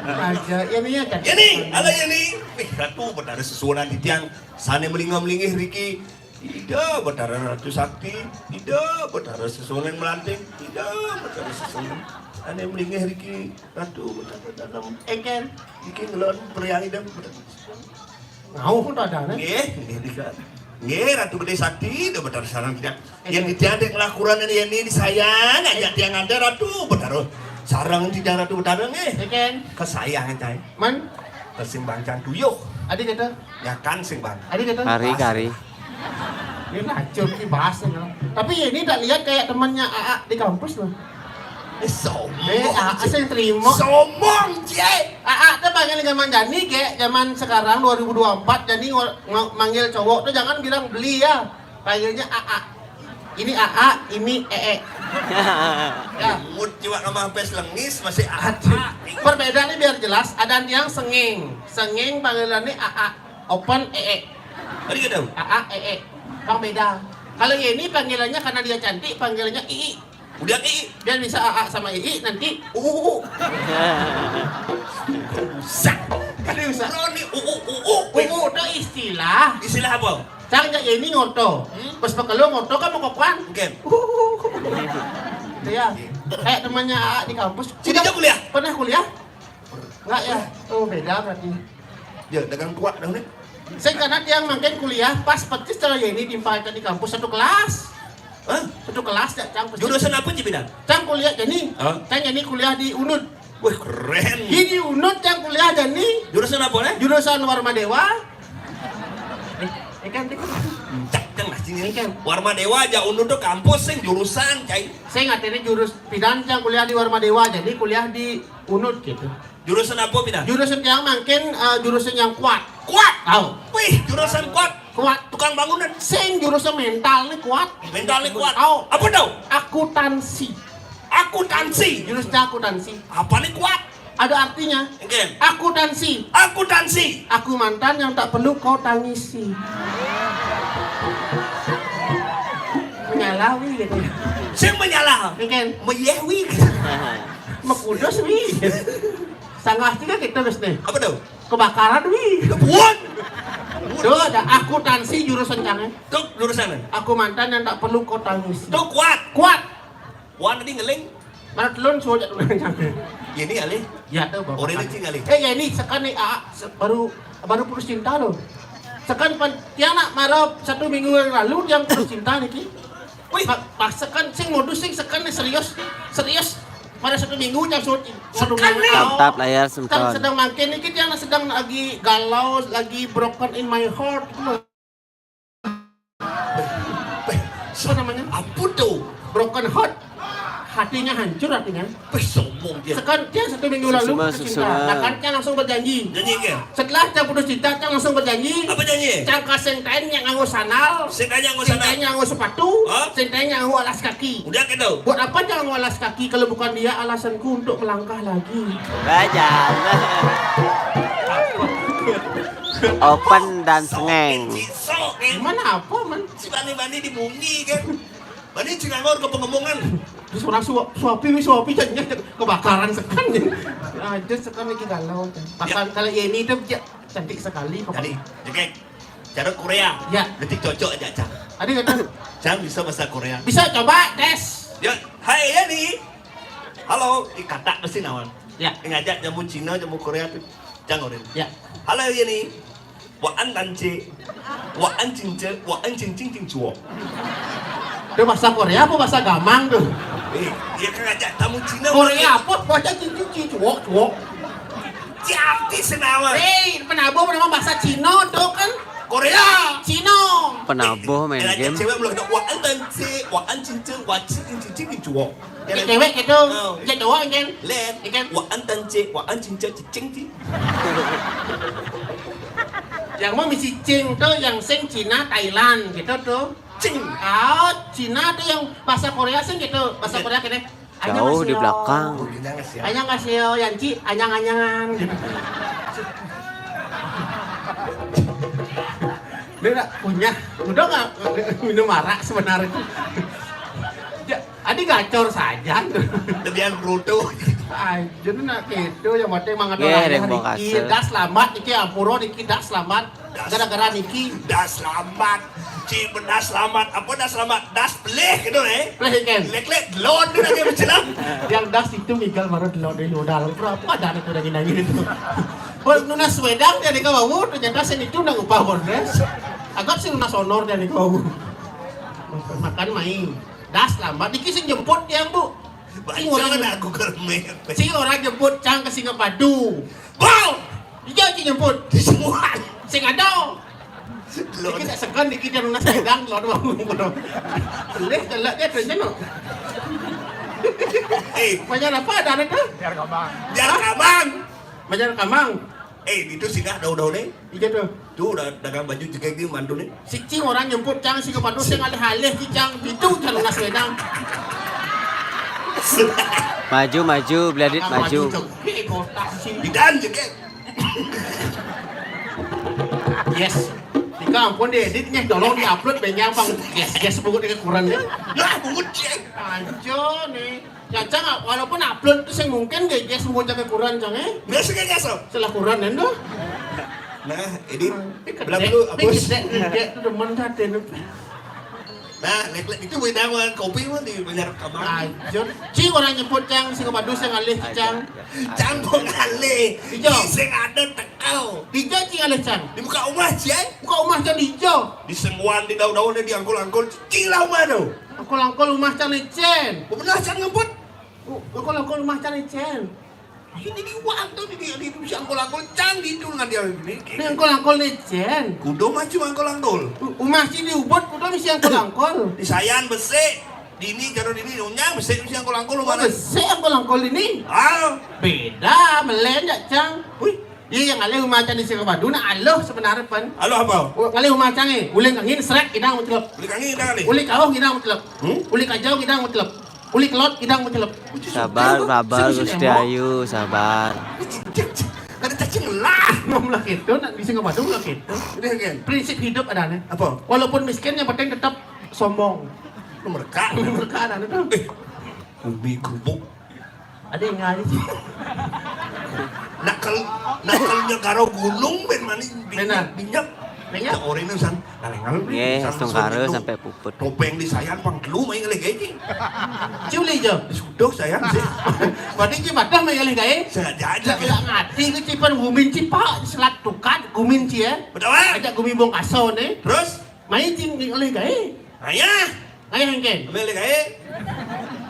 Aja, ya, nih, ya, kan? Ya, nih, ada ya, nih. Ih, Ratu, benar sesuatu nanti tiang sana melingam-lingih, Riki. Ida Betara Ratu Sakti, Ida Betara Sesongan Melanting, Ida Betara Sesongan. Ane melingeh Riki Ratu Betara Dalam. Eken. Riki ngelon periang Ida Betara. Ngau pun tak ada, ne? Nggih, nggih, Ida. Nggih, Ratu Gede Sakti, Ida Betara Sarang Tidak. Yang ditiang dek ngelakuran ini, ini disayang, aja tiang ada Ratu Betara. Sarang Tidak Ratu Betara, nggih. Eken. Kesayangan, cai. Man? Kesing bangcang tuyuh. Adi kata? Ya kan, sing bang. Adi kata? Kari, kari. Ini racun ki bahasa, ya. Tapi ya ini tak lihat kayak temannya Aa di kampus loh. Eh, sombong. Eh, Aa sing terima. Sombong, cie. Aa tuh panggil zaman Jani, kayak zaman sekarang dua ribu dua puluh empat, Jani ngor-, ng-, manggil cowok tuh jangan bilang beli ya. Panggilnya Aa. Ini Aa, ini Ee. Ya. Mut jiwa nama pes lengis masih Aa. Berbeda nih biar jelas. Ada yang senging. Senging panggilannya Aa. Open Ee. Tadi kita. Aa, Ee. Bang beda. Kalau Yeni panggilannya karena dia cantik, panggilannya Ii. Udah Ii. Biar bisa Aa sama Ii nanti uu. Usah. Tadi usah. Roni uu uu. Uu itu istilah. Istilah apa? Cang jak Yeni ngoto. Hmm? Pas pekelo ngoto kan mau kokoan. Oke. Uu. Iya. Eh, temannya Aa di kampus. Sini dia kuliah? Pernah kuliah? Enggak ya? Oh, beda berarti. Ya, dagang tuak dah nih. Saya karena tiang makin kuliah pas persis kalau Yeni timpalkan di kampus satu kelas. Hah? Satu kelas ya, Cang. Jurusan apa sih, Bidan? Cang kuliah Jani. Hah? Cang Jani kuliah di Unud. Wih, keren. Di, di Unud Cang kuliah Jani. Jurusan apa, nih? Jurusan Warma Dewa. Eh, eh, kan, kan. Cak, kan, lah, sini. Ini kan. Warma Dewa aja Unud tuh kampus sing jurusan, cai. Saya nggak tahu ini jurus pidan Cang kuliah di Warma Dewa, jadi kuliah di Unud gitu. Jurusan apa, Pidan? Jurusan yang makin, eh, jurusan yang kuat. Kuat? Tahu. Wih, jurusan kuat. Kuat. Tukang bangunan. Sing jurusan mental nih kuat. Mental nih kuat. Tahu. Apa tuh? Akuntansi. Akuntansi. Jurusnya akuntansi. Apa nih kuat? Ada artinya. Oke. Akuntansi. Akuntansi. Aku mantan yang tak perlu kau tangisi. Menyalawi gitu. Saya menyalah. Oke. Meyewi. Mekudos wi. Sanggah tiga kita terus nih. Apa tuh? Kebakaran wi. Buat. Tuh ada akuntansi jurusan Cang. Tuh jurusan. Aku mantan yang tak perlu kau tangisi. Tuh kuat. Kuat. Wan tadi ngeling. Mana telun suruh jatuh Cang. Ini alih. Ya tuh bapak. Orang ini alih. Eh ya ini sekarang nih ah, se- baru baru putus cinta loh. Sekarang pan, tiang nak marah satu minggu yang lalu tiang putus cinta nih ki. Wih. Pak, sekan sing modus sing sekan nih serius, serius. Pada satu minggu jam satu, satu minggu. Mantap layar. Sedang, sedang makin ini kita yang sedang lagi galau, lagi broken in my heart gitu loh. Apa namanya? Apa tuh? Broken heart. Hatinya hancur hatinya. Wih, sombong dia. Sekan dia satu minggu lalu putus cinta. Nah, kan dia langsung berjanji. Janji ke? Setelah dia putus cinta, dia langsung berjanji. Apa janji? Cang kaseng tain yang nganggo sandal. Sing tain yang nganggo sandal. Sing tain yang nganggo sepatu. Hah? Sing tain yang nganggo alas kaki. Udah gitu. Buat apa dia nganggo alas kaki kalau bukan dia alasanku untuk melangkah lagi? Baca. Open dan sengeng. Gimana apa, man? Si bani-bani di bumi kan. Bani Cinangor ke pengemungan. Terus orang suap, suapi, mi suapi jadinya kebakaran sekan nih. Aja sekan lagi galau. Pasan kalau Yeni itu dia cantik sekali. Jadi, oke. Cara Korea. Ya. Nanti cocok aja, Cang. Ada kata. Cang bisa bahasa Korea. Bisa coba tes. Ya, hai Yeni. Halo, ih, kata pasti nawan. Ya. Ngajak jamu Cina, jamu Korea tuh. Cang orang. Ya. Halo Yeni. Wa an dan ce. Wa an cing ce, wa an cing cing cing cuo. Itu bahasa Korea apa bahasa Gamang tuh? Eh, dia kan ngajak tamu Cina. Korea apa? Bahasa cing cing cing cuo cuo. Ci artis nawan. Hei, penabuh nama bahasa Cina tuh kan? Korea. Cina. Penabuh main game. Cewek belum ada wa an dan ce, wa an cing ce, wa cing cing cing cing cuo. Cewek gitu. Cewek doang kan? Len. Wa an dan ce, wa an cing ce, cing cing. Yang mau misi cing tuh yang sing Cina, Thailand gitu tuh. Cing. Oh, Cina tuh yang bahasa Korea sing gitu. Bahasa Korea gini. Jauh di belakang. Anyang kasih yang ci, anyang-anyangan gitu. Dia nggak punya, udah nggak minum arak sebenarnya. Ya, adi gacor saja. Lebihan bruto. Aja nak gitu yang penting mangan Nggih, orang ring riki bongkase. Das selamat niki ampura niki das selamat. Gara-gara niki. Das selamat. Ci benas selamat. Apa das selamat? Das pelih gitu eh. Pelih kan. Lek-lek delon tu lagi mencelam. Yang das itu migal baru delon di luar dalam. Berapa ada itu lagi nangis itu. Kalau nunas wedang dia di kau ternyata sini itu nang upah bordes. Agak sih nunas honor dia di kau. Makan main. Das selamat. Niki sing jemput dia bu. Baca aku kermit. Sing orang jemput cang ke Singapadu. Wow. Iya ci jemput. Semua. Sing ada. Niki tak segan niki dia nunas pegang lo tu. Boleh kalau dia tu jenuh. Eh, Banyak apa ada tu? biar kamang. Banyak kamang. Eh, itu singgah daun-daun ni. Iya tu. Tu dah dagang baju jegeg ni mantu ni. Si cing orang jemput cang Singapadu sing alih-alih ci cang itu cang nunas wedang. Maju maju, Bladit maju. Hei kotak sih. Bidan jegeg. Yes. Tika ampun diedit nih, tolong diupload banyak bang. Yes, yes buku dia kurang ya. Lah, bungut cek. Anjo nih. Ya cang walaupun upload tuh sing mungkin gak yes buku jaga kurang cang eh. Biasa kayak so. Salah kurang kan tuh. Nah, ini belah dulu apa? Gede gede tuh demen hati nih. Nah, lek-lek itu beda dengan kopi mah di banyak kamar. Anjo. Ci orang nyebut cang Singapadu sing alih ci cang. Cang kok ngalih. Ijo. Sing ada tekau. Ijo ci alih cang. Di muka rumah cai. Buka rumah cang ijo. Di sembuhan di daun-daun di angkul-angkul. Cila rumah tu. Aku langkol rumah cang licin. Benar cang ngebut. Aku langkol rumah cang licin. Ini di uang tu di di di si angkul-angkul cang di itu dengan dia ini. Ini angkol-angkol licin. Kudo macam angkul-angkul. Rumah ci di Ubud kudo misi angkol-angkol. Di Sayan besik. Dini kalau dini nyonya besik misi angkul-angkul rumah. Besik angkol-angkol ini. Ah, Beda melen jak cang. Wih. Iya yang alih rumah cang di Singapadu nak aluh sebenarnya pan. Halo apa? Ngalih rumah cang eh. Uling kangin seret idang mencelep. Boleh kangen dah ni. Uling kauh idang mencelep. Hmm? Uling kajau idang mencelep. Uling kelot idang mencelep. Sabar, sabar Sini, Gusti Embok. Ayu, sabar. Ada cacing lah. Mau melak itu nak di Singapadu melak itu. Udah kan? Prinsip hidup ada nih. Apa? Walaupun miskin yang penting tetap sombong. Mereka. Mereka ada nih. Ubi kerupuk. Ada yang ngalih. Nakal nakalnya karo gunung ben manis Benar. Minyak. Minyak. Orangnya san. Kalengal. Nggih, setungkara sampai puput. Topeng di Sayan pang telu main lagi gaji. Ciuli jo. Sudah Sayan sih. Berarti ci madah main alih gae. Sengaja aja. Tidak ngerti ke cipan gumin cipa selat tukat gumin ci ya. Betul ah? Ajak gumi bongkaso nih. Terus? Main cing alih gae. Ayah. Ayah engken. Ambil lagi gaji.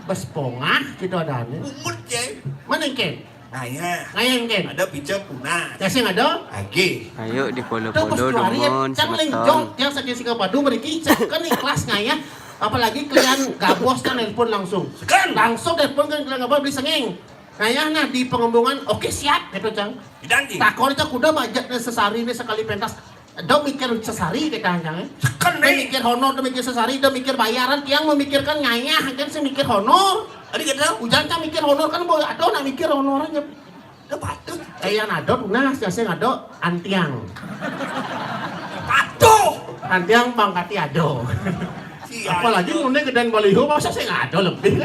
Bas pongah gitu ada nih. Umut ya. Mana engken? Ayah. Ayah engken. Ada pica punah. Kasih ada. Agi. Ayo di Tuh bos polo-polo dua hari dumun cang leng semeton. jong yang sakit Singapadu beriki cang kan ikhlas ngayah. Apalagi kalian gabos kan nelpon langsung. Sekarang. Langsung nelpon kan kalian gabos beli sengeng. Ngayah nah di pengembungan oke siap gitu cang. Bidan ji. Takon aja kuda bajak nih sesari nih sekali pentas. Do mikir sesari kita cang eh. Sekarang Dia nih. mikir honor, dia mikir sesari, dia mikir bayaran, tiang memikirkan ngayah kan saya mikir honor. Ada kata? Ujan cang mikir honor kan boleh ada nak mikir honor aja. Dah patut. Eh yang ada tunas, yang saya ada antiang. Nanti yang pangkatnya ada. Apalagi mune gedén baliho, masa sing ada lebih.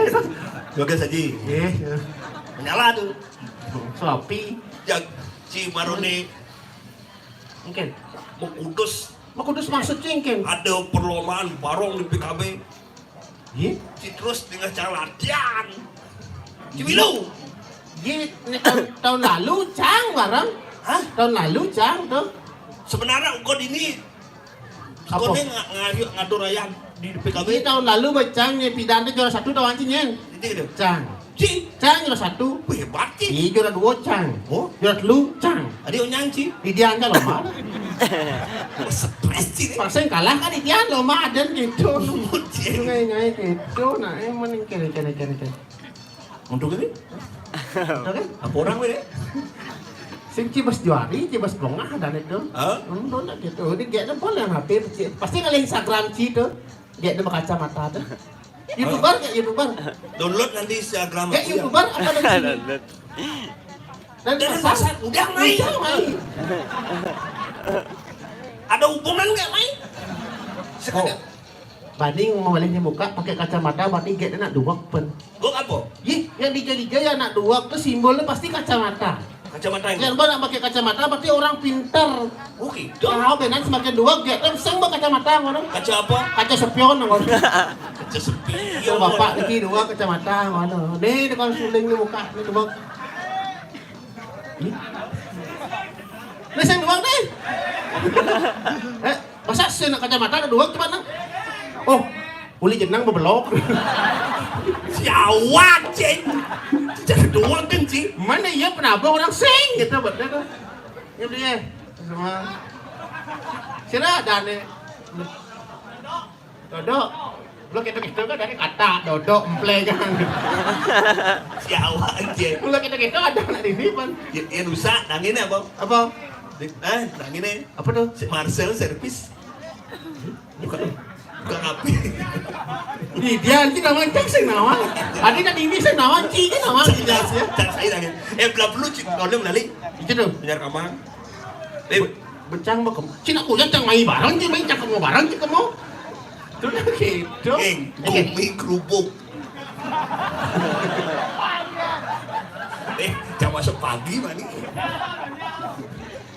Joget saja. Nggih. Menyala tuh. Sloppy. Ya, si Maroni. Mungkin. Mekudus. Mekudus maksudnya mungkin. Ada perlombaan barong di P K B. Nggih. Citrus dengan cara latihan. Cimilu. Nggih, ini tahun, tahun lalu cang bareng. Hah? Tahun lalu cang tuh. Sebenarnya engkau ini Apa? Kau ni nga-, nga-, ngatur ayah di P K B. Ini tahun lalu, Bang, cang, ni pidan tu juara satu tahu anjing, nyen. Itu gitu. Cang. Cing. Cang juara satu. Wih, hebat, Cing. Ini juara dua, cang. Oh? Juara telu, cang. Adi onyang, Cing. Di dia aja lomba. Stres, Cing. Paksa kalah kan di dia lomba ada gitu. Cing. Ngai-ngai gitu. Nah, emang ni kene, kene, kene, kene. Untuk ini? Untuk ini? Apa orang ni? Sing cibas juari, cibas bongah dan itu. Hah? Hmm, nak gitu. Ini gak ada boleh hampir. Pasti kali Instagram Ci tu. Gak ada berkacamata tu. YouTuber, gak YouTuber. Download nanti Instagram aku ya. YouTuber apa ada Ci? Download. Dan pasar udah main. Udah main. Ada hubungan nggak main? Sekarang. Bani mau boleh buka pakai kacamata, bani gak nak duak pen. Duak apa? Yih, yang diga-diga ya nak duak tu simbolnya pasti kacamata. Kacamata ini? Yang nak pakai kacamata berarti orang pintar. Oh, gitu. Tahu benar semakin duak, gak kan seng kacamata ngono. Kaca apa? Kaca sepion ngono. Kaca sepion. Itu bapak niki duak kacamata ngono. Ni dekat suling ni buka ni duak. Ni? Ni sing duak ni. Eh, Masa sih nak kacamata ada dua gimana? Oh, uli jenang bebelok. Siawat, Cing. Jadi dua kan, Cing. Mana iya penabung orang sing gitu, betul tuh. Ini dia. Semua. Sira ada nih. Dodo. Lo kita-kita kan dari kata dodo, emple kan. Siawat, Cing. Lo kita-kita ada nak di sini, pan. Ya, ya rusak, nangin apa? Apa? Di, eh, nangin eh. Apa tuh? Si Marcel servis. Bukan, bukan api. Ih, dia nanti nama cang sing nama. Adi kan ini sing nama, Ci ini nama. Cang, jelas ya. Cang saya lagi. Eh, belah perlu Ci, kalau balik. Itu tuh. Biar kamar. Eh, becang mau kem-, Cina kuya cang mai bareng, Ci mai cang kamu bareng, Ci kamu. Tuh gitu. Eh, gumi kerubuk. Eh, cang masuk pagi mana?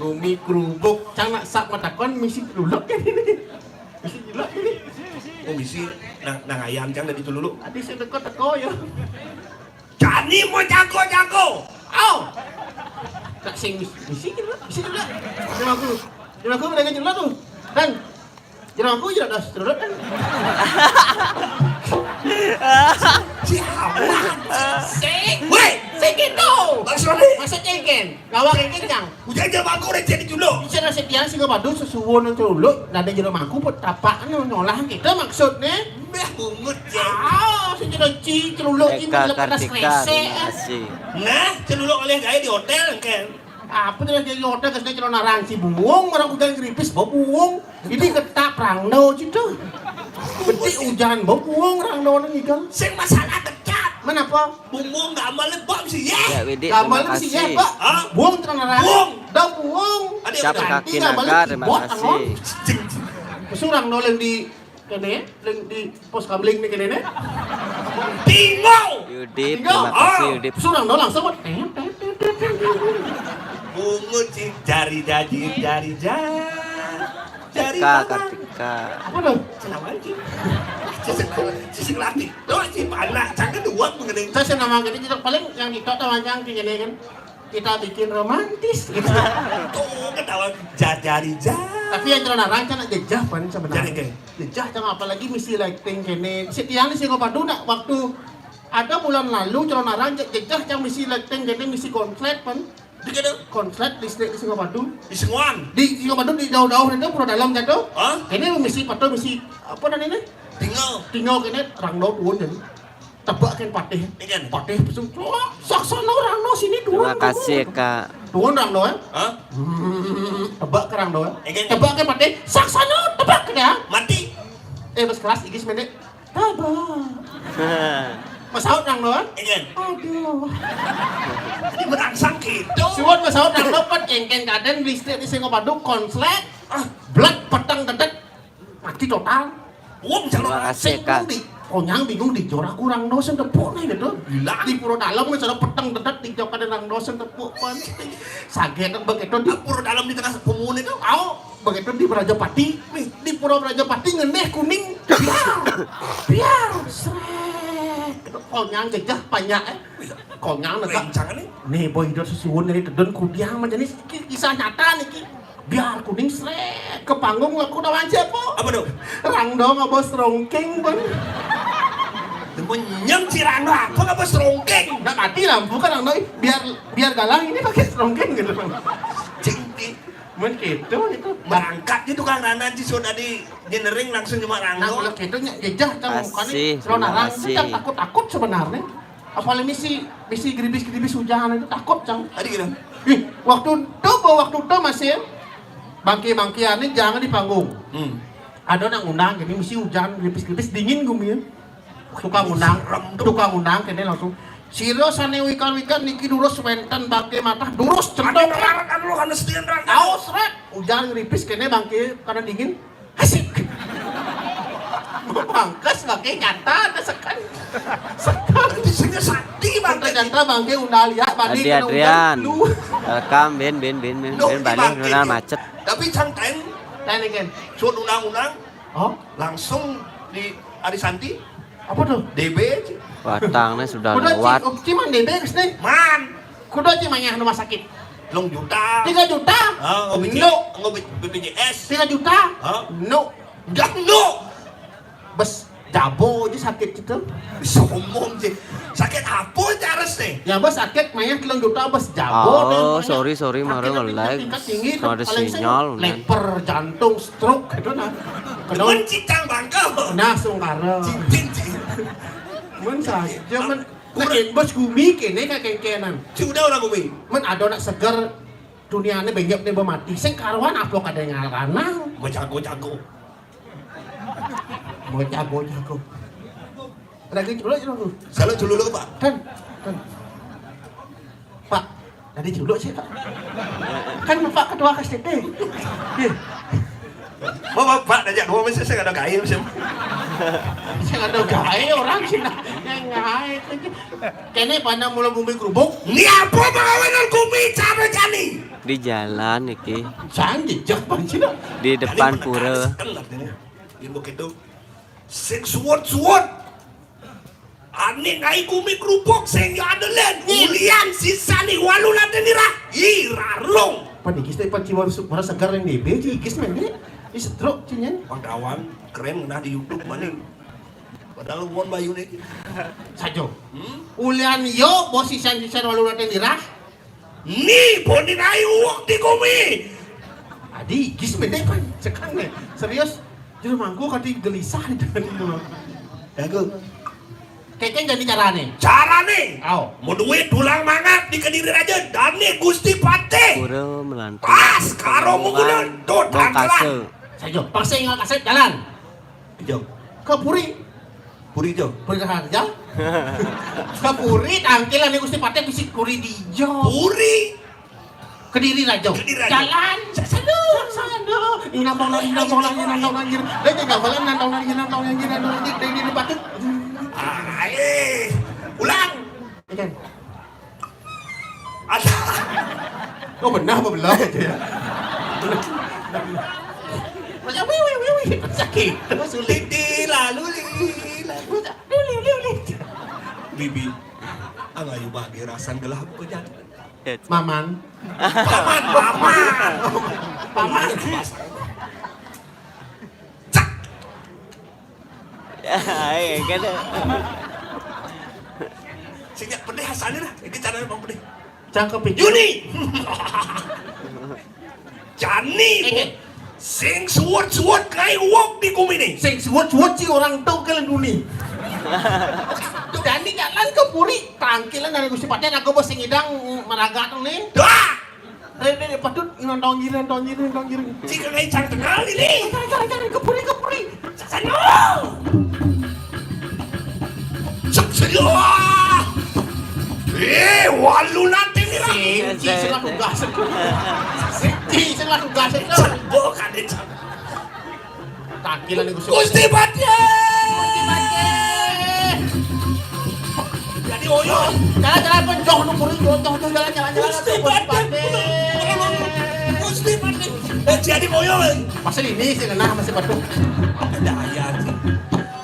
Gumi kerubuk, cang nak sak matakon misi dulu kan ini. Misi gila ini. Oh, misi nang, nang ayam cang dari dulu. Adi saya teko-teko ya. Jani mau jago-jago. Au. Tak sing misi, misi gila, misi gila. Terima aku. Terima aku mereka gila tuh. Dan terima aku gila das terus kan. Siapa? Sing. Woi, sing gitu. Maksudnya? Maksudnya kan. Gawang ini, Cang. Ujar jero mangku udah jadi dulu. Bisa nasib dia sing padu sesuwun nang celuluk, nada jero mangku pun tapak anu nyolah kita maksudnya. Mbah bungut ya. Ah, sing jero ci celuluk ini Eka udah panas Kartika kresek. Terima kasih. Nah, celuluk oleh gaya di hotel kan. Apa tuh jadi hotel kesini celana narang si buung, orang udah ngeripis bau buung. Ini ketak rangdo gitu. Betik hujan bau buung rangdo nang ikan. Sing masalah ketat. Mana apa? Bumbung gamal bom sih ya. Ya, Widik, gamal terima sih ya, kasih. Pak. Hah? Buang terang. Buang. Dah buang. Ada Cap udah. Kaki Tinggal naga, balik terima keyboard, kasih. Angor. Pesurang no leng di kene, leng di pos kamling ni kene ne. Tinggal. Yudip, tinggal. Terima kasih, ah. Yudip. Pesurang no langsung buat. Bungut sih jari jaji jari jari. Jari Eka, mana? Kartika. Apa tuh? Senang aja. Sisi, sisi lagi. Tuh, si anak, jangan dua mengenai. Saya senang aja, kita paling yang kita tahu aja yang gini kan. Kita bikin romantis gitu. Tuh, ketawa jajari ja. Tapi yang celana rancang nak jejah pan sebenarnya. Jadi, kayak jejah sama apalagi misi lighting kene. Si tiang di sini padu nak waktu ada bulan lalu celana rancang jejah yang misi lighting kene misi konslet pan. Di kene? Konslet listrik di Singapadu. Di Singoan? Di Singapadu di jauh-jauh itu pura dalam jatuh. Hah? Ini misi patu misi apa dan ini? Tinggal. Tinggal kene rangno tuun jadi. Tebak kan patih. Ikan. Patih pesu. Saksana rangno sini tuun. Terima kasih, Kak. Tuun rangno ya. Hah? Hmm, tebak ke rangno ya. Ikan. Tebak kan patih. Saksana tebak ke ya. Mati. Eh, bes kelas igis mendek. Tabah. Masaut nang doang? Ikan. Aduh. Ini merangsang gitu. Suwon masaut nang doang, pan kengkeng kaden listrik di Singapadu konslet. Ah, blat petang dedet. Ci total. Wong jalan. Terima kasih, Kang. Bingung di, konyang bingung di jora kurang dosen tepuk nih gitu. Gila. Di Pura Dalem nih, cara peteng dedet di jok ada nang dosen tepuk pan. Saget begitu di Pura Dalem di tengah pemumun itu. Au, begitu di Prajapati, nih, di Pura Prajapati ngeneh kuning. Biar. Biar. Srek. Konyang jejah panjak, eh. Konyang nega. Rencang nih. Nih, boy, hidup sesuwun dari tedun kudiang mah jenis ki-, kisah nyata nih, ki. Biar kuning srek ke panggung, aku lawan siapa? Apa tuh? Rangdo ngabos rongkeng, Bang. Temen nyem si Rangdo apa ngabos rongkeng? Nah, mati lampu kan Rangdo, biar, biar galang ini pakai rongkeng gitu, Bang. Cing, cing. Mun gitu, itu. Berangkat di tukang Rana, ci, sudah di genering langsung cuma Rangdo. Nah, kalau gitu nya jejah, Cang, mukanya. Asih, terima kasih. Takut-takut sebenarnya. Apalagi misi, misi geribis-geribis hujan itu takut, Cang. Tadi gitu. Ih, waktu itu, waktu itu masih bangke-bangkeannya jangan di panggung. Hmm. Ada nang undang, jadi misi hujan, geribis-geribis, dingin gumi ya. Tukang undang, tukang undang, kene langsung. Sira sane wikan-wikan niki durus wenten bangke matah, durus centong. Ada lu, ada setian, Ran. Tahu, sret. Hujan geribis kene bangke karena dingin. Asik. Pangkas pakai nyata ada sekan. Sekan. Nanti sini sakti, Bang. Ternyata bangke undang lihat balik. Adi kena Adrian. Undang lu. Rekam, bin, bin, bin, bin, Duh, bin, balik, bangke nuna nih. Macet. Tapi cang ten, ten again. Suruh undang-undang, oh, langsung di Arisanti. Apa tuh? D B, ci. Batangnya sudah kuda, lewat. Ci, oh, ci man D B geus deh. Man. Kuda ci manyah rumah sakit. Telung juta. Tiga juta. Ah, ngopi, no. Ngopi B P J S. Tiga juta. Hah? No. Udah no. Bes jabo aja sakit gitu. Sombong sih. Sakit apa, Cares, nih? Ya, bes sakit manyah telung juta, bes jabo. Oh, sorry, sorry, mare nge-lag. Tingkat tinggi, ada sinyal, leper, jantung, stroke gitu nah. Kedon cicang bangkel. Nah, sungkara. Cincin, cincin. Mun saja, mun. Nah, bos gumi kene kakengkenan. Sudah orang gumi. Mun ada nak seger dunianya banyak nih mati. Sing karuan apa kadang lanang. Mau jago-jago. Mau jago-jago. Lagi dulu, dulu. Salam dulu, Pak. Kan, kan. Pak, tadi dulu sih, Pak. Kan Pak Ketua K S T T. Iya. Bapak, Pak, nanya dua menit, saya nggak ada gaya, Mas. Saya nggak ada gaya, orang sih, nah, yang ngait aja. Kene pandang mula bumi kerubuk. Ini apa pengawinanku mi cara jani? Di jalan iki. Janji, jangan sih, nah. Di depan pura. Ini begitu. Sing suwut-suwut. Ane ngai kumi kerupuk sing yo adelen. Ulian sisane walu late nira. Irarung. Pan ikis teh pan ciwar su-, mana segar yang D B ci ikis mende. Di stroke ci nyen. Pangkawan keren ngenah di YouTube maning. Padahal won bayune. Sajo. Hmm? Ulian yo bos sisan-sisan walu late nira. Ni, bonin ayu wong di kumi. Adi, gis mende pan, cekang nih. Serius, jero mangku kati gelisah di dalam itu. Jago. Keke jadi carane. Carane. Au. Mau duit tulang mangat di Kediri Raja, dane Gusti Patih. Pura melantik. Pas, karo munggulan, tuh, tangkelan. Sajo, paksa ingat kasep jalan. Ijo. Ke Puri. Puri ijo. Puri Raharja. Ke Puri, tangkilan nih Gusti Patih bisi Puri di ijo. Puri. Kediri Rajo. Kediri Rajo. Jalan. Sadu, sadu. Inambang lagi, inambang lagi, inambang lagi. Eh, tiga bulan nantong lagi, nantong lagi, nantong lagi. Dari di patut. Ai. Ulang. Ikan. Ada. Oh, benar apa belum? Gitu ya. Macam wih, wih, wih, wih. Sakit. Terus sulit. Di, di, lalu, di, lalu. Liu, liu, liu, liu. Bibi, ang ayo bagi rasan gelah buka jangan. Maman. Paman, paman. Paman. Cak. Ya, eh, kan. Sing pedih hasilnya lah. Ini cara emang pedih. Cakep itu. Yuni. Jani. Oke. Sing suwut-suwut ngai wong di kumi nih. Sing suwut-suwut sih orang tuh kalian duni. Jani jalan ke Puri, tangkilan dari Gusti Patih, aku bos sing idang meragat nih. Dah. Ini, ini patut nonton gini, nonton gini, nonton gini. Cik, ini cang kenal ini. Cari, cari, cari, ke Puri, ke Puri. Sasano. Cek saja. Eh, walu nanti nih lah. Sing, ci, sing lah tugas. Sing, ci, sing lah tugas. Bukan itu. Takilan Gusti. Gusti Patih. Gusti Patih. Jadi oyong. Jalan, jalan, pun jauh nu kuring, jauh, jauh, jauh, jalan, jalan, jalan. Gusti Patih. Gusti Patih. Eh, jadi oyong, eh. Masih ini sih, nah, masih batuk. Ada ayah sih.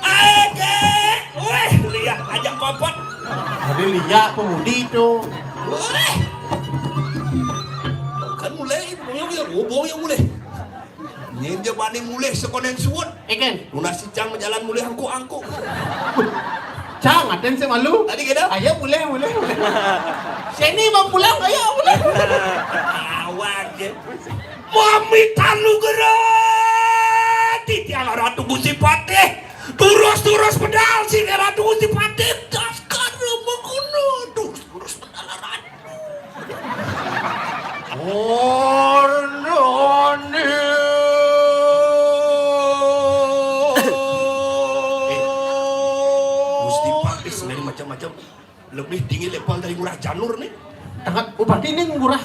Ayo, Kek. Weh, lihat aja kopot. Jadi lihat pemudi itu. Weh. Kan mulai, oyong ya, oyong mulai. Nyén ja bani mulih sakonén suud. Éh, Kén. Nunas cicang majalan mulih angku-angku. Cang, adén sing malu. Tadi kéto? Ayo mulih, mulih, mulih. Sini mau pulang, ayo mulih. Awak ya. Mami tanu gerak. Titiang Ratu Gusti Patih. Turus-turus pedal si Ratu Gusti Patih. Das karo mengkono. Turus-turus pedal Ratu. Ornoni. Eh, Gusti Patih sendiri macam-macam. Lebih tinggi level dari Ngurah Janur nih. Tangan, oh, berarti ini Ngurah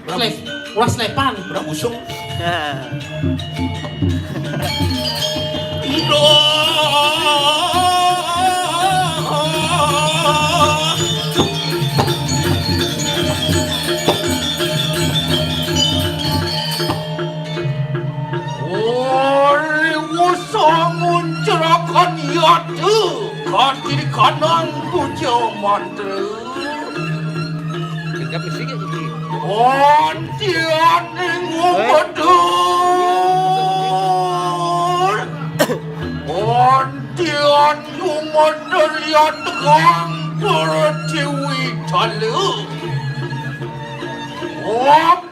Sle-, Ngurah Slepan. Ngurah Usung. Nah. Ori wusang nguncurakan yata, katirikanan puja mantra. Kejap isi ke isi. Antianing umedur. Antian umedur yategang pertiwi talu. Wah,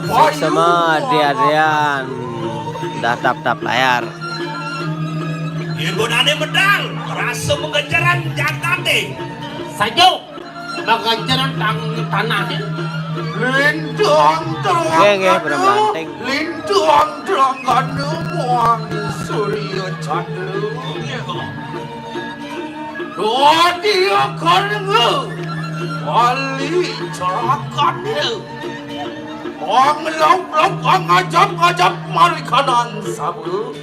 Suksma, Dian. Dah tap-tap layar. Yén bonané medal, rasa magejeran jagaté. Saja, magejeran tang tanahé. Lintang terang. Nggih, nggih, bener melanting. Lintang terang gana muang surya candra. Dadi karena wali cerakan. Wong lop-lop, wong ngajap-ngajap marikanan sabu.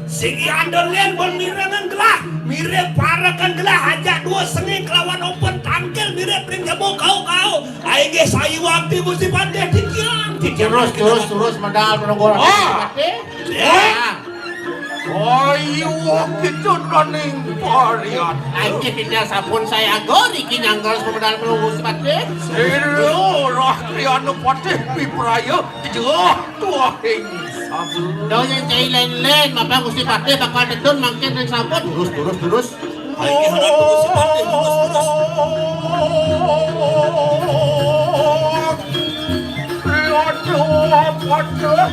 Sing iya andel yén bon mirengan gelah, mirip parekan gelah, ajak dua senging kelawan open tangkil, mirip ring jebo kau-kau. Ai nggih sayu wakti Gusti Patih titiang, titiang. Terus, terus, terus, medal menunggu. Ah. Gusti Patih. Ya. Ayo kita running parian. Ayo kita sampun saya agor iki nyanggal sepedal pelunggu sepatih. Sira roh kriana patih pipraya jejeh tuahing sabu. Dong yang cai lain-lain, Bapak Gusti Patih bakal tetun mangkin ring sampun. Terus, terus, terus. Ayo kita running sepatih, terus, terus. Aduh, patih.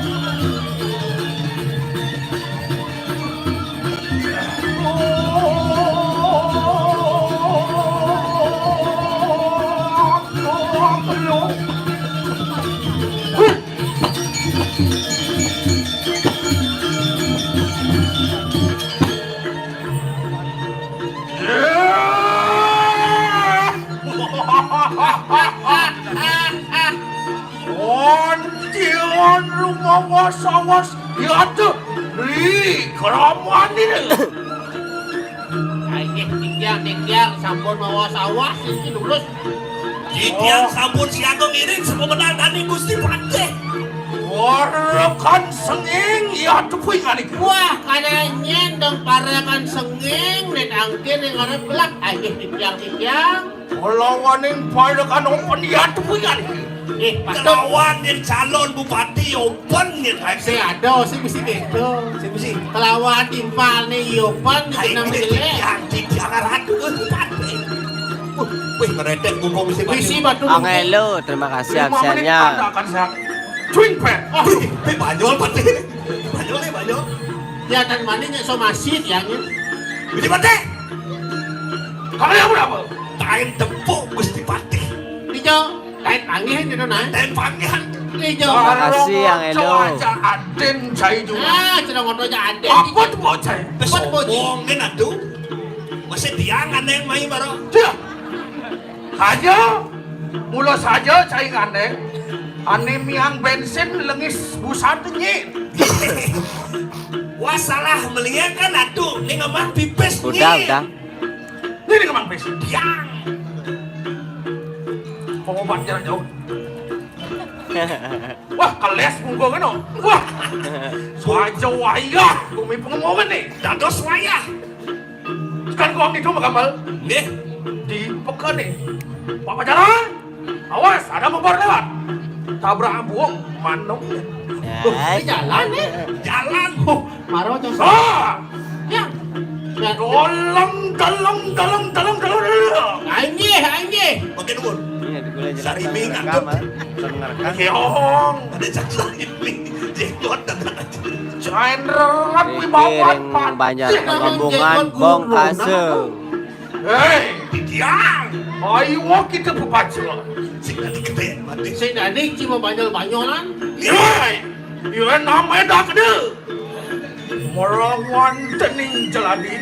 Ontian rumawas-awas diatu ri keramanira. Inggih, titiang, titiang sampun mawas-awas, niki lurus. Titiang sampun siaga ngiring sepemenal tani Gusti Patih. Parekan senging ya tepuingan iki. Wah, kada nyén dong parekan senging, né tangkil ning arep gelap. Inggih, titiang, titiang. Lawaning parekan open ya tepuingan. Eh, patut. Kelawan yang calon bupati open ya, kan? Sing ada, sing mesti gitu. Sing mesti. Kelawan timpal nih, iya, open, hai, nang ini jelek. Yang di Jakarta tuh bupati. Uh, wih, meredek mumpung mesti bupati. Mesti batu. Angelo, terima kasih absennya. Lima menit Anda akan saya cuing, Pak. Ah, wih, wih, Banyol, Pak. Banyol nih, Banyol. Ya, dan mana nya somasi tiangnya. Gusti Patih. Kalian berapa? Tain tepuk Gusti Patih. Ijo, tain panggih itu nah. Tain panggih. Ijo. Makasih, Yang Elo. Aja Aden cai juga. Ah, sudah ngotot aja Aden. Apa tuh bocah? Apa tuh bocah? Sombongin atuh. Masih tiang aneh mai baru. Dia. Aja. Mula saja cai aneh. Ané miang bénsin lengis busan tuh, Nyi. Wah, salah melihat kan atuh, ning emang pipis, Nyi. Udah, udah. Ini emang pipis. Diang. Pengobat jarak jauh. Wah, keles munggo keno. Wah. Wajah wayah, bumi pengemongan nih. Dados wayah. Kan gua itu mah, Kamal. Nggih. Di peken nih. Bapak jalan. Awas, ada motor lewat. Tabrak buang manuk. Ya. Ini jalan nih. Jalan. Oh, maro cos. Ah! Ya. Ya. Tolong, tolong, tolong, tolong, tolong, tolong. Aing nggih, aing nggih. Oke, dukun. Iya, di gula jelas. Sarimi ngantuk. Rekam, ah. Rekam. Keong. Ada cak sarimi. Jenggot dan Cainrerat wibawa. Piring banjar pagambungan, bong kaseu. Hei, Diang. Ayo kita bepacu. Sing dadi gedé mati. Sing dadi cuma banyol-banyolan. Hei, ieu namanya dah gedé. Melawan dening jeladi.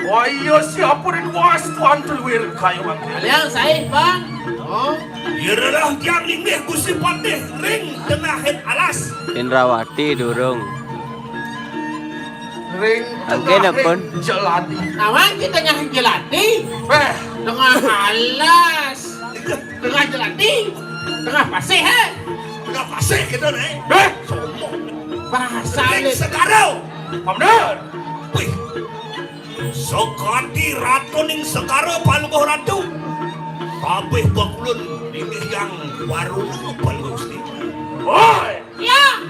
Wah, iya siapa nih was tuan teluir kayu mangga. Kalian sae, Bang. Oh. Ieu rerah tiang linggih Gusti Patih ring tengahing alas. Indrawati durung. Ring tengahing jeladi. Awan di tengahing jeladi. Eh. Tengah alas. Tengah jeladi. Tengah pasih, he. Tengah pasih gitu, nih. Eh. Sombong. Bahasa ring segara. Pamdar. Wih. Sakadi ratu ning segara Palungguh Ratu. Kabeh bakulun ning Hyang Waruna Palungguh Gusti. Woi. Ya.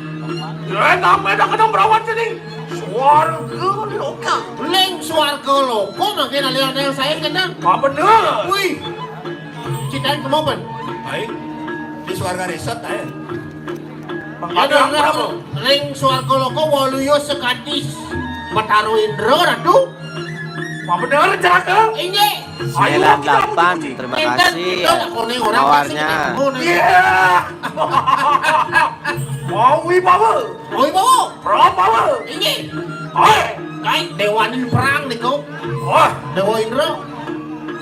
Ya, namanya dah kena merawat sini. Swarga loka. Ning swarga loka mangke aliran yang saya kena. Apa bener? Wih. Ceritain ke momen. Baik. Di swarga resort, ayo. Ring swarga loka waluya sekadis Betara Indra, Ratu. Wah, bener, Jaka. Inggih. Ayo, sembilan delapan, terima kasih, ya, tawarnya. Iya. Mau wibawa. Mau wibawa. Prabawa. Inggih. Hai. Kai dewanin perang niku. Wah, Dewa Indra.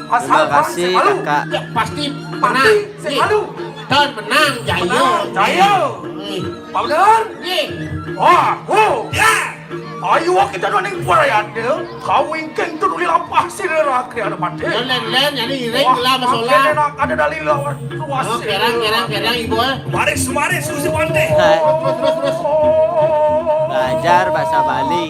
Asal terima kasih, Kakak. Ya, pasti menang. Sing malu. Dan menang, jaya. Jaya. Pak Bener? Nggih. Wah, oh. Ya. Ayo kita doning parayana. Kawingking tu nuli lampah sira rakri ada mati. Len, len, len, jadi iring lah masalah. Kena ada dalil lawan luas. Oh, kerang, kerang, kerang, Ibu, eh. Baris, baris, susi mati. Terus, terus, terus, terus. Belajar bahasa Bali.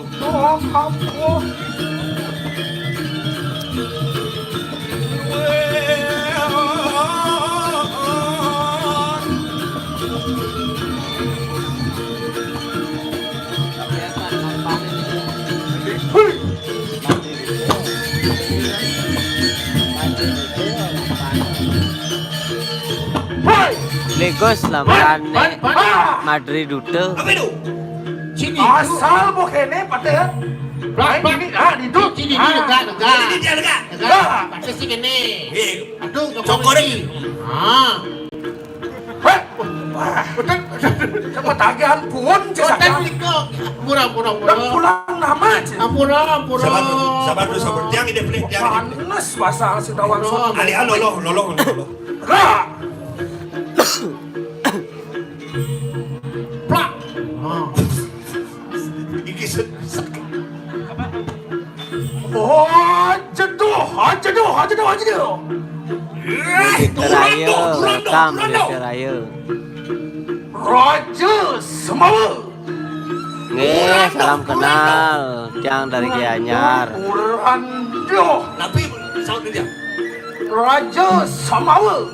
Hei! Legos lamaran Madri Dute. Apa itu? Sini. Asal mau kene, Pak, ya. Plak, plak. Ini, ah, di itu. Sini, ini, ah, lega, lega. Ini dia lega. Lega. Lega. Pasti sih kene. Eh, aduh, cokor ini. Ah. Hah? Wah. Udah, udah. Sama tagihan pun, Cik. Udah, Saka. Niko. Ampura, ampura, ampura. Udah pulang nama, Cik. Ampura, ampura. Sabar dulu, sabar dulu, sabar. Tiang ini, tiang ini. Panas basah si Dawan. Ampura. Sono. Alih, ah, lolo, lolo, lolo. Gerak. Plak. Ah. Iki se-, se-, oh, jeduh, ah, jeduh, ah, jeduh, ah, jeduh. Eh, Mister Ayu, Durando, welcome, Durando. Mister Ayu. Raja Semawa. Nggih, salam kenal, tiang dari Gianyar. Durando. Tapi, saut dia. Raja Semawa.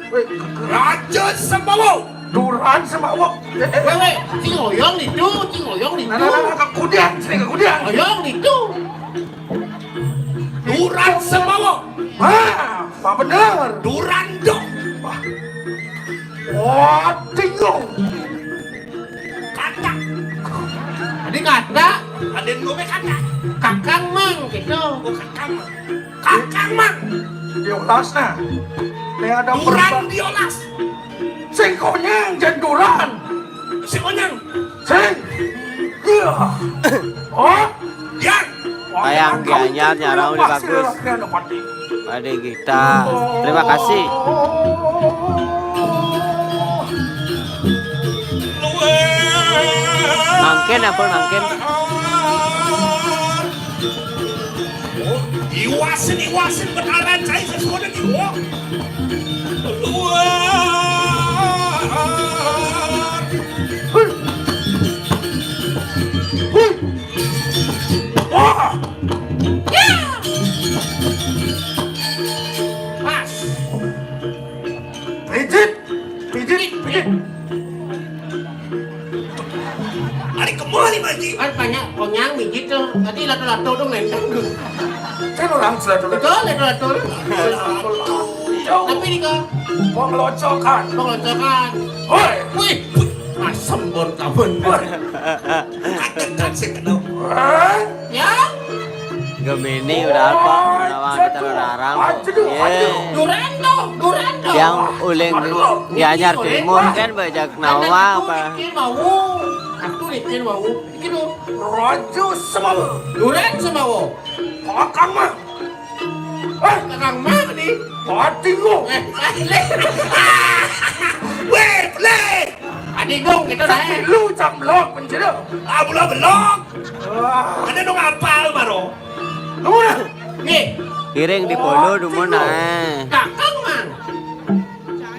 Weh, Raja Semawa. Duran Semawa. Eh, eh, eh. Weh, weh, sing oyong itu, sing oyong itu. Nah, nah, nah, nah, kekudian, sini kekudian. Oyong itu. Duran Semawa. Hah, apa bener? Duran dong. Wah. Oh, tinggung. Kata. Tadi kata. Aden gue kata. Kakang mang gitu. Oh, kakang mang. Kakang mang. Diolas nah. Nih ada Duran berubah. Diolas. Sing konyang, jangan Duran. Sing konyang. Sing. Iya. Oh, ya. Tayang Gianyar nyarang udah bagus. Pada kita. Terima kasih. Mangkin, ampun, mangkin. Iwasin, iwasin, betaran saya sesuatu di gua. Keluar. Wah. Pas. Pijit, pijit, pijit. Ari kemana nih, Pak Haji? Kan banyak konyang mijit tuh. Tadi lato-lato tuh nenteng tuh. Kan orang selalu. Betul, lato-lato. Tapi nih kok. Pengelocokan. Pengelocokan. Woi. Wih, wih. Asem bon kabun. Kaget kan sih kena. Hah? Ya? Gemini udah apa? Menawa kita larang kok. Aduh, aduh. Duren tuh, duren tuh. Yang uling dianyar timun kan bajak nawa apa? Iki mau. Aku iki mau. Iki lho. Raja Semawa. Duren Semawa. Kakang mah. Eh, kakang mah nih. Pati lo. Eh, pati. Weh, le. Adi dong kita dah. Lu cang blok pencelo. Ah, belum belum. Wah. Ada dong apal maro. Duren. Nih. Kiring di polo dumun ae. Kakang mang.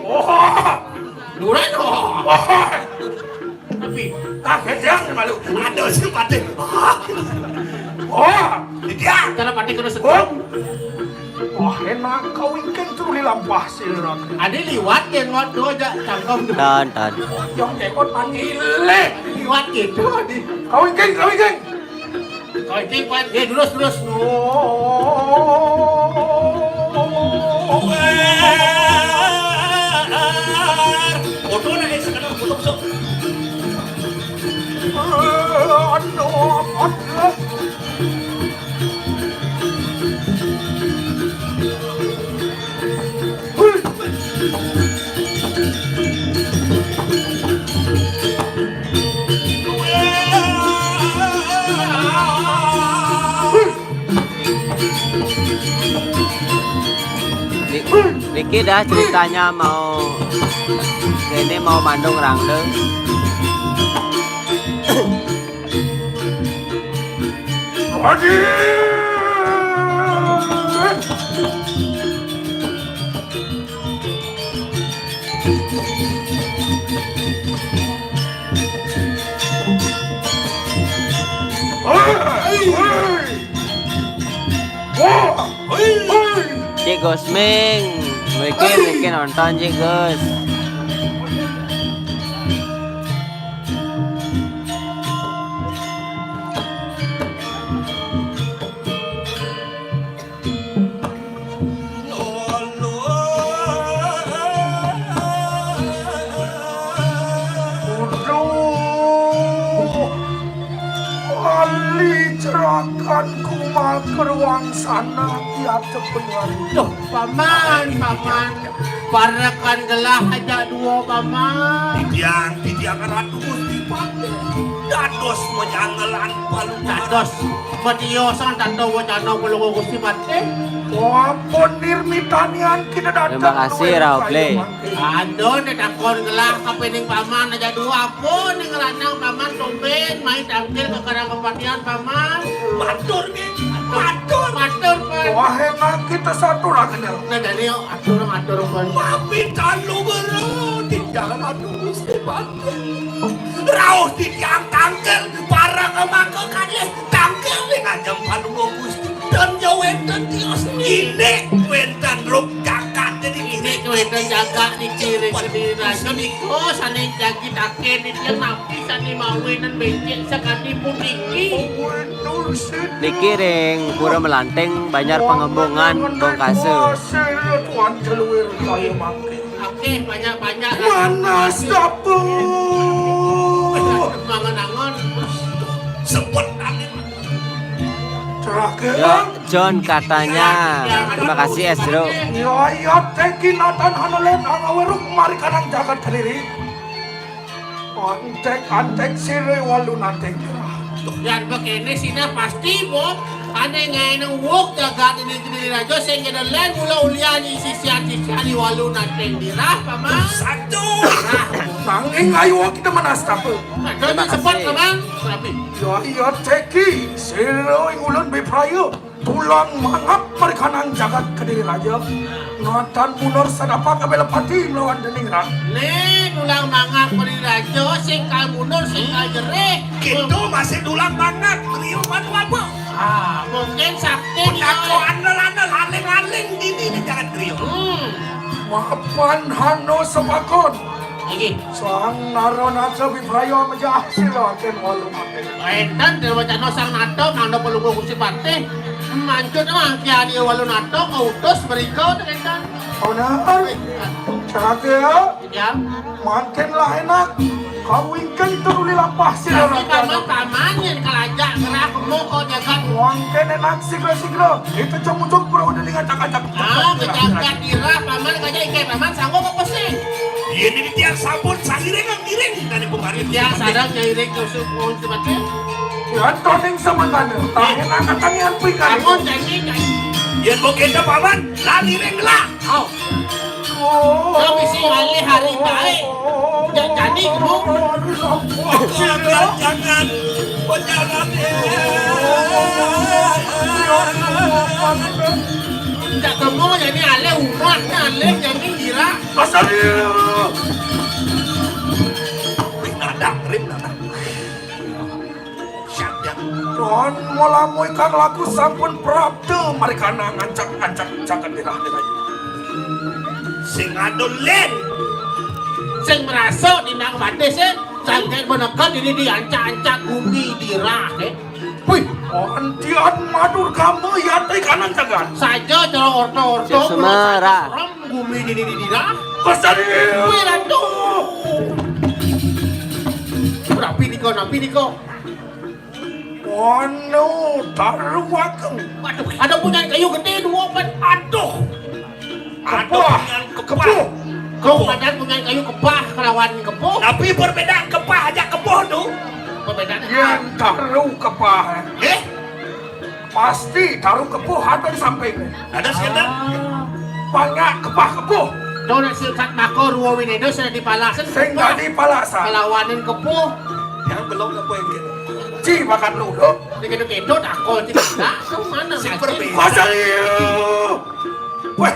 Oh. Duren oh. Oh. Tapi kaget ya malu. Ada sih pati. Oh. Dia. Cara pati kena sedot. Wah, enak kau ikan tuh di lampah sih. Ada liwat yang ngot dua aja cangkem tuh. Tan, tan. Yang kekot panggil. Liwat gitu, Adi. Kau ikan, kau ikan. Kau iki kuat, eh, durus, durus. Foto nih, sekarang foto, sok. Aduh, aduh. Ni-, niki dah ceritanya mau ini mau mandung rangda. Cik Gus Ming, mungkin mungkin nonton Cik Gus. Aduh, ali cerakan kumaker wangsana tiap tepengan. Duh, paman, paman. Parekan gelah aja dua, paman. Titiang, titiang Ratu Gusti Patih. Dados mejangelan palu. Dados. Matiosan tanda wacana Palungguh Gusti Patih. Wah, pun nirmitanian kita datang. Terima kasih, Rauh Play. Aduh, nek takon gelah kapining paman aja dua pun ning lanang paman tumben main tangkil ke karang kepatian paman. Matur nih. Matur. Matur, Pan. Wah, enak kita satu lagi nih. Nah, jadi yuk, atur, atur, Pan. Pamitan lu bero, tinggal atur Gusti Patih. Rauh titiang tangkil, para kemaka kalih tangkil ning ajeng Palungguh Gusti. Dan ya wenten tios ini wenten ruk jagat jadi ini wenten jagat niki ring kediri raja niku sane jagi taken niki napi sane mawinan becik sakadi puniki. Niki ring Pura Melanting, Banjar Pangembungan, Bongkase. Tuan Celuir kaya mangke. Oke, banyak-banyak. Manas dapur. Mangan-angan. Sebut angin. Terakhir. Ya, John katanya. Terima kasih, Esro. Ya, ya, thank you, Nathan Hanolen, Angaweruk, mari kanang jagat kediri. Antek, antek, sire walu nantek. Yan bekéné sinah pasti, Bok. Ané ngéné wuk jagat ini Kediri Raja sing gedé lén mula ulian sisian-sisian di walu nating dirah, Paman. Satu. Nah, nanging ayo kita manastapa. Nah, terima kasih. Paman. Rapi. Ya iya teki, sira ing ulun Bipraya. Tulang mangap marikanang jagat Kediri Raja. Nuatan mundur sadapat kabéh lepati melawan dening ran. Né tulang mangap Kediri Raja sing kal mundur sing kal jerih. Kita masih tulang mangap, griya madu apa? Ah, mungkin sakti. Pendakwaan lelana laling-laling dini di jagat griya. Hmm. Mapan hano sepakon. Iki. Sang Naranata Bipraya mejah sira kén walu mati. Énten déwacana Sang Nata mangda pelungguh Gusti Patih. Mancut mangkiani walu nata kautus mrika énten. Bener. Cakep. Ya. Mangkin lah enak. Kawingkén teruli lapah sira. Tapi paman-paman yén kalajak gerah kemo kok jagat. Mangkin enak sigra-sigra. Itu cemujung pura udah dengan cakap-cakap. Ah, kejagat dirah, Paman, kaja ingkén Paman sanggup apa sih? Yén ini tiang sampun sairing ngiring dari pemari. Ya, sadang nyairing ke suku seperti. Ya, toning sementara. Tahin angkatan yang pinggan. Amun janji, janji. Yén mau kita Paman, lah ngiring lah. Oh. Oh. Kami sih alih hari baik. Jangan jadi, Bu. Jangan, jangan. Oh, jangan, eh. Ndak kamu jadi alih umat, alih jadi gila. Pasal dia. Ring nada, ring nada. Sabda. Tuhan, mula muikang laku sampun prapta marikana ngancak-ngancak jagat dirah dirayu. Sing adol lén. Sing merasa dinang batis, eh. Sangkén menekan ini diancak-ancak gumi dirah, eh. Wih, antian madur kamu ya teh kanan jagat. Saja cara orto-orto. Sik semara. Serem gumi ini dirah. Kesal. Wih, ratu. Rapi niko, rapi niko. Ono taruh aku. Waduh, ada punya kayu gedé dua pan. Aduh. Ada kepuh. Punya kepuh. Kepuh. Kau ada punya kayu kepah kelawan kepuh. Tapi perbedaan kepah aja kepuh tuh. Perbedaan. Yang taruh kepah. Eh? Pasti taruh kepuh ada di samping. Ada sekedar. Ah. Banyak kepah kepuh. Dona sikat mako ruwa wineda sudah dipalasin. Sing dadi palasan. Kelawanin kepuh. Yang belum kepuh yang gitu. Ci makan lulu. Dikedo-kedo takol ci. Nah, ke mana? Si lagi? Berbeda. Pasal iya. Weh.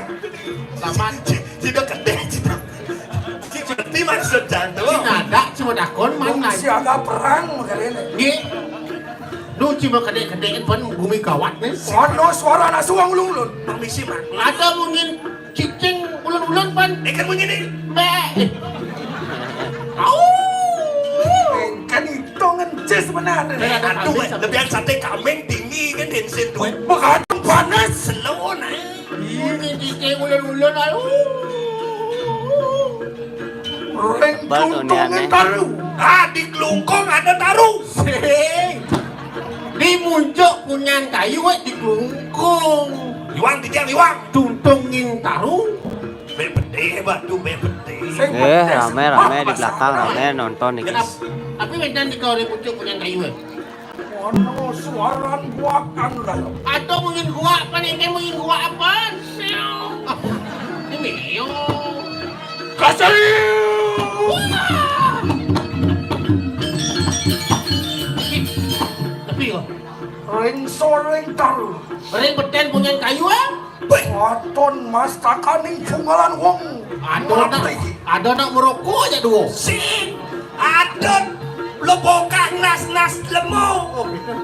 Sama. Ci, ci, ci udah gede, ci. Ci ngerti maksud jantung. Ci nada cuma takon mana? Siaga perang makanya. Nggih. Duh, cuma gede-gede pun gumi gawat nih. Ono suara anak suang ulun-ulun. Permisi, Mak. Ada mungkin cicing ulun-ulun pan. Ikan bunyi nih. Mbak. Au. Kan itu ngencis benar. Aduh, lebihan sate kambing tinggi kan tensin tuh. Bukan panas slow nah. Ini cicing ulun-ulun aduh. Ring kluntungin taruh. Ah, di klungkung ada taruh. Sing. Di muncuk punyan kayu wé di klungkung. Iwang tiga iwang. Tuntungin taruh. Be pedih batu be pedih. Eh, rame rame di belakang rame nonton nih. Tapi wénten di kau di muncuk punyan kayu wé. Ono suaran guak anu dalam. Atau mungkin guak apa nih? Mungkin guak apa? Ini yo. Kasih. Tapi yo. Ring soring taruh. Ring beten punyan kayu ah. Waton mastakaning pungalan wong. Ada nak, ada nak merokok aja dua. Sing, ada lebokan nas-nas lemo. Oh, gitu.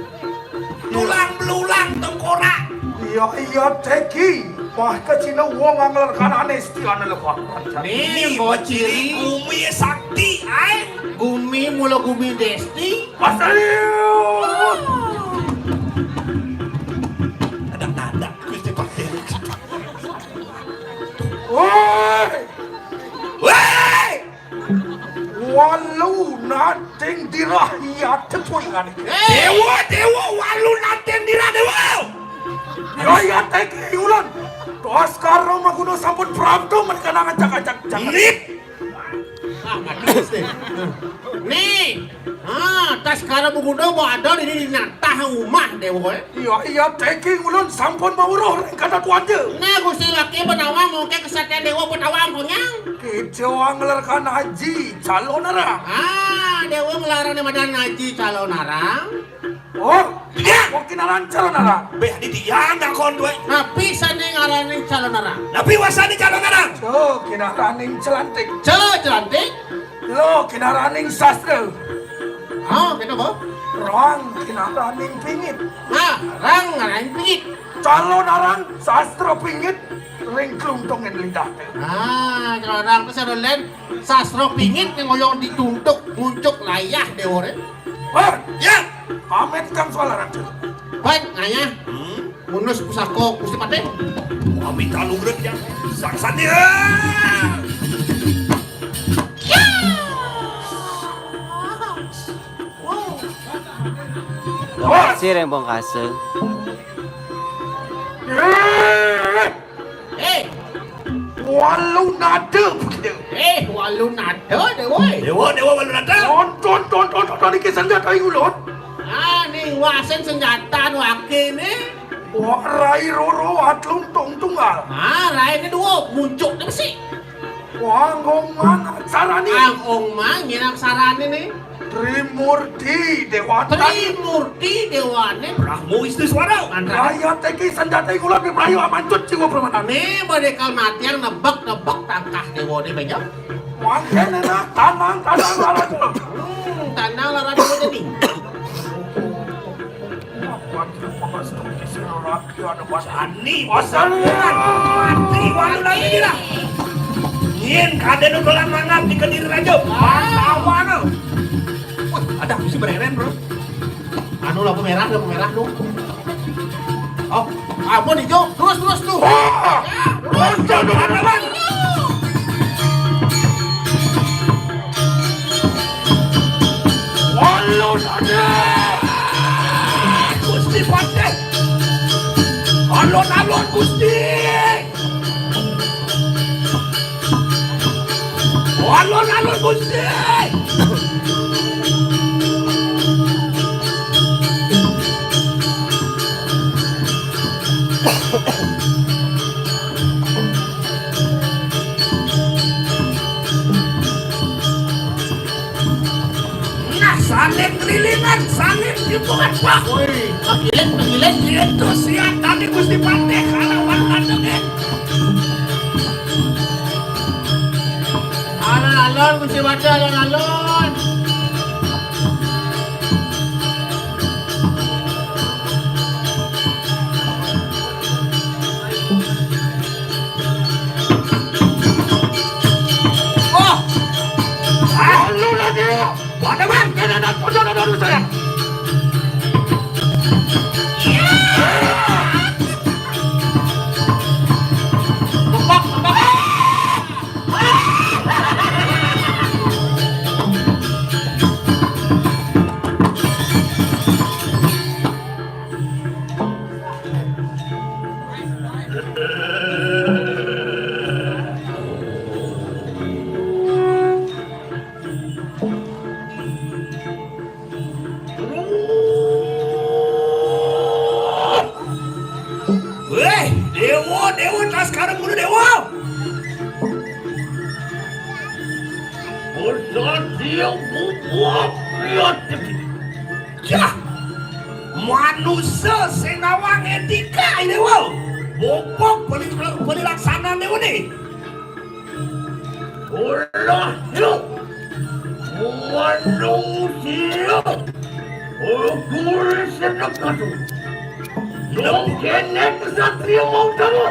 Tulang belulang tengkorak. Iya iya teki. Wah kecina wong angler kanane istilah lebokan. Nih, bocil. Gumi sakti, ay. Gumi mula gumi desti. Pasal. Ada nada. Gusti Patih. Woi. Woi. Walu nating dirah iya tepui ngani. Dewa, dewa, walu nating dirah dewa. Yo iya teki ulun. Tos karo maguna sampun prapto mereka nang acak-acak. Nit. Ah, mati mesti. Nih. Ah, Sekarang bubuda mau ada di, di natah rumah Déwa, eh. Iya, iya, teki ulun sampun mauruh ring kada kuada. Nah, Gusti Waki Benawang mungkin kesatria Déwa Benawang punya. Kita ngelarkan haji calon arang. Ah, Déwa ngelarang di madan haji calon arang. Oh, iya. Waki naran calon arang. Beh, di dia nggak kon duwe. Napi sani ngaraning calon arang? Napi wasani calon arang? Cok, kinaraning celantik. Cok, celantik. Lo kinaraning sastra. Ah, kita apa? Rang kinaraning pingit. Ah, rang ngaraning pingit. Calon arang sastra pingit ring klungtungin lidah. Ah, calon arang tu sastra lain. Sastra pingit yang ngoyong dituntuk muncuk layah Déwa, eh. Wah, ya. Amit kang suara raja. Baik, ngayah. Hmm. Munus pusaka Gusti Patih. Wah, minta lugrek ya. Sang Satya. Sireng Bongkase. Eh, walu nada begitu. Eh, walu nada, Déwa. Déwa, Déwa, walu nada. Ton, ton, ton, ton, ton, ton, iki senjata ulun. Ah, ning wasen senjata nu akeh ni. Wah, rai roro atlung tong tunggal. Ah, rai ni dua, muncuk ni besi. Wah, ngomang sarani. Ah, ngomang, nginang sarani ni. Trimurti Dewata. Trimurti Dewane. Brahmo Wistu Swara. Raya teki senjata kula di Melayu amancut jiwa permata. Ni badekal matiang nebak-nebak tangkah Dewa ni bejo. Wah, kene nak tanang, tanang, tanang. Hmm, tanang lah raja jadi. Sani, bosan. Mati, walu lagi gila. Yen kada nu dolan mangap di Kediri Raja. Pantawan. Wah, ada aku si bereren, bro. Anu lampu merah, lampu merah tuh. Oh, ampun hijau. Terus, terus tuh. Wah, terus, terus, terus. Alon ade. Gusti Patih. Alon-alon Gusti. Alon-alon Gusti. Nah, salin kelilingan, salin tipungan, Pak. Woi, pakilet, pakilet. Itu siap tadi Gusti Patih kalawan kandungin. Alon-alon, Gusti Patih, alon-alon. Wah! Lalu lagi. Waduh, Bang, kena nak pojok ada saya. Tembak, tembak. Wéh, Déwa, Déwa, tas karep mulu, Déwa. Urusan dia bubuak lihat. Yah, manusa sing nawang étika, Déwa. Bobok beli, beli laksanan, Déwa, né. Ulah yuk. Manusia. Guru sedek atu. Nang kéné kesatria mau taruh.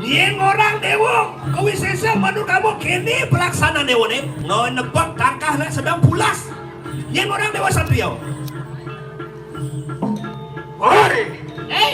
Nyén orang Déwa, kawisésa manut kamu kéné pelaksanaan Déwa né. Ngenepak tangkah nak sedang pulas. Nyén orang Déwa satria. Oi. Eh.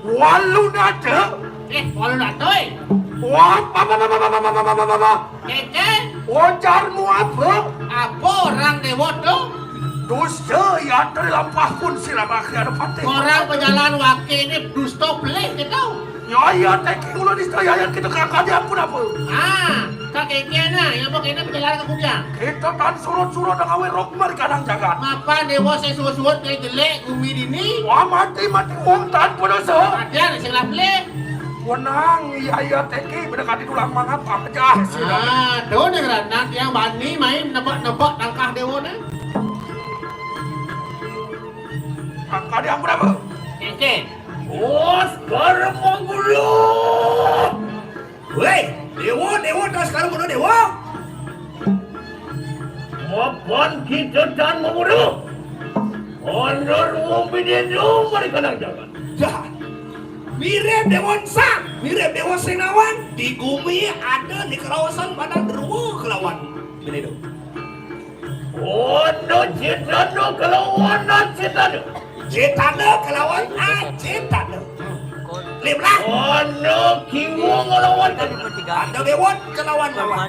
Walu nada. Eh, walu nada, eh. Wah, apa, apa, apa. Kéké. Ujarmu apa? Apa orang Déwa tuh? Dosa ya terlampah pun sirah bakhi ada patih. Orang pejalan waki ini dusta pelih gitu. Ya, iya, teki ulun nista ya, ya, kita kakak dia ampun apa? Ah. Ka kékéna, ya apa kéna penjelasan ka kudiang. Kita tan surut-surut ngawé rok mari kadang jagat. Mapan déwa sing surut-surut kayak jelek gumi dini. Wah, mati-mati wong tan dosa. Matian sing lapli. Wenang, iya, iya, teki, bener kati tulang mangat, apa aja sih. Ah, tuh, dengeran, nanti yang bani main nebak-nebak tangkah déwa nih. Tangkah yang berapa? Kéké. Bos, karma gula. Wéh, déwa, déwa, tas karo kono déwa. Mapan kita tan mamuru. Honor wong bidéno mari kadang jagat. Dah. Mirip déwa sang, mirip déwa sing nawang. Di gumi ada di kerawasan pada dewa kelawan. Bini do. Ono Citana kelawan Acitana. Citana kelawan Acitana. Limlah. Ono Kiwung kelawan Kalimantan. Ada Bewon kelawan Mawar.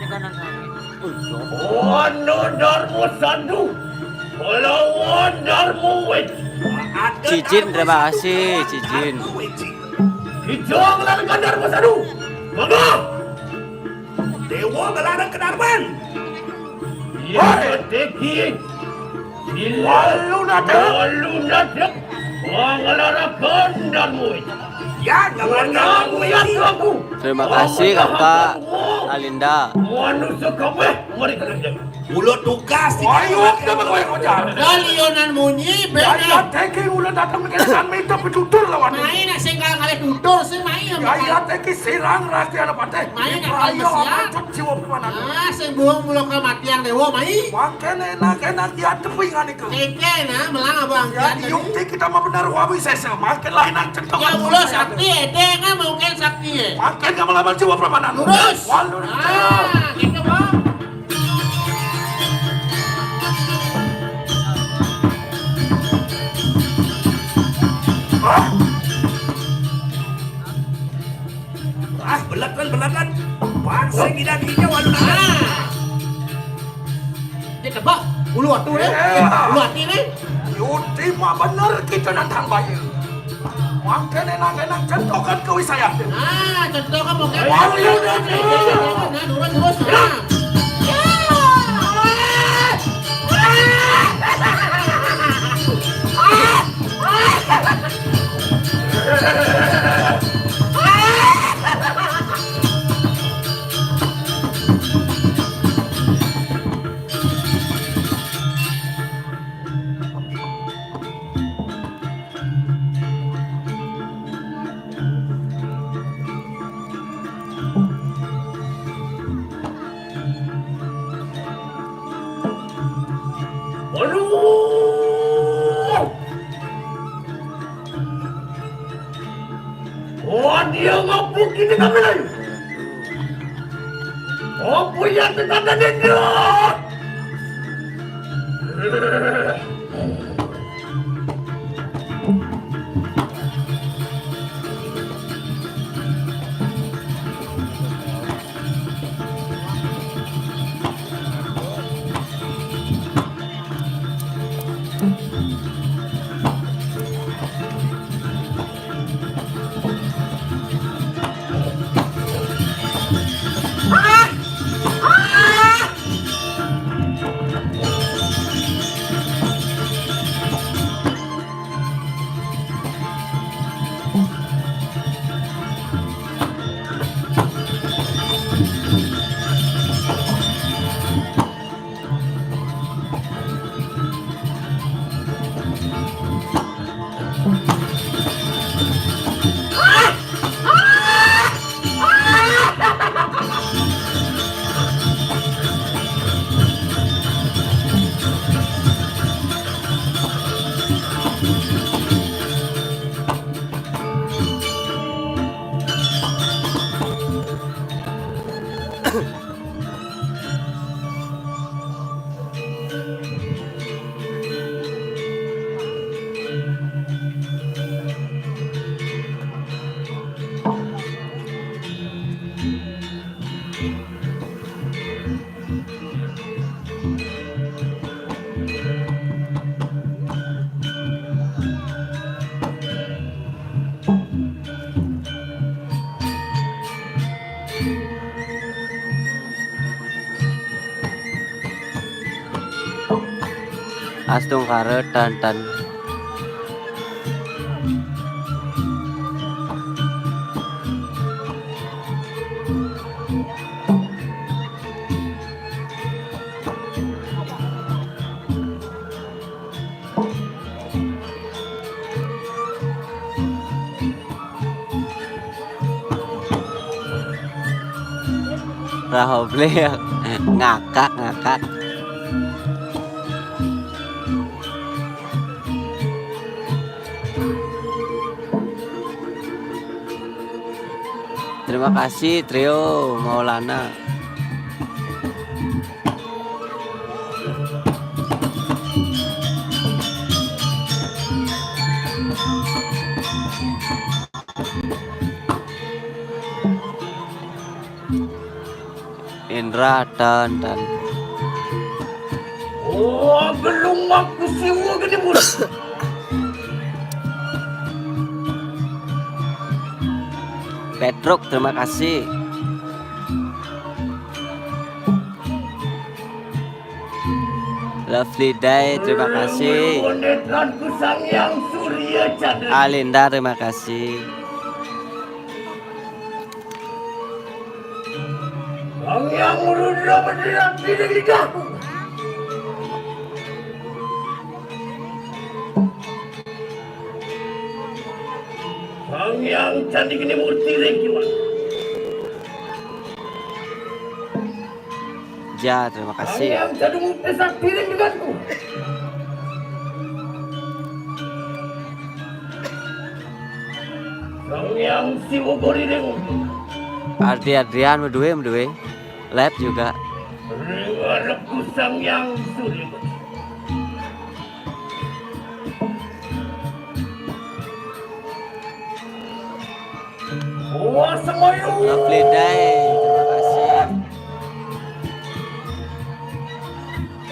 Ono Darmo Sandu kelawan Darmo Wéji. Ada Cijin, Darmo terima Sandu kasih, kelawan Cijin. Darmo Wéji. Kijang lawan Darmo Sandu. Mangga. Déwa ngelarang ke Darman. Iya, Teki. Walu natek. Walu natek. Wong ngelarang Darmo. Ya, ngelarang Darmo. Terima kasih, Kakak Alinda. Manusia kabeh mari kerja. Ulo tugas. Ayo, kita bawa yang ujar. Galionan munyi, benar. Ayo, teki ulo datang ke sana, minta petutur lawan. Main nak singgal kali tutur, sih main. Ayo, teki sirang, rasti ada pateh. Main nak ayo, kali siap. Apa jiwa permanen. Ah, sing buang mulo kematian déwa, main. Makan enak-enak, ya, tepingan itu. Kéké, nah, melang abang. Ya, diukti kita mah benar, wabi sesa. Makan lah enak, centok. Ya, ulo sakti, édé, kan mau kan sakti, ya. Makan kamu lawan jiwa permanen. Lurus. Walu. Ah, gitu, Bang. Ah, belatan, belatan. Bangsa gila-gila, waduh. Ah. Dia tebak. Ulu atu deh. Ulu ati deh. Yuti mah bener kita nantang bayi. Mangkene nang enang centokan ke wisaya. Ah, centokan mungkin. Ayo, ayo, ayo. Nah, turun, turun. Nah. Aduh! Oh, dia ngapuk ini kami lagi. Oh, punya tetangga dia. Astungkara tan tan. Rahoble ngakak, ngakak. Terima kasih Trio Maulana. Indra tan tan. Oh, belum aku siwa gede bos. Petruk, terima kasih. Lovely Day, terima kasih. Alinda, terima kasih. Sang Hyang Rudra bergerak di lidahku. Sang Hyang Candi Geni Murti Rengkiwan. Ja, terima kasih. Sang Hyang Candi Murti Sakti Rengkiwanku. Sang Hyang Siwa Gori Rengkiwan. Ardi Adrian, medue, medue. Live juga. Ring arepku Sang Hyang Surya. Wah, semuanya. Lovely Day, terima kasih.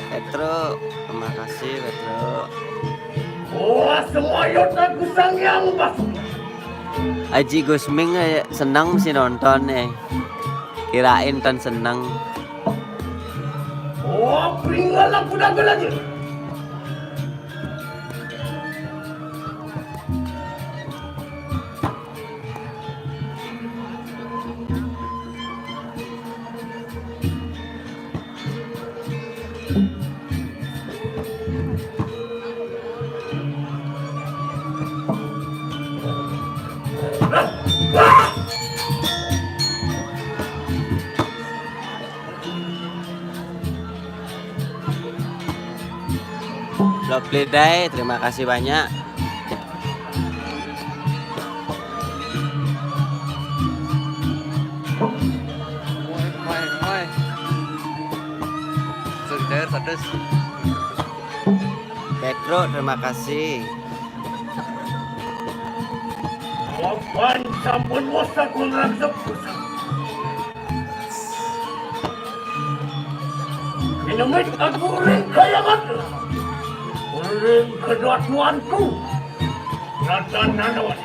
Petro, terima kasih Petro. Wah, semuanya tak Sang Hyang Basuki. Aji Gusming, eh, seneng sih nonton, eh. Kirain tan seneng. Oh, pringgalan aku dah lagi. Lovely Day, terima kasih banyak. Petro, terima kasih. Papan sampun wasa kurang sepusat. Minumit aku ring kayangan. Ring kedua tuanku. Ratan Nanawan.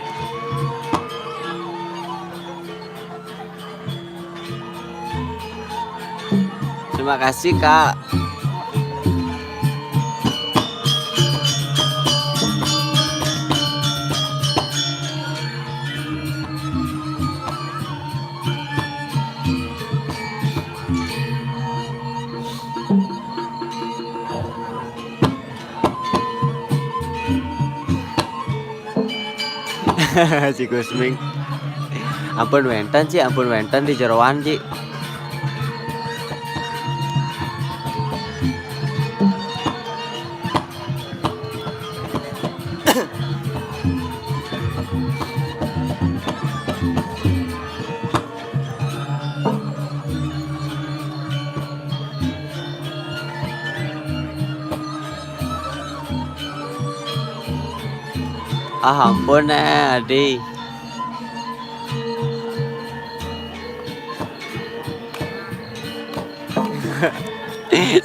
Terima kasih, Kak. Si Gusming. Ampun wénten, Ci, ampun wénten di jeroan, Ci. Ah, ampun, eh, Adi.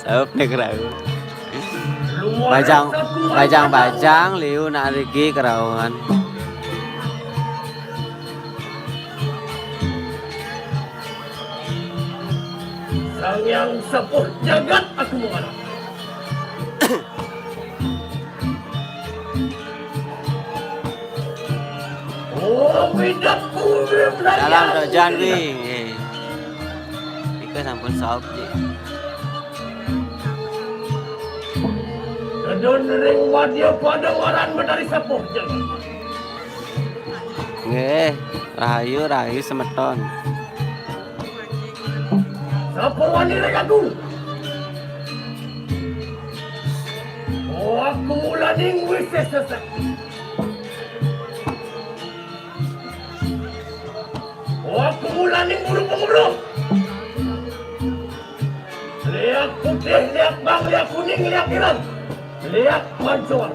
Saup nih kerau. Bajang, bajang, bajang, liu nak rigi kerauan. Sang Hyang Sepuh Jagat aku mengarap. Dalam dojan kuwi. Nggih. Iku sampun saop, Cik. Dedon ring wadya pada waran Betari Sepuh, Jeng. Nggih, rahayu, rahayu semeton. Sapa wani ring aku? Aku mulaning wisesa sakti. Aku mulaning guru pengurus. Liak putih, liak bang, liak kuning, liak ireng, liak pancuan.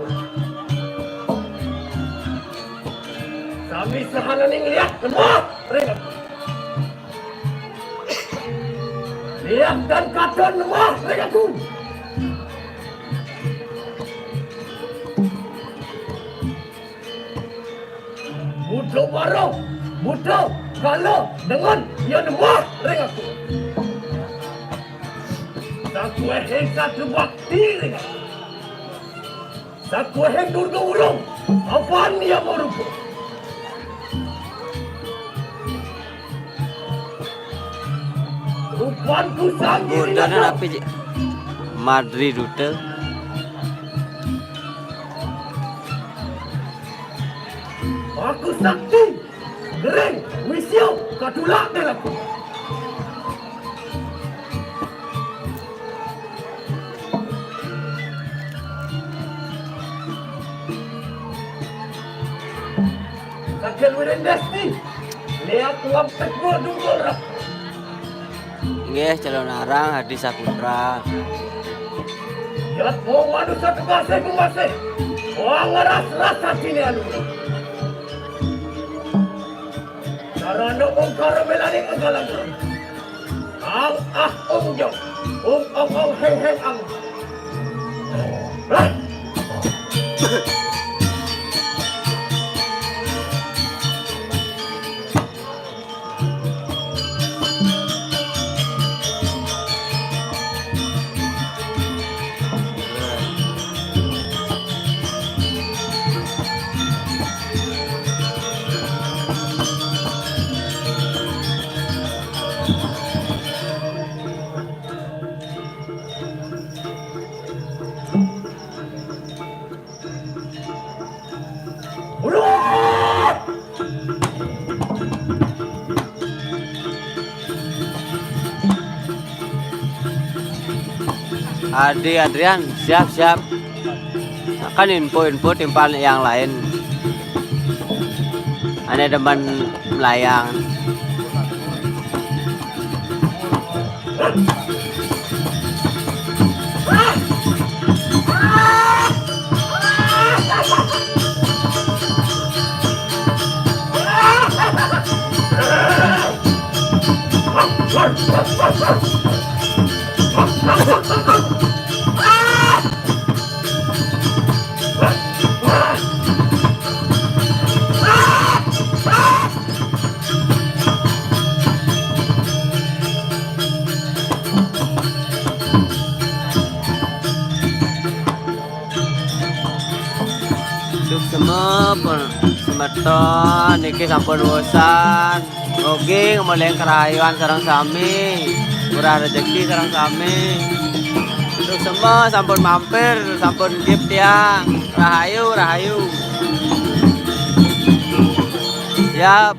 Sami sahananing liak nembah ring aku. Liak dan katon nembah ring aku. Buta bareng, buta kala dengan ya nembah ring aku. Sakuehing satu bakti ring aku. Sakuehing Durga Wurung, apan ya marupa. Rupanku sang Godana diri api, Cik? Madri Duta. Aku sakti, gering, wisya, katulak delaku. Sakil wirin desti, liak uang tegur dungkul rah. Nggih, calon arang Hadi Saputra. Yat mau manusia tegasih kumasih, uang ngeras rasa sini anu. Sarana ungkara belaning enggalan. Ang ah ung jong. Ung ong ong heng heng ang. Adi Adrian, siap, siap. Kan info-info timpal yang lain. Ane demen melayang. Suksma pun semeton niki sampun wosan. Oke, ngemoleng kerayuan sareng sami. Murah rezeki sareng sami. Suksma sampun mampir, sampun gip tiang. Rahayu, rahayu. Siap.